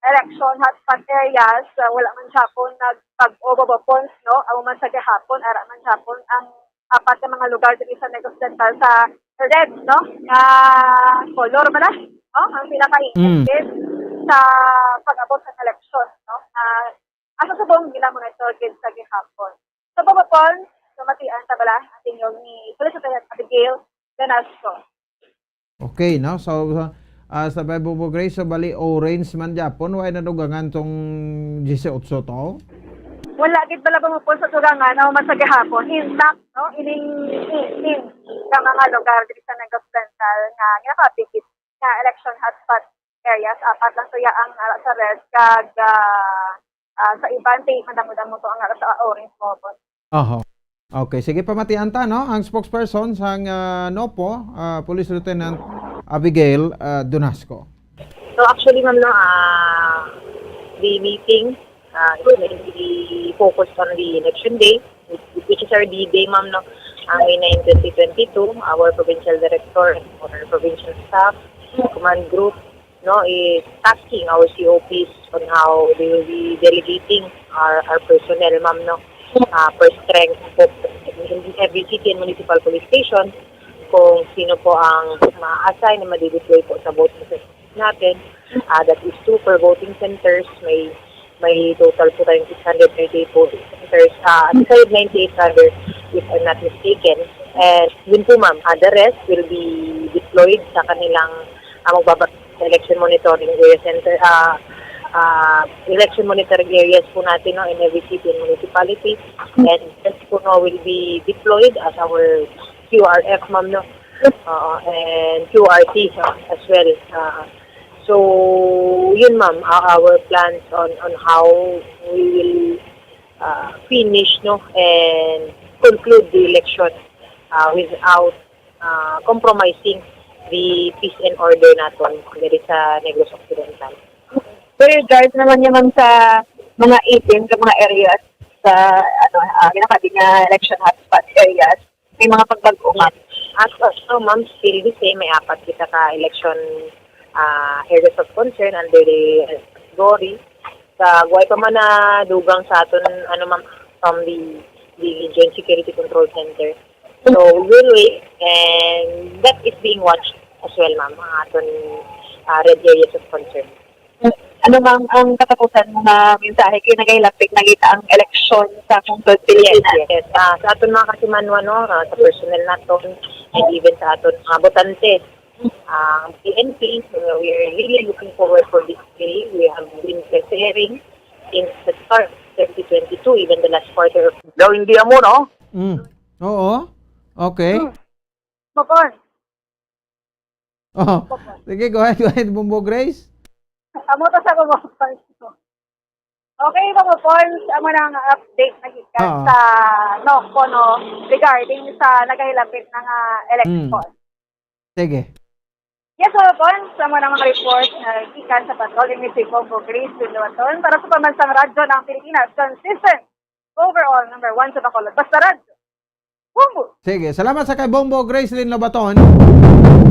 election hotspot areas, ah, wala man gihapon nagpag-o, Bobo Pons, no? Amo man sa gihapon, ara man gihapon ang apat ka mga lugar diri sa Negros Occidental sa red, no, nga color man na, no, ang pinaka-init, mm, sa pag-abot sa eleksyon, no, nga asa subong gina-monitor gid sa gihapon. So, Bobo Pons, namatian ta bala ang tingog ni Police Lieutenant Abigail Danasco. Okay, no? So, ah, sa Bobo Grace, so bali orange man gyapon, way nadugangan tong disiotso to? Wala gid bala, Bobo Pons, sa dugangan, no, man sa gihapon. Intact, no? Ining eighteen ka mga lugar diri sa Negros Occidental nga ginapapikit nga election hotspot areas. Apat lang tuya ang ara sa red, kag, ah, ah, sa iban, ti, madamo-damo to ang ara sa orange, Bobo Pons. Oho. Okay, sige, pamatian ta, no? Ang spokesperson sang, ah, NOPO, ah, Police Lieutenant Abigail, ah, Donasco. So, actually, ma'am, no, ah, the meeting, ah, is mainly focused on the election day, which is our D-Day, ma'am, no? Ah, May nine, twenty twenty-two, our provincial director and our provincial staff, command group, no, is tasking our C O Ps on how they will be delegating our, our personnel, ma'am, no, ah, per strength po in every city and municipal police station, kung sino po ang ma-assign na madideploy po sa both offices natin. Ah, that is two per voting centers, may May total po tayong six hundred thirty-eight polling centers. Ah, six hundred ninety-eight rather, if I'm not mistaken. And yun po, ma'am, ah, the rest will be deployed sa kanilang, ah, magbaba-, election monitoring area center, ah, ah, election monitoring areas po natin, no, in every city and municipality. And rest po, no, will be deployed as our Q R F, ma'am, no? Oo, and Q R T, no, as well. Ah, so, yun, ma'am, ah, our plans on, on how we will, ah, finish, no, and conclude the election, ah, without, ah, compromising the peace and order naton diri sa Negros Occidental. Pero regards naman niya, ma'am, sa mga eighteen ka mga areas sa, ano, ah, ginakadi nga election hotspot areas, may mga pagbag-o, ma'am? As of now, ma'am, still the same. May apat kita ka election, ah, areas of concern under the category. Sa guway pa man na dugang sa aton, ano, ma'am, from the, the Joint Security Control Center. So, we will wait, and that is being watched as well, ma'am, ang aton, ah, red areas of concern. Ano, ma'am, ang katapusan mo nga mensahe kay nagahilapit na kita ang eleksyon sa Kungtod, yes, Pilipinas? Yes. Ah, sa aton mga kasimanwa, no, ah, sa personal naton, and even sa aton mga botante, ah, ang P N P, uh, we are really looking forward for this day. We have been preparing since the start of twenty twenty-two, even the last quarter of Daw hindi amo, no? Mm. Oo. Okay. Mm. Mapon. Oh. Sige, go ahead, go ahead, Bombo Grace. Amo to sa Bombo Grace. Okay, Bombo Pons, amo na ang update na gikan Oo. sa NOCO, no, regarding sa nagahilapit na nga election. Mm. Sige. Yes, Bombo Pons, amo na ang report na gikan sa patrol ni si Bombo Grace Dunduaton para sa Pambansang Radyo ng Pilipinas, consistent overall number one sa Bacolod. Basta Radyo. Bombo. Sige, salamat sa kay Bombo Gracelyn Lobaton.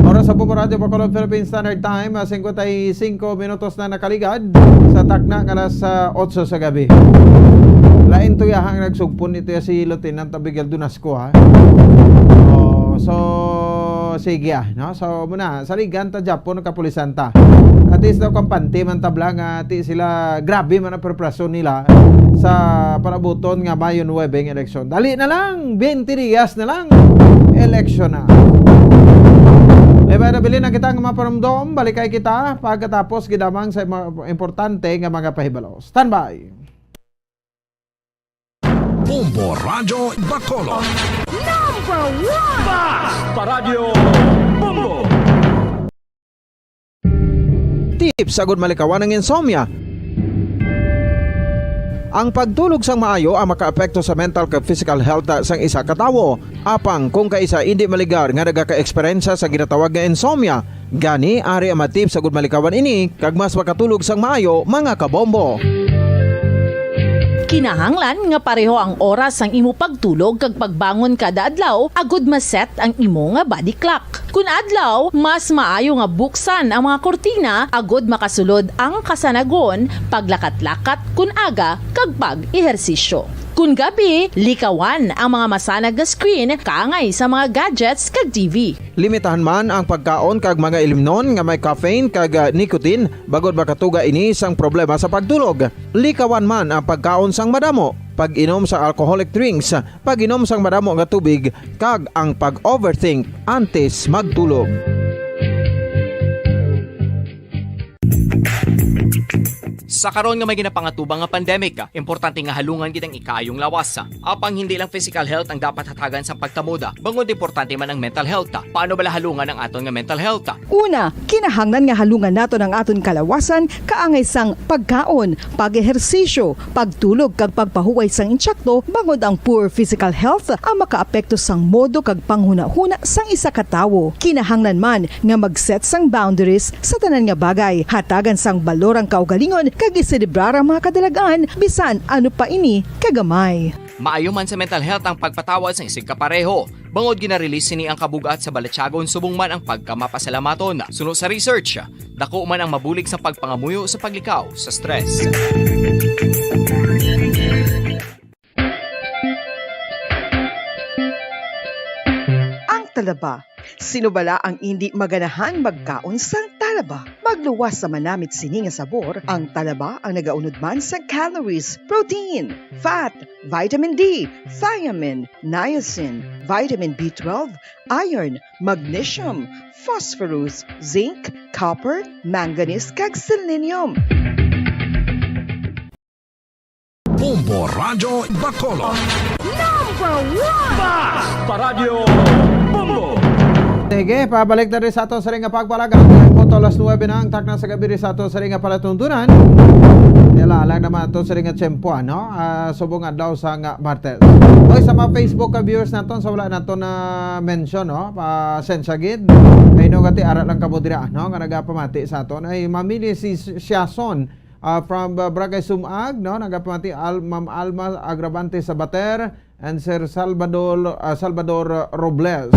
Oras sa Bombo Radyo Bacolod Philippine Standard Time, ah, singkwenta y singko minutos na nakaligad sa takna nga alas, ah, otso sa gabi. Lain to yahang nagsugpon nito ya si Lieutenant Abigail Dunasco, ha. Oh, so sige, ah, no? So muna, saligan ta Japon, kapulisan ta. At least daw kampante man tabla nga ti sila grabe man ang preparasyon nila sa panabuton nga Mayo nuebe nga eleksyon. Dali na lang, twenty dias na lang, eleksyon na. May mga nabilin na kita nga mapanumdom, balikay kita pagkatapos gidamang sa mga importante nga mga pahibalo. Standby! Bombo Radyo Bacolod. Number one! Basta Radyo Bombo! Tips agud malikawan ang insomnia. Ang pagtulog sang maayo ang makaapekto sa mental kag physical health sang isa ka tawo. Apang kung kaisa indi maligar nga nagaka-eksperyensya sa ginatawag nga insomnia, gani ari ang mga tips agud malikawan ini kag mas makatulog sang maayo, mga kabombo. Kinahanglan nga pareho ang oras sang imo pagtulog kag pagbangon kada adlaw agud ma-set ang imo nga body clock. Kun adlaw, mas maayo nga buksan ang mga kurtina agud makasulod ang kasanagon, paglakat-lakat kun aga, kag pag-ehersisyo. Kun gabi, likawan ang mga masanag nga screen kaangay sa mga gadgets kag T V. Limitahan man ang pagkaon kag mga ilimnon nga may caffeine kag, ah, nicotine bangod makatuga ini sang problema sa pagtulog. Likawan man ang pagkaon sang madamo, pag-inom sa alcoholic drinks, pag-inom sang madamo nga tubig, kag ang pag-overthink antes magtulog. Sa karon nga may ginapangatubang nga pandemic, importante nga halungan gid ang ikaayong lawas. Apang hindi lang physical health ang dapat hatagan sang pagtamod, bangod importante man ang mental health. Paano bala halungan ang aton nga mental health? Una, kinahanglan nga halungan naton ang aton kalawasan kaangay sang pagkaon, pag-ehersisyo, pagtulog kag pagpahuway sang intsakto, bangod ang poor physical health ang makaapekto sang modo kag panghunahuna sang isa ka tawo. Kinahanglan man nga mag-set sang boundaries sa tanan nga bagay, hatagan sang balor ang kaugalingon kag iselebrar ang mga kadalag-an bisan ano pa ini kagamay. Maayo man sa mental health ang pagpatawad sang isigkapareho. Bangod gina-release sini ang kabug-at sa balatyagon subong man ang pagkamapasalamaton. Suno sa research, dako man ang mabulig sa pagpangamuyo sa paglikaw sa stress. Ang talaba, sino bala ang indi maganahan magkaon sang Talaba, magluwas sa manamit sini nga sabor. Ang talaba ang nagaunod man sa calories, protein, fat, vitamin D, thiamine, niacin, vitamin B twelve, iron, magnesium, phosphorus, zinc, copper, manganese, kag selenium. Bombo Radyo Bacolod. Number one! Bas! Paradyo Bombo! Sige, pabalik na rin sa ato sa ring nga pagpalagan. Ang punto alas nuwebe na ang takna sa gabi rin sa ato sa ring nga palatundunan. Nila lang naman ato sa ring nga tiyempo, ano? Ah, subong adlaw sa nga Martes. Oy, sa mga Facebook ka viewers naton, sa wala naton na mention, no? Pasensya gid. Ay no, gati ara lang kamo dira, no? Nga nagapamati sa aton. Ay, mamili si Siason ah, from uh, Barangay Sumag, no, nagapamati Al Ma'am Alma Agravante Sabater and Sir Salvador ah, Salvador Robles.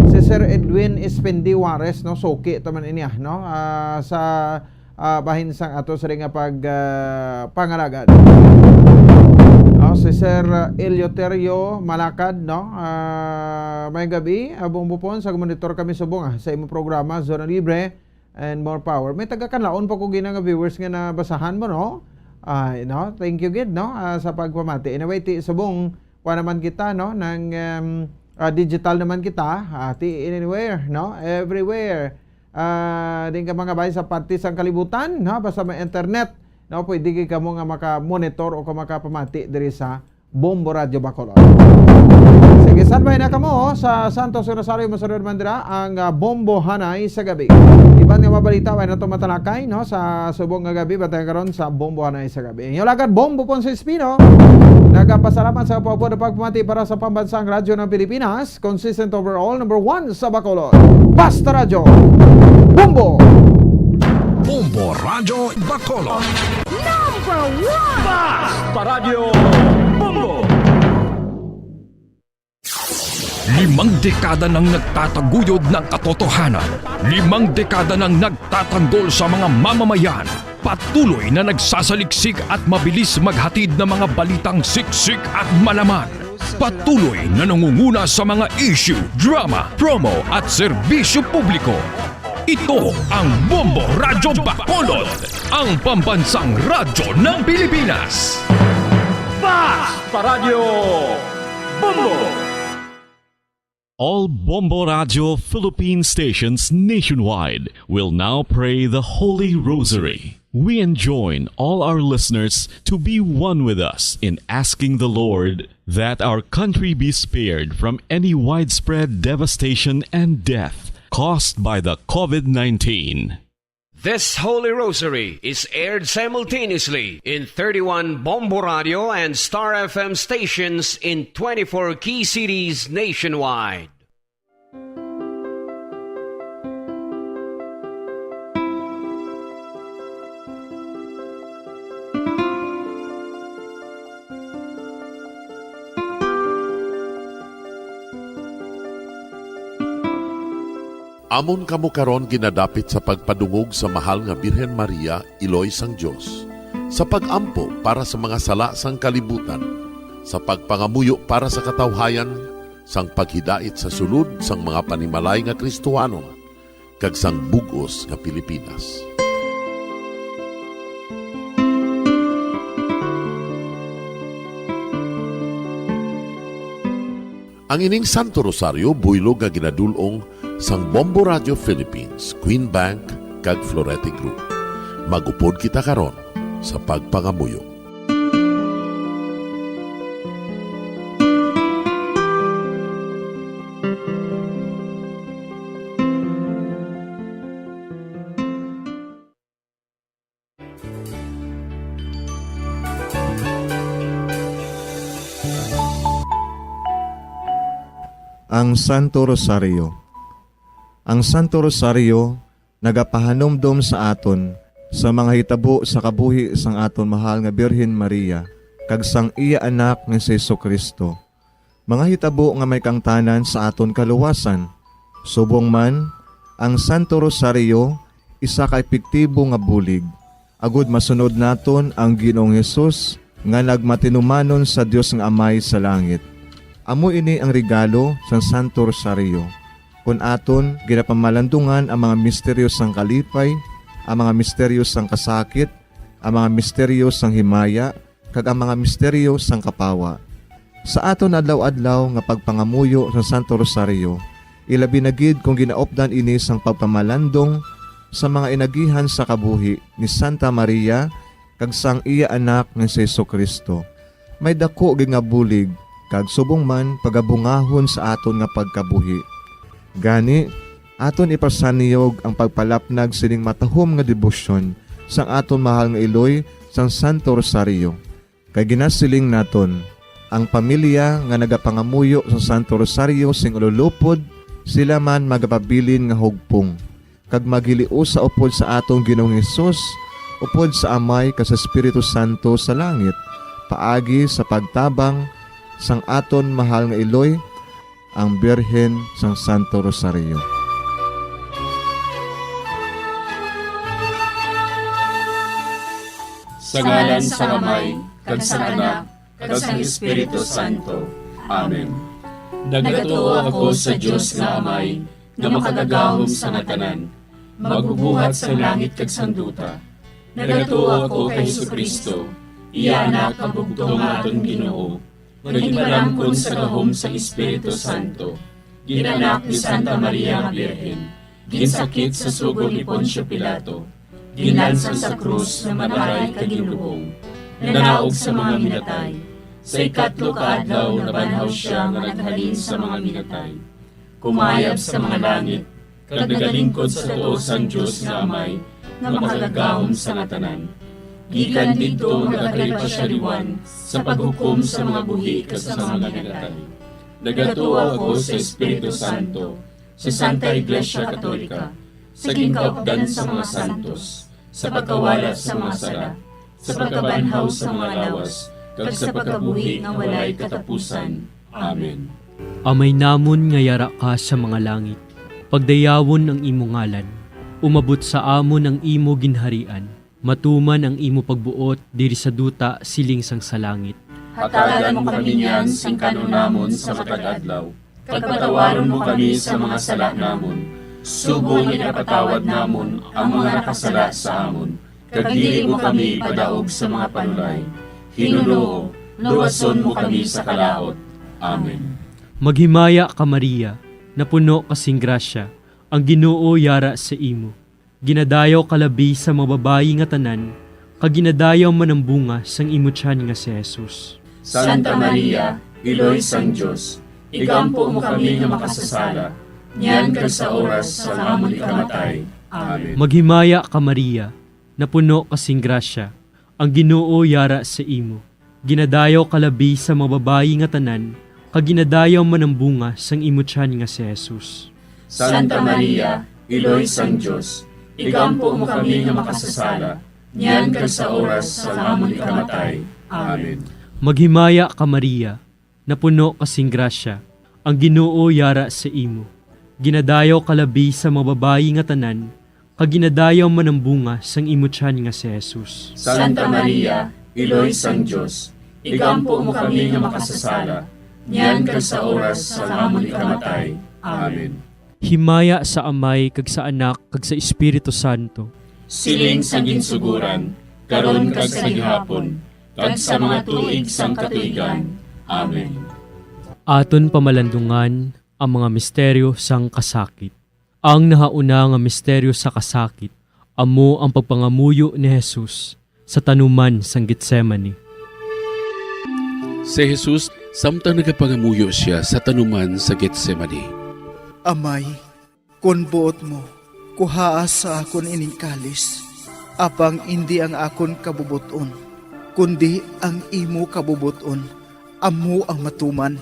Si Sir Edwin Espendi Juarez, no, suki taman inya, no, ah, sa ah, bahin sang ato sa nga pag ah, pangalagad. No, si Sir Eleuterio Malakad, no, ah, may gabi, abong bupon sa monitor kami subong ah, sa imong programa Zona Libre and more power. May taga Kanlaon pa ko gina nga viewers nga nabasahan mo, no? Ay, no? Thank you gid, no? Ah, sa pagpamati. Anyway, ti subong pa naman kita, no? Nang um, ah, digital naman kita, ah, ti anywhere, no? Everywhere. Ah, din ka mga bay sa parte sang kalibutan, no? Basta may internet, no? Pwede gid kamo nga maka-monitor o ka makapamati diri sa Bombo Radyo Bacolod. Sige, standby na kamo sa Santos Rosario, masunod man dira ang ah, Bombo Hanay sa gabi. Iban nga mabalita, way na to matalakay, no, sa subong nga gabi, batay karon sa Bombo Hanay sa gabi. Inyo lagad, Bombo Ponce Espino. Nagapasalamat sa pagpapod pagpamati para sa pambansang radyo ng Pilipinas, consistent overall, number one sa Bacolod. Basta Radyo, Bombo! Bombo Radyo Bacolod. Number one! Bas! Paradyo Bombo! Limang dekada nang nagtataguyod ng katotohanan. Limang dekada nang nagtatanggol sa mga mamamayan. Patuloy na nagsasaliksik at mabilis maghatid ng mga balitang siksik at malaman. Patuloy na nangunguna sa mga issue, drama, promo at serbisyo publiko. Ito ang Bombo Radyo Bacolod, ang pambansang radyo ng Pilipinas. Fast Paradyo Bombo! All Bombo Radio Philippine stations nationwide will now pray the Holy Rosary. We enjoin all our listeners to be one with us in asking the Lord that our country be spared from any widespread devastation and death caused by the COVID nineteen. This Holy Rosary is aired simultaneously in thirty-one Bombo Radio and Star F M stations in twenty-four key cities nationwide. Amon kamo karon ginadapit sa pagpadungog sa Mahal nga Birhen Maria, Iloy sang Dios, sa pag-ampo para sa mga sala sang kalibutan, sa pagpangamuyo para sa katawhayan, sang paghidait sa sulod sang mga panimalay nga Kristohanon, kag sang bug-os nga Pilipinas. Ang ining Santo Rosario buylog nga ginadul-ong sang Bombo Radio Philippines, Queen Bank, kag Florete Group. Mag-upod kita karon sa pagpangamuyo. Ang Santo Rosario. Ang Santo Rosario nagapahanumdom sa aton sa mga hitabo sa kabuhi sang aton mahal nga Birhen Maria kag sang iya Anak nga si Jesu-Cristo, mga hitabo nga may kaangtanan sa aton kaluwasan. Subong man, ang Santo Rosario isa ka epektibo nga bulig agud masunod naton ang Ginoong Hesus nga nagmatinumanon sa Dios nga Amay sa langit. Amo ini ang regalo sang Santo Rosario. Kon aton ginapamalandungan ang mga misteryo sang kalipay, ang mga misteryo sang kasakit, ang mga misteryo sang himaya, kag ang mga misteryo sang kapawa. Sa aton adlaw-adlaw nga pagpangamuyo sa Santo Rosario, ilabi na gid kon ginaupdan ini sang pagpamalandong sa mga inagihan sa kabuhi ni Santa Maria kag sang iya Anak nga si Jesu-Cristo, may daku gid nga bulig kag subong man pagabungahon sa aton nga pagkabuhi. Gani, aton ipasanyog ang pagpalapnag sining matahom nga debosyon sang aton mahal nga iloy sang Santo Rosario. Kay ginasiling naton, ang pamilya nga nagapangamuyo sa Santo Rosario sing ululupod, sila man magapabilin nga hugpong, kag maghiliusa upod sa aton Ginoong Hesus, upod sa Amay kag sa Espiritu Santo sa langit, paagi sa pagtabang sang aton mahal nga iloy, ang Birhen sang Santo Rosario. Sa ngalan sang Amay, kag sang Anak, kag sang Espiritu Santo. Amen. Nagatuo ako sa Dios nga Amay, nga makagagahom sa nga tanan, magbubuhat sang langit kag sang duta. Nagatuo ako kay Jesu-Cristo, iya Anak nga bugtong nga aton Ginoo, nga ginpalamkon sa gahom sang Espiritu Santo, gin-anak ni Santa Maria nga Birhen, ginsakit sa sugo ni Poncio Pilato, ginlansang sa krus nga mag-aray kag ginlubong, nanaog sa mga minatay. Sa ikatlo ka adlaw nabanhaw sia nga naghalin sa mga minatay, kumayab sa mga langit, kag nagalingkod sa tuo sang Dios nga Amay nga makagagahom sa nga tanan. Gikan didto magakalipa sia liwan sa paghukom sa mga buhi kag sa mga minatay. Nagatuo ako sa Espiritu Santo, sa Santa Iglesia Katolika, sa ginkaupdan sa mga santos, sa pagkawala sa mga sala, sa pagkabanhaw sa mga lawas, kag sa pagkabuhi nga walay katapusan. Amen. Amay namon nga yara ka sa mga langit, pagdayawon ang imo ngalan. Umabot sa amon ang imo ginharian. Matuman ang imo pagbuot diri sa duta siling sang sa langit. Hatagan mo kami niyan sing kan-on namon sa matag adlaw, kag patawaron mo kami sa mga sala namon, subong nga ginapatawad namon ang mga nakasala sa amon, kag dili mo kami ipadaog sa mga panulay. Hinunoo, luwason mo kami sa kalaut. Amen. Maghimaya ka, Maria, napuno ka sing grasya, ang Ginoo yara sa imo. Ginadayaw ka labi sa mga babayi nga tanan, kag ginadayaw man ang bunga sang imo tiyan nga si Jesus. Santa Maria, Iloy sang Dios, igampo mo kami nga makasasala, niyan kag sa oras sang amon ikamatay. Amen. Maghimaya ka, Maria, napuno ka sing grasya, ang Ginoo yara sa imo. Ginadayaw ka labi sa mga babayi nga tanan, kag ginadayaw man ang bunga sang imo tiyan nga si Jesus. Santa Maria, Iloy sang Dios, igampo mo kami nga makasasala, niyan kag sa oras sang amon ikamatay. Amen. Maghimaya ka, Maria, napuno ka sing grasya, ang Ginoo yara sa imo. Ginadayaw ka labi sa mga babayi nga tanan, kag ginadayaw man ang bunga sang imo tiyan nga si Jesus. Santa Maria, Iloy sang Dios, igampo mo kami nga makasasala, niyan kag sa oras sang amon ikamatay. Amen. Himaya sa Amay, kag sa Anak, kag sa Espiritu Santo. Siling sa ginsugoran, karon kag sa gihapon, kag sa mga tuig sang katuigan. Amen. Aton pamalandungan ang mga misteryo sang kasakit. Ang nahauna nga misteryo sa kasakit amo ang pagpangamuyo ni Jesus sa tanuman sang Getsemani. Si Jesus, samtang nagapangamuyo sia sa tanuman sa Getsemani. Amay, kon buot mo, kuhaa sa akon ining kalis, apang indi ang akon kabubot-on, kundi ang imo kabubot-on amo ang matuman.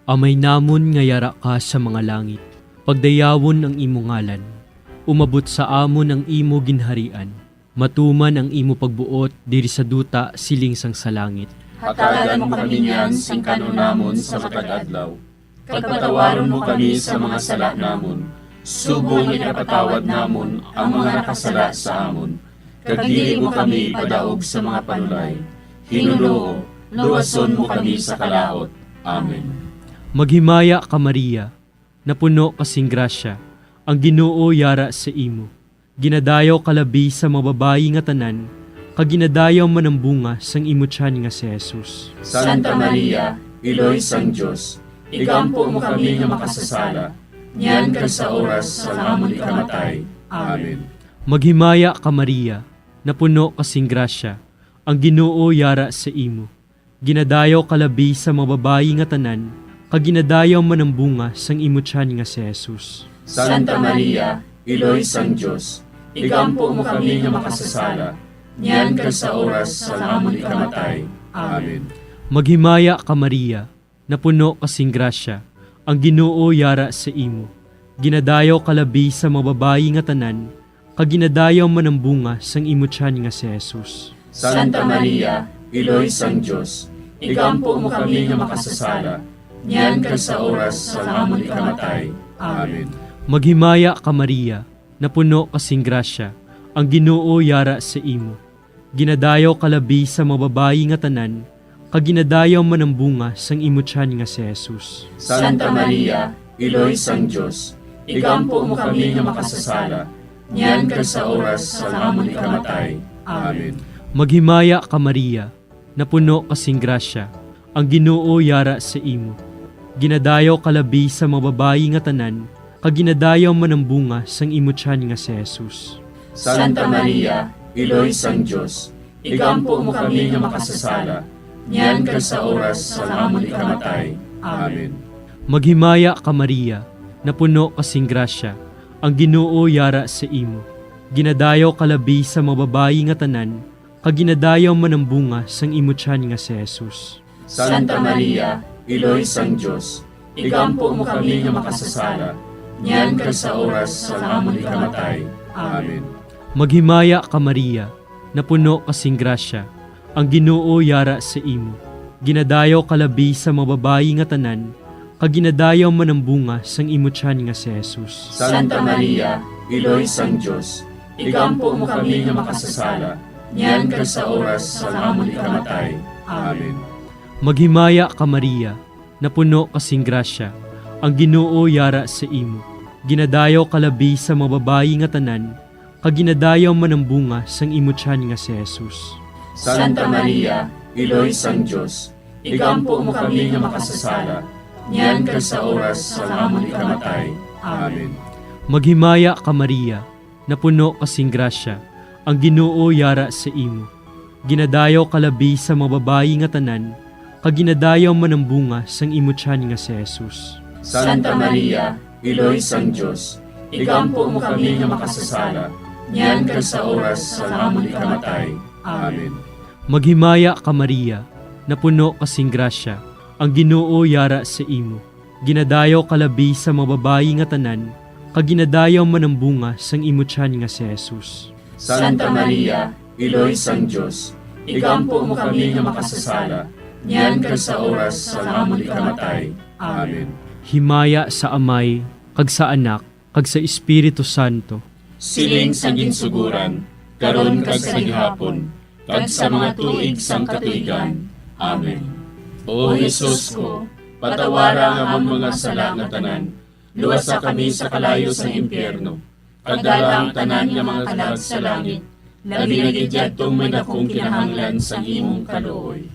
Amay namon nga yara ka sa mga langit, pagdayawon ang imo ngalan. Umabot sa amon ang imo ginharian. Matuman ang imo pagbuot diri sa duta siling sang sa langit. Hatagan mo kami niyan sing kan-on namon sa matag adlaw, kag patawaron mo kami sa mga sala namon, subong nga ginapatawad namon ang mga nakasala sa amon, kag dili mo kami ipadaog sa mga panulay. Hinunoo, luwason mo kami sa kalaut. Amen. Maghimaya ka, Maria, napuno ka sing grasya, ang Ginoo yara sa imo. Ginadayaw ka labi sa mga babayi nga tanan, kag ginadayaw man ang bunga sang imo tiyan nga si Jesus. Santa Maria, Iloy sang Dios, igampo mo kami nga makasasala, niyan kag sa oras sang amon ikamatay. Amen. Maghimaya ka, Maria, napuno ka sing grasya, ang Ginoo yara sa imo. Ginadayaw ka labi sa mga babayi nga tanan, kag ginadayaw man ang bunga sang imo tiyan nga si Jesus. Santa Maria, Iloy sang Dios, igampo mo kami nga makasasala, niyan kag sa oras sang amon ikamatay. Amen. Maghimaya ka, Maria, napuno ka sing grasya, ang Ginoo yara sa imo. Ginadayaw ka labi sa mga babayi nga tanan, kag ginadayaw man ang bunga sang imo tiyan nga si Jesus. Santa Maria, Iloy sang Dios, igampo mo kami nga makasasala, niyan kag sa oras sang amon ikamatay. Amen. Maghimaya ka, Maria, napuno ka sing grasya, ang Ginoo yara sa imo. Ginadayaw ka labi sa mga babayi nga tanan, kag ginadayaw man ang bunga sang imo tiyan nga si Jesus. Santa Maria, Iloy sang Dios, igampo mo kami nga makasasala, niyan kag sa oras sang amon ikamatay. Amen. Maghimaya ka, Maria, napuno ka sing grasya, ang Ginoo yara sa imo. Ginadayaw ka labi sa mga babayi nga tanan, kag ginadayaw man ang bunga sang imo tiyan nga si Jesus. Santa Maria, Iloy sang Dios, igampo mo kami nga makasasala, niyan kag sa oras sang amon ikamatay. Amen. Maghimaya ka, Maria, napuno ka sing grasya, ang Ginoo yara sa imo. Ginadayaw ka labi sa mga babayi nga tanan, kag ginadayaw man ang bunga sang imo tiyan nga si Jesus. Santa Maria, Iloy sang Dios, igampo mo kami nga makasasala, niyan kag sa oras sang amon ikamatay. Amen. Maghimaya ka, Maria, napuno ka sing grasya, ang Ginoo yara sa imo. Ginadayaw ka labi sa mga babayi nga tanan, kag ginadayaw man ang bunga sang imo tiyan nga si Jesus. Santa Maria, Iloy sang Dios, igampo mo kami nga makasasala, niyan kag sa oras sang amon ikamatay. Amen. Maghimaya ka, Maria, napuno ka sing grasya, ang Ginoo yara sa imo. Ginadayaw ka labi sa mga babayi nga tanan, kag ginadayaw man ang bunga sang imo tiyan nga si Jesus. Santa Maria, Iloy sang Dios, igampo mo kami nga makasasala, niyan kag sa oras sang amon ikamatay. Amen. Maghimaya ka, Maria, napuno ka sing grasya, ang Ginoo yara sa imo. Ginadayaw ka labi sa mga babayi nga tanan, kag ginadayaw man ang bunga sang imo tiyan nga si Jesus. Santa Maria, Iloy sang Dios, igampo mo kami nga makasasala, niyan kag sa oras sang amon ikamatay. Amen. Maghimaya ka, Maria, napuno ka sing grasya, ang Ginoo yara sa imo. Ginadayaw ka labi sa mga babayi nga tanan, kag ginadayaw man ang bunga sang imo tiyan nga si Jesus. Santa Maria, Iloy sang Dios, igampo mo kami nga makasasala, niyan kag sa oras sang amon ikamatay. Amen. Himaya sa Amay, kag sa Anak, kag sa Espiritu Santo. Siling sa ginsuguran, karon kag sa gihapon, kag sa mga tuig sang katuigan. Amen. O Jesus ko, patawara ang amon mga sala nga tanan, luwasa kami sa kalayo sang impyerno, kag dala ang tanan nga mga kalag sa langit, labi na gid yadtong may dakong kinahanglan sang imong kaluoy.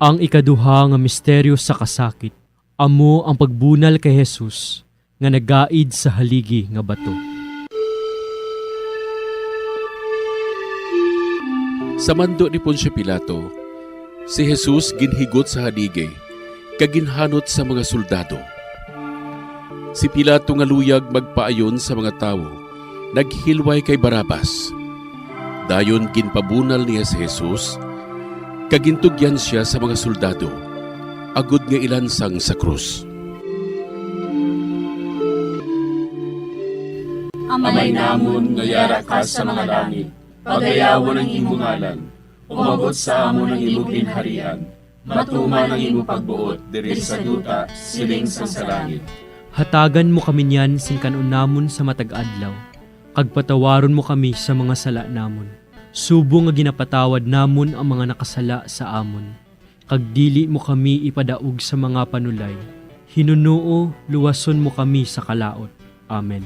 Ang ikaduha nga misteryo sa kasakit, amo ang pagbunal kay Jesus nga nagaid sa haligi nga bato. Sa mando ni Poncio Pilato, si Jesus ginhigot sa haligi kag ginhanot sa mga soldado. Si Pilato nga luyag magpaayon sa mga tawo, naghilway kay Barrabas. Dayon ginpabunal niya si Jesus, kag gintugyan sia sa mga soldado, agod nga ilansang sa krus. Amay namon nga yara ka sa mga langit, pagayawon ang imo ngalan. Umabot sa amon ang imo ginharian. Matuman ang imo pagbuot diri sa duta, siling sang sa langit. Hatagan mo kami niyan sing kan-on namon sa matag adlaw, kag patawaron mo kami sa mga sala namon, subong nga ginapatawad namon ang mga nakasala sa amon. Kag dili mo kami ipadaog sa mga panulay, Ginoo, luwason mo kami sa kalaut. Amen.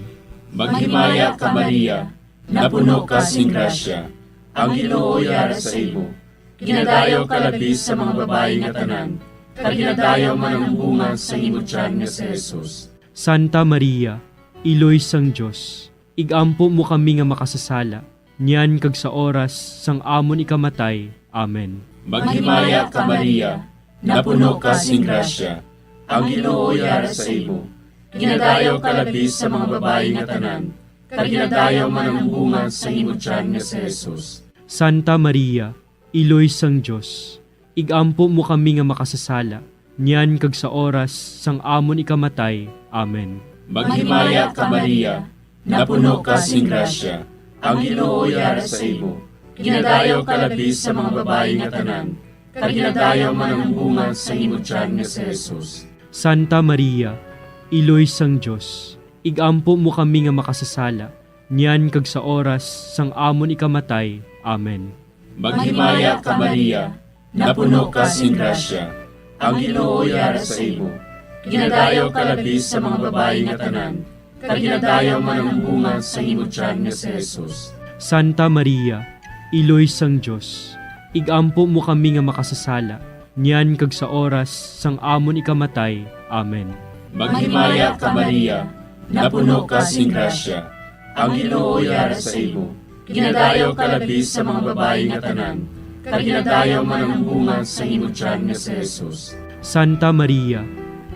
Maghimaya ka, Maria, napuno ka sing grasya, ang Ginoo yara sa imo. Ginadayaw ka labi sa mga babayi nga tanan, kag ginadayaw man ang bunga sang imo tiyan nga si Jesus. Santa Maria, Iloy sang Dios, igampo mo kami nga makasasala, niyan kag sa oras sang amon ikamatay. Amen. Maghimaya ka, Maria, napuno ka sing grasya, ang Ginoo yara sa imo. Ginadayaw ka labi sa mga babayi nga tanan, kag ginadayaw man ang bunga sang imo tiyan nga si Jesus. Santa Maria, Iloy sang Dios, igampo mo kami nga makasasala, niyan kag sa oras sang amon ikamatay. Amen. Maghimaya ka, Maria, napuno ka sing grasya, ang Ginoo yara sa imo. Ginadayaw ka labi sa mga babayi nga tanan, kag ginadayaw man ang bunga sang imo tiyan nga si Jesus. Santa Maria, Iloy sang Dios, igampo mo kami nga makasasala, niyan kag sa oras sang amon ikamatay. Amen. Maghimaya ka, Maria, napuno ka sing grasya, ang Ginoo yara sa imo. Ginadayaw ka labi sa mga babayi nga tanan, kag ginadayaw man ang bunga sang imo tiyan nga si Jesus. Santa Maria, Iloy sang Dios, igampo mo kami nga makasasala, niyan kag sa oras sang amon ikamatay. Amen. Maghimaya ka, Maria, napuno ka sing grasya, ang Ginoo yara sa imo. Ginadayaw ka labi sa mga babayi nga tanan, kag ginadayaw man ang bunga sang imo tiyan nga si Jesus. Santa Maria,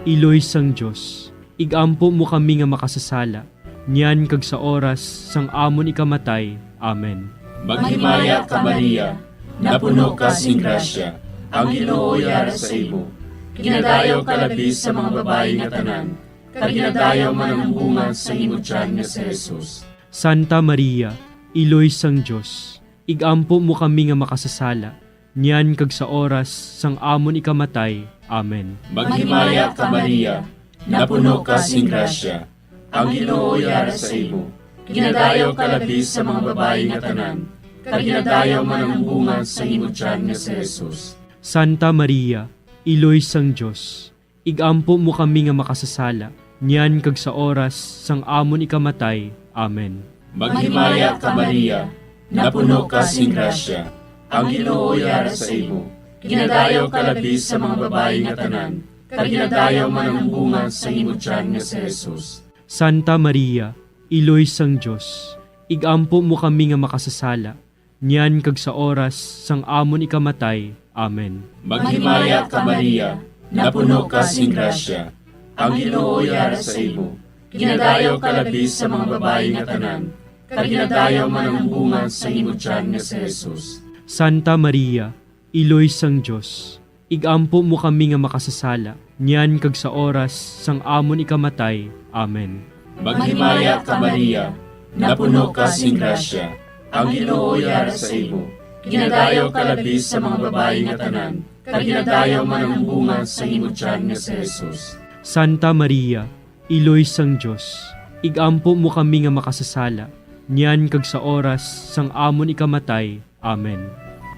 Iloy sang Dios, igampo mo kami nga makasasala, niyan kag sa oras sang amon ikamatay. Amen. Maghimaya ka, Maria, napuno ka sing grasya, ang Ginoo yara sa imo. Ginadayaw ka labi sa mga babayi nga tanan, kag ginadayaw man ang bunga sang imo tiyan nga si Jesus. Santa Maria, Iloy sang Dios, igampo mo kami nga makasasala, niyan kag sa oras sang amon ikamatay. Amen. Maghimaya ka, Maria, napuno ka sing grasya, ang Ginoo yara sa imo. Ginadayaw ka labi sa mga babayi nga tanan, kag ginadayaw man ang bunga sang imo tiyan nga si Jesus. Santa Maria, Iloy sang Dios, igampo mo kami nga makasasala, niyan kag sa oras sang amon ikamatay. Amen. Maghimaya ka, Maria, napuno ka sing grasya, ang Ginoo yara sa imo. Ginadayaw ka labi sa mga babayi nga tanan, kag ginadayaw man ang bunga sang imo tiyan nga si Jesus. Santa Maria, Iloy sang Dios, igampo mo kami nga makasasala, niyan kag sa oras sang amon ikamatay. Amen. Maghimaya ka, Maria, napuno ka sing grasya, ang Ginoo yara sa imo. Ginadayaw ka labi sa mga babayi nga tanan, kag ginadayaw man ang bunga sang imo tiyan nga si Jesus. Santa Maria, Iloy sang Dios, igampo mo kami nga makasasala, niyan kag sa oras sang amon ikamatay. Amen. Maghimaya ka, Maria, napuno ka sing grasya, ang Ginoo yara sa imo. Ginadayaw ka labi sa mga babayi nga tanan, kag ginadayaw man ang bunga sang imo tiyan nga si Jesus. Santa Maria, Iloy sang Dios, igampo mo kami nga makasasala, niyan kag sa oras sang amon ikamatay. Amen.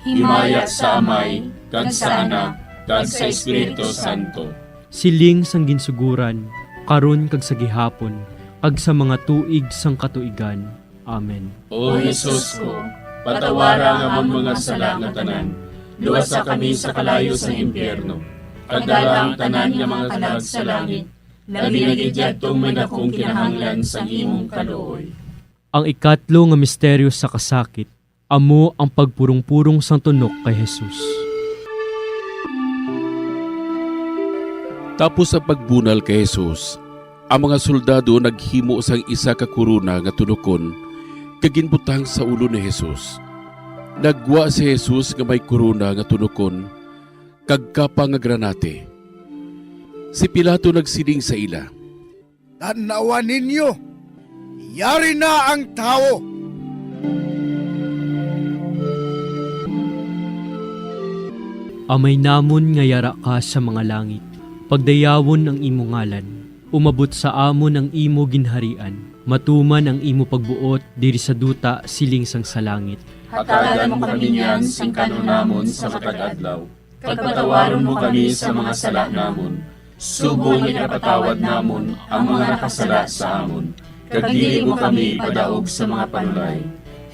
Himaya sa Amay, kag sa Anak, kag sa Espiritu Santo. Siling sang ginsuguran, karon kag sa gihapon, kag sa mga tuig sang katuigan. Amen. O Jesus ko, patawara ang amon mga sala nga tanan, luwasa kami sa kalayo sang impyerno, kag dala ang tanan nga mga kalag sa langit, labi na gid yadtong may dakong kinahanglan sang imong kaluoy. Ang ikatlo nga misteryo sa kasakit, amo ang pagpurong-purong sang tunok kay Jesus. Tapos ang pagbunal kay Jesus, ang mga soldado naghimo sang isa ka korona nga tunokon kag ginbutang sa ulo ni Jesus. Nagwa si Jesus nga may korona nga tunokon kag kapa nga granate. Si Pilato nagsiling sa ila, "Tan-awa ninyo, yari na ang tawo." Amay namon nga yara ka sa mga langit, pagdayawon ang imo ngalan. Umabot sa amon ang imo ginharian. Matuman ang imo pagbuot diri sa duta siling sang sa langit. Hatagan mo kami niyan sing kan-on namon sa matag adlaw. Kag patawaron mo kami sa mga sala namon, Subong nga ginapatawad namon ang mga nakasala sa amon, kag dili mo kami ipadaog sa mga panulay.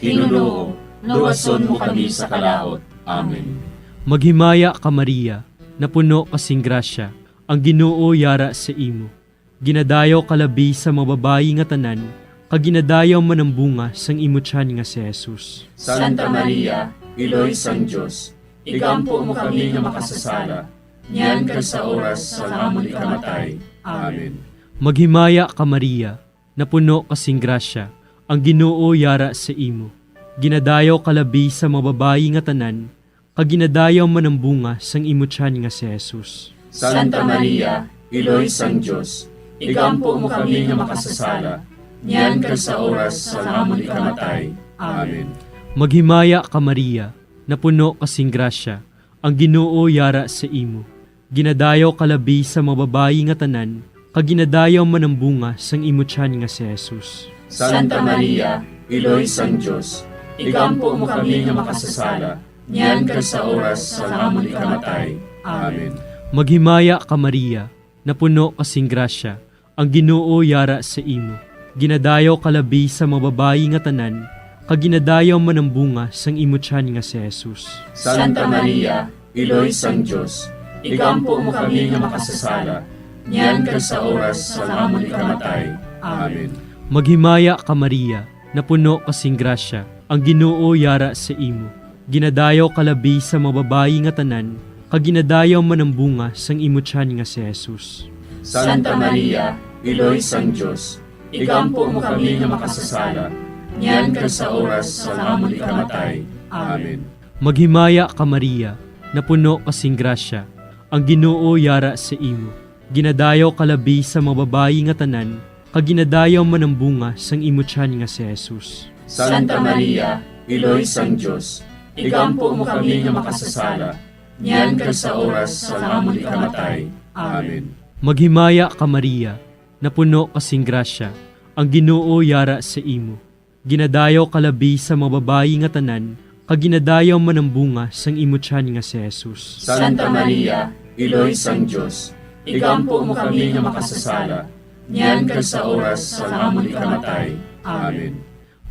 Hinunoo, luwason mo kami sa kalaut. Amen. Maghimaya ka, Maria, napuno ka sing grasya, ang Ginoo yara sa imo. Ginadayaw ka labi sa mga babayi nga tanan, kag ginadayaw man ang bunga sang imo tiyan nga si Jesus. Santa Maria, Iloy sang Dios, igampo mo kami nga makasasala, niyan kag sa oras sang amon ikamatay. Amen. Maghimaya ka, Maria, napuno ka sing grasya, ang Ginoo yara sa imo. Ginadayaw ka labi sa mga babayi nga tanan, kag ginadayaw man ang bunga sang imo tiyan nga si Jesus. Santa Maria, Iloy sang Dios, igampo mo kami nga makasasala, niyan kag sa oras sang amon ikamatay. Amen. Maghimaya ka, Maria, napuno ka sing grasya, ang Ginoo yara sa imo. Ginadayaw ka labi sa mga babayi nga tanan, kag ginadayaw man ang bunga sang imo tiyan nga si Jesus. Santa Maria, Iloy sang Dios, igampo mo kami nga makasasala, niyan kag sa oras sang amon ikamatay. Amen. Maghimaya ka, Maria, napuno ka sing grasya, ang Ginoo yara sa imo. Ginadayaw ka labi sa mga babayi nga tanan, kag ginadayaw man ang bunga sang imo tiyan nga si Jesus. Santa Maria, Iloy sang Dios, igampo mo kami nga makasasala, niyan kag sa oras sang amon ikamatay. Amen. Maghimaya ka, Maria, napuno ka sing grasya, ang Ginoo yara sa imo. Ginadayaw ka labi sa mga babayi nga tanan, kag ginadayaw man ang bunga sang imo tiyan nga si Jesus. Santa Maria, Iloy sang Dios, igampo mo kami nga makasasala, niyan kag sa oras sang amon ikamatay. Amen. Maghimaya ka, Maria, napuno ka sing grasya, ang Ginoo yara sa imo. Ginadayaw ka labi sa mga babayi nga tanan, kag ginadayaw man ang bunga sang imo tiyan nga si Jesus. Santa Maria, Iloy sang Dios, igampo mo kami nga makasasala, niyan kag sa oras sang amon ikamatay. Amen. Maghimaya ka, Maria, napuno ka sing grasya, ang Ginoo yara sa imo. Ginadayaw ka labi sa mga babayi nga tanan, kag ginadayaw man ang bunga sang imo tiyan nga si Jesus. Santa Maria, Iloy sang Dios, igampo mo kami nga makasasala, niyan kag sa oras sang amon ikamatay. Amen.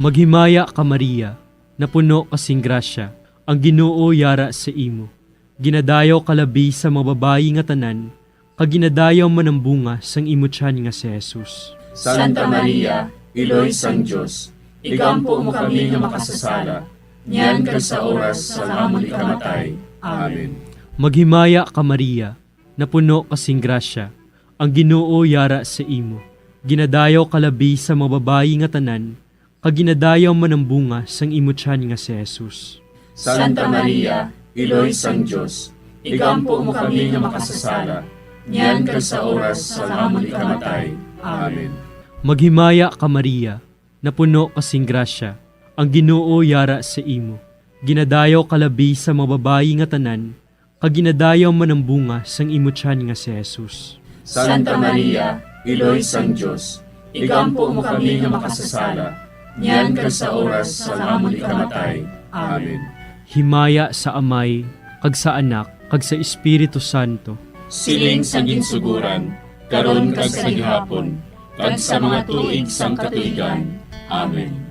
Maghimaya ka, Maria, napuno ka sing grasya, ang Ginoo yara sa imo. Ginadayaw ka labi sa mga babayi nga tanan, kag ginadayaw man ang bunga sang imo tiyan nga si Jesus. Santa Maria, Iloy sang Dios, igampo mo kami nga makasasala, niyan kag sa oras sang amon ikamatay. Amen. Maghimaya ka, Maria, napuno ka sing grasya, ang Ginoo yara sa imo. Ginadayaw ka labi sa mga babayi nga tanan, kag ginadayaw man ang bunga sang imo tiyan nga si Jesus. Santa Maria, Iloy sang Dios, igampo mo kami nga makasasala, niyan kag sa oras sang amon ikamatay. Amen. Maghimaya ka, Maria, napuno ka sing grasya, ang Ginoo yara sa imo. Ginadayaw ka labi sa mga babayi nga tanan, kag ginadayaw man ang bunga sang imo tiyan nga si Jesus. Santa Maria, Iloy sang Dios, igampo mo kami nga makasasala, niyan kag sa oras sang amon ikamatay. Amen. Himaya sa Amay, kag sa Anak, kag sa Espiritu Santo. Siling sa ginsuguran, karon kag sa gihapon, kag sa mga tuig sang katuigan. Amen.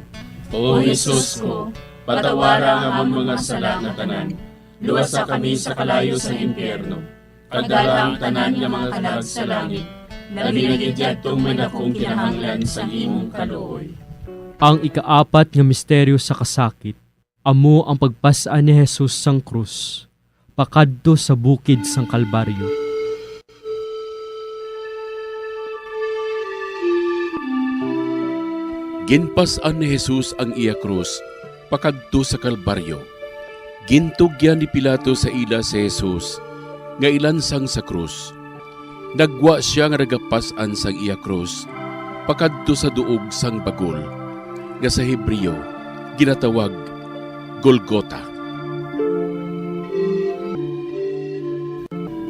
O Jesus ko, patawara ang amon mga sala nga tanan, luwasa kami sa kalayo sang impyerno, kag dala ang tanan nga mga kalag sa langit, labi na gid yadtong may dakong kinahanglan sang imong kaluoy. Ang ikaapat nga misteryo sa kasakit, amo ang pagpas-an ni Jesus sang krus pakadto sa bukid sang Kalbaryo. Ginpas-an ni Jesus ang iya krus pakadto sa Kalbaryo. Gintugyan ni Pilato sa ila si Jesus nga ilansang sa krus. Naggwa sia nga nagapas-an sang iya krus pakadto sa duog sang bagol, nga sa Hebreo ginatawag Golgota.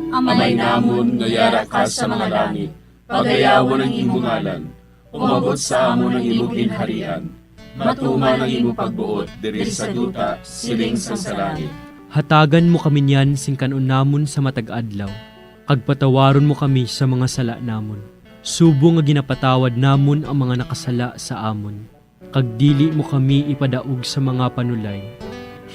Amay namon nga yara ka sa mga langit, pagayawon ang imo ngalan. Umabot sa amon ang imo ginharian. Matuman ang imo pagbuot diri sa duta, siling sang sa langit. Hatagan mo kami niyan sing kan-on namon sa matag adlaw, kag patawaron mo kami sa mga sala namon, subong nga ginapatawad namon ang mga nakasala sa amon, kag dili mo kami ipadaog sa mga panulay.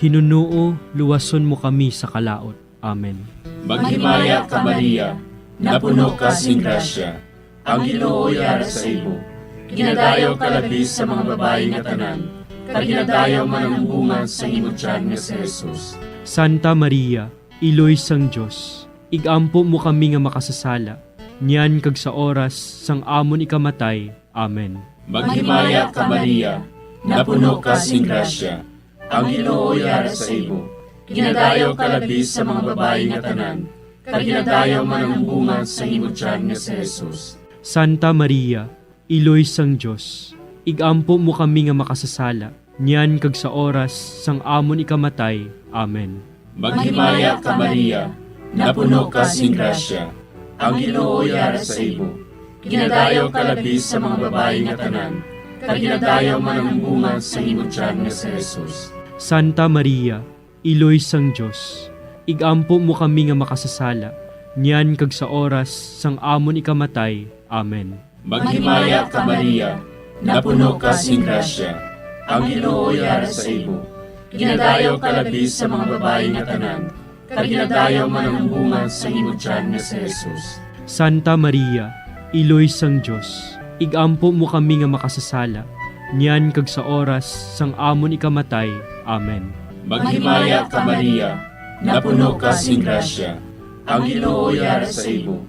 Hinunoo, luwason mo kami sa kalaut. Amen. Maghimaya ka, Maria, napuno ka sing grasya, ang Ginoo yara sa imo. Ginadayaw ka labi sa mga babayi nga tanan, kag ginadayaw man ang bunga sa imo tiyan nga si Jesus. Santa Maria, Iloy sang Dios, igampo mo kami nga makasasala, niyan kag sa oras sang amon ikamatay. Amen. Maghimaya ka, Maria, napuno ka sing grasya, ang Ginoo yara sa imo. Ginadayaw ka labi sa mga babayi nga tanan, kag ginadayaw man ang bunga sa imo tiyan nga si Jesus. Santa Maria, Iloy sang Dios, igampo mo kami nga makasasala, niyan kag sa oras sang amon ikamatay. Amen. Maghimaya ka, Maria, napuno ka sing grasya, ang Ginoo yara sa imo. Ginadayaw ka labi sa mga babayi nga tanan, kag ginadayaw man ang bunga sa imo tiyan nga si Jesus. Santa Maria, Iloy sang Dios, igampo mo kami nga makasasala, niyan kag sa oras sang amon ikamatay. Amen. Maghimaya ka, Maria, napuno ka sing grasya, ang Ginoo yara sa imo. Ginadayaw ka labi sa mga babayi nga tanan, kag ginadayaw man ang bunga sa imo tiyan nga si Jesus. Santa Maria, Iloy sang Dios, igampo mo kami nga makasasala, niyan kag sa oras sang amon ikamatay. Amen. Maghimaya ka, Maria, napuno ka sing grasya, ang Ginoo yara sa imo.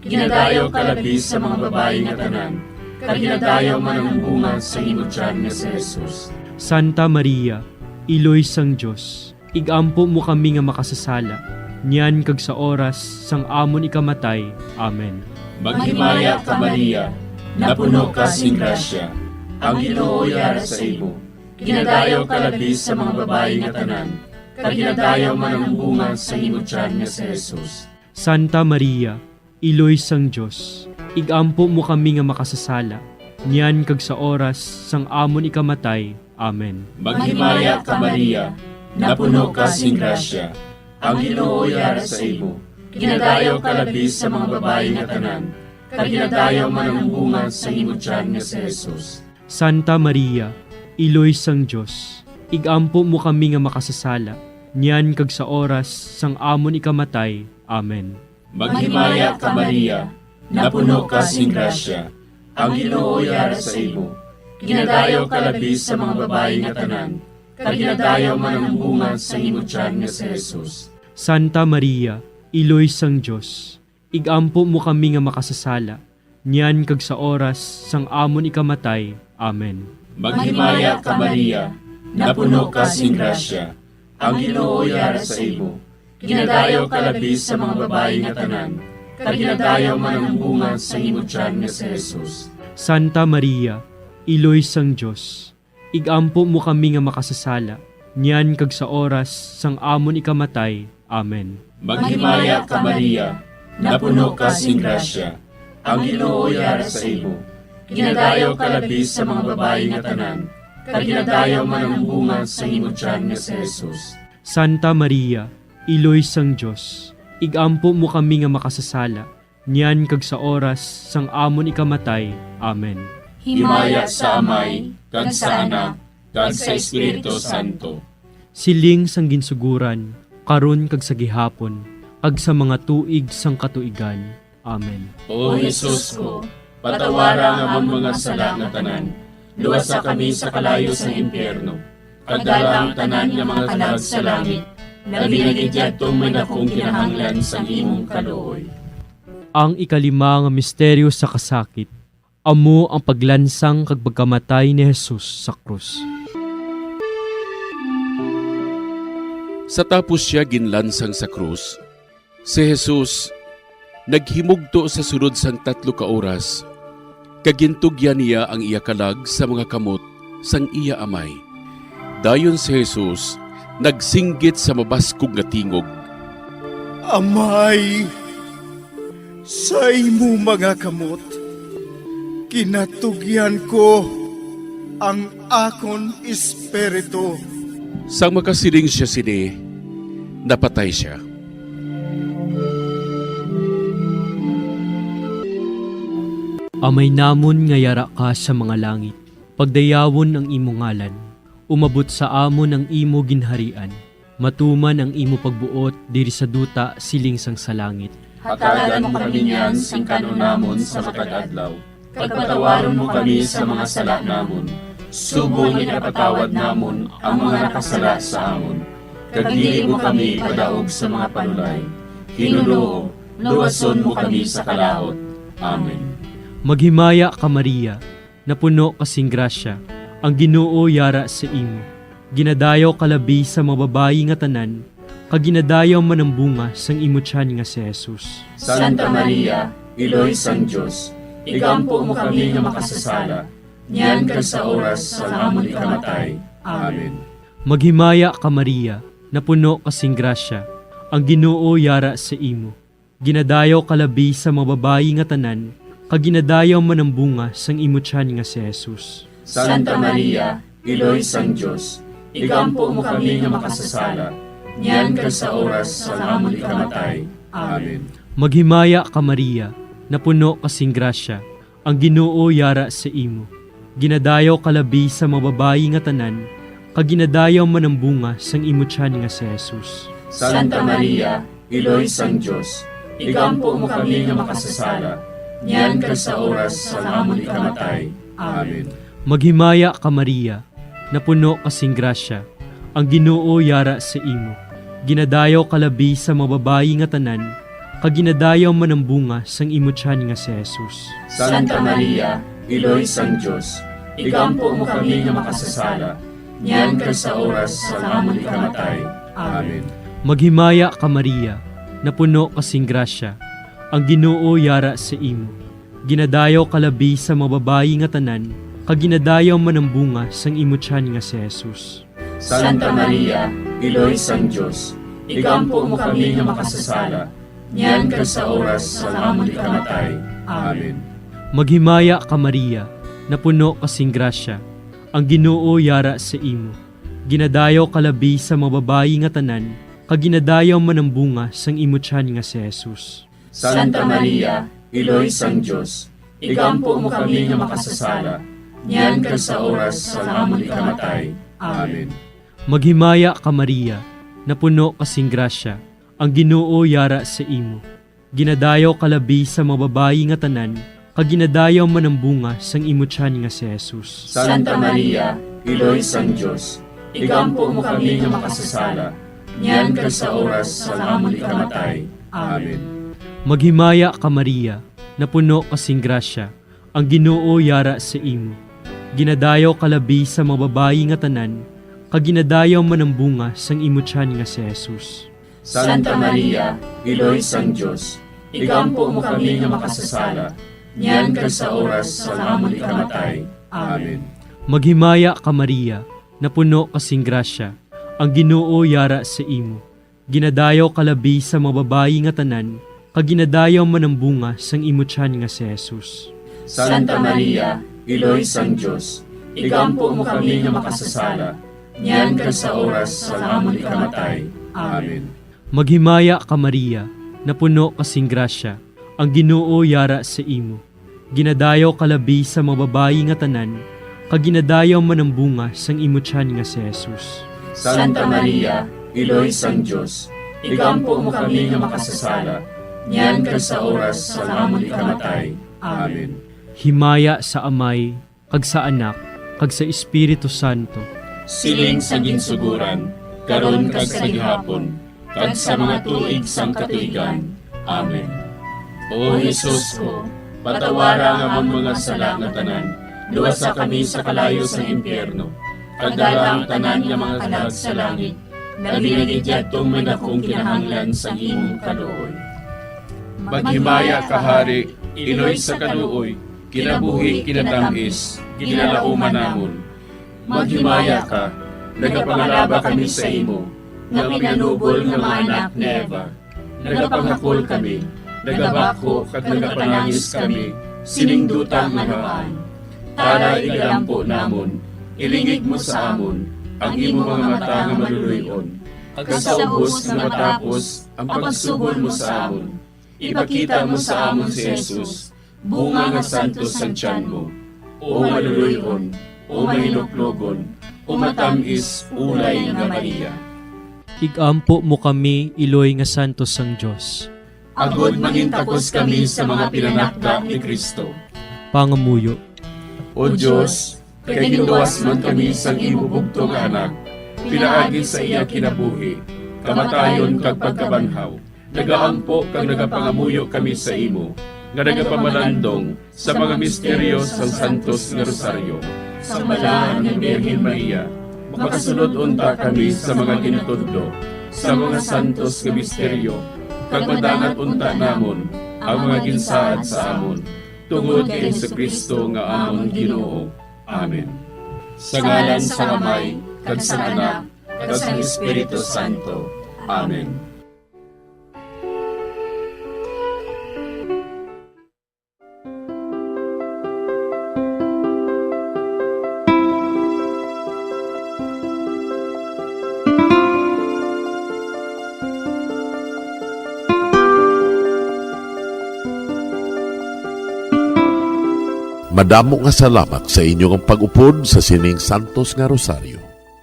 Ginadayaw ka labi sa mga babayi nga tanan, kag ginadayaw man ang bunga sa imo tiyan nga si Jesus. Santa Maria, Iloy sang Dios, igampo mo kami nga makasasala, niyan kag sa oras sang amon ikamatay. Amen. Maghimaya ka, Maria, napuno ka sing grasya, ang Ginoo yara sa imo. Ginadayaw ka labi sa mga babayi nga tanan, kag ginadayaw man ang bunga sa imo tiyan nga si Jesus. Santa Maria, Iloy sang Dios, igampo mo kami nga makasasala, niyan kag sa oras sang amon ikamatay. Amen. Maghimaya ka, Maria, napuno ka sing grasya, ang Ginoo yara sa imo. Ginadayaw ka labi sa mga babayi nga tanan, kag ginadayaw man ang bunga sa imo tiyan nga si Jesus. Santa Maria, Iloy sang Dios, igampo mo kami nga makasasala, niyan kag sa oras sang amon ikamatay. Amen. Maghimaya ka, Maria, napuno ka sing grasya, ang Ginoo yara sa imo. Ginadayaw ka labi sa mga babayi nga tanan, kag ginadayaw man ang bunga sa imo tiyan nga si Jesus. Santa Maria, Iloy sang Dios, igampo mo kami nga makasasala, niyan kag sa oras sang amon ikamatay. Amen. Maghimaya ka, Maria, napuno ka sing grasya, ang Ginoo yara sa imo. Ginadayaw ka labi sa mga babayi nga tanan, kag ginadayaw man ang bunga sa imo tiyan nga si Jesus. Santa Maria, Iloy sang Dios, igampo mo kami nga makasasala, niyan kag sa oras sang amon ikamatay. Amen. Maghimaya ka, Maria, napuno ka sing grasya, ang Ginoo yara sa imo. Ginadayaw ka labi sa mga babayi nga tanan, kag ginadayaw man ang bunga sa imo tiyan nga si Jesus. Santa Maria, Iloy sang Dios, igampo mo kami nga makasasala, niyan kag sa oras sang amon ikamatay. Amen. Himaya sa Amay, kag sa Anak, kag sa Espiritu Santo. Siling sang ginsuguran, karon kag sa gihapon, kag sa mga tuig sang katuigan. Amen. O Jesus ko, patawara ang amon mga sala nga tanan, luwasa kami sa kalayo sang impyerno, kag dala ang tanan nga mga kalag sa langit, labi na gid yadtong may dakong kinahanglan sang imong kaluoy. Ang ikalima nga misteryo sa kasakit, amo ang paglansang kag pagkamatay ni Jesus sa krus. Sa tapos sia ginlansang sa krus, si Jesus naghimugto sa sulod sang tatlo ka oras, kag gintugyan niya ang iya kalag sa mga kamot sang iya Amay. Dayon si Jesus nagsinggit sa mabaskog nga tingog, "Amay, sa imo mga kamot ginatugyan ko ang akon espiritu." Sang makasiling sia sini, napatay sia. Amay namon nga yara ka sa mga langit, pagdayawon ang imo ngalan. Umabot sa amon ang imo ginharian. Matuman ang imo pagbuot diri sa duta siling sang sa langit. Hatagan mo kami niyan sing kan-on namon sa matag adlaw, kag patawaron mo kami sa mga sala namon, subong nga ginapatawad namon ang mga nakasala sa amon. Kag dili mo kami ipadaog sa mga panulay, hinunoo, luwason mo kami sa kalaut. Amen. Maghimaya ka, Maria, napuno ka sing grasya, ang Ginoo yara sa imo. Ginadayaw ka labi sa mga babayi nga tanan, kag ginadayaw man ang bunga sang imo tiyan nga si Jesus. Santa Maria, Iloy sang Dios, igampo mo kami nga makasasala, niyan kag sa oras sang amon ikamatay. Amen. Maghimaya ka, Maria, napuno ka sing grasya, ang Ginoo yara sa imo. Ginadayaw ka labi sa mga babayi nga tanan, kag ginadayaw man ang bunga sang imo tiyan nga si Jesus. Santa Maria, Iloy sang Dios, igampo mo kami nga makasasala, niyan kag sa oras sang amon ikamatay. Amen. Maghimaya ka, Maria, napuno ka sing grasya, ang Ginoo yara sa imo. Ginadayaw ka labi sa mga babayi nga tanan, kag ginadayaw man ang bunga sang imo tiyan nga si Jesus. Santa Maria, Iloy sang Dios, igampo mo kami nga makasasala, niyan kag sa oras sang amon ikamatay. Amen. Maghimaya ka, Maria, napuno ka sing grasya, ang Ginoo yara sa imo. Ginadayaw ka labi sa mga babayi nga tanan, kag ginadayaw man ang bunga sang imo tiyan nga si Jesus. Santa Maria, Iloy sang Dios, igampo mo kami nga makasasala, niyan kag sa oras sang amon ikamatay. Amen. Maghimaya ka, Maria, napuno ka sing grasya, ang Ginoo yara sa imo. Ginadayaw ka labi sa mga babayi nga tanan, kag ginadayaw man ang bunga sang imo tiyan nga si Jesus. Santa Maria, Iloy sang Dios, igampo mo kami nga makasasala, niyan kag sa oras sang amon ikamatay. Amen. Maghimaya ka, Maria, napuno ka sing grasya, ang Ginoo yara sa imo. Ginadayaw ka labi sa mga babayi nga tanan, kag ginadayaw man ang bunga sang imo tiyan nga si Jesus. Santa Maria, Iloy sang Dios, igampo mo kami nga makasasala, niyan kag sa oras sang amon ikamatay. Amen. Maghimaya ka, Maria, napuno ka sing grasya, ang Ginoo yara sa imo. Ginadayaw ka labi sa mga babayi nga tanan, kag ginadayaw man ang bunga sang imo tiyan nga si Jesus. Santa Maria, Iloy sang Dios, igampo mo kami nga makasasala, niyan kag sa oras sang amon ikamatay. Amen. Maghimaya ka, Maria, napuno ka sing grasya, ang Ginoo yara sa imo. Ginadayaw ka labi sa mga babayi nga tanan, kag ginadayaw man ang bunga sang imo tiyan nga si Jesus. Santa Maria, Iloy sang Dios, igampo mo kami nga makasasala, niyan kag sa oras sang amon ikamatay. Amen. Maghimaya ka, Maria, napuno ka sing grasya, ang Ginoo yara sa imo. Ginadayaw ka labi sa mga babayi nga tanan, kag ginadayaw man ang bunga sang imo tiyan nga si Jesus. Santa Maria, Iloy sang Dios, igampo mo kami nga makasasala, niyan kag sa oras sang amon ikamatay. Amen. Maghimaya ka, Maria, napuno ka sing grasya, ang Ginoo yara sa imo. Ginadayaw ka labi sa mga babayi nga tanan, kag ginadayaw man ang bunga sang imo tiyan nga si Jesus. Santa Maria, Iloy sang Dios, igampo mo kami nga makasasala, niyan kag sa oras sang amon ikamatay. Amen. Himaya sa Amay, kag sa Anak, kag sa Espiritu Santo. Siling sa ginsugoran, karon kag sa gihapon, kag sa mga tuig sang katuigan. Amen. O Jesus ko, patawara ang amon mga sala nga tanan, luwasa kami sa kalayo sang impyerno, kag dala ang tanan nga mga kalag sa langit, labi na gid yadtong may dakong kinahanglan sang imong kaluoy. Maghimaya ka, Hari, Iloy sa kaluoy, kinabuhi, kinatam-is, ginalauman namon. Maghimaya ka, nagapangalaba kami sa imo, nga pinanubol nga mga anak ni Eva. Nagapangakol kami, nagabakho kag nagapanangis kami sining duta nga namaan. Tara, igalampo namon, ilingig mo sa amon ang imo mga mata nga maluloy-on, kag sa ubos nga matapos ang pagsugod mo sa amon, ipakita mo sa amon si Jesus, Bunga nga santos sang tiyan mo, o maluloy-on, o mahinuklogon, o matamis, ulay nga Maria. Igampo mo kami, iloy nga santos sang Dios. Agod mangintakos kami sa mga pinanakda ni Cristo. Pangamuyo. O Dios, kay ginluwas man kami sang imo bugtong nga Anak, pinaagi sa iya kinabuhi, kamatayon kag pagkabanhaw, nagaampo kag nagapangamuyo kami sa imo, nga nagapamalandong sa mga misteryo sang Santos nga Rosaryo. Sang Balaan nga Birhen Maria, makasulod unta kami sa mga ginatudlo sa mga santos nga misteryo, kag madangat unta namon ang mga ginsaad sa amon, tungod kay Jesu-Cristo nga amon Ginoo. Amen. Sa ngalan sang Amay, kag sang Anak, kag sang Espiritu Santo. Amen. Madamo nga salamat sa inyo nga pag-upod sa sining santos nga rosaryo.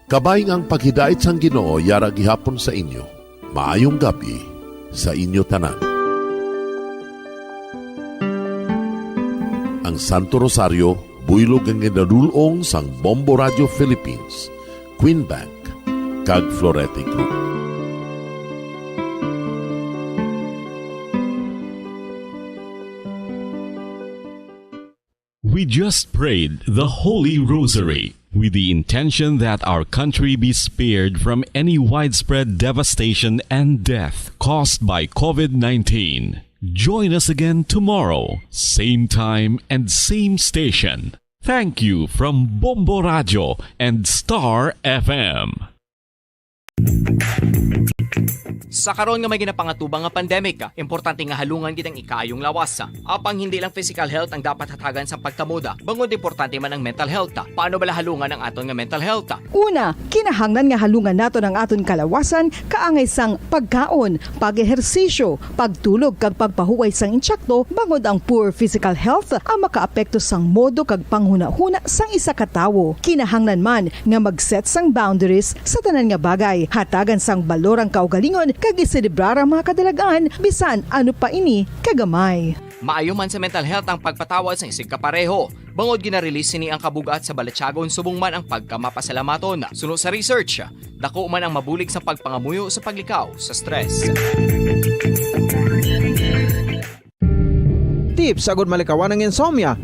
Kabay nga ang paghidait sang Ginoo yara gihapon sa inyo. Maayong gab-i sa inyo tanan. Ang Santo Rosario, buylog nga ginadul-ong sang Bombo Radio Philippines, Queen Bank, kag Florete Group. We just prayed the Holy Rosary with the intention that our country be spared from any widespread devastation and death caused by COVID nineteen. Join us again tomorrow, same time and same station. Thank you from Bombo Radio and Star F M. Sa karon nga may ginapangatubang nga pandemic, importante nga halungan gid ang ikaayong lawas. Apang hindi lang physical health ang dapat hatagan sa pagkamoda, bangod importante man ang mental health. Paano bala halungan ang aton nga mental health? Una, kinahanglan nga halungan naton ang aton kalawasan kaangay sang pagkaon, pag-ehersisyo, pagtulog kag pagpahuway sang insakto, bangod ang poor physical health ang makaapekto sang modo kag panghunahuna sang isa ka tawo. Kinahanglan man nga mag-set sang boundaries sa tanan nga bagay, hatagan sang balor ang kaugalingon, kag iselebrar ang mga kadalag-an, bisan ano pa ini kagamay. Maayo man sa mental health ang pagpatawad sang isigkapareho, bangod gina-release sini ang kabug-at sa balatyagon subong man ang pagkamapasalamaton. Suno sa research, dako man ang mabulig sang pagpangamuyo sa paglikaw sa stress. Tips agud malikawan ang insomnia.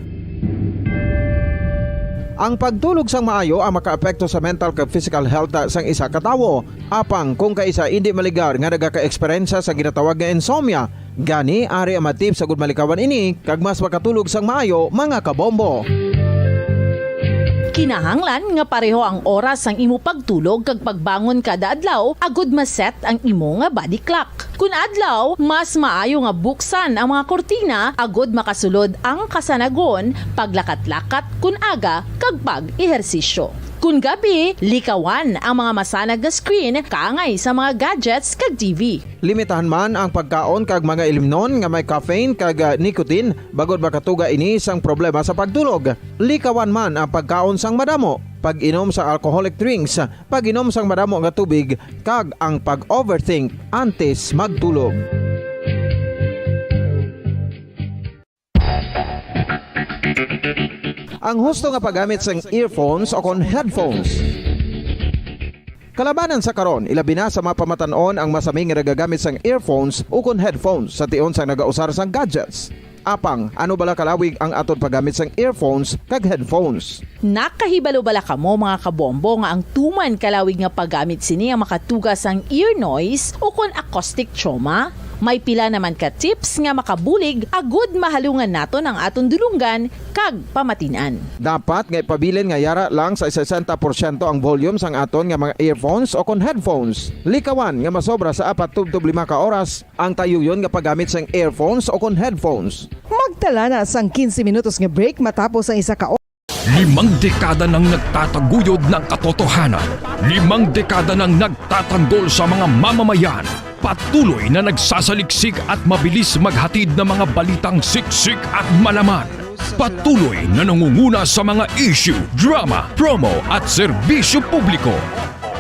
Ang pagtulog sang maayo ang makaapekto sa mental kag physical health sang isa ka tawo. Apang kung kaisa indi maligar nga nagaka-eksperyensya sa ginatawag nga insomnia, gani ari ang mga tips agud malikawan ini kag mas makatulog sang maayo, mga kabombo. Kinahanglan nga pareho ang oras sang imo pagtulog kag pagbangon kada adlaw agud ma-set ang imo nga body clock. Kun adlaw, mas maayo nga buksan ang mga kurtina agud makasulod ang kasanagon, paglakat-lakat kun aga, kag pag-ehersisyo. Kun gabi, likawan ang mga masanag nga screen kaangay sa mga gadgets kag T V. Limitahan man ang pagkaon kag mga ilimnon nga may caffeine kag, ah, nicotine, bangod makatuga ini sang problema sa pagtulog. Likawan man ang pagkaon sang madamo, pag-inom sa alcoholic drinks, pag-inom sang madamo nga tubig, kag ang pag-overthink antes magtulog. Ang husto nga paggamit sang earphones o kon headphones. Kalabanan sa karon, ilabi na sa mga pamatan-on ang masami nga nagagamit sang earphones o kon headphones sa tion sang nagausar sang gadgets. Apang, ano bala kalawig ang aton paggamit sang earphones kag headphones? Nakahibalo bala kamo, mga kabombo, nga ang tuman kalawig nga paggamit sini ang makatuga sang ear noise o kon acoustic trauma? May pila naman ka tips nga makabulig agud mahalungan naton ang aton dulonggan kag pamatin-an. Dapat nga ipabilin nga yara lang sa sesenta porsyento ang volume sang aton nga mga earphones o kon headphones. Likawan nga masobra sa apat tubtob lima ka oras ang tayuyon nga paggamit sang earphones o kon headphones. Magtala na sang quince minutos nga break matapos ang isa ka Limang dekada nang nagtataguyod ng katotohanan. Limang dekada nang nagtatanggol sa mga mamamayan. Patuloy na nagsasaliksik at mabilis maghatid ng mga balitang siksik at malaman. Patuloy na nangunguna sa mga issue, drama, promo at serbisyo publiko.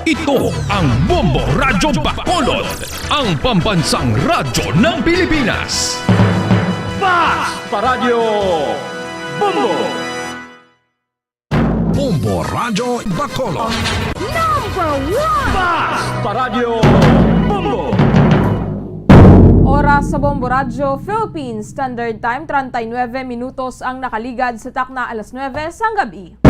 Ito ang Bombo Radyo Bacolod, ang pambansang radyo ng Pilipinas. Basta Radyo Bombo! Bombo Radyo Bacolod. Number one! Basta Radyo Bombo! Oras sa Bombo Radyo Philippines Standard Time, treinta y nueve minutos ang nakaligad sa takna alas nuebe sang gabi.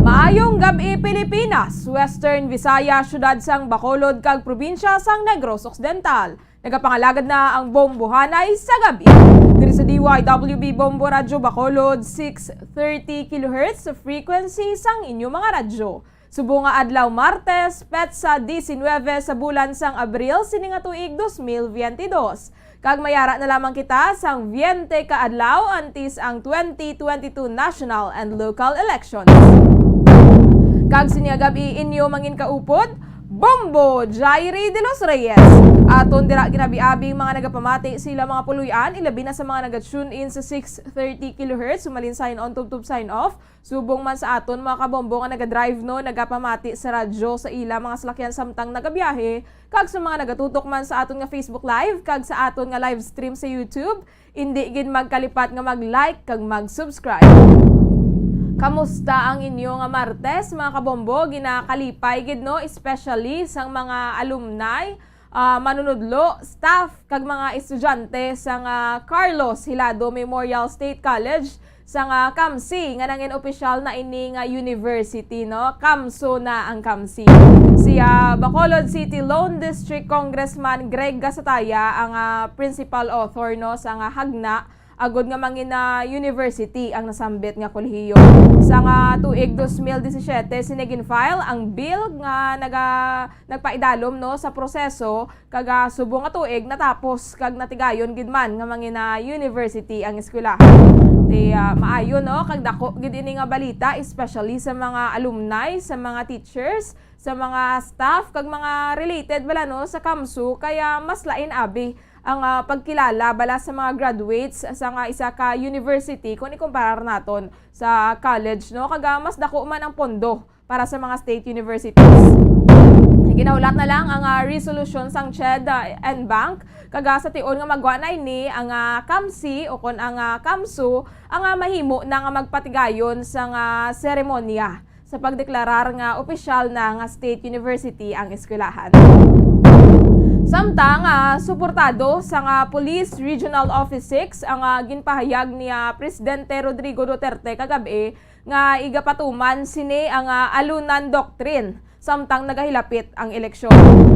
Maayong gab-i, Pilipinas, Western Visayas, siyudad sang Bacolod kag probinsya sang Negros Occidental. Nagapangalagad na ang bombohanay sa gabi. Diri sa D Y W B Bombo Radyo Bacolod, six thirty kilohertz sa frequency sang inyo mga radyo. Subong nga adlaw Martes, petsa diecinueve sa bulan sang Abril sini nga tuig dos mil veinte dos. Kag mayara na lamang kita sang veinte ka adlaw antes ang twenty twenty-two national and local elections. Kag sini nga gab-i inyo manginkaupod, Bombo Jairi de los Reyes. Aton dira ginabi-abi ang mga nagapamati sa ilang mga puloy-an, ilabi na sa mga naga-tune in sa six thirty kilohertz, sumalinsayon on tubtob sign off. Subong man sa aton mga kabombo nga naga-drive, no, nagapamati sa radyo sa ila mga salakyan samtang nagabiyahe, kag sa mga nagatutok man sa aton nga Facebook Live kag sa aton nga live stream sa YouTube, indi gid magkalipat nga mag-like kag mag-subscribe. Kamusta ang inyo nga Martes, mga kabombo? Ginakalipay gid, no, especially sang mga alumni, ah, manunudlo, staff, kag mga estudyante sang, ah, Carlos Hilado Memorial State College sang, ah, CAMSI, nga nangin opisyal na ini nga university, no? CAMSU na ang CAMSI. Si, ah, Bacolod City Lone District Congressman Greg Gasataya ang, ah, principal author, no, sang, ah, hagna agod nga mangin, ah, university ang nasambit nga kolehiyo. Sang, ah, tuig dos mil disisiete, sini gin-file ang bill nga naga-, nagpaidalom, no, sa proseso, kag, ah, subong nga tuig natapos kag natigayon gid man nga mangin, ah, university ang eskwelahan. Ti, ah, maayo, no, kag dako gid ini nga balita, especially sa mga alumni, sa mga teachers, sa mga staff, kag mga related bala, no, sa CAMSU, kaya mas lain abi ang, ah, pagkilala bala sa mga graduates sa nga isa ka university kung ikumparar naton sa college, no? Kag, ah, mas dako man ang pondo para sa mga state universities. Ginahulat na lang ang, ah, resolution sang CHED, ah, and bank, kag, ah, sa tion nga magwa na ini ang, ah, CAMSI o kon ang, ah, CAMSU ang, ah, mahimo na nga magpatigayon sang, ah, seremonya sa pagdeklarar nga opisyal na nga state university ang eskwelahan. Samtang, ah, suportado sang, ah, Police Regional Office six ang, ah, ginpahayag ni, ah, Presidente Rodrigo Duterte kagab-i nga igapatuman sini ang, ah, alunan doctrine samtang nagahilapit ang eleksyon.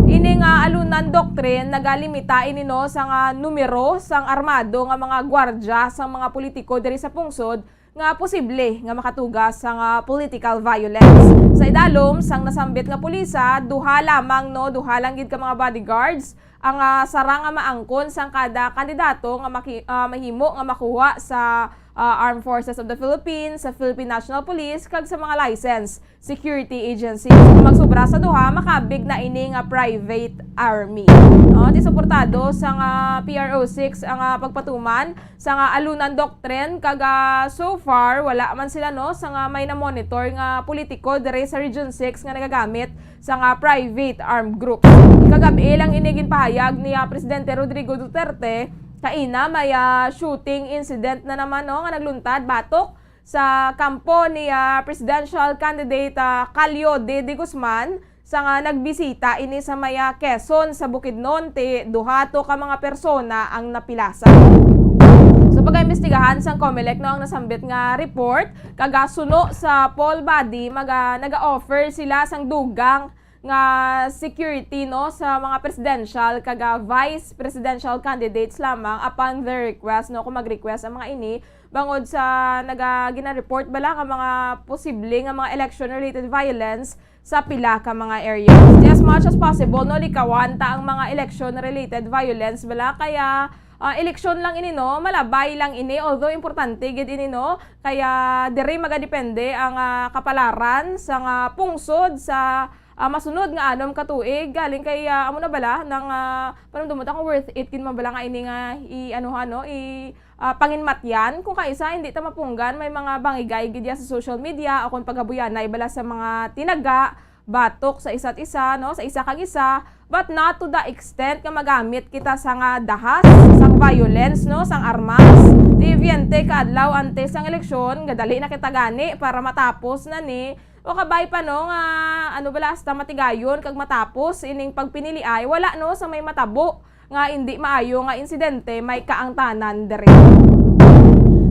Ini nga alunan doctrine nagalimita ini, no, sa nga numero sang armado nga mga gwardya sang mga politiko diri sa pungsod nga posible nga makatuga sang, ah, political violence. Sa idalom sang nasambit nga pulisa, duha lamang, no, duha lang gid ka mga bodyguards ang, ah, sarang nga maangkon sang kada kandidato nga maki-, ah, mahimo nga makuha sa, ah, Armed Forces of the Philippines, sa Philippine National Police, kag sa mga license security agencies. Kung magsubra sa duha, makabig na ini nga private army. No, ti suportado sang, ah, P R O six ang, ah, pagpatuman sang, ah, alunan doctrine, kag, ah, so far wala man sila, no, sang, ah, may na-monitor nga politiko diri sa Region six nga nagagamit sang, ah, private armed group. Kagab-i lang ini ginpahayag ni, ah, Presidente Rodrigo Duterte, kaina may, ah, shooting incident na naman, no, nga nagluntad batok sa kampo ni, ah, presidential candidate, ah, Calio D. De Guzman, sa nga nagbisita ini sa may, ah, Quezon sa Bukidnon, ti duha to ka mga persona ang napilasa. Sa pagaimbestigahan sang Comelec, no, ang nasambit nga report, kag, ah, suno sa poll body, maga-, naga-offer sila sang dugang nga security, no, sa mga presidential kag, ah, vice presidential candidates lamang upon their request, no, kung mag-request ang mga ini, bangod sa naga-, gina-report bala nga mga posible nga mga election-related violence sa pila ka mga areas. Ti as much as possible, no, likawan ta ang mga election-related violence bala, kaya, ah, eleksyon lang ini, no, malabay lang ini, although importante gid ini, no, kaya diri magadepende ang, ah, kapalaran sa nga pungsod sa ah, masunod nga anom ka tuig, galing kay, ah, amo na bala nang, ah, panumdumon ta kung worth it gid man bala nga ini nga i-, ano, ano, i-, ah, panginmatyan. Kung kaisa, hindi ta mapunggan, may mga bangigay gid ya sa social media o kung pagabuyanay bala sa mga tinaga, batok sa isa't isa, no, sa isa kag isa, but not to the extent nga magamit kita sang, ah, dahas, sang violence, no, sang armas. Ti evidente kaadlaw antes sang eleksyon, nga dali na kita gani para matapos na ni, o kabay pa, no, nga, ano bala, hasta matigayon kag matapos ining pagpiniliay, wala, no, sa may matabo nga indi maayo nga insidente may kaangtanan diri.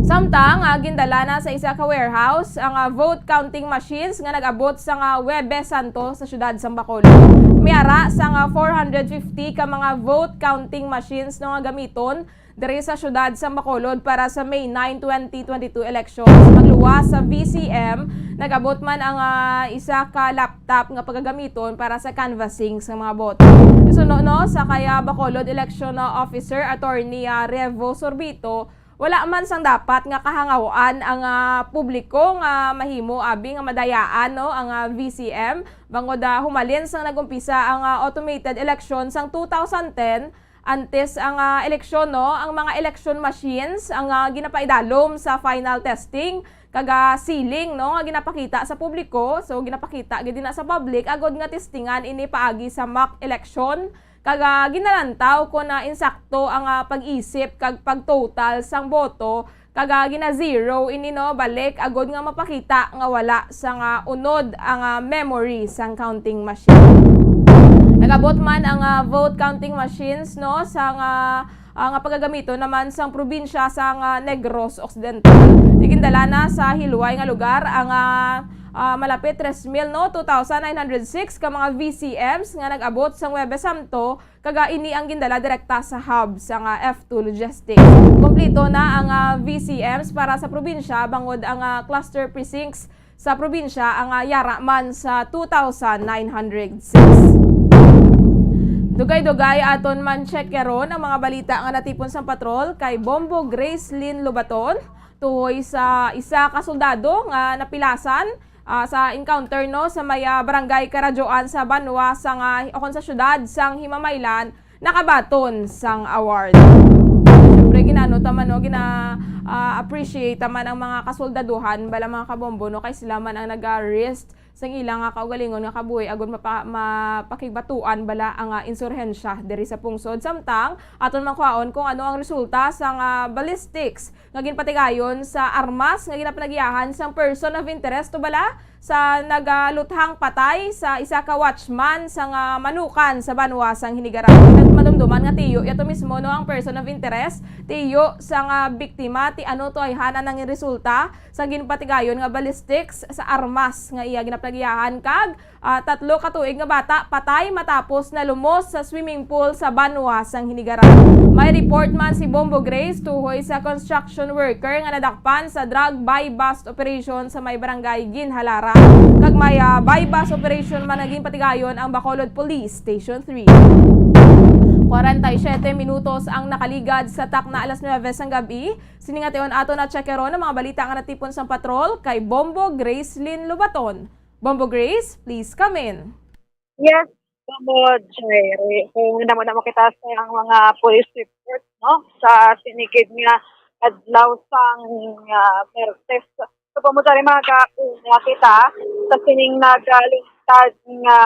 Samtang, ah, gindala na sa isa ka warehouse ang, ah, vote counting machines nga nag-abot sa nga Huwebes Santo sa siyudad sang Bacolod. May ara sa nga four hundred fifty ka mga vote counting machines, no, nga gamiton diri sa siyudad sang Bacolod para sa May nine, twenty twenty-two elections. Magluwas sa V C M, nag-abot man ang, ah, isa ka laptop nga pagagamiton para sa canvassing sa mga boto. Suno, no, sa kay, ah, Bacolod Election, ah, Officer Attorney, ah, Revo Sorbito, wala man sang dapat nga kahangawan ang, ah, publiko nga mahimo abi nga madayaan, no, ang, ah, V C M, bangod, ah, humalin sang nag-umpisa ang, ah, automated election sang two thousand ten, antes ang, ah, eleksyon, no, ang mga election machines ang, ah, ginapaidalom sa final testing kag, ah, sealing, no, nga ginapakita sa publiko. So, ginapakita gid na sa public agod nga testingan ini paagi sa mock election kag, ah, ginalantaw kon, ah, insakto ang, ah, pag-isip kag pag-total sang boto kag, ah, gina-zero ini, no, balik agod nga mapakita nga wala sang, ah, unod ang, ah, memory sang counting machine. Nag-abot man ang, ah, vote counting machines, no, sang, ah, ah, nga pagagamiton naman sang probinsya sang, ah, Negros Occidental. Gindala na sa hilway nga lugar ang, ah, ah, malapit tres mil, no, two thousand nine hundred six ka mga V C Ms nga nag-abot sang Huwebes Santo, kag, ah, ini ang gindala direkta sa hub sang, ah, F two Logistics. Kompleto na ang, ah, V C Ms para sa probinsya, bangod ang, ah, cluster precincts sa probinsya ang, ah, yara man sa two thousand nine hundred six. Dugay-dugay aton man check karon ang mga balita nga natipon sang patrol kay Bombo Gracelyn Lobaton tuhoy sa isa ka soldado nga napilasan, ah, sa encounter, no, sa may, ah, barangay Karadyoan sa banwa sang, ah, o kon sa siyudad sang Himamaylan, nakabaton sang award. Siyempre, ginano ta man, no, gina, ah, appreciate ta man ang mga kasoldaduhan, bala, mga kabombo, no, kay sila man ang naga-risk sang ila nga kaugalingon nga kabuhi agud mapa-, mapakigbatuan bala ang, ah, insurhensya diri sa pungsod. Samtang aton man kuhaon kung ano ang resulta sang, ah, ballistics nga ginpatigayon sa armas nga ginapanagiyahan sang person of interest to bala sa nagaluthang patay sa isa ka watchman sang, ah, Manukan sa banwa sang Hinigaran. Madumduman nga tiyo yato mismo, no, ang person of interest, tiyo sang, ah, biktima, ti ano to ay hana nang resulta sa ginpatigayon nga ballistics sa armas nga iya ginapanagiyahan kag, ah, tatlo ka tuig nga bata patay matapos nalumos sa swimming pool sa banwa sang Hinigaran. May report man si Bombo Grace tuhoy sa construction worker nga nadakpan sa drug buy-bust operation sa may barangay Ginhalara. Kag may, ah, buy-bust operation man nga ginpatigayon ang Bacolod Police Station three. Kwarenta y siyete minutos ang nakaligad sa takna alas nuwebe sang gab-i. Sini nga tion ato na check karon ang mga balita nga natipon sang patrol kay Bombo Gracelyn Lobaton. Bombo Grace, please come in. Yes, Bombo Jerry. So, namo-namo kita sa ang mga police report, no? Sa sinigid nga adlaw sang, ah, Martes. So, Bombo Jerry, magkauna kita sa sining nagalungtad nga,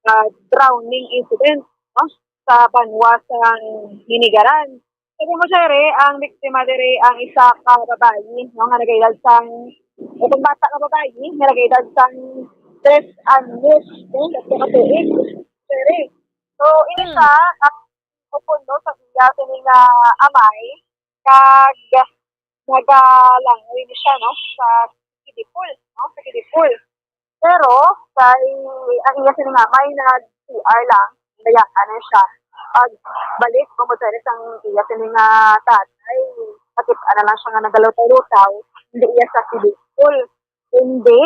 ah, drowning incident, no? Sa banwa sang Hinigaran. Sabi mo, Shere, ang biktima diri ang isa ka babayi, no, nga nagaedad sang, o kung bata nga babayi, nga nagaedad sang tres anyos, no, tatlo ka tuig, Shere. So, ini Hmm. siya ang upod, no, sa iya sini nga amay, kag nagalangoy ni siya, no, sa kiddie pool, no, sa kiddie pool. Pero kay ang iya sini nga amay nag-C R lang, dayaan na siya. Pagbalik, kung mo ang iya sini nga tatay, nakit-an na lang siya nga nagalutaw-lutaw, hindi iya sa kiddie pool, hindi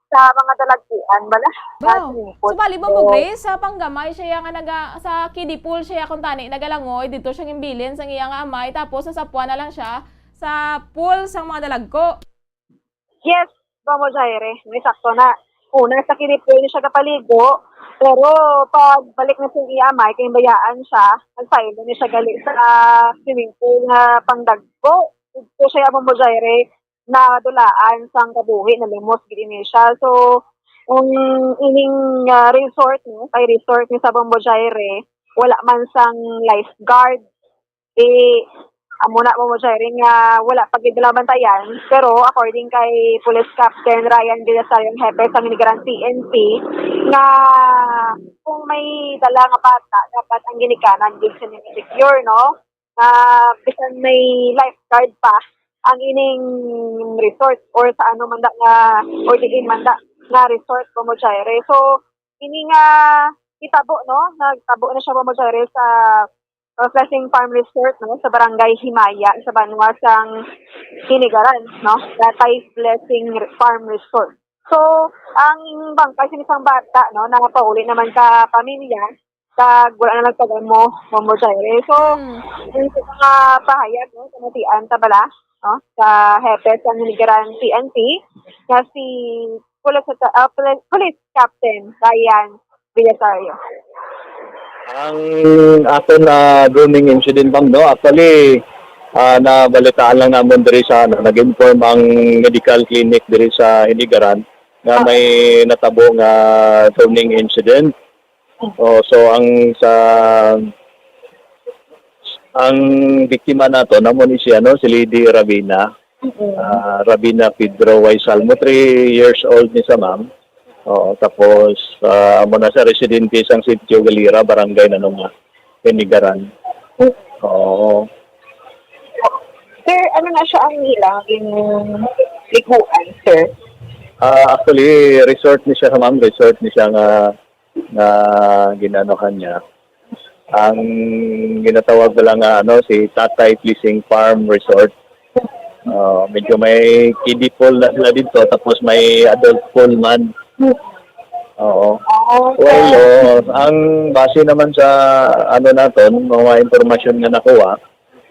sa mga dalagkuan bala. Wow. Sa swimming pool. So, bali ba mo, So, Grace, sa panggamay siya nga naga-, sa kiddie pool siya kuntani nagalangoy, dito siya gimbilin sa iya nga amay, tapos nasapuan na lang siya sa pool sang mga dalagko. Yes, Bombo Jaire, may sakto na. Una, sa kiddie pool ni siya gapaligo, Pero pagbalik na sa iya amay, kay bayaan siya, nag-file na siya gali sa swimming pool nga pangdagko. Dito siya, Bombo Jaire, nadulaan sang kabuhi, nalumos gid ini siya. So, ang ining, ah, resort, no, kay resort ni sa Bombo Jaire, wala man sang lifeguard. Eh, amo na, Bombo Jaire, nga wala pa gid nila bantayan. Pero according kay Police Captain Ryan Villasario, ang hepe sang Hinigaran P N P, nga kung may dala nga bata, dapat ang ginikanan gid sa nila secure, no? Nga bisan may lifeguard pa ang ining resort or sa ano man da nga, or diin man da nga resort, Bombo Jaire. So, ini nga itabo, no? Nagtabo na siya, Bombo Jaire, sa, uh, Blessing Farm Resort, no, sa Barangay Himaya, sa banwa sang Hinigaran, no? Tatay Blessing Re-, Farm Resort. So, ang bangkay sa isang bata, no, napauli naman sa pamilya, kag wala na nagpagamo, Bombo Jaire. So, Mm. yung sa mga pahayag, no, sa natian ta bala, no, sa hepe sa Hinigaran P N P, nga si Police, ah, Police, Police Captain Ryan Villasario. Ang aton na drowning incident, ma'am, no? Actually, ah, nabalitaan lang namon diri sa, ano, nag-inform ang medical clinic diri sa Hinigaran nga Ah. may natabo nga drowning incident. Oh, so ang sa, ang biktima nato namo ni siya, no, si Lady Ravina. Mm-mm. Ah, Ravina Pedro Y Salmo, three years old ni sa ma'am. Oo, tapos, ah, amo na sa residente sang Sitio Galira, Barangay Nanunga, Hinigaran. Oo. Sir, ano na siya ang ilang liguan, sir? Ah, actually, resort ni siya, ma'am. Resort ni siya nga, nga ginanohan niya. Ang ginatawag ko lang nga, ano, si Tatay Blessing Farm Resort. Ah, medyo may kiddie pool na sila dito, tapos may adult pool man. Oo. Ah, okay. Well, oo, ang base naman sa, ano, naton, mga impormasyon nga nakuha,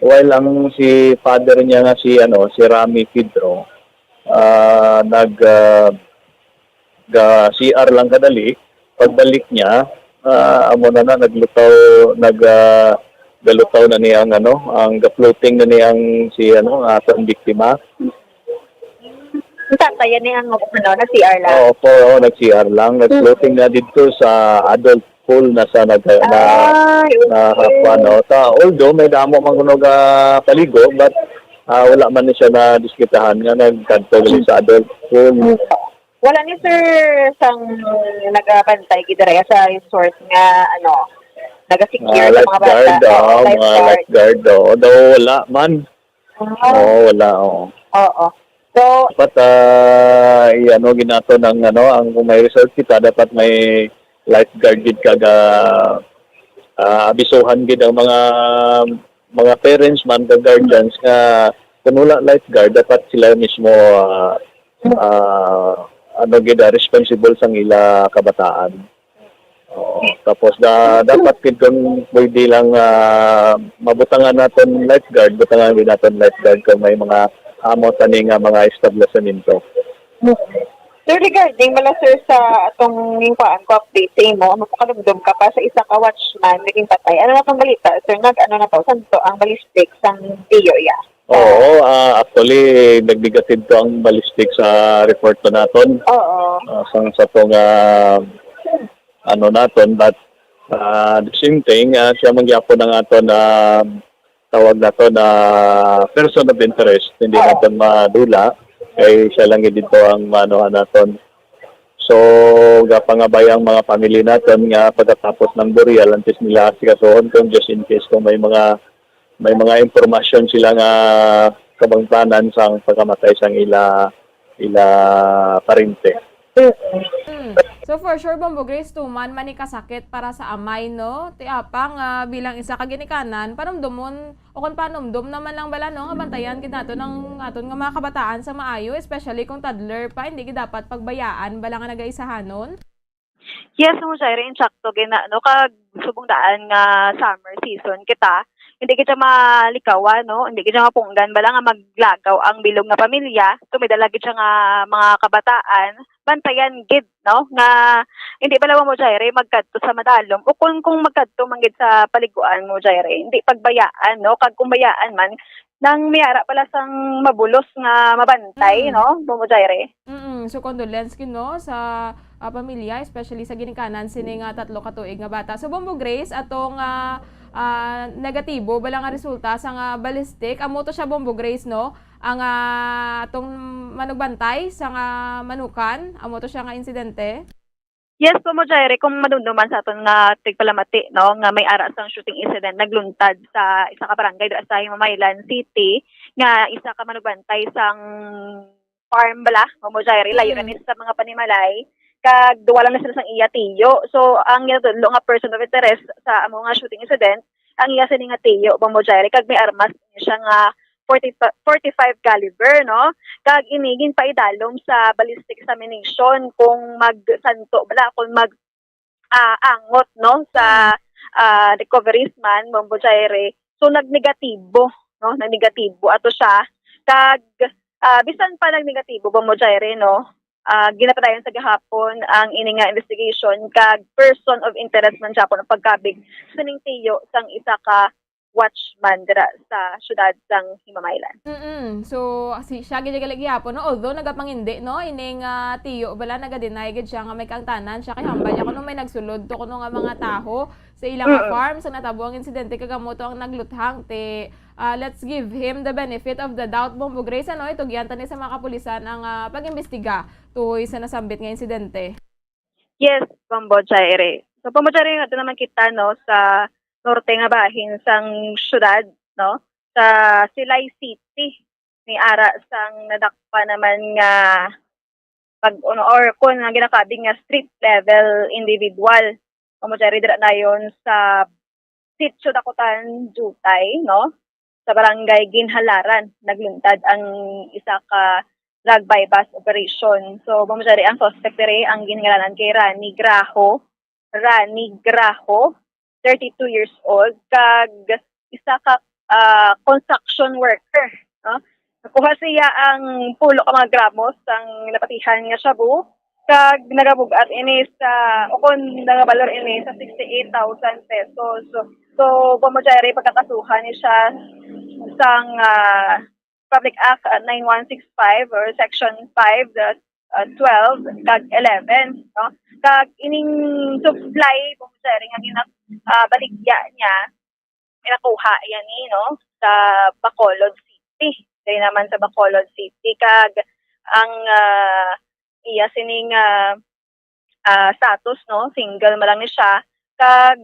while ang si father niya nga si, ano, si Rami Pedro, ah, nag, ah, ga C R lang kadali, pagbalik niya, ah, amo na na, naglutaw, nag, ah, galutaw na ni ang, ano, ang ga-floating na ni ang si, ano, aton biktima. Ang tatay ni ang, ano, nag-C R lang? Oo, po, oo, nag-C R lang. Nag-floating na dito sa adult pool na sa nag-, na, Ay, okay. na hapwan, no? Ta-, although may damo man kuno ga paligo, but, ah, wala man ni siya na diskitahan nga nagkadto gali sa adult pool. Wala ni, sir, sang nagabantay gid dira sa resort nga, ano, naga-secure Ah, sa mga bata. Lifeguard, Oo, oo, mga lifeguard. Lifeguard, oo. Daw wala man. Ah. Oo, wala, oo. Oo. So, dapat, ah, i-ano gid naton ang, ano, ang kung may resort kita, dapat may lifeguard gid kag, ah, ah, abisuhan gid ang mga, mga parents man kag guardians nga kung wala lifeguard, dapat sila mismo, ah, ah, ano gid, ah, responsible sang ila kabataan. Oo. Tapos da-, dapat gid kung pwede lang, ah, mabutangan naton lifeguard, butangan gid naton lifeguard kung may mga amo tani nga mga establishmento. Sir, regarding bala, sir, sa atong ginkuhaan ko update sa imo, mapakalumdom ka pa sa isa ka watchman nga ginpatay. Ano na tong balita, sir? Nag-ano na to? Santo ang ballistic sang D O I A? Oo, ah, actually, nag-negative to ang ballistic sa report to naton. Oo. Ah, sang sa to nga, ano naton, but, ah, the same thing, ah, siya man gyapon ang aton, ah, tawag nato na person of interest. Hindi Oo. naton madula, kay siya lang gid dito ang maanohan naton. So, gapangabay ang mga family naton nga pagkatapos ng burial, antes nila asikasuhon kung just in case kung may mga, may mga impormasyon sila nga kabangtanan sang pagkamatay sang ila, ila parente. Mm. So, for sure, Bombo Grace, tuman man ni kasakit para sa amay, no? Ti apa nga bilang isa ka ginikanan, panumdomon o kon panumdom naman lang bala, no, nga bantayan gid naton ang aton nga mga kabataan sa maayo, especially kung toddler pa, hindi gid dapat pagbayaan bala nga nagaisahanon. Yes, Ma'am Jaire, insakto gid na, no, kag subong daan nga summer season kita, hindi gid siya malikawan, no? Hindi gid siya mapunggan bala nga maglagaw ang bilog nga pamilya. So, may dala gid siya nga mga kabataan, bantayan gid, no? Nga hindi bala mo, Jaire, magkadto sa madalom. O kung, kung magkadto man gid sa paliguan mo, Jaire, hindi pagbayaan, no? Kag kung bayaan man, nang may ara bala sang mabulos nga mabantay, Mm. no? Mo, Jaire. Mm, so condolence gid, no, sa, ah, pamilya, especially sa ginikanan sini nga tatlo ka tuig nga bata. So, Bombo Grace, atong, ah, ah, negatibo bala nga resulta sa nga ballistic, amo to siya, Bombo Grace, no? Ang, ah, atong manugbantay sa nga manukan, amo to siya nga insidente. Yes, Bombo Jaire, kung madumduman sa aton nga tigpalamati, no, nga may ara sang shooting incident nagluntad sa isa ka barangay dira sa Himamaylan City, nga isa ka manugbantay sang farm bala, Bombo Jaire, layo na Mm. ni sa mga panimalay, kag duwa lang na sila sang iya tiyo. So, ang ginatudlo nga person of interest sa amo nga shooting incident, ang iya sini nga tiyo, Bombo Jaire, kag may armas siya nga forty, forty-five caliber, no? Kag ini ginpaidalom sa ballistic examination kung magsanto bala, kung mag, ah, angot, no, sa, Mm. ah, recoveries man, Bombo Jaire. So, nagnegatibo, no? Nagnegatibo ato siya. Kag, ah, bisan pa nagnegatibo, Bombo Jaire, no? Ah, ginapadayon sa gahapon ang ini nga investigation kag person of interest man siya ang pagkabig sa ning tiyo sang isa ka watchman dira sa siyudad sang Himamaylan. Mm-mm. So, si, siya gid gali gihapon, no? Although nagapangindi, no? Ining, ah, tiyo bala, naga-deny gid siya nga may kaangtanan siya. Kay hambal niya kuno may nagsulod to kuno nga mga tawo sa ila nga Mm-mm. farm sa natabo ang insidente, kag amo to ang nagluthang. Ti, ah, let's give him the benefit of the doubt, Bombo Grace, ano? Itugyan ta ni sa mga kapulisan ang, ah, pag-imbestiga tuhoy sa nasambit nga insidente. Yes, Bombo Jaire. So, Bombo Jaire, nga naman kita, no, sa norte nga bahin sang syudad, no, sa Silay City, ni ara sang nadakpa naman nga pag, ano, or kung nga ginakabig nga street level individual. Bombo Jaire, dira nayon sa Sitio Dakutan, Jutay, no? Sa Barangay Ginhalaran, nagluntad ang isa ka drug buy-bust operation. So, Bombo Jaire, ang suspect diri ang ginhingalanan kay Rani Graho. Rani Graho, thirty-two years old, kag isa ka, ah, construction worker, no? Nakuha siya ang pulo ka mga gramos sang napatihan nga shabu, kag nagabug-at ini sa, o kon nagabalor ini sa sixty-eight thousand pesos. So, so, Bombo Jaire, pagkakasuhan ni siya sang, ah, Public Act, ah, nine one six five or Section five, the, ah, twelve, kag eleven, no? Kag ining supply, Bombo Jaire, nga gina-, ah, baligya niya, ginakuha yan ni, no, sa Bacolod City. Diri naman sa Bacolod City. Kag ang, ah, iya sining, ah, ah, status, no, single man lang ni siya. Kag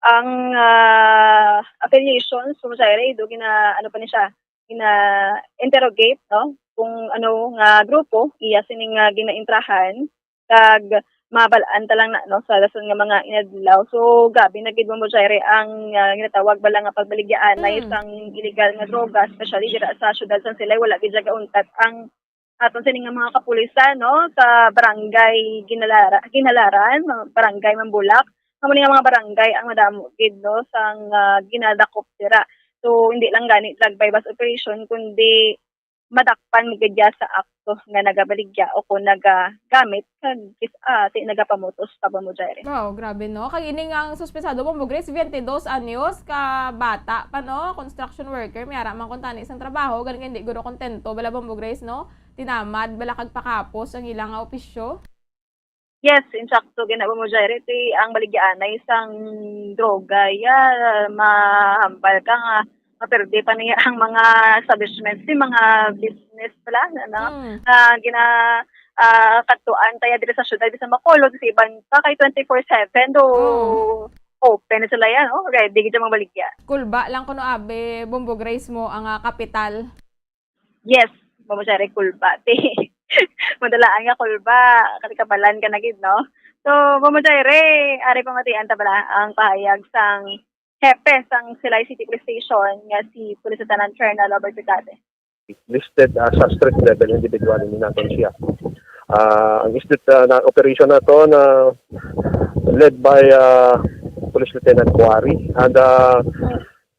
ang, ah, affiliations, Bombo Jaire, do gina-, ano pa ni siya, gina-interrogate, no, kung ano nga grupo iya sining, ah, ginaintrahan. Kag mabal-an ta lang na, no, sa dason nga mga inadlaw. So, grabe na gid, Bombo Jaire, ang, ah, ginatawag bala nga pagbaligyaanay Mm. sang illegal nga droga, especially dira sa siyudad sang Silay. Wala gid siya gauntat ang aton sini nga mga kapulisan, no, sa barangay Ginalara-, Ginalaran, mga barangay Mambulak. Amo ni nga mga barangay ang madamo gid, no, sang, ah, ginadakop dira. So, hindi lang gani drug buy-bust operation, kundi madakpan mo gid ya sa akto nga nagabaligya o kung nagagamit kag kis-, ah, ti nagapamutos pa, Bombo Jaire. Wow, grabe, no? Kag ini nga ang suspetsado, Bombo Grace, twenty-dos anyos ka bata pa, no? Construction worker, may ara man kuntani sang trabaho, gani kay hindi guro kontento bala, Bombo Grace, no? Tinamad bala kag pakapos ang ilang nga opisyo. Yes, insakto gid na, Bombo Jaire, ti ang baligyaanay sang droga, ya, mahambal ka nga maperde pa niya ang mga establishments, ti mga business pala, ano, Mm. nga gina-, ah, kadtuan ta ya diri sa syudad, sa Bacolod, sa iban pa, kay twenty-four seven do Oh. open sila yan, oh, ready gid ang mga baligya. Kulba lang kuno, abi, Bombo Grace, mo ang, ah, kapital. Yes, Bombo Jaire, kulba, ti. Madalaan nga kulba, kasi kabalan ka na gid, no? So, Bombo Jaire, ari pamatian ta bala ang pahayag sang hepe sang Silay City Police Station nga si Police Lieutenant Colonel Robert Picate. Listed as a street level individual ni naton siya. Ah, ang street, ah, na operation nato na led by, ah, Police Lieutenant Kuwari, and, ah,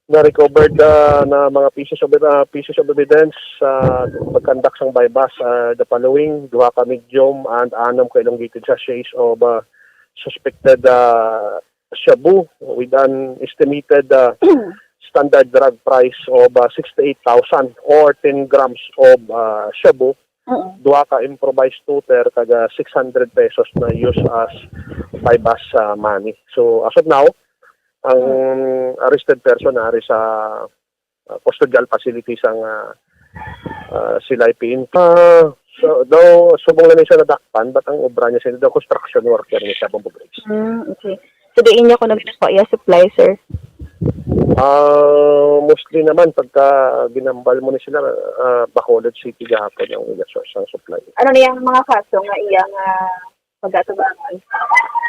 Na-recovered, ah, na mga pieces of, ah, pieces of evidence sa pag-conduct sang buy-bust are the following: duha ka medium and anom ka elongated sachets of, ah, suspected, ah, shabu with an estimated, ah, standard drug price of, ah, sixty-eight thousand, or ten grams of, ah, shabu, Mm. duha ka improvised tuter, kag six hundred pesos na use as buy-bust, ah, money. So, as of now, ang arrested person na ari sa, ah, custodial facility sang, ah, ah, Silay P N P. Ah, so, daw, subong lang siya nadakpan, but ang obra niya sila daw construction worker ni siya, Bombo Grace. Mm, okay. So, diin niya ko nagkuha iya supply, sir? Ah, mostly naman, pagka ginambal mo ni sila, ah, Bacolod City gahapon ang iya source ng supply. Ano niyang mga kaso nga iya nga pagatubangan?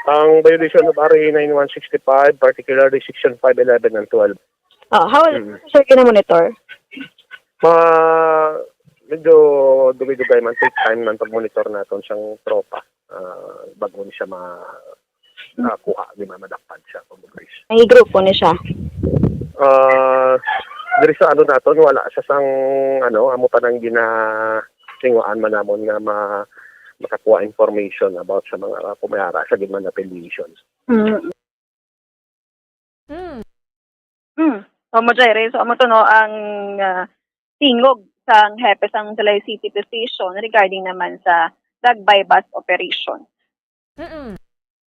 Ang violation of R A nine one six five, particularly section five eleven and twelve. Oh, how Mm. sir gina-monitor? Ma, medyo dugay-dugay man, take time man pag-monitor naton siyang tropa. Ah, bago ni siya ma-, Mm. ah, kuha, di ba, madakpan siya, Bombo Grace. May grupo ni siya? Ah, diri sa ano naton, wala siya sang, ano, amo pa nang ginatinguan man namon nga ma-, makakuha information about sa mga, ah, kung may ara siya gid man affiliations. Mm. Mm. Mm. So, Bombo Jerry, so amo to, no, ang, ah, tingog sang hepe sang Silay City Police Station regarding naman sa drug buy-bust operation. Mm-mm.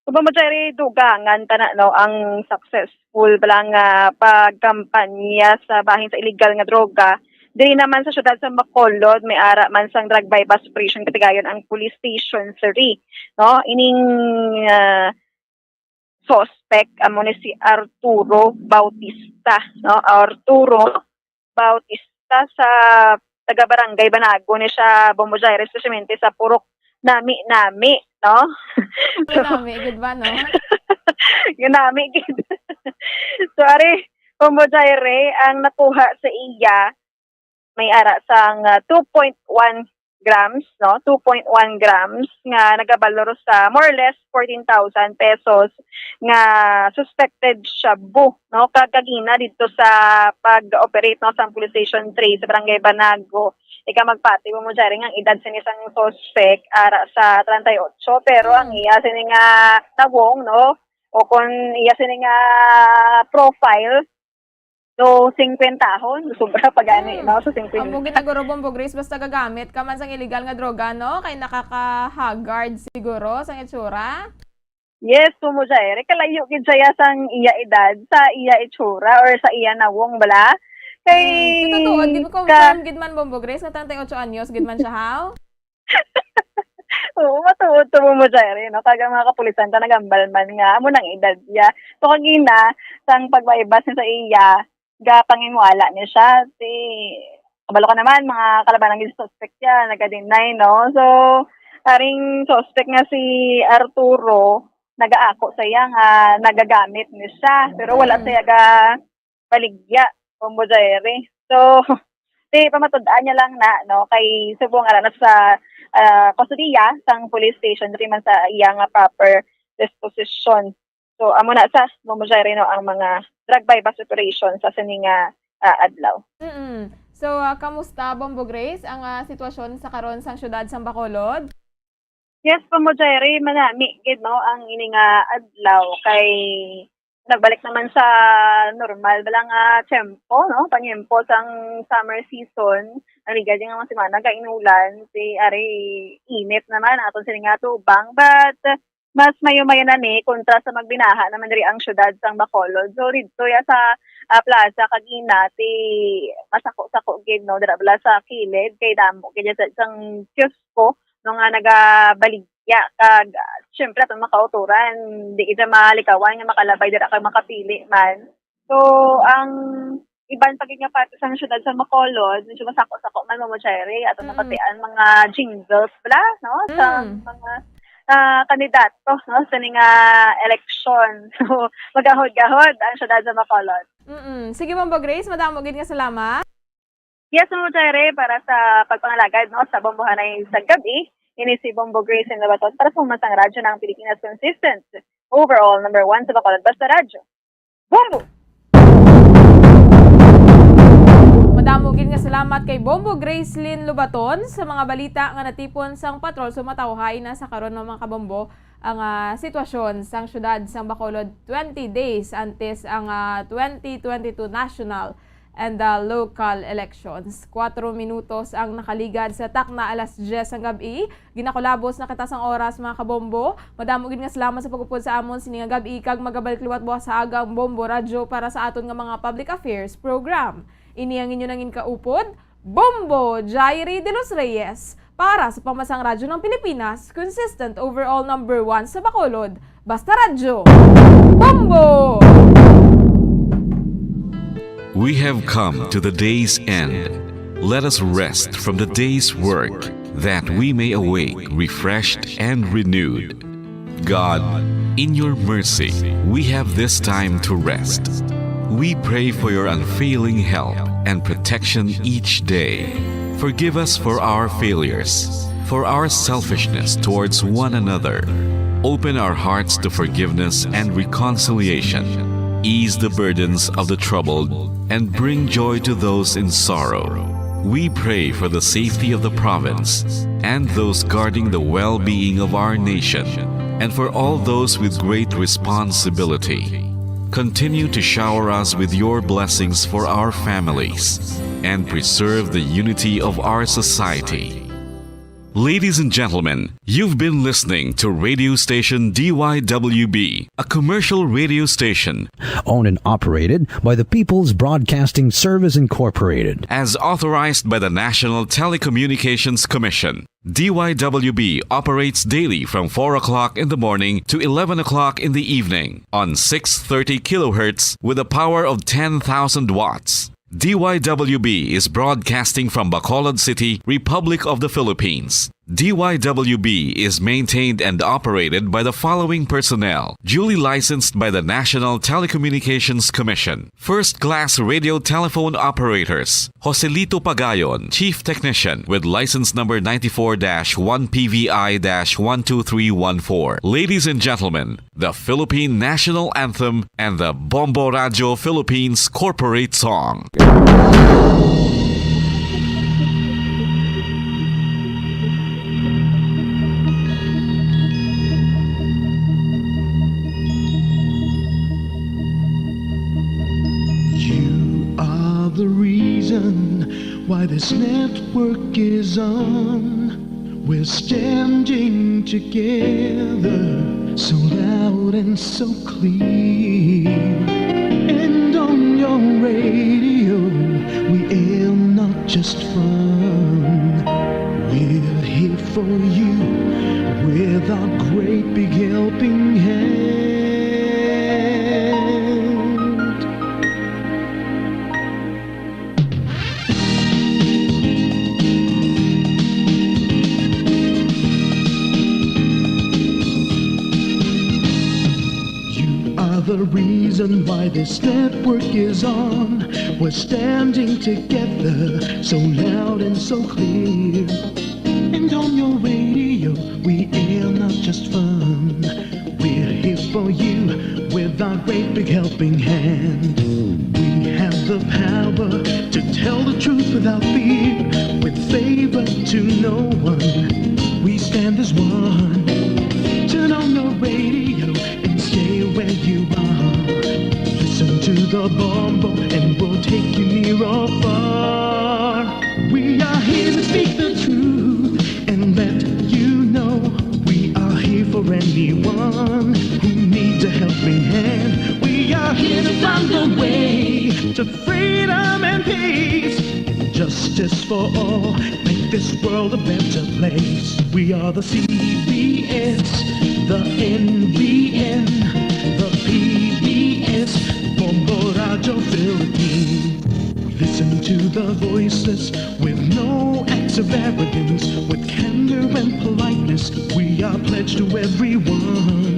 So, Bombo Jerry, dugangan ta na, no, ang successful bala nga pagkampanya sa bahin sa illegal nga droga. Diri naman sa siyudad sa Bacolod, may ara man sang drug buy-bust operation, katigayon ang Police Station three, no? Ining, ah, suspect amo ni si Arturo Bautista, no? Arturo Bautista sa taga Barangay Banago ni siya, Bombo Jerry, especially sa Purok Nami-Nami, no? So, nami gid ba, no? Yung nami gid. So, ari, Bombo Jerry, ang nakuha sa iya, may ara sang, ah, two point one grams, no? Two point one grams nga nagabalor sa more or less fourteen thousand pesos nga suspected shabu, no? Kag kagina dito sa pag-operate, no, sa Police Station three sa Barangay Banago, ika magpati mo mo dyan nga ang edad sini sang suspect ara sa treinta y ocho, pero ang Hmm. iya sini nga nawong, no? O kung iya sini nga profile, so, singkwentahon, sobra pa gani, Hmm. no? So, singkwenta. Amo gid na guro, Bombo Grace, basta gagamit ka man sang illegal nga droga, no? Kay nakaka-haggard siguro sang itsura. Yes, Bombo Jerry. Kalayo gid siya sang iya edad, sa iya itsura, or sa iya nawong bala. Kay Hmm. Sa totoo, gid mo ka confirm gid man, Bombo Grace, nga treinta y ocho anyos gid man siya, haw? Oo, matuod to, Bombo Jerry, no? Kag ang mga kapulisan ta nagambal man nga amo nang edad niya. So, kagina, sang pag-buy-bust niya sa iya, gapanginwala niya siya. Si, kabalo ka naman, mga kalabanan gid sa suspect niya, naga-deny, no? So, aring suspect nga si Arturo, nagaako sa iya nga nagagamit ni siya, pero wala Mm. siya ga baligya, Bombo Jerry. So, di pamatud-an niya lang na, no, kay subong ara na sa, ah, kustodiya sang police station, di man sa iya nga proper disposition. So, amo na sa, Bombo Jerry, no, ang mga drug buy-bust operation sa sini nga, ah, adlaw. Mm-mm. So, ah, kamusta, Bombo Grace, ang, ah, sitwasyon sa karon sang siyudad sang Bacolod? Yes, Bombo Jerry, manami gid, no, ang ini nga adlaw kay nagbalik naman sa normal bala nga tiyempo, no? Panyempo sang summer season. Ang ligad nga mga semana kainulan, si ari init naman aton sini nga tubang, but mas mayo-mayo na ni kontra sa magbinaha naman diri ang siyudad sang Bacolod. So, didto ya sa, ah, plaza kagina, ti masako-sako gid, no, dira bala sa kilid kay damo gid ya sa sang kiosko, no, nga nagabaligya kag, ah, syempre, aton mga kautoran, di kita malikawan nga makalabay dira kag makapili man. So, ang iban pa gid nga parte sang siyudad sa Bacolod, medyo masako-sako man, Bombo Jerry, aton Mm. mapatian mga jingles bala, no, sa Mm. mga, ah, kandidato, no, sa ni nga eleksyon. So, magahod-gahod ang siyudad sa Bacolod. Mm-mm. Sige, Bombo Grace, madamo gid nga salamat. Yes, Bombo Jerry, para sa pagpangalagad, no, sa Bombohanay sa gabi, ini si Bombo Grace Inlabaton para sa Pamansang Radyo ng Pilipinas, consistent, overall, number one sa Bacolod, basta radyo. Bombo! Damo gid nga salamat kay Bombo Gracelyn Lobaton sa mga balita nga natipon sang patrol. So, matawhay na sa karon, mga kabombo, ang, ah, sitwasyon sang syudad sang Bacolod twenty days antes ang, ah, twenty twenty-two national and, ah, local elections. Kuwatro minutos ang nakaligad sa takna alas diyes sang gab-i. Ginakulabos na kita sang oras, mga kabombo. Madamo gid nga salamat sa pag-upod sa amon sini nga gab-i, kag magabalik liwat buwas sa aga ang Bombo Radyo para sa aton nga mga public affairs program. Ini ang inyo nangin kaupod, Bombo Jairi de los Reyes, para sa Pambansang Radyo ng Pilipinas, consistent overall number one sa Bacolod. Basta Radyo, Bombo! We have come to the day's end. Let us rest from the day's work, that we may awake refreshed and renewed. God, in your mercy, we have this time to rest. We pray for your unfailing help and protection each day. Forgive us for our failures, for our selfishness towards one another. Open our hearts to forgiveness and reconciliation. Ease the burdens of the troubled and bring joy to those in sorrow. We pray for the safety of the province and those guarding the well-being of our nation, and for all those with great responsibility. Continue to shower us with your blessings for our families and preserve the unity of our society. Ladies and gentlemen, you've been listening to radio station D Y W B, a commercial radio station owned and operated by the People's Broadcasting Service Incorporated, as authorized by the National Telecommunications Commission. D Y W B operates daily from four o'clock in the morning to eleven o'clock in the evening on six thirty kilohertz with a power of ten thousand watts. D Y W B is broadcasting from Bacolod City, Republic of the Philippines. D Y W B is maintained and operated by the following personnel, duly licensed by the National Telecommunications Commission. First class radio telephone operators, Joselito Pagayon, Chief Technician, with license number ninety-four dash one P V I dash one two three one four. Ladies and gentlemen, the Philippine National Anthem and the Bombo Radyo Philippines Corporate Song. You are the reason why this network is on. We're standing together, so loud and so clear. And on your radio, we air not just fun. We're here for you with our great big helping hand. You are the reason why this network is on. We're standing together, so loud and so clear. And on your radio, we air not just fun. We're here for you with our great big helping hand. We have the power to tell the truth without fear, with favor to no one. We stand as one. Turn on your radio and stay where you are. Listen to the Bombo and we'll take you near or far. We are here to speak the truth and let you know we are here for anyone who needs a helping hand. We are here to find the way to freedom and peace and justice for all. Make this world a better place. We are the C B S, the N B N, the P B S, Bombo Radyo Philippines. Listen to the voiceless with no acts of arrogance, with candor and politeness. We are pledged to everyone.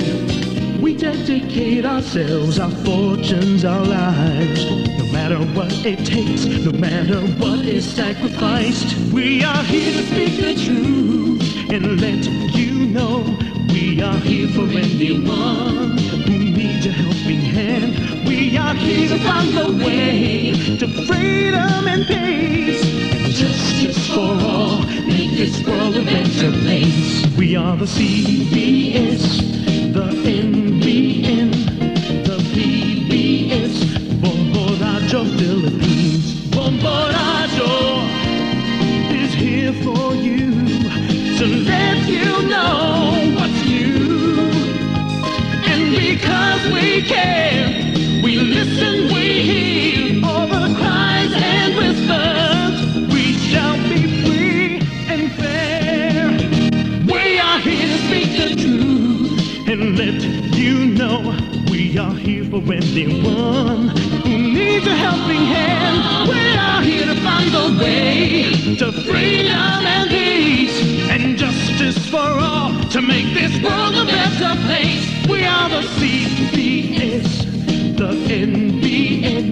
We dedicate ourselves, our fortunes, our lives. No matter what it takes, no matter what is sacrificed, we are here to speak the truth and let you know we are here for anyone who needs a helping hand. We are here to find the way to freedom and peace. Justice for all, make this world a better place. We are the C B S, the N B N, the P B S, Bombo Radyo Philippines. Bombo Radyo is here for you to let you know what's new. And because we care, we listen, we hear all the cries and whispers. We shall be free and fair. We are here to speak the truth and let you know we are here for anyone who needs a helping hand. We are here to find the way to freedom and peace and justice for all to make this world a better place. We are the C B S, the N B N,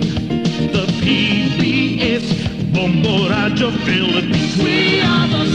the P B S, Bombo Radyo Philippines. We are the